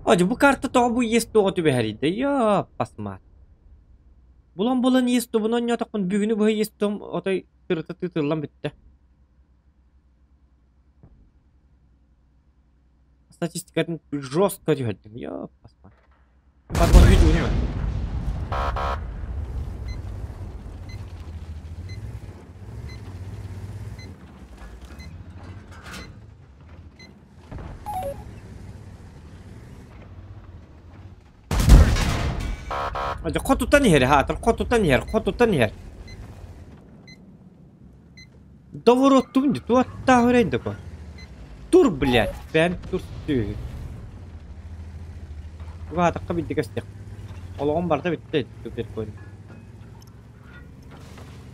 [SPEAKER 2] Одь, бу карта тоҕо бу иэс туоҕа түбэһэрий да ёппасмаат. Булан-булан иэс тубун онньоотохпун бүгүнү быһа иэс том отой тырыта тыытыллан бүттэ. Статистикатын жестко түһэрдим, ёппасмаат. Пардон, видео Дьэ хотуттан иһэр хаатыр, хотуттан иһэр, хотуттан иһэр. Довороттум дии, туоттаах үрэй да Тур, блядь, бэйэм тур сүөһү. Угаатахха биирдэ көстүөх. Олоҕум барыта бүттэ суперконь.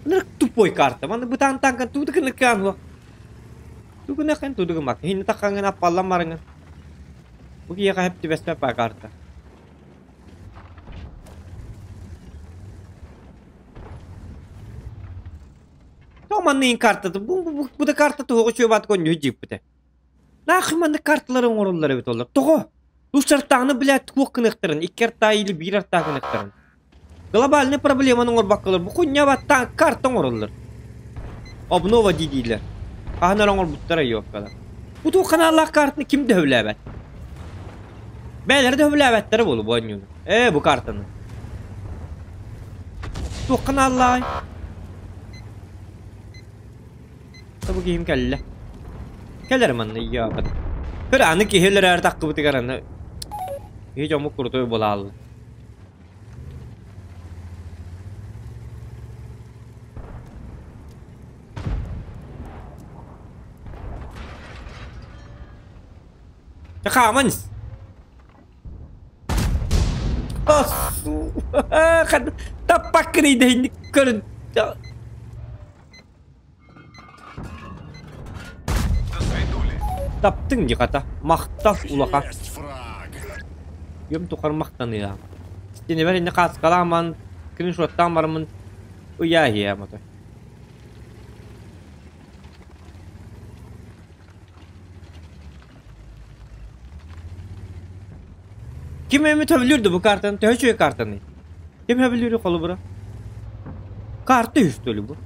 [SPEAKER 2] Ынырык тупой карта. Маны бытаан таҥкан тугу да гыныккаан суох. Тугу гыныаххын тугу да гыммаккын. Иһиннэ таххаҥҥын аппаллан бараҥҥын. Бу киһиэхэ сөп түбэспэт баа карта. Тоҕо манныгын картата бу, бу, бу, бу да карта туһуга үчүгэй баат дьииппитэ. Нахуй маннык карталары оҥороллор эбит олор. Тоҕо? Үс артааҕыны блядь туох гыныахтарын, икки артаа или биир артаа гыныахтарын. Глобальный проблеманы оҥорбокколор бу хуйня баттаан карта оҥороллор. Обнова дии-дииллэр. Хаһан эрэ оҥорбуттара ёпкалар. Бу туох ханаалаах картаны ким да сөбүлээбэт. Бэйэлэрэ да сөбүлээбэттэрэ буолуо бу оонньууну. Ээ бу картаны. Туох ханааллааҕый? Бу киһим кэллэ. Кэлэр манна ёпат. Көр аны киһи өлөрөөр таххыбытыгар аны киһи дьоммут крутой буолаалла. Хааман ис. Ассу. Таппаккын идэһинник көрүн. Таптыҥ дии хата. Махтал улахан. Юм тухары махтаныа. Стенебер инни хааскалааман, скриншоттаан бараммын ыйаа иһиэм ото. Ким эми төбүлүүр бу картаны? Төһө үчүгэй картаны? Ким төбүлүүрү холобура? Карта үстөлү бу.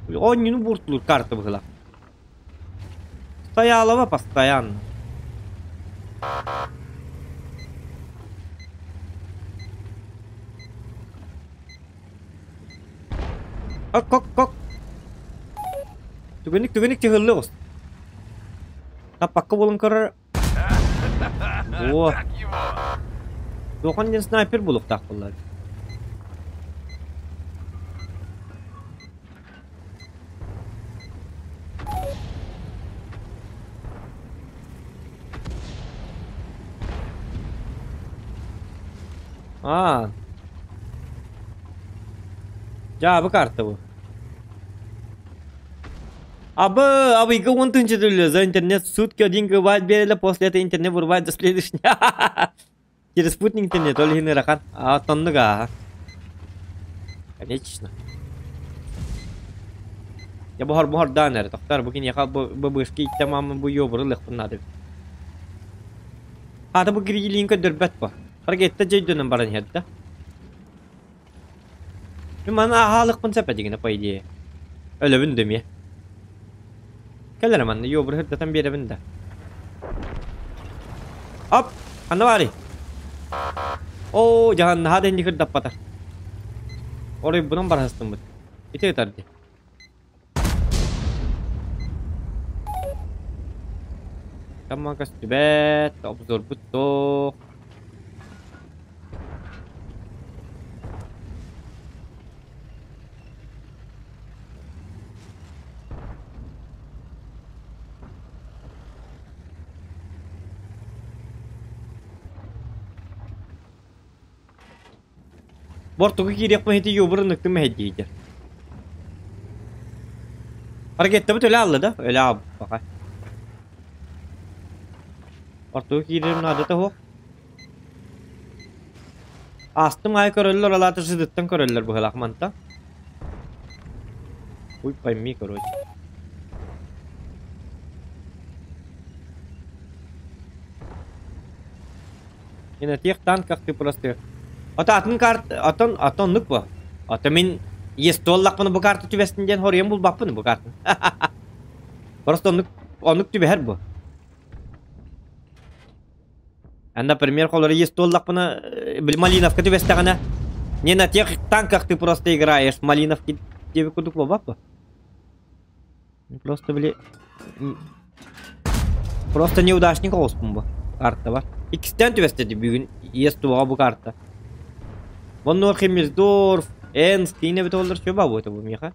[SPEAKER 2] Оонньууну бууртулуур карта быһыла. Стоялова постоянно. Ок, ок, ок. Түгэнник түгэнник чыһыллы оҕус. Таппакка буолан көрөр. О. Туохан диэн снайпер булуохтаах буолла. Аа. Дьаабы карта бу. Абы, абыйга он тысяча төлө за интернет сутки один гигабайт берели, после этого интернет вырубает до следующего. Через спутник интернет, ол иһин ыарахан. А, тоннук ааха. Конечно. Я бу хор даан эрэ, тохтор бу киниэхэ бу бу бышки иттэмаммын бу йобуру ылыахпын наада. Аата бу гирилиин көрдөрбөт бу. Ракета дьөйдөнөн баран иһэр да. Мин маны ааһаалыкпын сөп эдигинэ по идее. Өлөбүн да эмиэ. Кэлэрэ манна йобуру сырдатан биэрэбин да. Оп! Ханна баарый? Оо, дьаһан наһаа да инник сырдаппата. Оройбунан бараһыстыммыт. Ити ытар дии. Тамма көстүбэт, обзорбут суох. Бортугу киириэхпин ити юбурун ыктым мэһэйдиидэр. Ракеттабыт өлө алла да? Өлө аабыппаха. Ортугу киирэрим наадата суох. Аастым аайы көрөллөр, алаата сытыттан көрөллөр быһылаах манта. Хуй пойми, короче. Не на тех танках ты просто... Ата атын карт, атын, атын оннук бу. Ата мин есть туоллахпына бу карта түбэстин диэн хоруйан булбаппын бу картаны. Просто оннук, оннук түбэһэр бу. А, например, холор есть туоллахпына, били Малиновка түбэстэҕинэ, не на тех танках ты просто играешь, Малиновки диэбит курдук буолбат Просто били Просто неудачник оҕуспун бу карта бар. Иккистээн түбэстэ бүгүн иэс туоҕа бу карта. Воннуор Химмельсдорф, Энс, киинэ эбит оллар чөба буота бу миэхэ.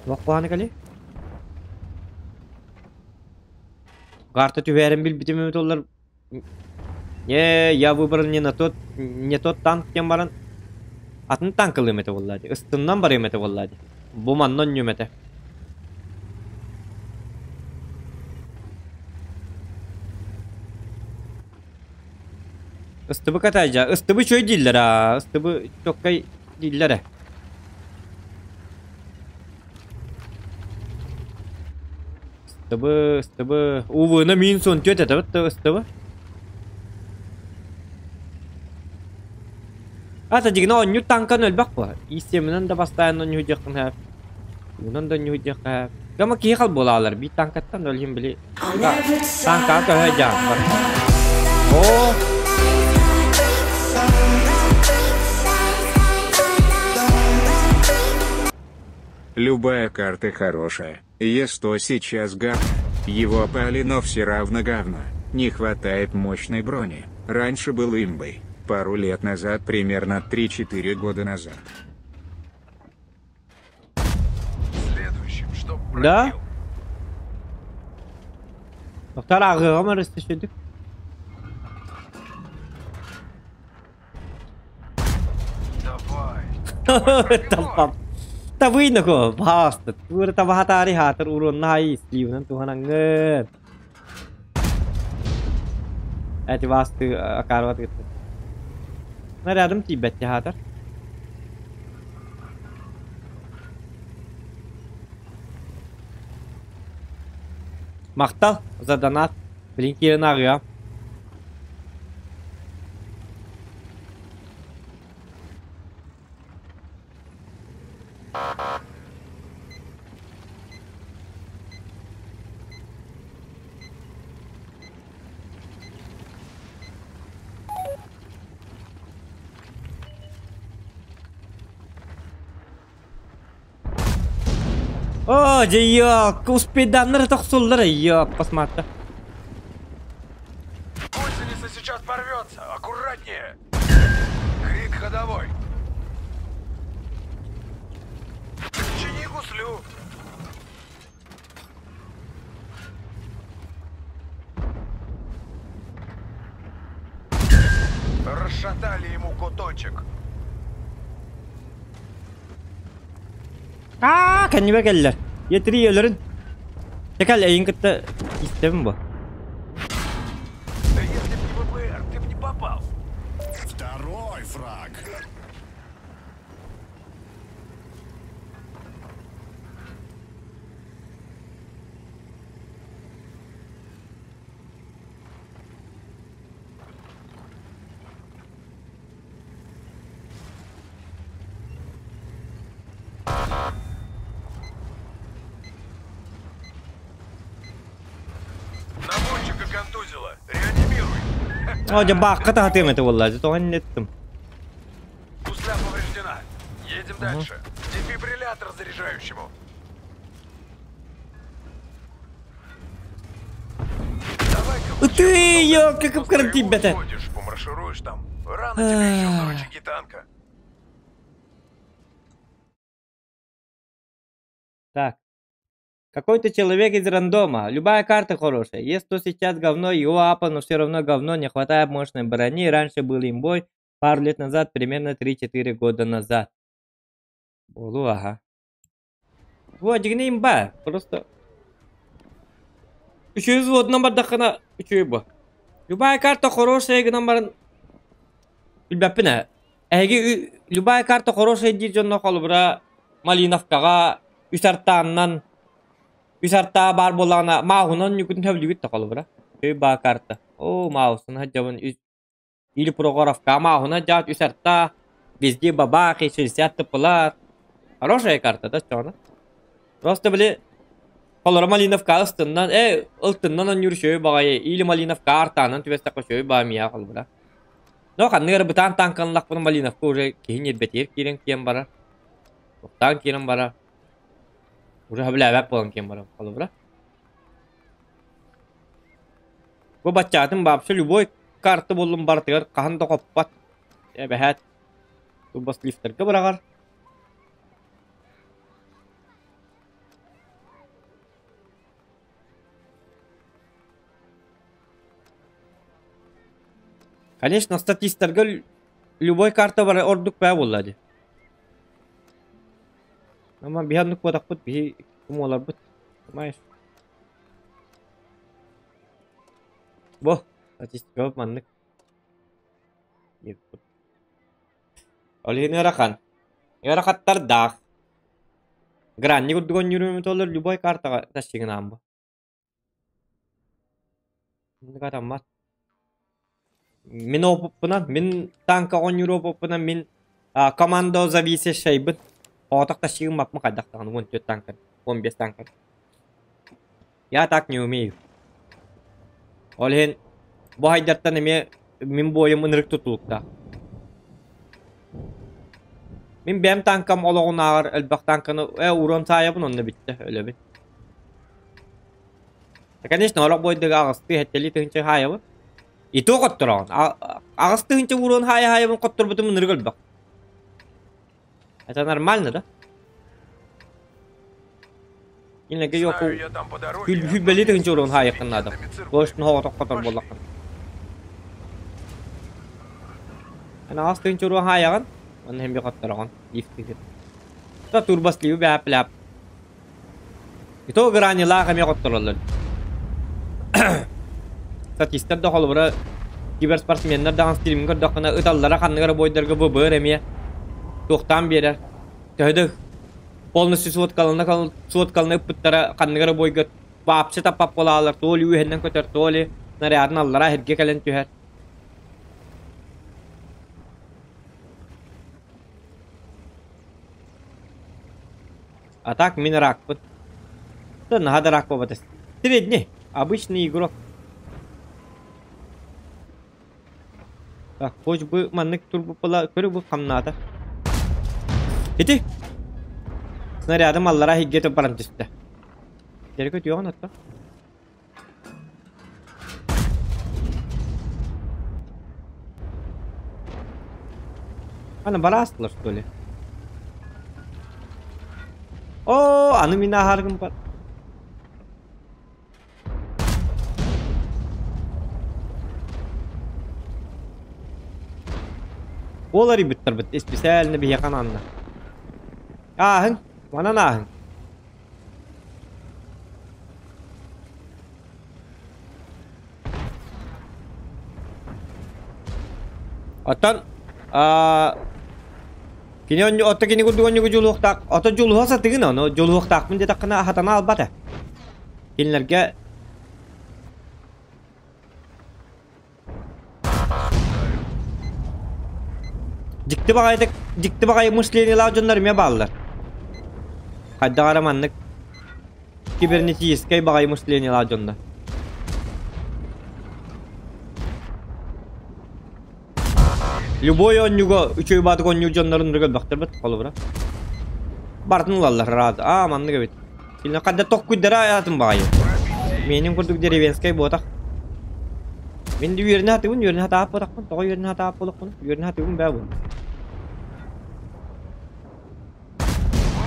[SPEAKER 2] Туох куһааны кэлий? Карта түбээрин билбитим эбит оллар. Не, я выбрал не на тот, не тот танк диэн баран атын танкылыым этэ буолла дии. Ыстыннан барыам этэ буолла дии. Бу манна онньуом этэ. Ыстыбы катайдьа. Ыстыбы чөй дииллэр аа. Ыстыбы чоккай дииллэр ээ. Ыстыбы, ыстыбы. УВ-на минус 14 это вот ыстыбы. Ата дигина оонньуур танкан өлбөх буо. Истиэминэн да бастаан оонньуу диэххин сөп. Уунан да оонньуу диэххэ сөп. Гама киһи хал буолаалар биир танкаттан ол иһин били танкаҕа көһө дьааммар. Оо
[SPEAKER 4] Любая карта хорошая. Е100 сейчас говно. Его опали, но все равно говно. Не хватает мощной брони. Раньше был имбой. Пару лет назад, примерно 3-4 года назад.
[SPEAKER 3] Следующим, чтоб
[SPEAKER 2] Да?
[SPEAKER 3] пробил.
[SPEAKER 2] Доктор ааҕыаҕым арыстышыдык. Талпам. Табыйнако, баастыт. Тура табахатари хаатыр уруонна хай сливынан туһанаҥҥын. Эти басты акарват гытты. Нарядым тиийбэт хаатар. Махтал за донат. Билин киирэн ааҕыам. Оо, дьэ, успейданнар тохсуллар, ёп, посмотри.
[SPEAKER 3] Гусеница сейчас порвется! Аккуратнее! Крик ходовой! Чини гуслю! Расшатали ему куточек.
[SPEAKER 2] Аа, кэннибэ кэллэр. Етри өлөрүн. Текал эйин кытта истэбин бу.
[SPEAKER 3] Да если б не ВПР, ты б не попал.
[SPEAKER 5] Второй фраг.
[SPEAKER 3] Наводчика контузило. Реанимируй.
[SPEAKER 2] О, дьэ баахха таһатыам этэ буолла. Дьэ тоҕо иннеттим.
[SPEAKER 3] Гусля повреждена. Едем дальше. Дефибриллятор заряжающему. Давай-ка
[SPEAKER 2] Ытыы, ёлка, кып-кырын тиийбэтэ.
[SPEAKER 3] Ходишь, помаршируешь там. Рано тебе еще на рычаги танка.
[SPEAKER 2] Так. Какой-то человек из рандома. Любая карта хорошая. Если то сейчас говно, его апа, но все равно говно, не хватает мощной брони. Раньше был имбой, пару лет назад, примерно 3-4 года назад. Болу, ага. Вот, дьиҥинэ имба. Просто... Үчүгэй взводунан бардаххына үчүгэй бу. Любая карта хорошая гынан баран билбэппин ээ. Эһиги любая карта хорошая диир дьонно холобура Малиновкаҕа үс артааннан үс артаа баар буоллаҕына мааһынан ньукутун сөбүлүүгүт да холобура. Үчүгэй баа карта. Оо маусун сылдьабын или Прохоровка мааһына дьаат үс артаа везде бабахи 60 тыпылар. Хорошая карта да чоҕуна. Просто били холоро Малиновка ыстыннан э ылтыннан онньуур үчүгэй баҕайы или Малиновка артаанан түбэстэххэ үчүгэй баа миэхэ холобура. Но ханнык эрэ бытаан тааҥканлахпына Малиновка уже киһи ньиэрбэтигэр киирэн киэн барар. Тохтоон киирэн барар. Уже сөбүлээбэт буолан киэн барар холобура. Бу баччаатын вообще любой карта буоллун барытыгар хаһан да хоппот. Эбэһээт турбослифтерга быраҕар. Конечно, статистарга любой карта бар ордук баа буолла дии. Ама биһи оннук буотахпыт, биһи кумуоларбыт. Понимаешь? Бу статистика маннык. Ол иһин ыарахан. Ыарахаттардаах. Гранник курдук оонньуур толор любой картаҕа тащигынаан бу. Маннык атаммат. Мин опыппынан, мин танка оонньуур опыппынан мин команда зависящайбын. Оҕотох тащигым баппын хайдах даҕаны 14 танка, 15 танка. Я так не умею. Ол иһин бу хайдартан эмиэ мин буойум ынырык тутулуктаах. Мин бэйэм танкам олоҕунааҕар элбэх танканы э урон саайабын онно бүттэ өлөбүн. Конечно, олох бойдуга аҕыстыы сэттэлии тыһыынча хаайабын. И то хоттороҕун. Аҕыс тыһыынча урон хаайа хаайабын хотторбутум ынырык өлбөх. Это нормально, да? Иннеге yok Хүлбэли тыһыынча урон хаайаххын наада. Тоштун хоҕотох хотор буоллаххын. Эн аҕыс тыһыынча урон хаайаҕын. Онно һин хоттороҕун лифтигит. Та турбас лиу бэп ляп. Ито гранилаах эмиэ хоттороллор. Статистар да холобура киберспортсменнар даҕан стримин көрдөххүнэ ыталлара ханныгар бойдарга ВБР эмиэ туохтаан биэрэр. Төһө да полностью суоткалана суоткалана ыппыттара ханныгар бойга вообще таппап буолаалар то ли үөһэннэн көтөр, то ли снарядын аллара иһиргэ кэлэн түһэр. А так мин ракпын. Да наһаа да рак буолбата. Средний, обычный игрок. Так, хоть бы маннык турбут була көрү бу хамнаата. Ити снарядым аллара иһиргэ баран түстэ. Дьэрэ көтүөҕүн отто. Аны бараастылар что ли? Оо, аны мин ааһаргым бар. Ол арыйбыттарбыт исписээлинэ биһиэхэ ананна. Ааһыҥ, манан ааһыҥ. Оттон кини отто кини курдук онньугу дьулуохтаах, ото дьулуһа сатыгын ону дьулуһуохтаахпын диэтэххинэ аһатана албата. Кинилэргэ Дьикти баҕайытык, дьикти баҕайы мышлениелаах дьоннор эмиэ бааллар. Хайдах эрэ маннык кибернетическэй баҕайы мышлениелаах дьоннор. Любой оонньууга үчүгэй баатык оонньуур дьоннорун көрбөхтөрбүт холобура. Барытын ылаллар рад. Аа маннык эбит. Кинилэр ханна токкуйдара атын баҕайы. Миэнин курдук деревенскэй буотах. Мин да үөрэнэ сатыыбын, үөрэнэ сатаабатахпын, тоҕо үөрэнэ сатаабат буолуохпун, үөрэнэ сатыыбын бээ бу.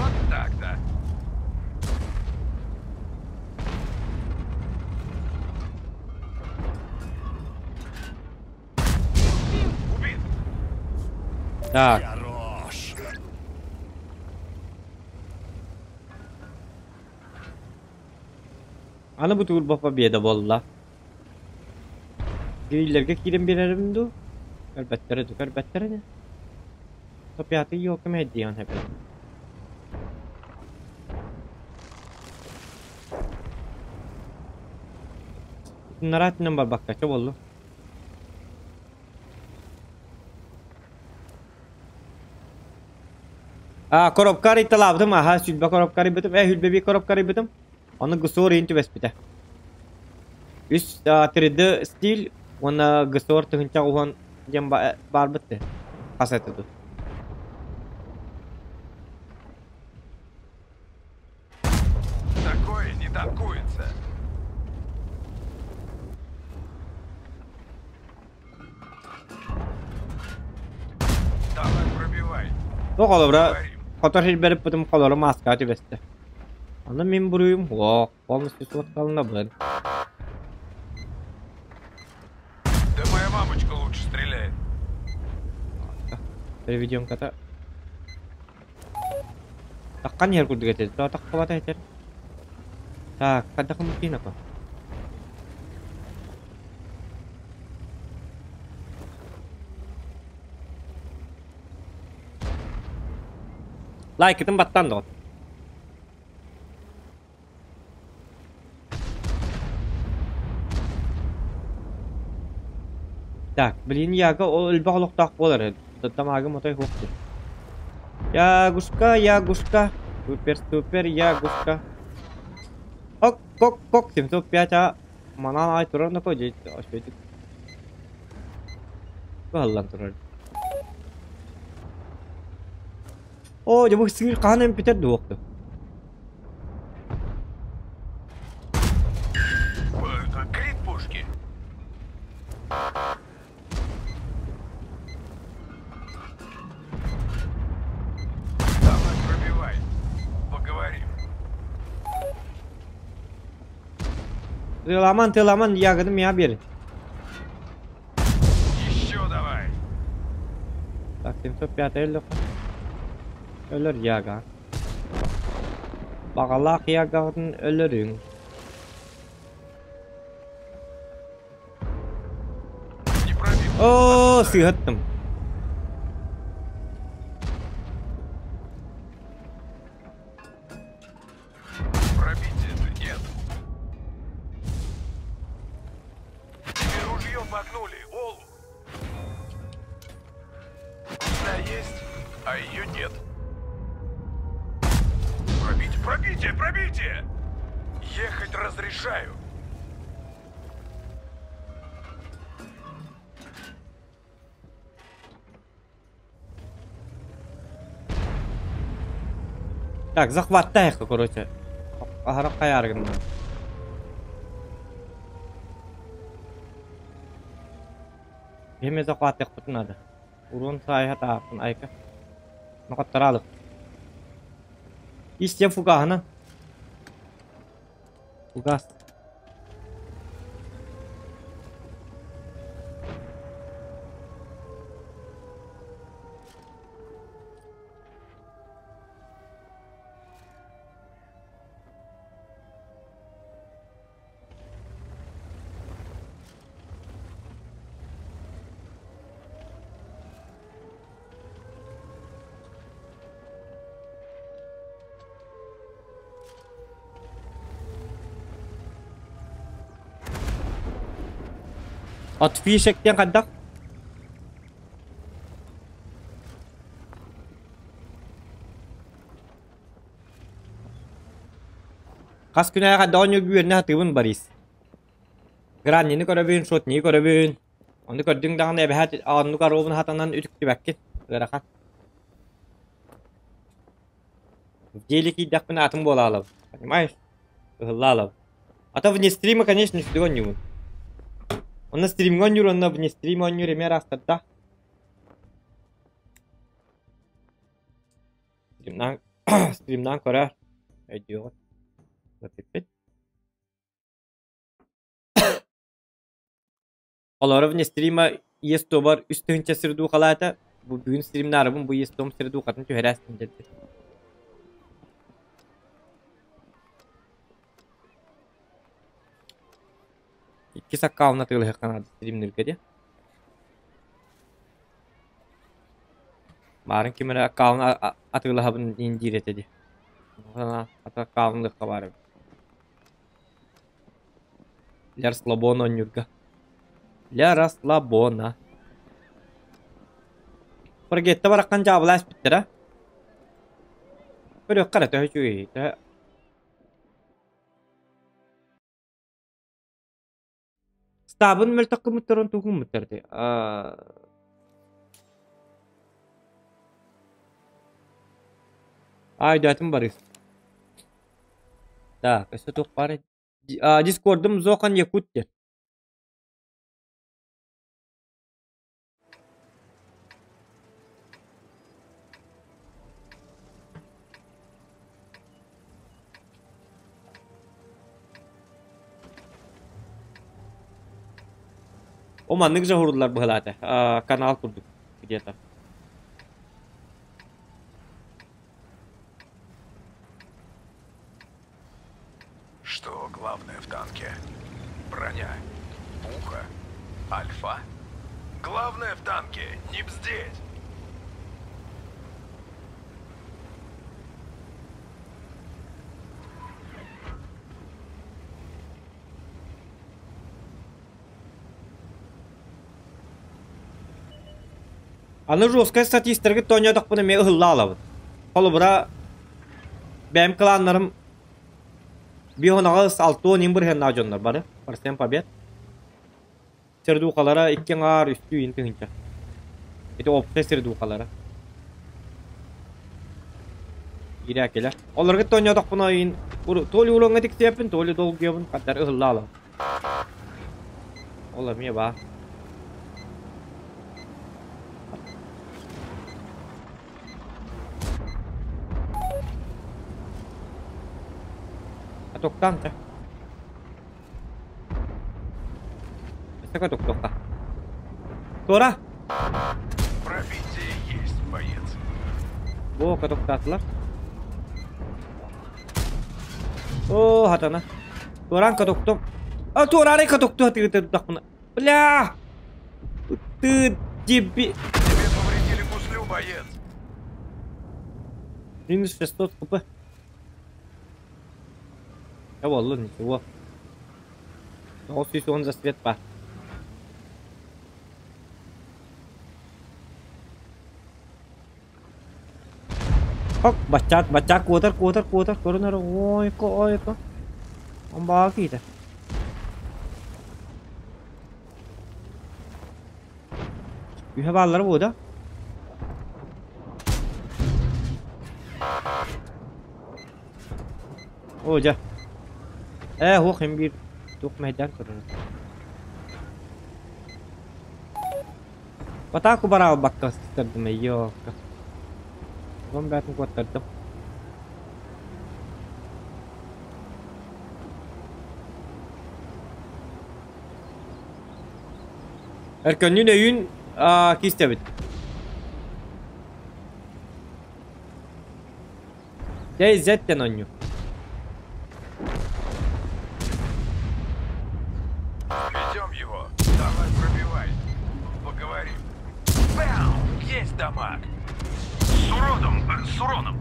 [SPEAKER 3] Вот так-то. Убит.
[SPEAKER 2] Так.
[SPEAKER 5] Хорош.
[SPEAKER 2] Аны бу турбо победа буолла. Гриллергэ киирэн биэрэрим дуу? Көрбөттөрө дуу, көрбөттөрө ини. 105 елка мэһэйдиэҕин сөп. Нараат барбакка чэ буоллун. А, коробка арыйталаабытым, аха, сүлбэ коробка арыйбытым, э, хүлбэ биир коробка арыйбытым. Ону ГСОР иһин түбэспитэ. Үс 3D стиль уонна ГСОР тыһыынча уһун диэн баарбыт ты. Хас этэ тут.
[SPEAKER 3] Такое не танкуется. Давай пробивай.
[SPEAKER 2] Бу холобура хотор сирбэриппитим холоро мааскаҕа түбэстэ. Аны мин буруйум суох, полностью суотталынабын.
[SPEAKER 3] Да моя мамочка лучше стреляет.
[SPEAKER 2] Переведем кота. Таххан иһэр курдук этэ. Таххабата этэр. Так, хайдах мукина по. Лайкытын баттан доҕор. Так, блин, Яга ол элбэх олохтоох буолар. Тамагым отой суох дии. Ягушка, Ягушка. Супер, супер, Ягушка. Ок, кок, кок, 705 а. Манан аай турар нако дьэ үчүгэйдик кыһаллан турар. Оо, дьэ бу сыыр хаһан эмпитэр дуохту.
[SPEAKER 3] Крит пушки. Давай пробивай. Поговорим.
[SPEAKER 2] Тыаламан, тыаламан, ягоды миа бери.
[SPEAKER 3] Еще давай.
[SPEAKER 2] Так. 705 өллөххө. Өлөр яга. Баҕалаах ягаҕытын өлөрүҥ. Оо, сыыһаттым.
[SPEAKER 3] Пробития-то нет. Тебе ружье погнули, Олу. Куда есть, а ее нет. Пробить, пробитие, пробитие! Ехать разрешаю.
[SPEAKER 2] Так, захваттайха, короче. Аһара хайааргын. Эми захваттыахпытын надо. Урун саайха тааппын айка. Нохоттараалык. Истен фугаһынан. Фугас. От фишек диэн хайдах? Хас күн аайы хайдах оонньуур үөрэнэ сатыыбын Борис. Граннины көрөбүн, шотнигы көрөбүн. Ону көрдүҥ даҕаны эбэһээт оннук оруобун хатанан үтүктүбэккин. Ыарахан. В деле киирдэхпинэ атын буолаалабын. Понимаешь? Ыһыллаалабын. А то вне стрима, конечно, үчүгэй оонньуубун. Онно стримҥэ оонньуур уонна вне стрима оонньуур эмиэ араастардаах. Стримнаан, стримнаан көрөөр. Өйдүөҕүт. Бүппүт. Олору вне стрима иэс туобар үс тыһыынча сирдуухалаата. Бу бүгүн стримнаарыбын бу иэс туом сирдуухатын түһэрээстин дьэлби. Иккис аккаунт атыылаһыахха наада стримниргэ дии. Баарын ким эрэ аккаунт атыылаһабын диэн диир этэ дии. Аккаунт баар эбит. Для расслабона оонньуурга. Для расслабона. Прогетта бараххан дьаабылаа испиттэрэ. Көрүөххэ эрэ төһө үчүгэй төһө Стабын мөлтөх гыммыттарын тугу гыммыттар дии Аа өйдөөтүм барыс. Так, өссө туох баар Дискордум Зохан Якут диэн. О маннык дьоһуруллар быһалаата канал курдук где-то.
[SPEAKER 3] Что главное в танке? Броня, пуха, альфа? Главное в танке не бздеть!
[SPEAKER 2] Аны жесткай статисттерге тоонньоотохпуна эмиэ ыһылла аалабын. Холобура, бэйэм кылааннарым бионаҕа 60 бырыһыаннаах дьоннор бары. Процент побед. Сердухалара икки аҥаар үстүү иин тыһыынча. Ити общай сердухалара. Киирээкилэр. Олорго тоонньоотохпуна иин то ли уроҥҥа тиксиэппин, то ли долгуйабын, хаттар ыһылла аалабын. Ол эмиэ баар. Токтаан чэ. Өссө токтуохха. Туора!
[SPEAKER 3] Пробитие есть.
[SPEAKER 2] О, катоктаатылар. О, хатана. Туораан катоктум. А, туораары катокту хатыгытырдахпына. Бля! Ты деби...
[SPEAKER 3] Тебе повредили гуслю, боец.
[SPEAKER 2] Минус 600 хп. Я волну, ничего. Он за свет па. Хок, баччаат, баччаат куотар, куотар, куотар, көрүнэр, ойко, ойко. Омбаа киитэ. Үһэ бааллара буо да? Оо дьэ. Ээ, уох им биир туох мэһэйдээн көрөр. В атаку бараалбакка сыстардым ёлка. Вон бээтин куоттардым. Өркөннүүн өйүүн киистэбит. DZ-тен оонньуу.
[SPEAKER 3] Ведем его. Давай пробивай. Поговорим. Бэу! Есть дамаг. С уродом, с уроном.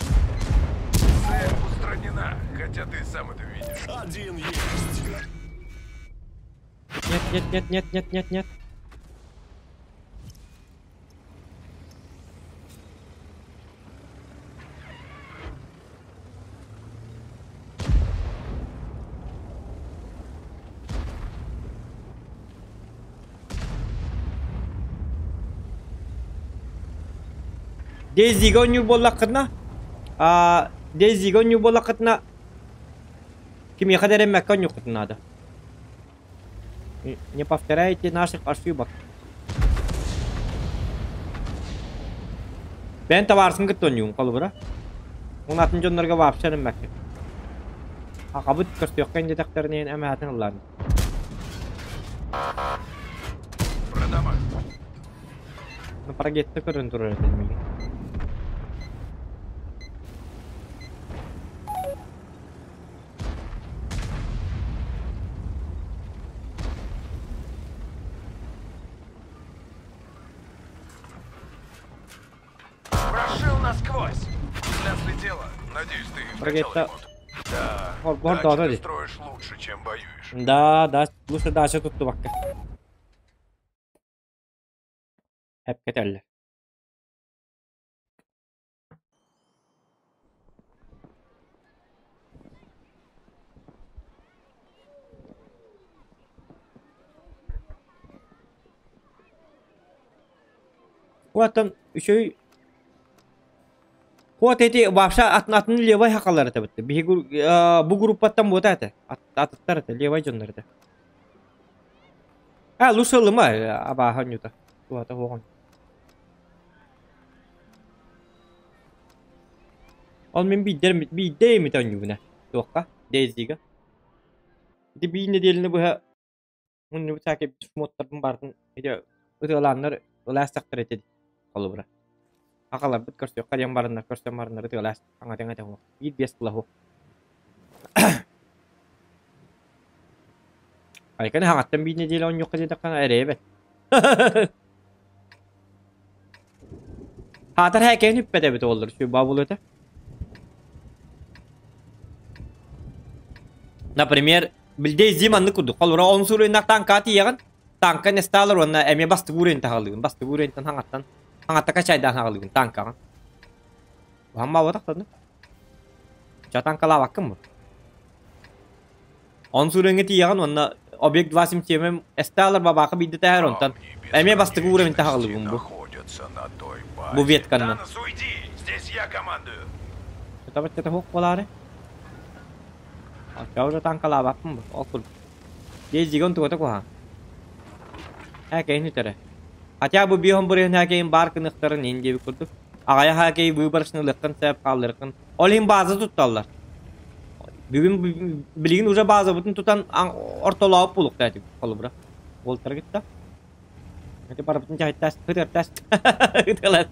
[SPEAKER 3] Цель устранена, хотя ты сам это видишь.
[SPEAKER 5] Один есть.
[SPEAKER 2] Нет, нет, нет, нет, нет, нет, нет. Дейзига оонньуур буоллаххытына, Дейзига оонньуур буоллаххытына, кимиэхэ да эрэммэккэ оонньуоххутун наада. Не повторяйте наших ошибок. Бэйэн табаарысын кытта оонньуугун холобура. Уон атын дьоннорго вообще эрэммэккин. Аҕабыт көрсүөххэ диэтэхтэринэ эмэһэтин ыллаан.
[SPEAKER 3] Продамаг.
[SPEAKER 2] На парагетта көрөн турар этим миигин.
[SPEAKER 3] Прошил насквозь. Для слетела. Надеюсь, ты вкачал
[SPEAKER 2] Парагетта
[SPEAKER 3] ремонт. Да,
[SPEAKER 2] Хор
[SPEAKER 3] дачи
[SPEAKER 2] да
[SPEAKER 3] ты
[SPEAKER 2] ди.
[SPEAKER 3] строишь лучше, чем воюешь.
[SPEAKER 2] Да, да, лучше дача туттубакка. Эп кетеллер. Оттон үчүгэй Куот эти вообще атын атын левай хакалар это битте. Биһи бу группаттан буота этэ. Атыттар этэ, левай дьоннор этэ. А, лучше ылыма абааһы онньута. Туһата суоҕун. Ол мин биирдэр биирдэ эмит оонньуубун ээ. Туохха? DayZ-га. Ити биир нэдиэлэни быһа мунньубут саакы шмоттарбын барытын ити ытыалааннар ылаастахтар этэ холобура. Аҕаларбыт көрсүөххэ диэн бараннар көрсөн бараннар ытыалаас аҥатыҥ этэ суох. Биир биэс тыла суох. Айканы хаҥаттан биир нэдиэлэ оонньуохха диэтэххинэ эрэйэ бэрт. Хаатар һээкэйин үппэт эбит уоллар үчүгэй баа буолуо этэ. Например, билдей зим анны курдук. Холобура, он суруйнах танка тиийэҕин, танка не сталар уонна эмиэ бастыгы уровень таһалыгын. Бастыгы уровеньтан хаҥаттан, хаҥатта качайдаан хаҕалыгын танкаҕын. Уһаммаабатах да Ча танкалаабаккын бу. Он суруйҥа тиийэҕин уонна объект 277 эсталар бабаха биирдэ тэһэр онтон эмиэ бастыгы уровень таһалыгын бу.
[SPEAKER 3] Находятся на той
[SPEAKER 2] Бу
[SPEAKER 3] базе.
[SPEAKER 2] ветканнан.
[SPEAKER 3] Танос, уйди! Здесь я командую.
[SPEAKER 2] Табаччата суох буолаары. Оччоҕо уже танкалаабаппын бу. Ол курдук. Дезигон тугата куһаҕан. Һээкэйин үтэрэ. Хотя бы биһон бырыһын һээкэйин баар кыныхтарын иһин диэбит курдук. Аҕайа һээкэй выборочно ылыаххын сөп хаалларыаххын. Ол иһин база тутталлар. Бүгүн билигин уже базабытын тутан ортолообут буолуохтаах этибит холобура. Уолтара кытта. Ити барыбытын дьаһайтаас, ытыартаас. Ытыалас.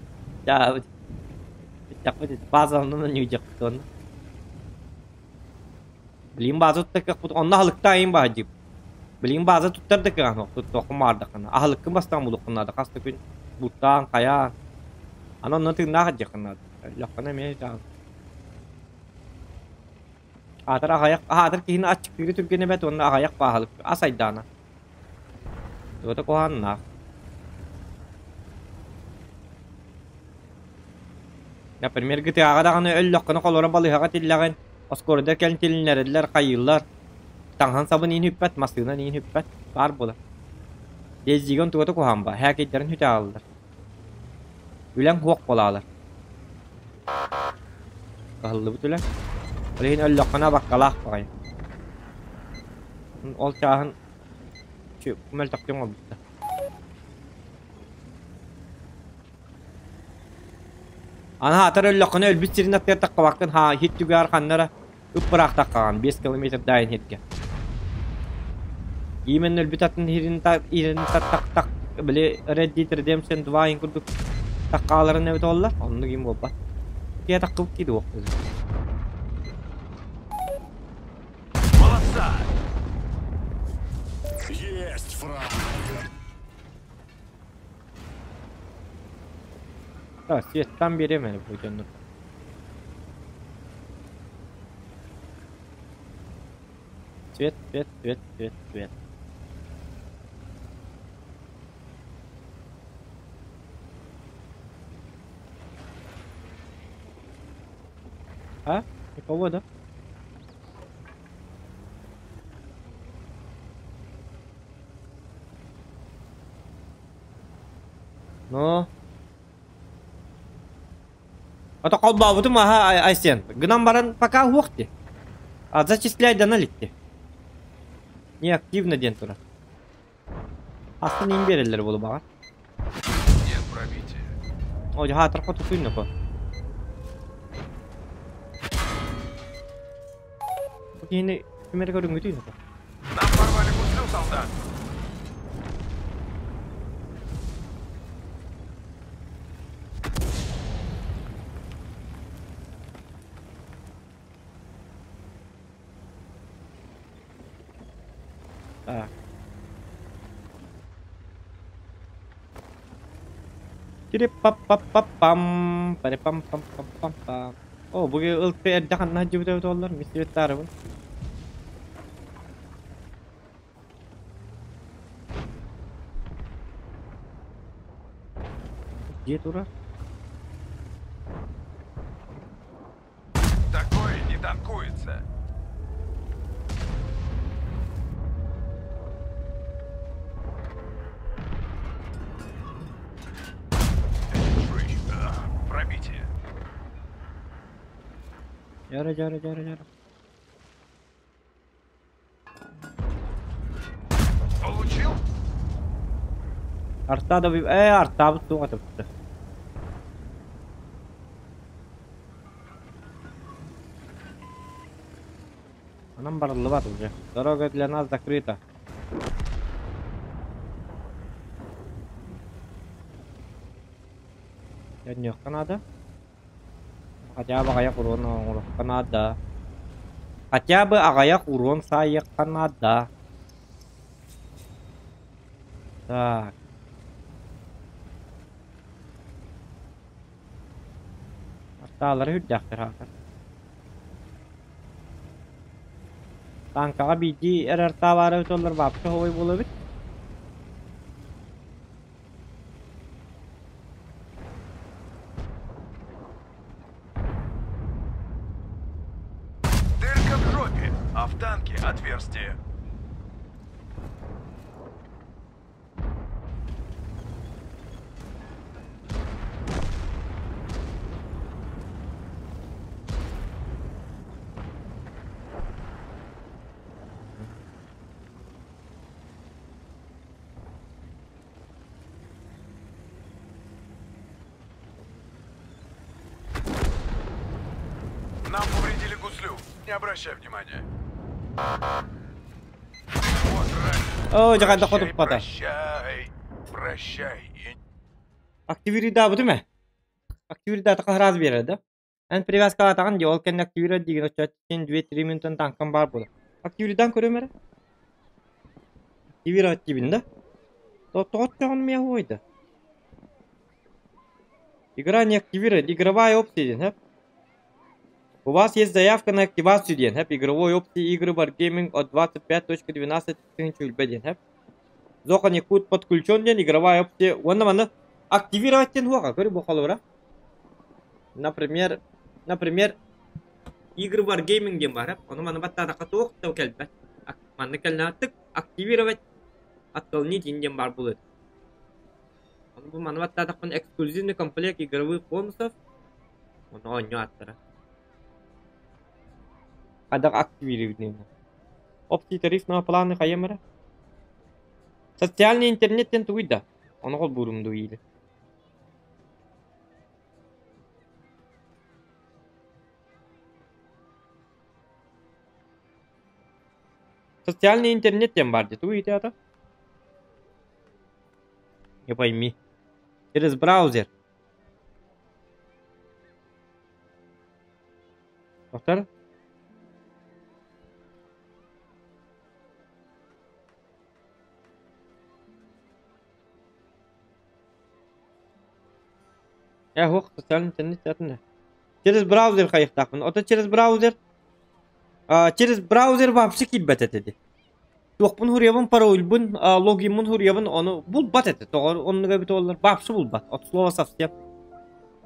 [SPEAKER 2] Дьаабыт. Эрдэхпит база оннун ньүүдьэхпит онно. Билигин база туттар кыахпыт онно аһылыкта айын баһа дип. Билигин база туттар да кыаҕын суох туттуоххун баҕардаххына. Аһылыккын бастаан булуоххун наада хас да күн бултаан хайаан. Аны онно тыыннаах илдьиэххин наада. Өллөххүнэ эмиэ дьаан. Аатыр аҕайах аатыр киһини аччыктыыры түргэн эбээт уонна аҕайах бааһылык ас айдаана. Туота куһааннаах. Например, ГТА-ҕа даҕаны өллөххүнэ холоро балыыһаҕа тиллэҕин, оскуолада кэлин тилиннэрэллэр, хайыыллар. Таҥаһын сабын иин үппэт, массыынан иин үппэт, баар буолар. DayZ-гэ онтугата куһаҕан баа, һээкэйдэрин сүтэҕэллэр. Үлэҥ суох буолаалар. Кыһаллыбыт үлэ. Ол иһин өллөххүнэ абаккалаах баҕайы. Ол чааһын мөлтөхтүк оҥорбуттар. Аны аатар өллөххүнэ өлбүт сирин аттыгар таххабаккын ха иһит түгээр ханна эрэ ып-ыраах таххаҕын 5 километрдаайын иһиргэ. Именно өлбүт атын иһирин иһирин так били Red Dead Redemption 2 иһин курдук таххааларын эбит оллар оннук им буолбат. Киһи таххыбыт киһи дуох.
[SPEAKER 3] Молодца!
[SPEAKER 5] Есть фраг!
[SPEAKER 2] Так, светтан биэриэм бу дьоннор. Свет, свет, свет, свет, свет. А? Никого, да? Ну? Ото холбообутум аха Айсен. Гынан баран пока уох ти. А зачислять дана литти. Не активно диэн турар. Астын иин биэрэллэр буолу баҕар.
[SPEAKER 3] Нет пробития.
[SPEAKER 2] О, хаатар хоту по. Бу киһини ким эрэ көрүҥҥүтүй по.
[SPEAKER 3] Нам порвали гуслю, солдат.
[SPEAKER 2] Так. Тири-пап-пап-пап-пам, пари-пам-пам-пам-пам-пам. О, бу ылты эрдэ ханна сылдьыбыт эбит буоллар, миссибит таарыбын. Дьиэ турар.
[SPEAKER 3] Такое не танкуется. Пробитие.
[SPEAKER 2] Дьара, дьара, дьара, дьара.
[SPEAKER 3] Получил?
[SPEAKER 2] Арта да артаабыт туох этэ Анан барыллыбат уже. Дорога для нас закрыта. Төннүөххэ наада. Хотя бы аҕыйах урон оҥоруохха наада. Хотя бы аҕыйах урон саайыахха наада. Так. Артаалары үрдээхтэр аатар. Танкаҕа биирдии эрэ артаа баара эбит буоллар баапча оһуобай буолуо эбит.
[SPEAKER 3] Дырка в жопе, а в танке отверстие. Нам повредили гуслю. Не обращай внимания. Вот
[SPEAKER 2] Оо, дьэ хайдах
[SPEAKER 3] Прощай,
[SPEAKER 2] хотуппата.
[SPEAKER 3] прощай, прощай.
[SPEAKER 2] Активиридаабытым ээ. Активиридаата хараас биэрэр да? Эн привязкалаатаҕын дии, ол кэннэ активировать диигин, оччо син 2-3 минутан танкам баар буолар. Активирдан көрүөм эрэ. Активировать диибин да? Тоҕо оччоҕун миэхэ уойда? Игра не активирует. Игровая опция диэн, хэп? У вас есть заявка на активацию диэн, хэп? Игровой опции игры Wargaming от 25.12 тыһыынча диэн, хэп? Зохан Якут подключен диэн игровая опция. Уонна манна активировать диэн хуаха, көрү бу холобура. Например, например, игры Wargaming диэн баар, ону манна баттаатахха туох да кэлбэт. Манна кэллэҕэ активировать отклонить диэн баар буолуо. Ону бу манна баттаатахпына эксклюзивный комплект игровых бонусов ону оонньуу ааттара. Хайдах активировать Опции тарифного плана хайам эрэ? Социальный интернет диэн тугуй да? Ону холбуурум дуу или? Социальный интернет диэн баар дии, тугуй ити аата? Не пойми. Через браузер. Повтор. Э, ох, социальный интернет атын. Через браузер хайыхтаахпын. Ото через браузер через браузер вообще киирбэт этэ дии. Туохпун хуруйабын, парольбун, логиммун хуруйабын, ону булбат этэ. Тоҕо оннуга эбит буоллар, вообще булбат. От слова совсем.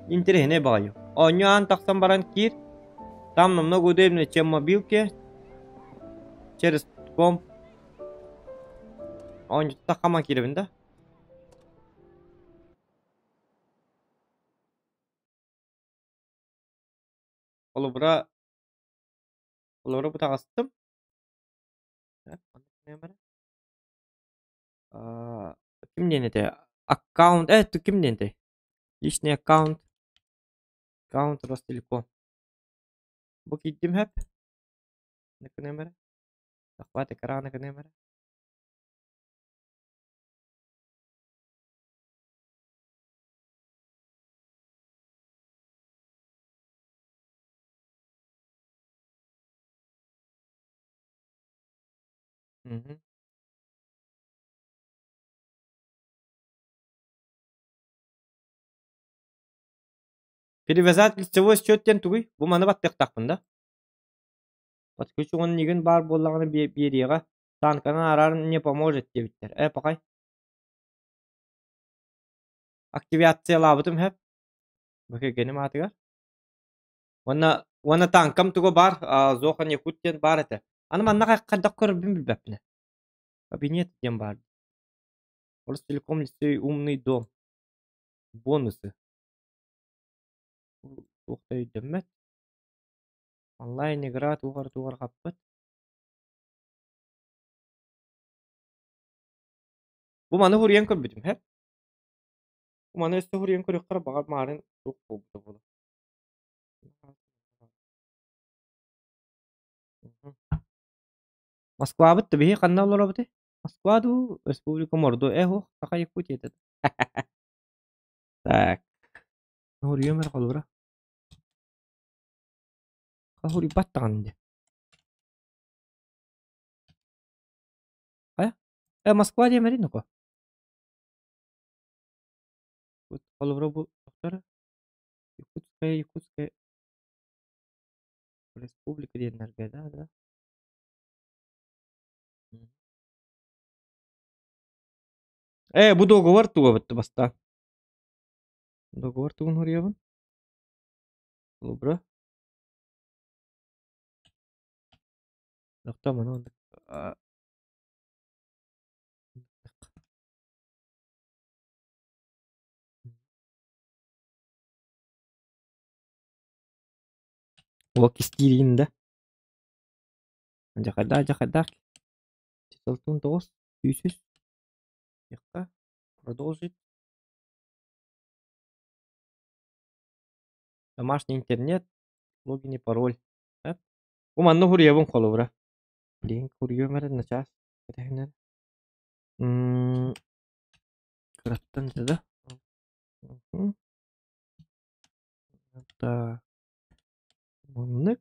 [SPEAKER 2] Интэриэһинэй баҕайы. Оонньуу аан тахсан баран киир. Там намного удобнее, чем мобилке. Через комп. Оонньута хама киирэбин да? Холобура, холобура бу таҕыстым. Ким диэн этэ? Аккаунт, ким диэн этэй? Личный аккаунт. Аккаунт Ростелеком. Бу киирдим хэп. Номера. Захват экрана номера. Мгм. Перевязать лицевой счет диэн тугуй? Бу маны баттыахтаахпын да? Подключу он нигин баар буоллаҕына биэриэҕэ. Танканан араар не поможет диэбиттэр. Э, пахай. Активациялаабытым хэп. Бу кэргэним аатыгар. Уонна уонна танкам туга баар, Зохан Якут диэн баар этэ. Аны манна хайдах көрөрбүн билбэппин. Кабинет диэн баар. Ростелеком лицей умный дом. Бонусы. Туох да өйдөммөт. Онлайн игра тугар-тугар хаппыт. Бу маны хуруйан көрбүтүм, һэ? Бу маны өссө хуруйан көрүөххэ баҕар маарын туох буолбута буолуо. Москвабыт да биһи ханна олоробутуй? Москва дуу, Республика Мордо, э һуох, Саха Якутия этэ. Так. Хоруйум эрэ холобура. Хоруйбат даҕаны дии. Хайа? Э, Москва диэмэрий нука? Холобура бу тохтор Якутская, Якутская Республика диэннэргэ да, да. Э, бу договор туга бытты бастаан. Договор тугун хоруйабын? Холобура. Тохтоо маны Уол кистиирин да? Дьахайдаах, дьахайдаах. 69 сүүс Яхха. Продолжить. Домашний интернет. Логин и пароль. Бу манна хуруйабын холобура. Блин, хуруйуом эрэ начаас. Кэтэһинэр. Кыраттан да. Так. Оннук.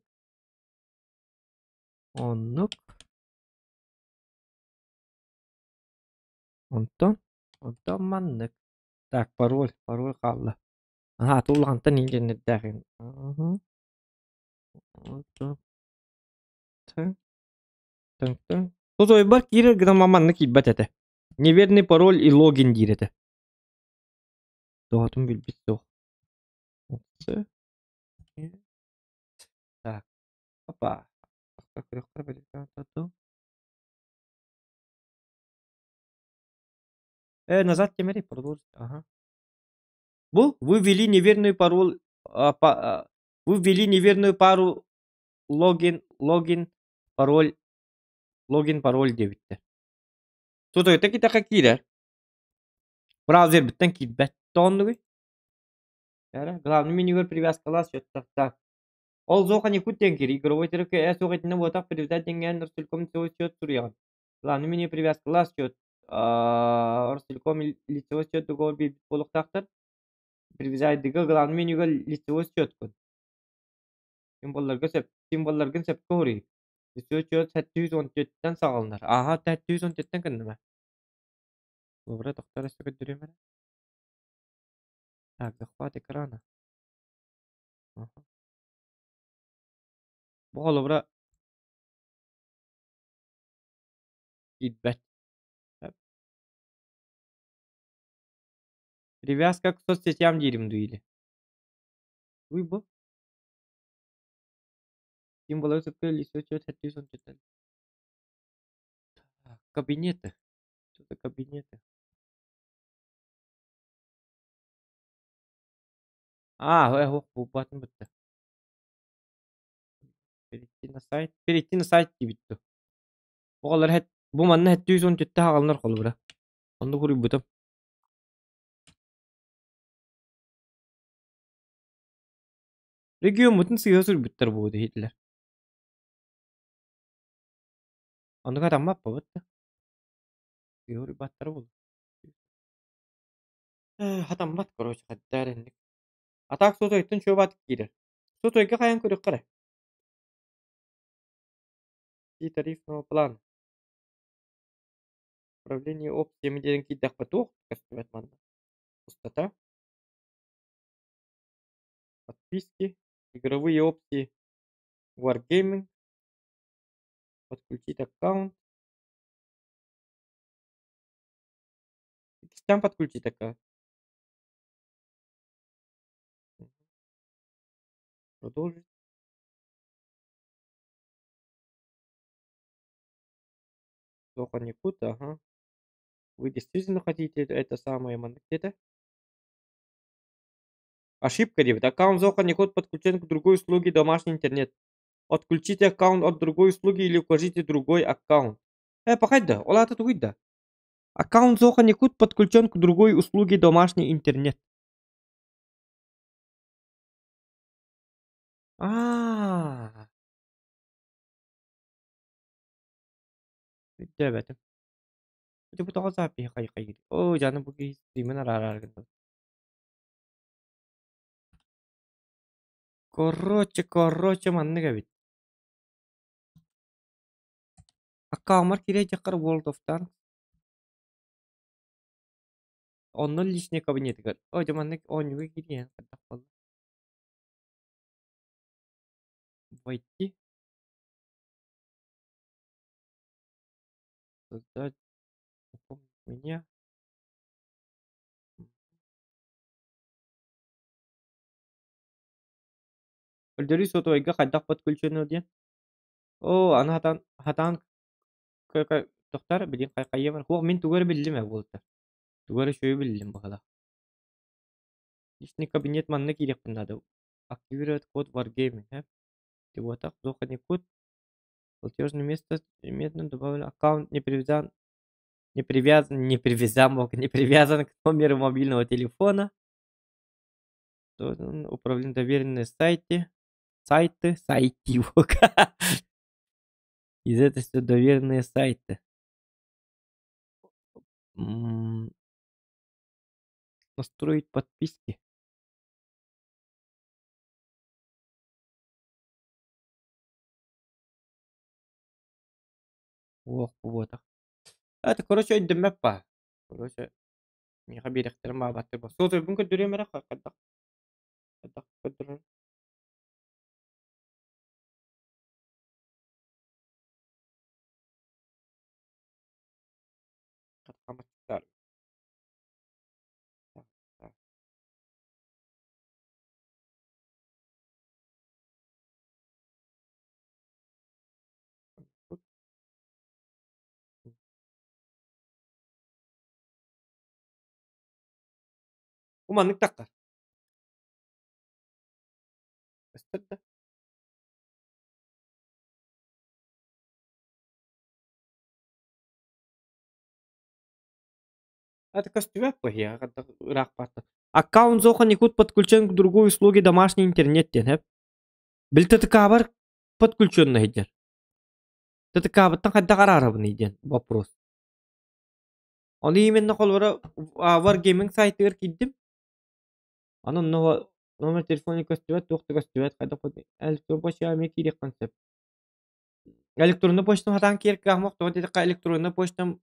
[SPEAKER 2] Оннук. Онтон, онтон маннык. Так, пароль, пароль хаалла. Аһаа, туллахантан иҥгэннэрдээх. Тутуйбар киирэр гына маннык киирбэт этэ. Неверный пароль и логин диир этэ. Тоҕотун билбит суох. Так, опа. Назад темери, продолжить. Ага. Бу, вы ввели неверный пароль, вы ввели неверную пару логин, логин, пароль, логин, пароль диэбиттэр. Тутуйта китэхэ киирэр. Браузербыттан киирбэт. Тооннугуй? Главный менюгар привязкалаас счеттахтаах. Ол зоха никут диэн киир. Игровой тарифка э суох итиннэ буотах привязать диэҥҥэ Ростелеком лицевой счет суруйаҕын. Главный меню привязкалаас счет. Ростелеком лицевой счет договор биэрбит буолуохтаахтар. Привязать главный менюга лицевой счеткун. Символларга сөп, символларгын сөпкө уруй. Лицевой счет 714-тэн саҕаланар. Ааха, 714-тэн кынныма. Добре, тохтор өссө көрдөрүөм эрэ. Так, захват экрана. Аха. Бу холобура киирбэт. Привязка к соцсетям диирим дуу или? Уй бу. Символы сөпкө лицевой счет 714. Так, кабинеты. Что за кабинеты? А, ох, булбатын бытта. Перейти на сайт. Перейти на сайт диэбит дуо. Оҕолор бу манна 714 хаҕаланар холобура. Онно суруйбутум. Региоммутун сыыһа суруйбуттар буолуо иһиттилэр. Оннук атаммаппабыт да. Сыыһа суруйбаттара буолуо. Хатаммат, короче, хаддаар инник. А так сотойтон чуобаатык киирэр. Сотойга хайан көрүөххэ эрэ. И тарифного плана. Управление опциями диэн киирдэххэ туох көстүбэт манна. Пустота. Подписки, игровые опции, Wargaming, подключить аккаунт. Там подключить аккаунт. Продолжить. Плохо никуда, ага. Вы действительно хотите это самое где-то? Ошибка, ребят. Аккаунт Зоха подключен к другой услуге домашний интернет. Отключите аккаунт от другой услуги или укажите другой аккаунт. Пахайда, ол аата тугуй да. Аккаунт Зоха Никут подключен к другой услуге домашний интернет. А, өйдөөбөтүм. Ити бу тоҕо запиһи хайхайыр. Оо, дьаны бу киһи стримин араарар гынна. Короче, короче, маннык эбит. Аккауммар киирэ дьаххар World of Tanks. Онно личный кабинетигэр. Оо, дьэ маннык оонньууга киириэн хайдах буолла? Войти. Создать. Запомнить меня. Көрдөрүү сотовайга хайдах подключено диэн. Оо, аны хатан хатаан тохтар билин хайхайымар. Хуох мин тугу эрэ биллим ээ буолта. Тугу эрэ үчүгэйи биллим баҕалаах. Личный кабинет манна киириэхпин наада. Активировать код Wargaming, э? Тибуотах, код. Платежное место немедленно добавлен. Аккаунт не привязан, не привязан, не привязан, мог, не привязан к номеру мобильного телефона. Управление доверенные сайты. Сайты, сайты. Из это все доверенные сайты. Настроить подписки. Уох буотах. Это, короче, өйдөммөт баа. Короче, миэхэ биэрэхтэрин баабаттар баа. Суотуйбун көрдөрүөм эрэ хайдах хайдах көрдөрөр. Хатаматтар. Бу маннык таххар. Көстөр да. Это көстүбэт быһыйа, ыраах бааттан. Аккаунт Зоха Никут подключен к другой услуге домашний интернет диэн хэп. Били ТТК-бар подключенный диэн. ТТК-быттан хайдах араарабыный диэн вопрос. Ону именно холобура Wargaming сайтыгар киирдим. Аны онно номер телефона көстүбэт, туох да көстүбэт, хайдах электронный почта эмиэ киириэххин сөп. Электронный почтам сатаан киирэр кыаҕым суох, тоҕо диэтэххэ электронный почтам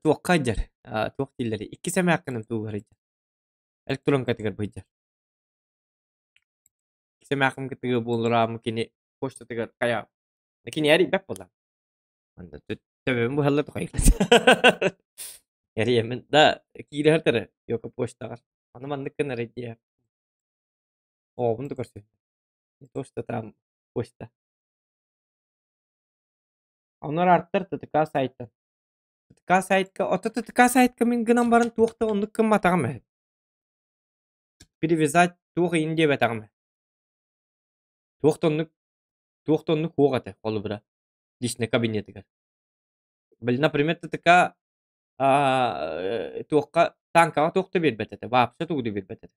[SPEAKER 2] туохха сылдьар, туох дииллэрий, иккис эмээххинэн тугугар сылдьар, электронкатыгар сылдьар. Иккис эмээххин кытыгы буолураамы кини почтатыгар хайа кини эрийбэт буолла. Манна төбөбүн быһаллар тухайы. Эрийэммин да киирэ сытар Йоко почтаҕар. Аны маннык гынар идея. Оҕобун да көрсүһүннэ. Не то что там почта. Онор артар ТТК сайтан. ТТК сайтка, ото ТТК сайтка мин гынан баран туох да оннук гымматаҕым ээ. Перевязать туох иһин диэбэтэҕим ээ. Туох да оннук туох да оннук суох этэ холобура личный кабинетыгар. Били, например, ТТК туохха танкаҕа туох да биэрбэт этэ, вообще тугу да биэрбэт этэ.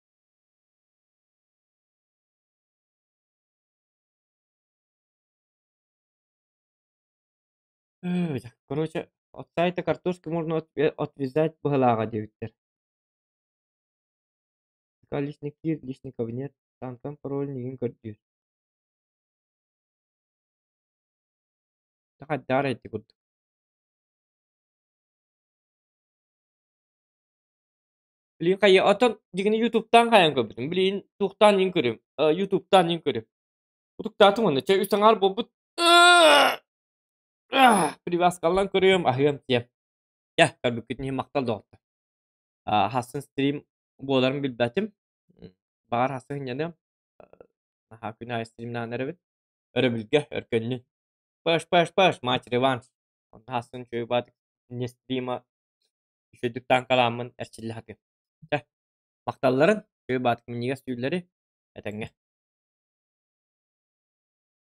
[SPEAKER 2] Короче, от сайта картошки можно отвязать быһалааҕа диэбиттэр. Личный киир, личный кабинет, танкам пароль игин көрдүүр. Хайдаар эти курдук. Билин хайа, оттон дигини Ютубтан хайан көрбүтүм. Билин туохтаан иин көрүм. Ютубтаан иин көрүм. Утуктаатым уонна чэ үс аҥаар буолбут. Привязкаллан көрүөм, аһыам тиэм. Дьэ, көрбүккүтүн иһин махтал доҕоттор. Хассын стрим буоларын билбэтим. Баҕар хассын сынньаныам. Наһаа күн аайы стримнаан эрэбин. Өрөбүлгэ, өркөннүн. Паш, паш, паш, матч реванш. Онно хассын үчүгэй баатык не стрима үчүгэйдик таанкалааммын эрчиллэ сатыам. Чэ, махталларын, үчүгэй баатык минньигэс түүллэри этэҥҥэ.